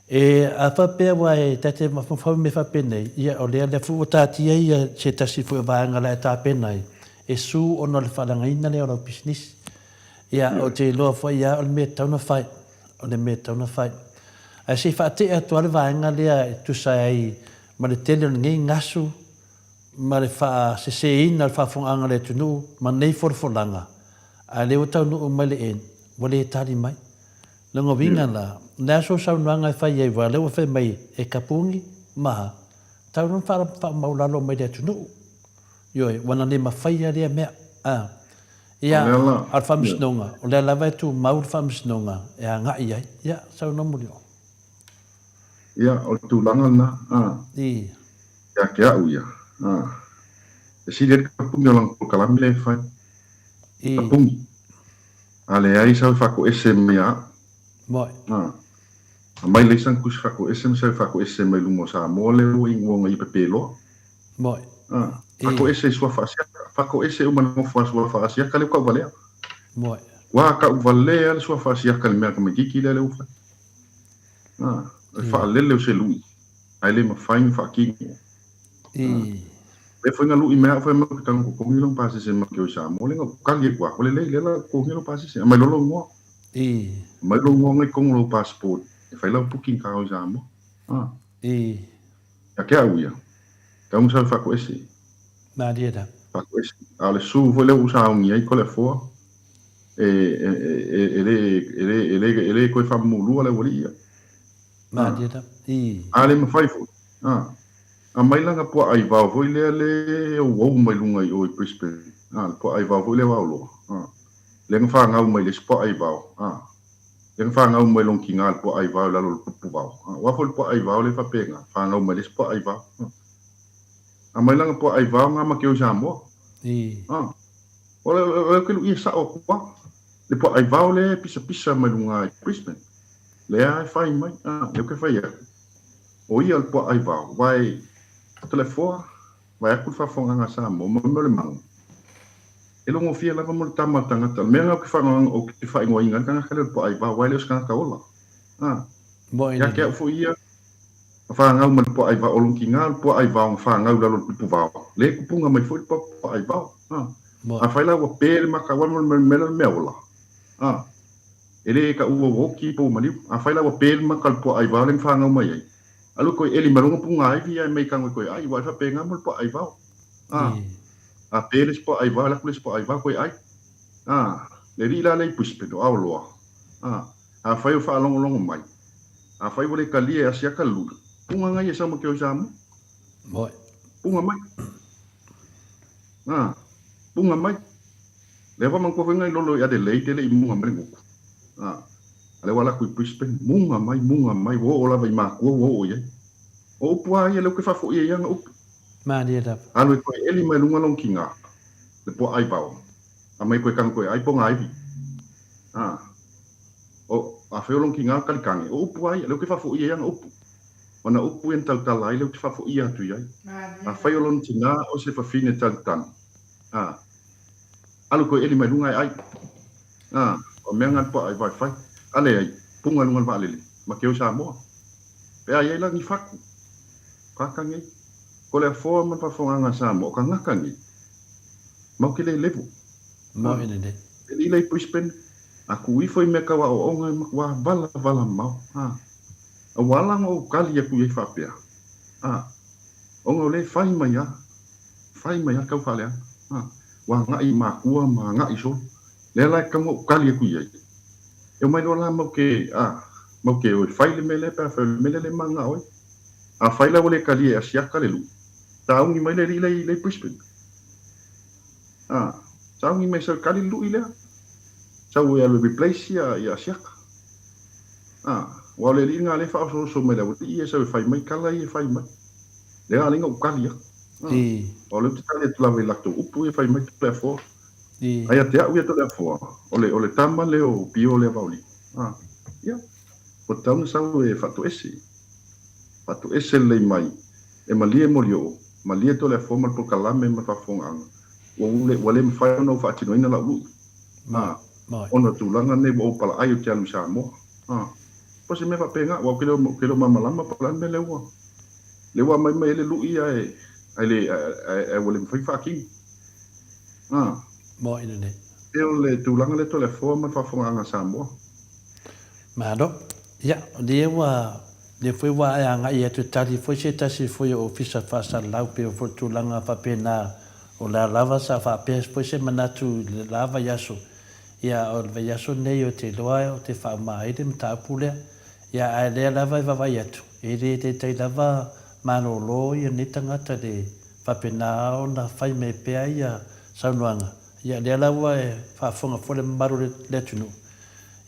e, a faapea ua e ta te mafaufau i mea faapenei, ia o lea lea foi ua taatia ia se tasi foi o vaega la e tapena ai, e su ona o le faaleagaina lea o lau pisinisi. Ia, ou te iloa foi lava o le mea e tatau ona fai, o le mea e tatau ona fai. Ae se i faatea atu lava le vaega lea e tusa ai ma le tele o lenei gasu ma le faaseseina o le faafofogaaga a le atunuu ma nei folafolaga, a lea ua taunuu mai le end, ua le tali mai. Lona uiga la, o le a sou saunoaga e fai ai, aua o lea ua fai mai e Kapuni ma tau ona faamaualalo mai le atunuu. Ioe, ua na le mafaia lea mea. A. Ia, a o le Faamasinoga, o lea lava e tumau le Faamasinoga e agai i ai. Ia, saunoa Molioo. Ia, o le tulaga lena, a. I. Ia te au ia, a. E sili ai le tapuni o lana polokalame lea e fai. I. Tapuni. A leai sau e faatoese mai ia au. Moi. A. Aumai leai sana tusi faatoese ma sau e faatoese mai luma o Samoa lea ua igoa na ia pepeloa. Moi. A. I. Faatoese i suafa Asiata. Faatoese uma i le nofo a suafa Asiata lea ua tauvalea. Moi. Ua tauvalea le suafa Asiata i le mea tamaitiiti lea lea ua fai. A. O le faalele o se lui, ae le mafai ona faatino. I. Lea foi na lui mai au fai mai ou te tago totogi lou pasese ma ke o i Samoa lea na ou tali atu a, ua lelei lea la ou totogi lou pasese aumai loa lou igoa. I. Aumai lou igoa na i totonu o lou passport e fai lau booking ka o i Samoa. A. I. Ia te au ia, tau na sau e faatoese. Malie la. Faatoese. A o le su foi lea ua ou sauni ai Toleafoa, e, e, e, e le, e le, e le, e le toe faamamulua le aualii ia. Malie la. I. A le mafai foi. A. Aumai lana puaa aivao foi lea le ouou mai luga i o i Brisbane, a, le puaa aivao foi lea vaoloa, a, lea na fanau mai le isi puaa aivao, a, lea na fanau mai lona tina le puaa aivao i lalo o le pupu vao, a, aua foi le puaa aivao lea e faapena, fanau mai le isi puaa aivao, a. Aumai lana puaa aivao na ma ke o i Samoa, a, o le, o le, o ke luʻi e sao atu lava, le puaa aivao lea e pisapisa mai luga i Brisbane, lea e fai mai, a, lea ou te fai atu. O ia o le puaa aivao, vae Toleafoa, vae atu le faafofogaaga a Samoa ma mea o le maga. E logofia lava mo le tama a le tagata. O le mea lena ou te faanoano, ou te faaigoaina ai le tagata lea o le puaa aivao, aua e le o se tagata ola. A, ia te au foi ia, na fanau ma le puaa aivao, o lona tiga o le puaa aivao na fanau i lalo o le pupu vao, lea e tupuga mai foi le puaa aivao. A, afai la ua pe le maka, aua mo le mea lea o le mea ola. A. E le taua ua oti po ua maliu. Afai la ua pe le maka o le puaa aivao lea na fanau mai ai, alu e toe eli ma lona puga aivi ae mei tago e toe ai, aua e faapena mo le puaa aivao. A, a pe le isi puaa aivao, alu atu le isi puaa aivao toe ai. A, le alii la lea i Brisbane o Aoloa. A, afai o faalogologo mai, afai ua le talia e Asiata le lula, puga nai e sau ma ke o i Samoa. Puga mai. A, puga mai. Lea ua manatua foi nai lolo i Adelaide e le i muga mai le gutu. A, a lea ua alu atu i Brisbane, muga mai, muga mai, ua oo lava i matua ua oo i ai. O upu lava ia lea ou te faafoi ai ana upu. Malie lava. Alu e toe eli mai luga lona tiga, le puaa aivao, aumai toe tago toe ai pogaivi. A, o, afai o lona tiga o le kalikane, o upu lava ia, lea ou te faafoi ai ana upu. O ana upu ia na tautala ai lea ou te faafoia atu i ai. Afai o lona tiga o se fafine talitali, a, Alu koe eli mai luga e ai. A, o mea nga pua ai vai fai. Ale ai, punga luga le vaalele, ma ke o Samoa. Pe a iai la ni faku. Kaka nei. Ko le afoa ma le faafofogaga a Samoa, o kangaka nei. Mau ke le levo. Mo ene nei. E lila i Brisbane. A tuu ifo i mea tau aoaoga e matuā valavala mamao, a. A ua ala ona ou tali atu i ai faapea, a, ona o lea e fai mai lava, fai mai lava le tau faaleaga, a, ua agai i matua ma agai solo. Lea la e tatau ona ou tali atu i ai, e omai loa la matou te, a, matou te o e fai le mea lea pe afai o le mea lea e mananao ai. Afai la ua le talia e Asiata le lui, tauni mai le alii la i Brisbane. A, sauni mai sau e kali le lui lea. Sau e alu e replace ia, ia Asiata. A, aua o le alii lena lea e faaosooso mai le aualii ia sau e fai mai tala ia e fai mai. Lea ala ai na ou kali atu. A, aua o lea ou te tali atu lava i latou upu ia e fai mai Toleafoa. A ia te au ia Toleafoa, o le, o le tama lea o Pio lea Vaolima. A, ia, ua tatau ona sau e faatoese. Faatoese lelei mai E malie Molioo, malie Toleafoa ma le polokalame ma le faafofogaaga, ua ule, ua le mafai ona ou faatinoina lau lui, a, ona o tulaga nei ua ou palaai ou te alu i Samoa. A, po o se mea faapena, aua ou te le o, ou te le o malamalama po o le a le mea lea ua, lea ua aumai mai ai le lui ae, ae le, ae, ae ua le mafai ona faatino. A. Moe lelei. E o le tulaga lea Toleafoa ma le faafofogaaga a Samoa. Malo. Ia, o lea ua, lea foi ua e agai atu e tali foi se tasi foi o Ofisa Faasalalau pei o foi tulaga faapena o lea lava sa faapea foi se manatu i le la vaiaso. Ia, o le vaiaso lenei ou te iloa ou te faauma ai le mataupu lea. Ia, ae lea lava e vaavaai atu, e le taitai lava malolo ia nei tagata i le faapena ona fai mai pea ia saunoaga. Ia, lea la ua e faafofoga foi le mamalu o le atunuu,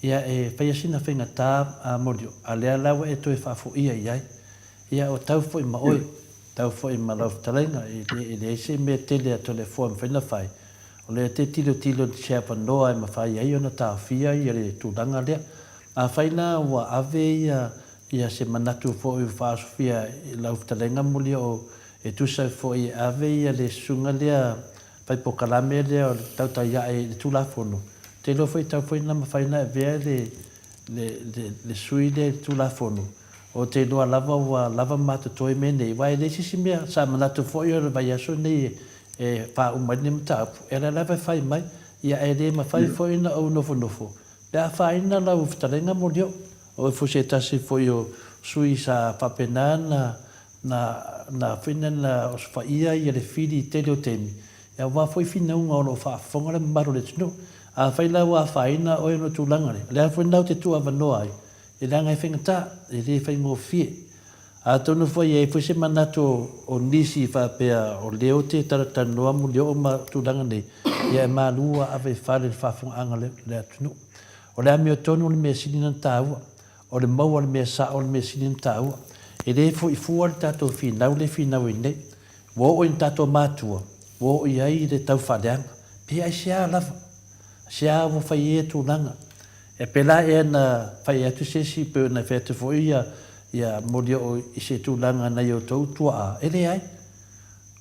Ia, e faia sina faigata a Molio, a lea la ua e toe faafoia i ai. Ia, ua tau foi ma oe, tau foi ma lau fetalaiga, e le, e leai se mea tele a Toleafoa e mafai ona fai. O lea te tilotilo i se avanoa e mafai ai ona taofia ia le tulaga lea. Afai la ua ave ia, ia se manatu foi ua faaosofia i lau fetalaiga Molio e tusa ai foi e ave ia le susuga lea fai polokalame lea o le tautai ae i le Tulafono, ou te iloa foi e tatau foi ona mafai ona avea le, le, le, le sui lea i le Tulafono. Ou te iloa lava ua lava ma totoe mea nei, aua e leai se isi mea. Sa manatu foi o le vaiaso lenei e faauma ai lenei mataupu, e ala lava e fai mai, ia ae le mafai foi ona ou nofonofo pe a afaina lau fetalaiga Molioo. O oe foi se tasi foi o sui sa faapena ona Na, na whina na osofaia ia le whiri i tele o taimi, ia aua foi finauga o lo o faafofoga le mamalu o le atunuu. Afai la ua afaina oe ona o tulaga lea, o le a foi lena ou te tuuavanoa ai, e leaga e faigata, e le faigofie. Atonu foi e i ai foi se manatu o nisi faapea o lea ou te talatalanoa mulioo ma tulaga nei, ia e malu ua ave i fale i le faafofogaaga a le atunuu. O le amiotonu o le mea sili ona taua. O le maua o le mea sao o le mea sili ona taua. E le foi fua le tatou finau lea e finau ai nei. Ua oo i ni tatou matua, ua oo i ai le tau faaleaga. Pe aisea lava? Aisea ua fai ai ia tulaga? E pēlā ea na fai atu se isi, pei ona fai atu foi ia, ia Molioo i se tulaga nai outou tuaa? E leai.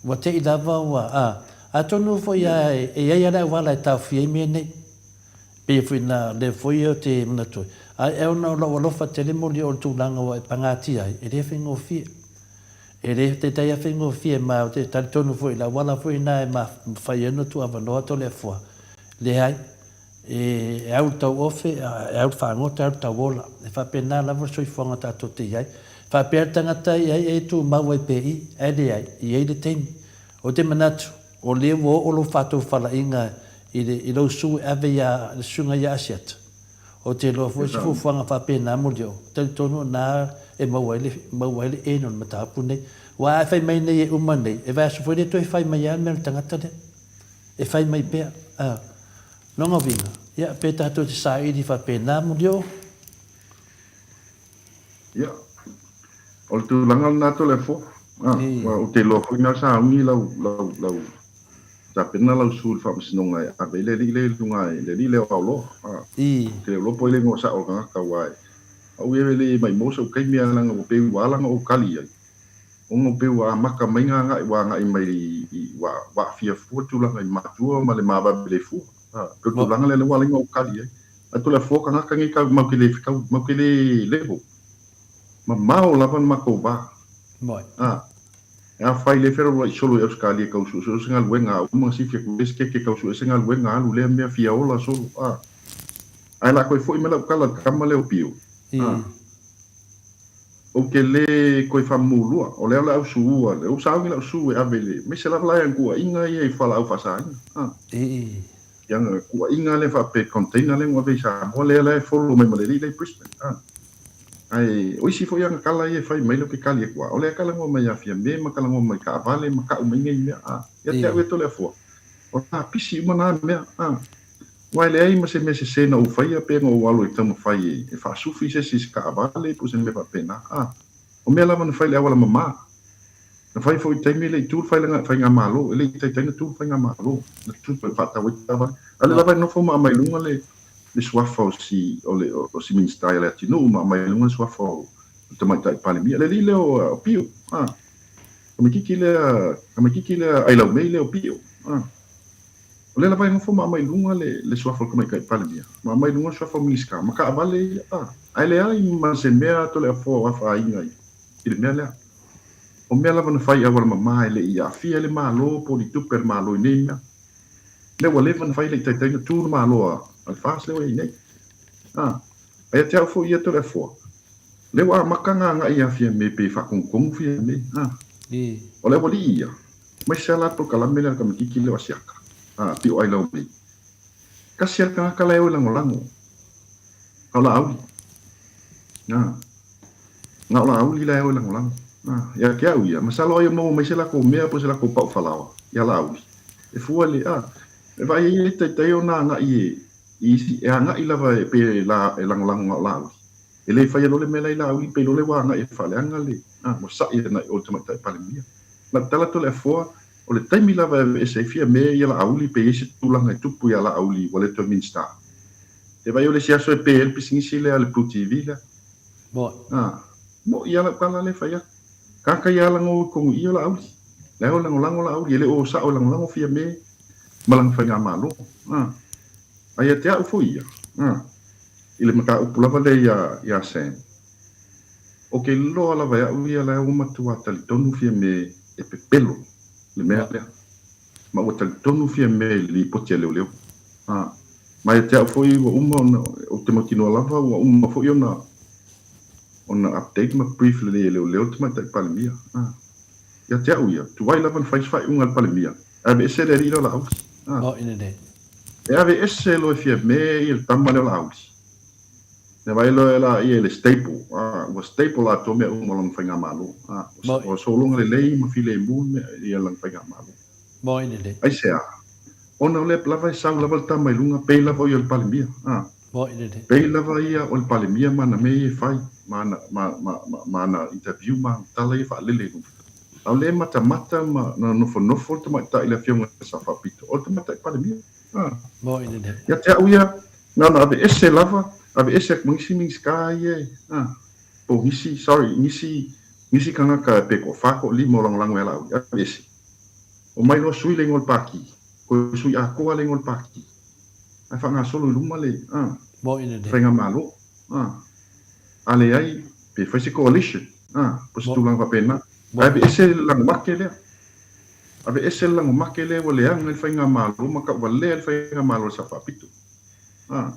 Ua te i lava ua, a. Atonu foi a e i ai lava le auala e taofia ai mea nei. Pei foi na lea foi ou te manatu ai, ae ona o lou alofa tele moli o le tulaga ua e pagatia ai, e le faigofie. E le taitai lava faigofie ma ou te talitonu foi i le auala foi lena e mafai ai ona tuuavanoa Toleafoa. Leai, e au le tauofe, e au le fagota, e au le tauola. E faapena lava le soifuaga tatou te i ai. Faapea le tagata i ai e tumau ai pea i i, ae leai, e i ai le taimi. Ou te manatu, O lea ua oo lou faatofalaiga i le, i lou sui e ave iā le susuga ia Asiata. Ou te iloa foi se fuafuaga faapena mo Leo, talitonu o na e maua ai le, maua ai le eno o le mataupu nei. Aua a e fai mai nei e uma nei, e vaiaso foi lea toe fai mai lava le mea o le tagata lea. E fai mai pea. A, lona uiga, ia, pe tatou te saili faapena mo Leo. Ia, o le tulaga lena Toleafoa. Ah, ou te iloa foi na sauni lau, lau, lau, tapena lau su i le faamasinoga e ave ai le alii lea i luga e, le alii lea o Aoloa. Ah, ou te le iloa po o ai le igoa sao o le tagata aua e, au ia e le maimou sou taimi lava leaga ua pei ua ala ona ou tali ai, ona ua pei ua amata mai na agai, ua agai mai i, ua, ua aafia fua tulaga i matua ma le ma vave le fua. Ah, pei o le tulaga lea ua ala ai ona ou tali ai. Ae Toleafoa tagata nei tau matou te le fetau, matou te le level. Mamao lava le matou va. Ah, e afai le fealuai solo i Ausetalia tau suesue se galuega a uma na sifi atu le isi keke tau sue se galuega alu lea mea fia ola solo. Ah. Ae o le a toe foi mai lau tala i le tama lea o Pio, a, ou te lē toe faamamulua, o lea o le a ou suua, ou sauni lau su e ave i le, aemaise lava la ia tuuaiga ia i fualaau faasaina, a. Ia tuuaiga lea faapea container lea na ave i Samoa lea la e follow mai ma le alii lea i Brisbane, a. Ae o isi foi ana tala ia e fai mai lea ou te tali atu a, o lea e talanoa mai ia Fiame ma talanoa mai taavale ma tau mai nei mea, a. Ia te au ia Toleafoa, o la pisi uma na mea, a. Aua e leai ma se mea sese na ou faia pe na ou alu e taumafai e faasufi se isi i se taavale po o se mea faapena. A, o mea lava na fai i le auala mama. Na fai foi i taimi e le i tu le faigamalo, e le i taitai ona tu le faigamalo, na tu e faatau ai taavale. A o lea lava e nofo ma aumai i luga le le suafa o si o le o si Minisita ia Leatinuu ma aumai i luga le suafa o le Tamaitai Palemia. Le alii lea o Pio, a, tamaitiiti lea, tamaitiiti lea Ailaumei lea o Pio, a. O lea lava e nofo ma aumai i luga le, le suafa o le Tamaitai Palemia, ma aumai i luga le suafa o Minisita, ma taavale ia, a, ae leai ma se mea Toleafoa o afaina i, i le mea lea. O mea lava na fai i auala mama e le i aafia ai le Malo po o ni tupe a le Malo i nei mea. Lea ua leva ona fai e le i taitai ona tu le Malo a, a le FAST lea ua i ai nei. A, a ia te au foi ia Toleafoa, lea ua amata ona agai ia Fiame pe faatonutonu Fiame, a. O le aualii ia, Aemaise lava la polokalame lea a le tamaitiiti lea o Asiata, a pio ai lau mei. Tasi lava le tagata la e o e lagolago, na o Laauli. Na, na o Laauli la e o e lagolago. Na, ia te au ia, masalo ai o maua mai se latou mea po o se latou pau falaoa ia Laauli. E fua i le, a, e vaai ai e taitai ona agai e, i isi, e agai lava e, pe la, e lagolago na o Laauli. E le faia loa le mea la i Laauli pei loa lea ua agai e faaleaga le, a, ua sa'i ana i o i le Tamaitai Palemia. Na tala Toleafoa, o le taimi lava e aveese ai Fiame ia Laauli pe i ai se tulaga e tupu ia Laauli ua le toe Minisita. E vaai o le isi aso e pe ai le pisinisi lea a le Blue TV lea. Mo'i. A, mo'i a lau tala lea e fai atu. Tagata ia alago i totonu i i o Laauli. La e o lagolago Laauli, e le o sao e lagolago Fiame ma lana faigamalo. A, a ia te au foi ia, a, i le mataupu lava lea ia, ia Sam. Ou te iloa lava e au ia la ua matua talitonu Fiame e pepelo le mea lea. Ma ua talitonu Fiame i le lipoti a leoleo. A, ma ia te au foi ua uma ona, ou te mautinoa lava ua uma foi ona, ona update ma brief lelei e leoleo le Tamaitai Palemia. A, ia te au ia, tuai lava ona fai se faaiuga a le Palemia, ae aveese le alii lea o Laauli. A, e aveese loa e Fiame ia le tama lea o Laauli. Na vaai loa e la ia i le staple, a, ua staple atoa mea uma o lana faigamalo. A, ua sologa lelei ma filemu mea ia lana faigamalo. Moi lelei. Aisea? Ona o lea lava e sau lava le tama i luga, pei lava o ia o le Palemia. A, Moi lelei. pei lava ia o le Palemia ma ana mea ia e fai, ma ana, ma, ma, ma, ma ana interview ma ana tala ia e faalele i luga. A o lea e matamata ma nofonofo le tamaitai le Afioga i le Sao Faapito, o le tamaitai Palemia. A. Moi lelei. Ia te au ia, Na ona aveese lava, aveese atu ma nisi Minisita ia e, a, po o nisi, sorry, nisi, nisi tagata pe toafa, toalima o lagolago ia Laauli, aveese. Omai loa sui le igoa o le Pati, toe sui atoa le igoa o le Pati, ae faagasolo i luma le, a, Moi lelei. Faigamalo, a, a leai, pe fai se coalition, a, po o se tulaga faapena, ae aveese le lagomate lea. Aveese le lagomake lea ua leaga ai le faigamalo ma tauvalea le faigamalo a le Sao Faapito. A,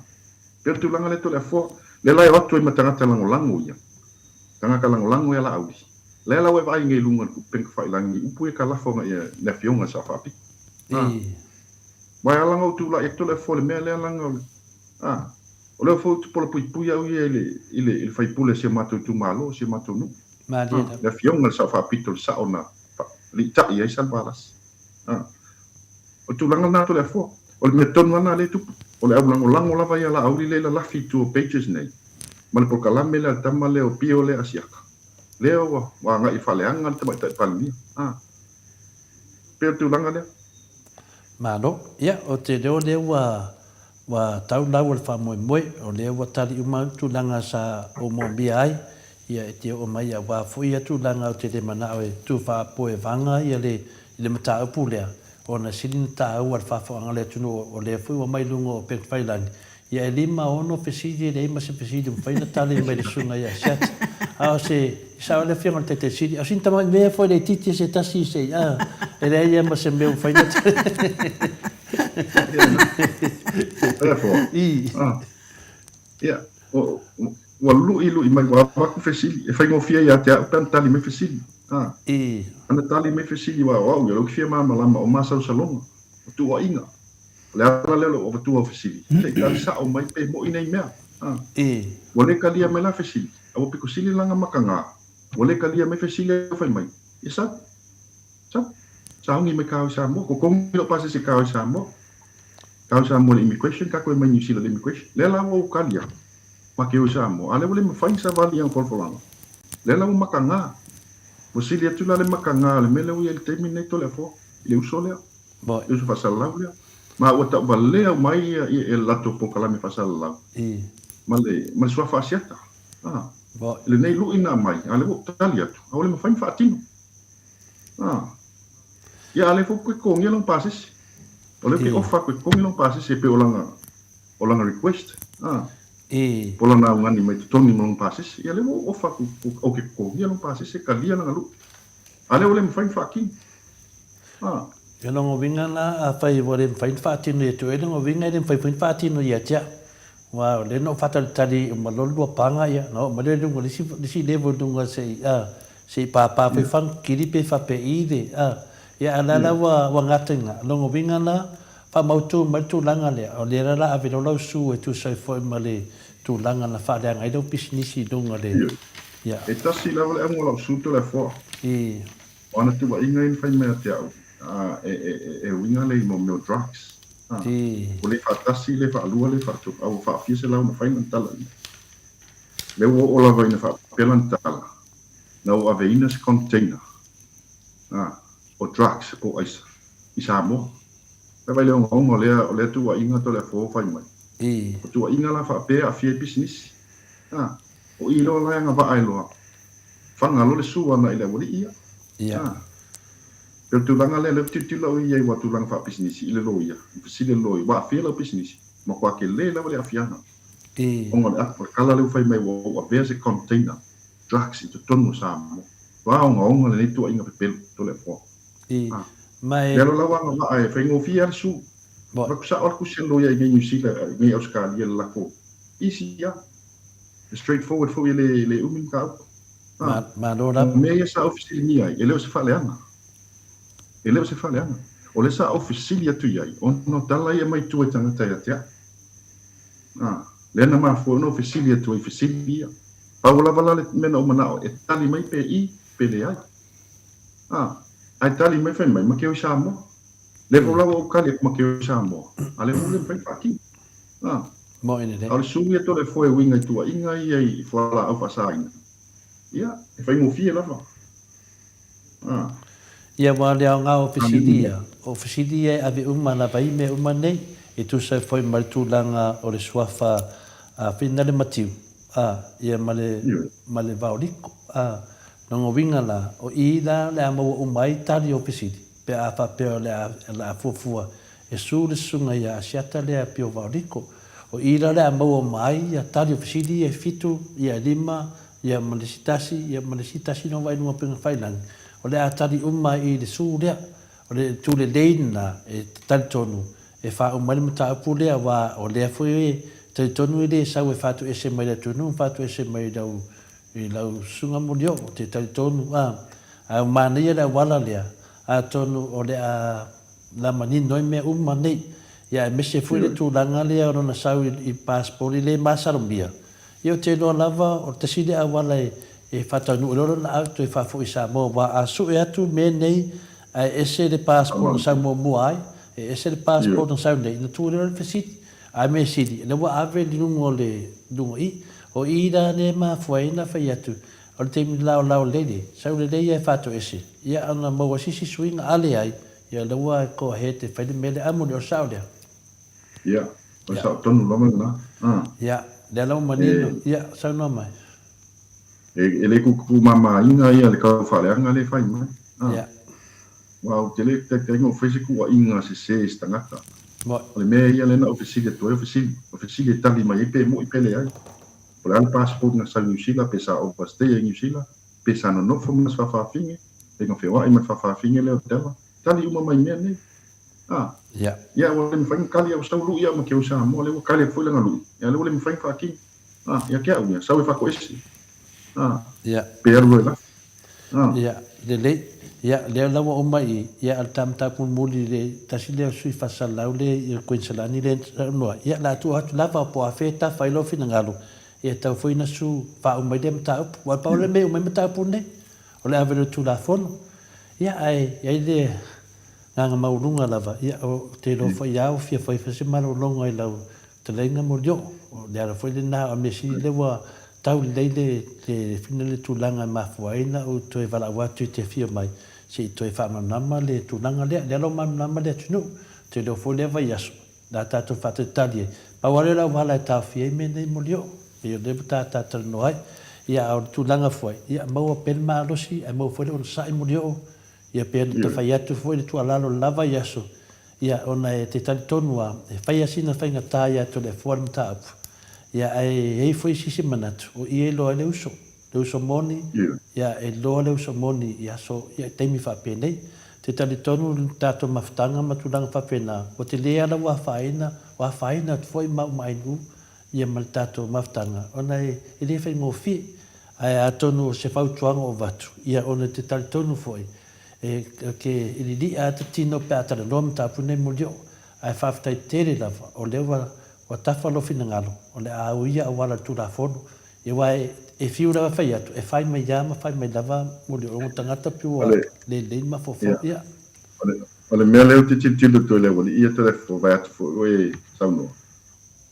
pei o le tulaga lea Toleafoa, lea la e o atu ai ma tagata lagolago ia, tagata lagolago ia Laauli. Lea la ua e vaai nei i luga o le upega tafailagi i upu ia kalafo agai i le Afioga i le Sao Faapito. A, aua e ala ona ou tulai atu Toleafoa i le mea lea leaga o le, a, o lea foi ou te polapuipui au ia i le, i le, i le faipule a si o matou itumalo, si o matou nuu. Malie lava. Le Afioga i le Sao Faapito, le sao na litai ai Salevalasi. A. O le tulaga lena Toleafoa. O le mea tonu lava lena lea e tupu. O le au lagolago lava ia Laauli lea e lalafi i tua o pages nei, ma le polokalame lea a le tama lea o Pio lea Asiata. Lea ua agai e faaleaga le Tamaitai Palemia. A. Pei o le tulaga lea. Malo. Ia, ou te iloa o lea ua Ua tau lau o le faamoemoe, o lea ua tali uma tulaga sa ou moomia ai, ia e te oo mai aua foi ia tulaga ou te le manao e tu faapoevaga ia le i le mataupu lea, ona e sili ona taua le faafofoga a le atunuu o lea foi ua mai luga o Upegatafailagi, ia e 5, 6 fesili e leai ma se fesili ua mafai ona tali mai le susuga ia Siata. A o se, e sao ai le afioga i le Taitai Sili, a o sina tamai mea foi laitiiti se tasi se i, a, e leai lava ma se mea ua mafai ona tali. Therefore, I. ah. Ia, ua luʻiluʻi mai, ua avatu fesili, e faigofie ia te a'u pe ana tali mai fesili. A, ana tali mai fesili, aua o a'u ia, o lea ou te fia malamalama, o masalosaloga, o tuuaiga. O le ala lea o lou avatua o fesili, se i tali sa'o mai pe mo'i nei mea. A, ua le talia mai la fesili, a ua pito sili lana makaga, ua le talia mai fesili a fai mai, ia sau, sau, sauni mai kao i Samoa, totogi lou pasese kao i Samoa. Tau Samoa i le immigration, ka toe mai New Zealand i le immigration. Lea la ua ou kali atu, ma ke o i Samoa, a lea ua le mafai ona savali i ana folafolaga. Lea la ua makaga. Ua sili atu la le makaga o le mea lea ua i ai i le taimi lenei Toleafoa, i le uso lea, le uso faasalalau lea. Ma ua tauvalea uma ai ia, ia le latou polokalame faasalalau ma le, ma le suafa Asiata. A, i lenei lui na aumai, a lea ua ou tali atu, a ua le mafai ona faatino. A, ia a lea foi ua toe totogia lona pasese. O lea ou te ofa atu e totogi lona pasese e pei o lana, o lana request, a. Po o lana augani mai totogi ma lona pasese. Ia lea ua ou ofa atu ou te totogia lona pasese e talia lana luʻu. A lea ua le mafai ona faatino. A. Ia lona uiga la, afai ua le mafai ona faatino ia te oe lona uiga e le mafai foi ona faatino ia te au. Aua o lea na ou faatalitali uma loa le lua paga ia, ona oo mai lea i luga i le isi, le isi level i luga se i, a, se i pāpā foi fagukili pe faapei le, a. Ia a o la la ua, ua gata i ina. O lona uiga la, faamautu mai le tulaga lea, o lea la la ave loa lau sue e tusa ai foi ma le tulaga na faaleaga ai lau pisinisi i luga o le, ia. E tasi lava le auga o lau sue Toleafoa. O ana tuuaiga ia na fai mai ia te au, e uiga lea i mo mea o drugs. Ua le faatasi, le faalua, le faatolu, a ua faafia 100 na fai lana tala i ai. Lea ua oo lava ina faapea lana tala, na ou aveina se container o drugs po o aisa i Samoa. Vaai le ogaoga o lea, o lea tuuaiga Toleafoa ua fai mai. O tuuaiga la faapea e aafia ai pisinisi. O i loa la e agavaa ai loa Faga loa le sua agai i le aualii ia. Ia. A. Pei o le tulaga lea, lea ou te tilotilo au i ai aua tulaga faapisinisi i le loia, i fesili a le loia, ua aafia lau pisinisi? Matua tele lava le aafiaga. Ona o le o le tala lea ua fai mai ua ou avea se container drugs i totonu o Samoa. Ua ogaoga lenei tuuaiga pepelo, Toleafoa. A. Ma e. Lea loa la ua agavaa e faigofie lava le sue. Avatu sao lava le tusi a le loia i inei Niu Sila, i inei Ausetalia i le latou easy lava. E straight forward foi e le umi le mataupu. A, Malo lava. O mea ia sa ou fesiligia ai, e le o se faaleaga. E le o se faaleaga. O lea sa ou fesili atu i ai, ona o tala ia mai tua i tagata ia te au. A, lea na mafua ona ou fesili atu ai i fesili ia. Pau lava la le mea na ou manao e tali mai pe i, pe leai. A, ae tali mai fai mai, ma ke o i Samoa. Lea foi la ua ou tali atu ma ke o i Samoa, a lea foi ua le mafai ona faatino. A. Moi lelei. A o le sui ia Toleafoa e uiga i tuuaiga ia i fualaau faasaina, ia, e faigofie lava. A. Ia, aua o le aoga o fesili ia, o fesili ia e ave uma lava i mea uma nei, e tusa ai foi ma le tulaga o le suafa a Whina le Matiu, a, ia ma le, ma le Vaoliko, a. Lona uiga la, o i la o le a maua uma ai tali o fesili, pe a faapea o le a, o le a fuafua E su le susuga ia Asiata lea Pio Vaoliko. O i la le a maua uma ai ia tali o fesili ia e fitu, ia e lima, ia ma le isi tasi, ia ma le isi tasi no vai luga upega failangi. O le a tali uma ai i le su lea. O le itu lelei lena e talitonu e faauma ai le mataupu lea aua o lea foi e talitonu e le sau e faatuese mai le atunuu ma faatuese mai lau i lau susuga Molioo. Te talitonu a ae ua manaia le auala lea atonu o le a La manino ai mea uma nei. Ia aemaise foi le tulaga lea o lona sau i passport i le masalomia. Ia ou te iloa lava o le tasi lea auala e faataunuu loa lona au toe faafoi i Samoa aua a sue atu mea nei ae ese le passport na sau muamua ai, e ese le passport na sau nei, ona tuu lea o le fesili. Ae mea sili, o lea ua ave i luga o le luga i. O i la lea e mafua ai ona fai atu, o le taimi laolao lele, sau lelei ia e faatoese, ia ona maua se isi suiga, a leai, Ia lea ua go ahead e fai le mea lea. Amuli, o le sao lea? Ia, o le sao tonu lava lena. Ia, lea la ua manino. Ia, saunoa mai. E le tuutuumamaina ia le tau faaleaga lea e fai mai. Ia. Aua ou te le taitai ona ou fai se tuuaiga sese i se tagata. O le mea ia lea na ou fesili atu ai, o fesili. O fesili e tali mai ai pe moi pe leai. Po o le a le passport na sau i Niu Sila, pe sa overstay ai i Niu Sila, pe sa nonofo ma se faafaafine. Pe na feoai ma le faafaafine lea o tala. Tali uma mai mea nei. A. Ia. Ia, ua le mafai ona tali au sau lui au ma ke o Samoa, lea ua tali atu foi lana lui. Ia, lea ua le mafai ona faatino. A, ia te au ia, sau e faakoese. A, pe alu loa i lafo. A. Ia, lelei. Ia, lea la ua uma i, ia, a o le ta mataupu mulimuli i le tasi lea o sui faasalalau le i Koiniselani lea na saunoa, ia, o le a tuu atu lava po o afea e tafa ai lou finagalo, ia e tatau foi ona su faauma ai lea mataupu. Aua pau lea mea e uma ai mataupu nei, o le ave i le Tulafono. Ia, ae i ai le agaga maualuga lava, ia, ou te iloa foi lava ua fia fai foi se malologa i lau Fetalaiga Molioo. O le ala foi lena, o le mea sili lea ua tau lelei le, le, le tulaga e mafua ai ona ou toe valaau atu i te afio mai, se i toe faamalamalama le tulaga lea. Lea la ua malamalama le atunuu, ou te iloa foi lea vaiaso, o le a tatou faatalitali ai. Pau lava lea o le auala e taofia ai mea nei Molioo, pei o lea ua ta talanoa ai. Ia, a o le tulaga foi, ia maua pea le malosi ae maua foi le onosai Molioo, ia pei ona ta fai atu foi le tuualalo i le la vaiaso, Ia, ona e te talitonu lava, e fai lava sina faigata ia Toleafoa le mataupu. Ia, ae i ai foi sisi manatu, o i e iloa ai le uso. Le uso moni, ia, e iloa le uso moni i aso, ia, i taimi faapenei. Te talitonu le tatou mafutaga ma tulaga faapena, ua tele lava lau afaina, ua afaina atu foi ma au ma Ainuu, ia ma le tatou mafutaga, ona e, e le faigofie. Ae atonu o se fautuaga o avatu, ia, ona e te talitonu foi, E ke liliʻa atu tino pe a talanoa mataupu nei Molioo, ae faafetai tele lava o lea ua ua tafa lou finagalo o le a uia auala o le Tulafono. Ia aua e e fiu lava fai atu, e fai mai lava ma fai mai lava Molioo ona tagata pei ua le lelei le mafaufau. Ia. O le mea lea ou te tilotilo atu ai i le aualii ia Toleafoa, vaai atu foi oe e saunoa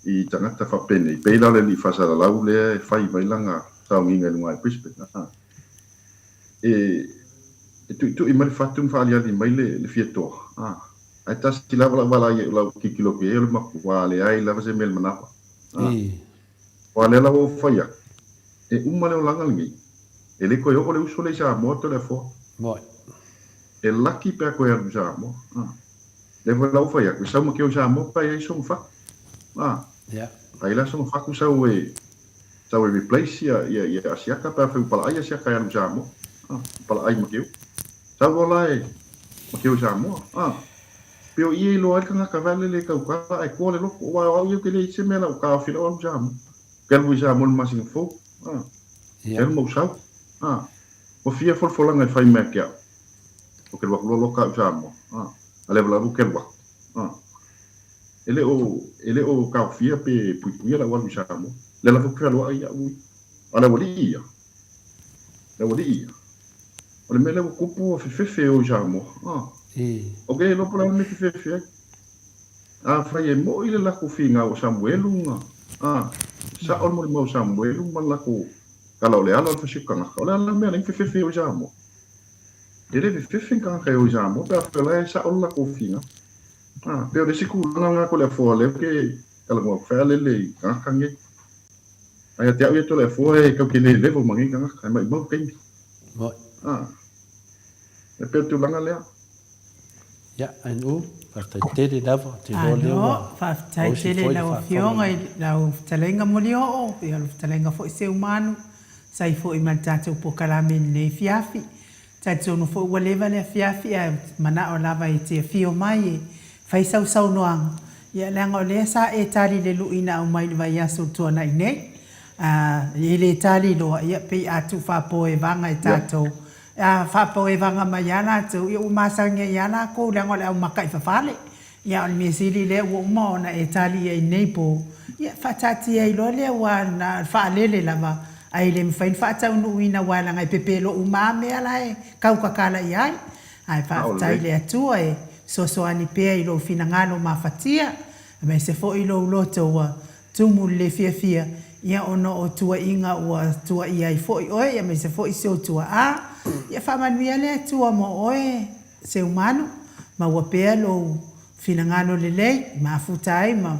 i tagata faapenei, pei la o le alii faasalalau lea e fai mai lana saoniga i luga i Brisbane. E e tuitui mai le fatu ma faaliali mai le le fiatoa, a. Ae tasi lava lau valaai ai lau tilotilo atu i ai o le matua leai lava se mea i le manava, a. Aua lea la ua ou fai atu, e uma le olaga lenei, e le toe oo le uso lea i Samoa Toleafoa. Moe. E laki pe a toe alu i Samoa, a. Lea foi la ua fai atu, e sau ma keo i Samoa pe a i ai sona fatu, a. A i la sona fatu sau e Sau e replace ia ia ia Asiata pe afai ua palaai Asiata e alu i Samoa a palaai ma Keu. Sau loa la e ma Keu i Samoa a pe o ia e iloa ai le tagata vale le tautala ae toa le loto aua o au ia ou te le i se mea la ou taofi lau alu i Samoa. Ou te alu i Samoa i le masina fou a te alu ma ou sau a ua fia folafolaga e fai mai ia te au. Ou te alu atu loa loka au i Samoa a a leva lava ou te alu atu a. E le o, e le o taofia pe puipuia lau alu i Samoa. Lea lava ou te fealoai iaʻu ia. A o le aualii ia, le aualii ia, o le mea lea ua tupu ua fefefe e o i Samoa. A. Ou te le iloa po o le a le mea e fefefe ai. Afai e moʻi le latou finau o Samuelu na, a, sao le molimau o Samuelu ma le latou tala o le ala o le fasioti tagata, o le a la le mea la e fefefe e o i Samoa? E le fefefe ni tagata e o i Samoa pe afai o la e sao le latou finau. A, pei o le isi tulaga lena Toleafoa lea ou te talanoa atu, faialele i tagata nei. A ia te au ia Toleafoa e tatou te le level ma nei tagata, e maumau taimi. A, e pei o le tulaga lea. Ia, NU, faafetai tele lava, ou te iloa lea ua Malo, faafetai mausi tele foi i le lau faafofoga Afioga mai. i lau fetalaiga Molioo, ia lau fetalaiga foi Seumanu, sai foi ma le tatou polokalame i lenei afiafi. Talitonu foi ua leva le afiafi ae manao lava e te afio mai e fai sau saunoaga, ia leaga o lea sa e tali i le lui na aumai i le vaiaso ua tuanai nei. A e le tali loa, ia pei a tuu faapoevaga e tatou, a faapoevaga mai lava latou, ia ua masani ai lava lakou leaga o le au makaifafale. Ia, o le mea sili lea ua uma ona e tali i ai nei po, ia faataatia ai loa lea aua na o le faalele lava ae le mafai ona faataunuuina aua leaga e pepelo uma lava mea la e kautatala i ai. Ae faafetai i le Atua e fesoasoani pea i lou finagalo mafatia aemaise foi lou loto ua tumu i le le fiafia, ia ona o tuuaiga ua tuuaia ai foi oe aemaise foi si ou tuaa. Ia faamanuia le Atua mo oe. Seumanu, maua pea lou finagalo lelei, mafuta ai ma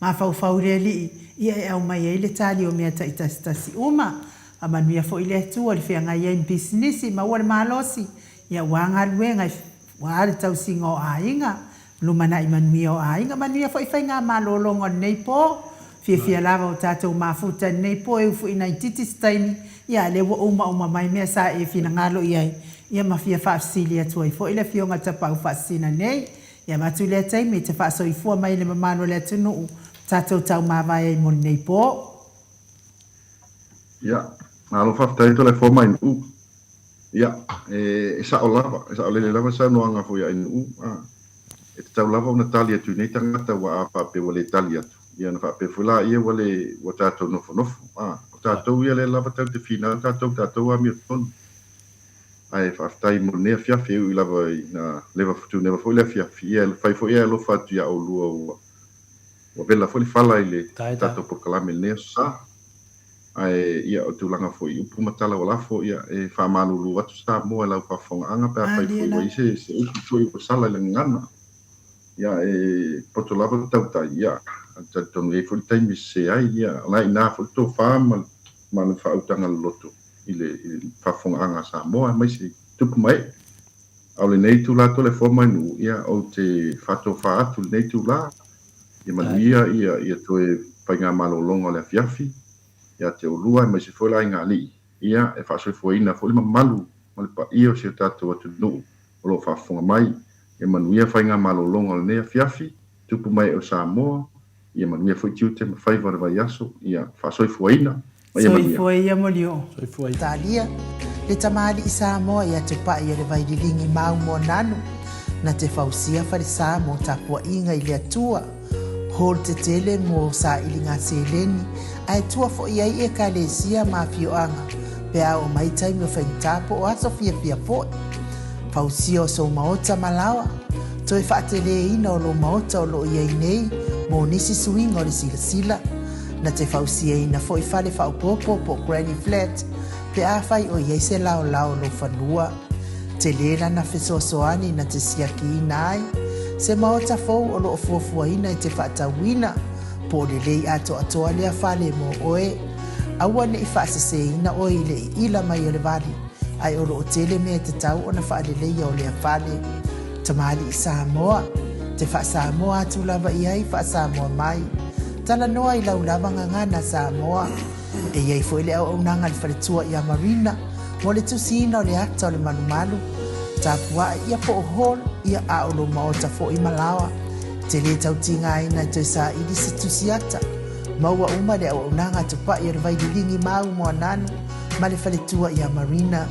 mafaufau i le Alii, ia e aumai ai le tali o mea taitasitasi uma. Faamanuia foi le Atua i le feagai ai ma pisinisi, maua le malosi, ia aua galuega, aua le tausiga o aiga, Lumanai manuia o aiga, manuia foi faigamalologa o lenei po. Fiafia lava o tatou mafuta i lenei po e ufuina itiiti se taimi, ia a lea ua umauma mai mea sa e finagalo i ai, ia ma fia faafesili atu ai foi le Afioga i le Tapaau Faasisina nei. Ia avatu lea taimi e te faasoifua mai i le mamalu o le atunuu tatou taumavae ai mo lenei po. Ia, malo faafetai Toleafoa mai Nu'u. Ia, e sa'o lava, e sa'olele lava le saunoaga foi a Nu'u, a. E tatau lava ona tali atu i nei tagata aua a faapea ua le tali atu, ia ona faapea foi laia ua le, ua tatou nofonofo, a. O tatou ia lea lava tatou te finau tatou, tatou amiotonu. Ae faafetai mo lenei afiafi, e ui lava ina leva futuneva foi le afiafi, ia e fai foi e alofa atu ia oulua ua, ua vela foi le fala i le tatou polokalame i lenei aso sa. Ae, ia, o tulaga foi i upu ma tala ua lafo, ia, e faamalulu atu Samoa i lau faafofogaaga pe afai foi ua i ai se upu foi ua sala i le gagana. Ia, e poto lava le tautai, ia, ae talitonu e i ai foi le taimi e sese ai, ia, o la e i ina foi le tofa ma le faautaga loloto i le faafofogaaga a Samoa, aemaise i tupu ma ee. A o lenei itula Toleafoa ma Nuu, ia, ou te faatofa atu i lenei itula, ia manuia ia, ia toe faigamalologa o le afiafi ia te oulua aemaise foi le aiga alii, ia, e faasoifuaina foi le mamalu ma le paia o si o tatou atunuu o lo o faafofoga mai. Ia manuia faigamalologa o lenei afiafi, tupu ma ee o Samoa, Ia manuia foi tiute ma faiva o le vaiaso, ia faasoifuaina ma ia manuia. Soifua ia Molioo. Soifua ia. Talia, le tamalii Samoa ia Tupai o le Vaililigi mau mo Nanu, na te fausia falesa mo tapuaiga i le Atua, hall tetele mo sailiga seleni, ae tua foi ai Ekalesia ma afioaga pe a oo mai taimi o faigata po o aso fiafia foi. Fausia o sou maota ma laoa, toe faateleina o lou maota o lo o i ai nei mo nisi suiga o le silasila. Na te fausiaina foi fale faaopoopo po o granny flat pe afai o i ai se laolao o lou fanua. Tele lana fesoasoani na te siakiina ai se maota fou o lo o fuafuaina e te faatauina po o lelei atoatoa lea fale mo oe. Aua ne i faaseseina oe i le iila mai o le vali, ae o lo o tele mea e tatau ona faaleleia o lea fale. Tamalii Samoa, te faa-Samoa atu lava i ai, faa-Samoa mai. Talanoa i lau lava gagana Samoa. E i ai foi le auaunaga a le faletua ia Marina mo le tusiina o le ata o le malumalu. Tapua'i ia po o hall ia a o lou maota foi ma laoa. Te lē tau tigaina e toe saili se tusi ata. Maua uma le auaunaga a Tupai o le Vaililigi mau Moananu ma le faletua ia Marina.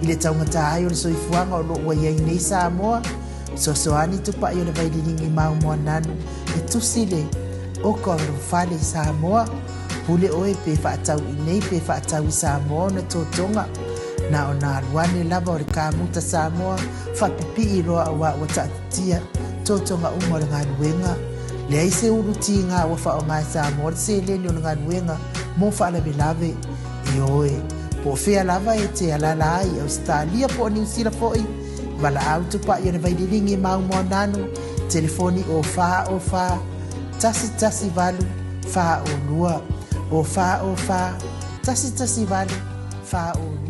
I le taugata ai o le soifuaga o lo o ua i ai nei Samoa, fesoasoani Tupai o le Vaililigi mau Moananu e tusi le oka o lou fale i Samoa. Pule oe pe faatau i nei pe faatau i Samoa ona totoga. Na ona alu ane lava o le kamuta Samoa faapipii loa auā ua taatitia totoga uma o le galuega. Leai se ulu tiga ua faaaoga e Samoa le seleni o le galuega mo faalavelave. Ioe, po o fea lava e te alaala ai i Ausetalia po o Niu Sila foi, valaau tupai o le Vaililigi mau Moananu, telefoni o 4 O 4 1 1 8 4 O 2, o 4 O 4 1 1 8 4 O 2.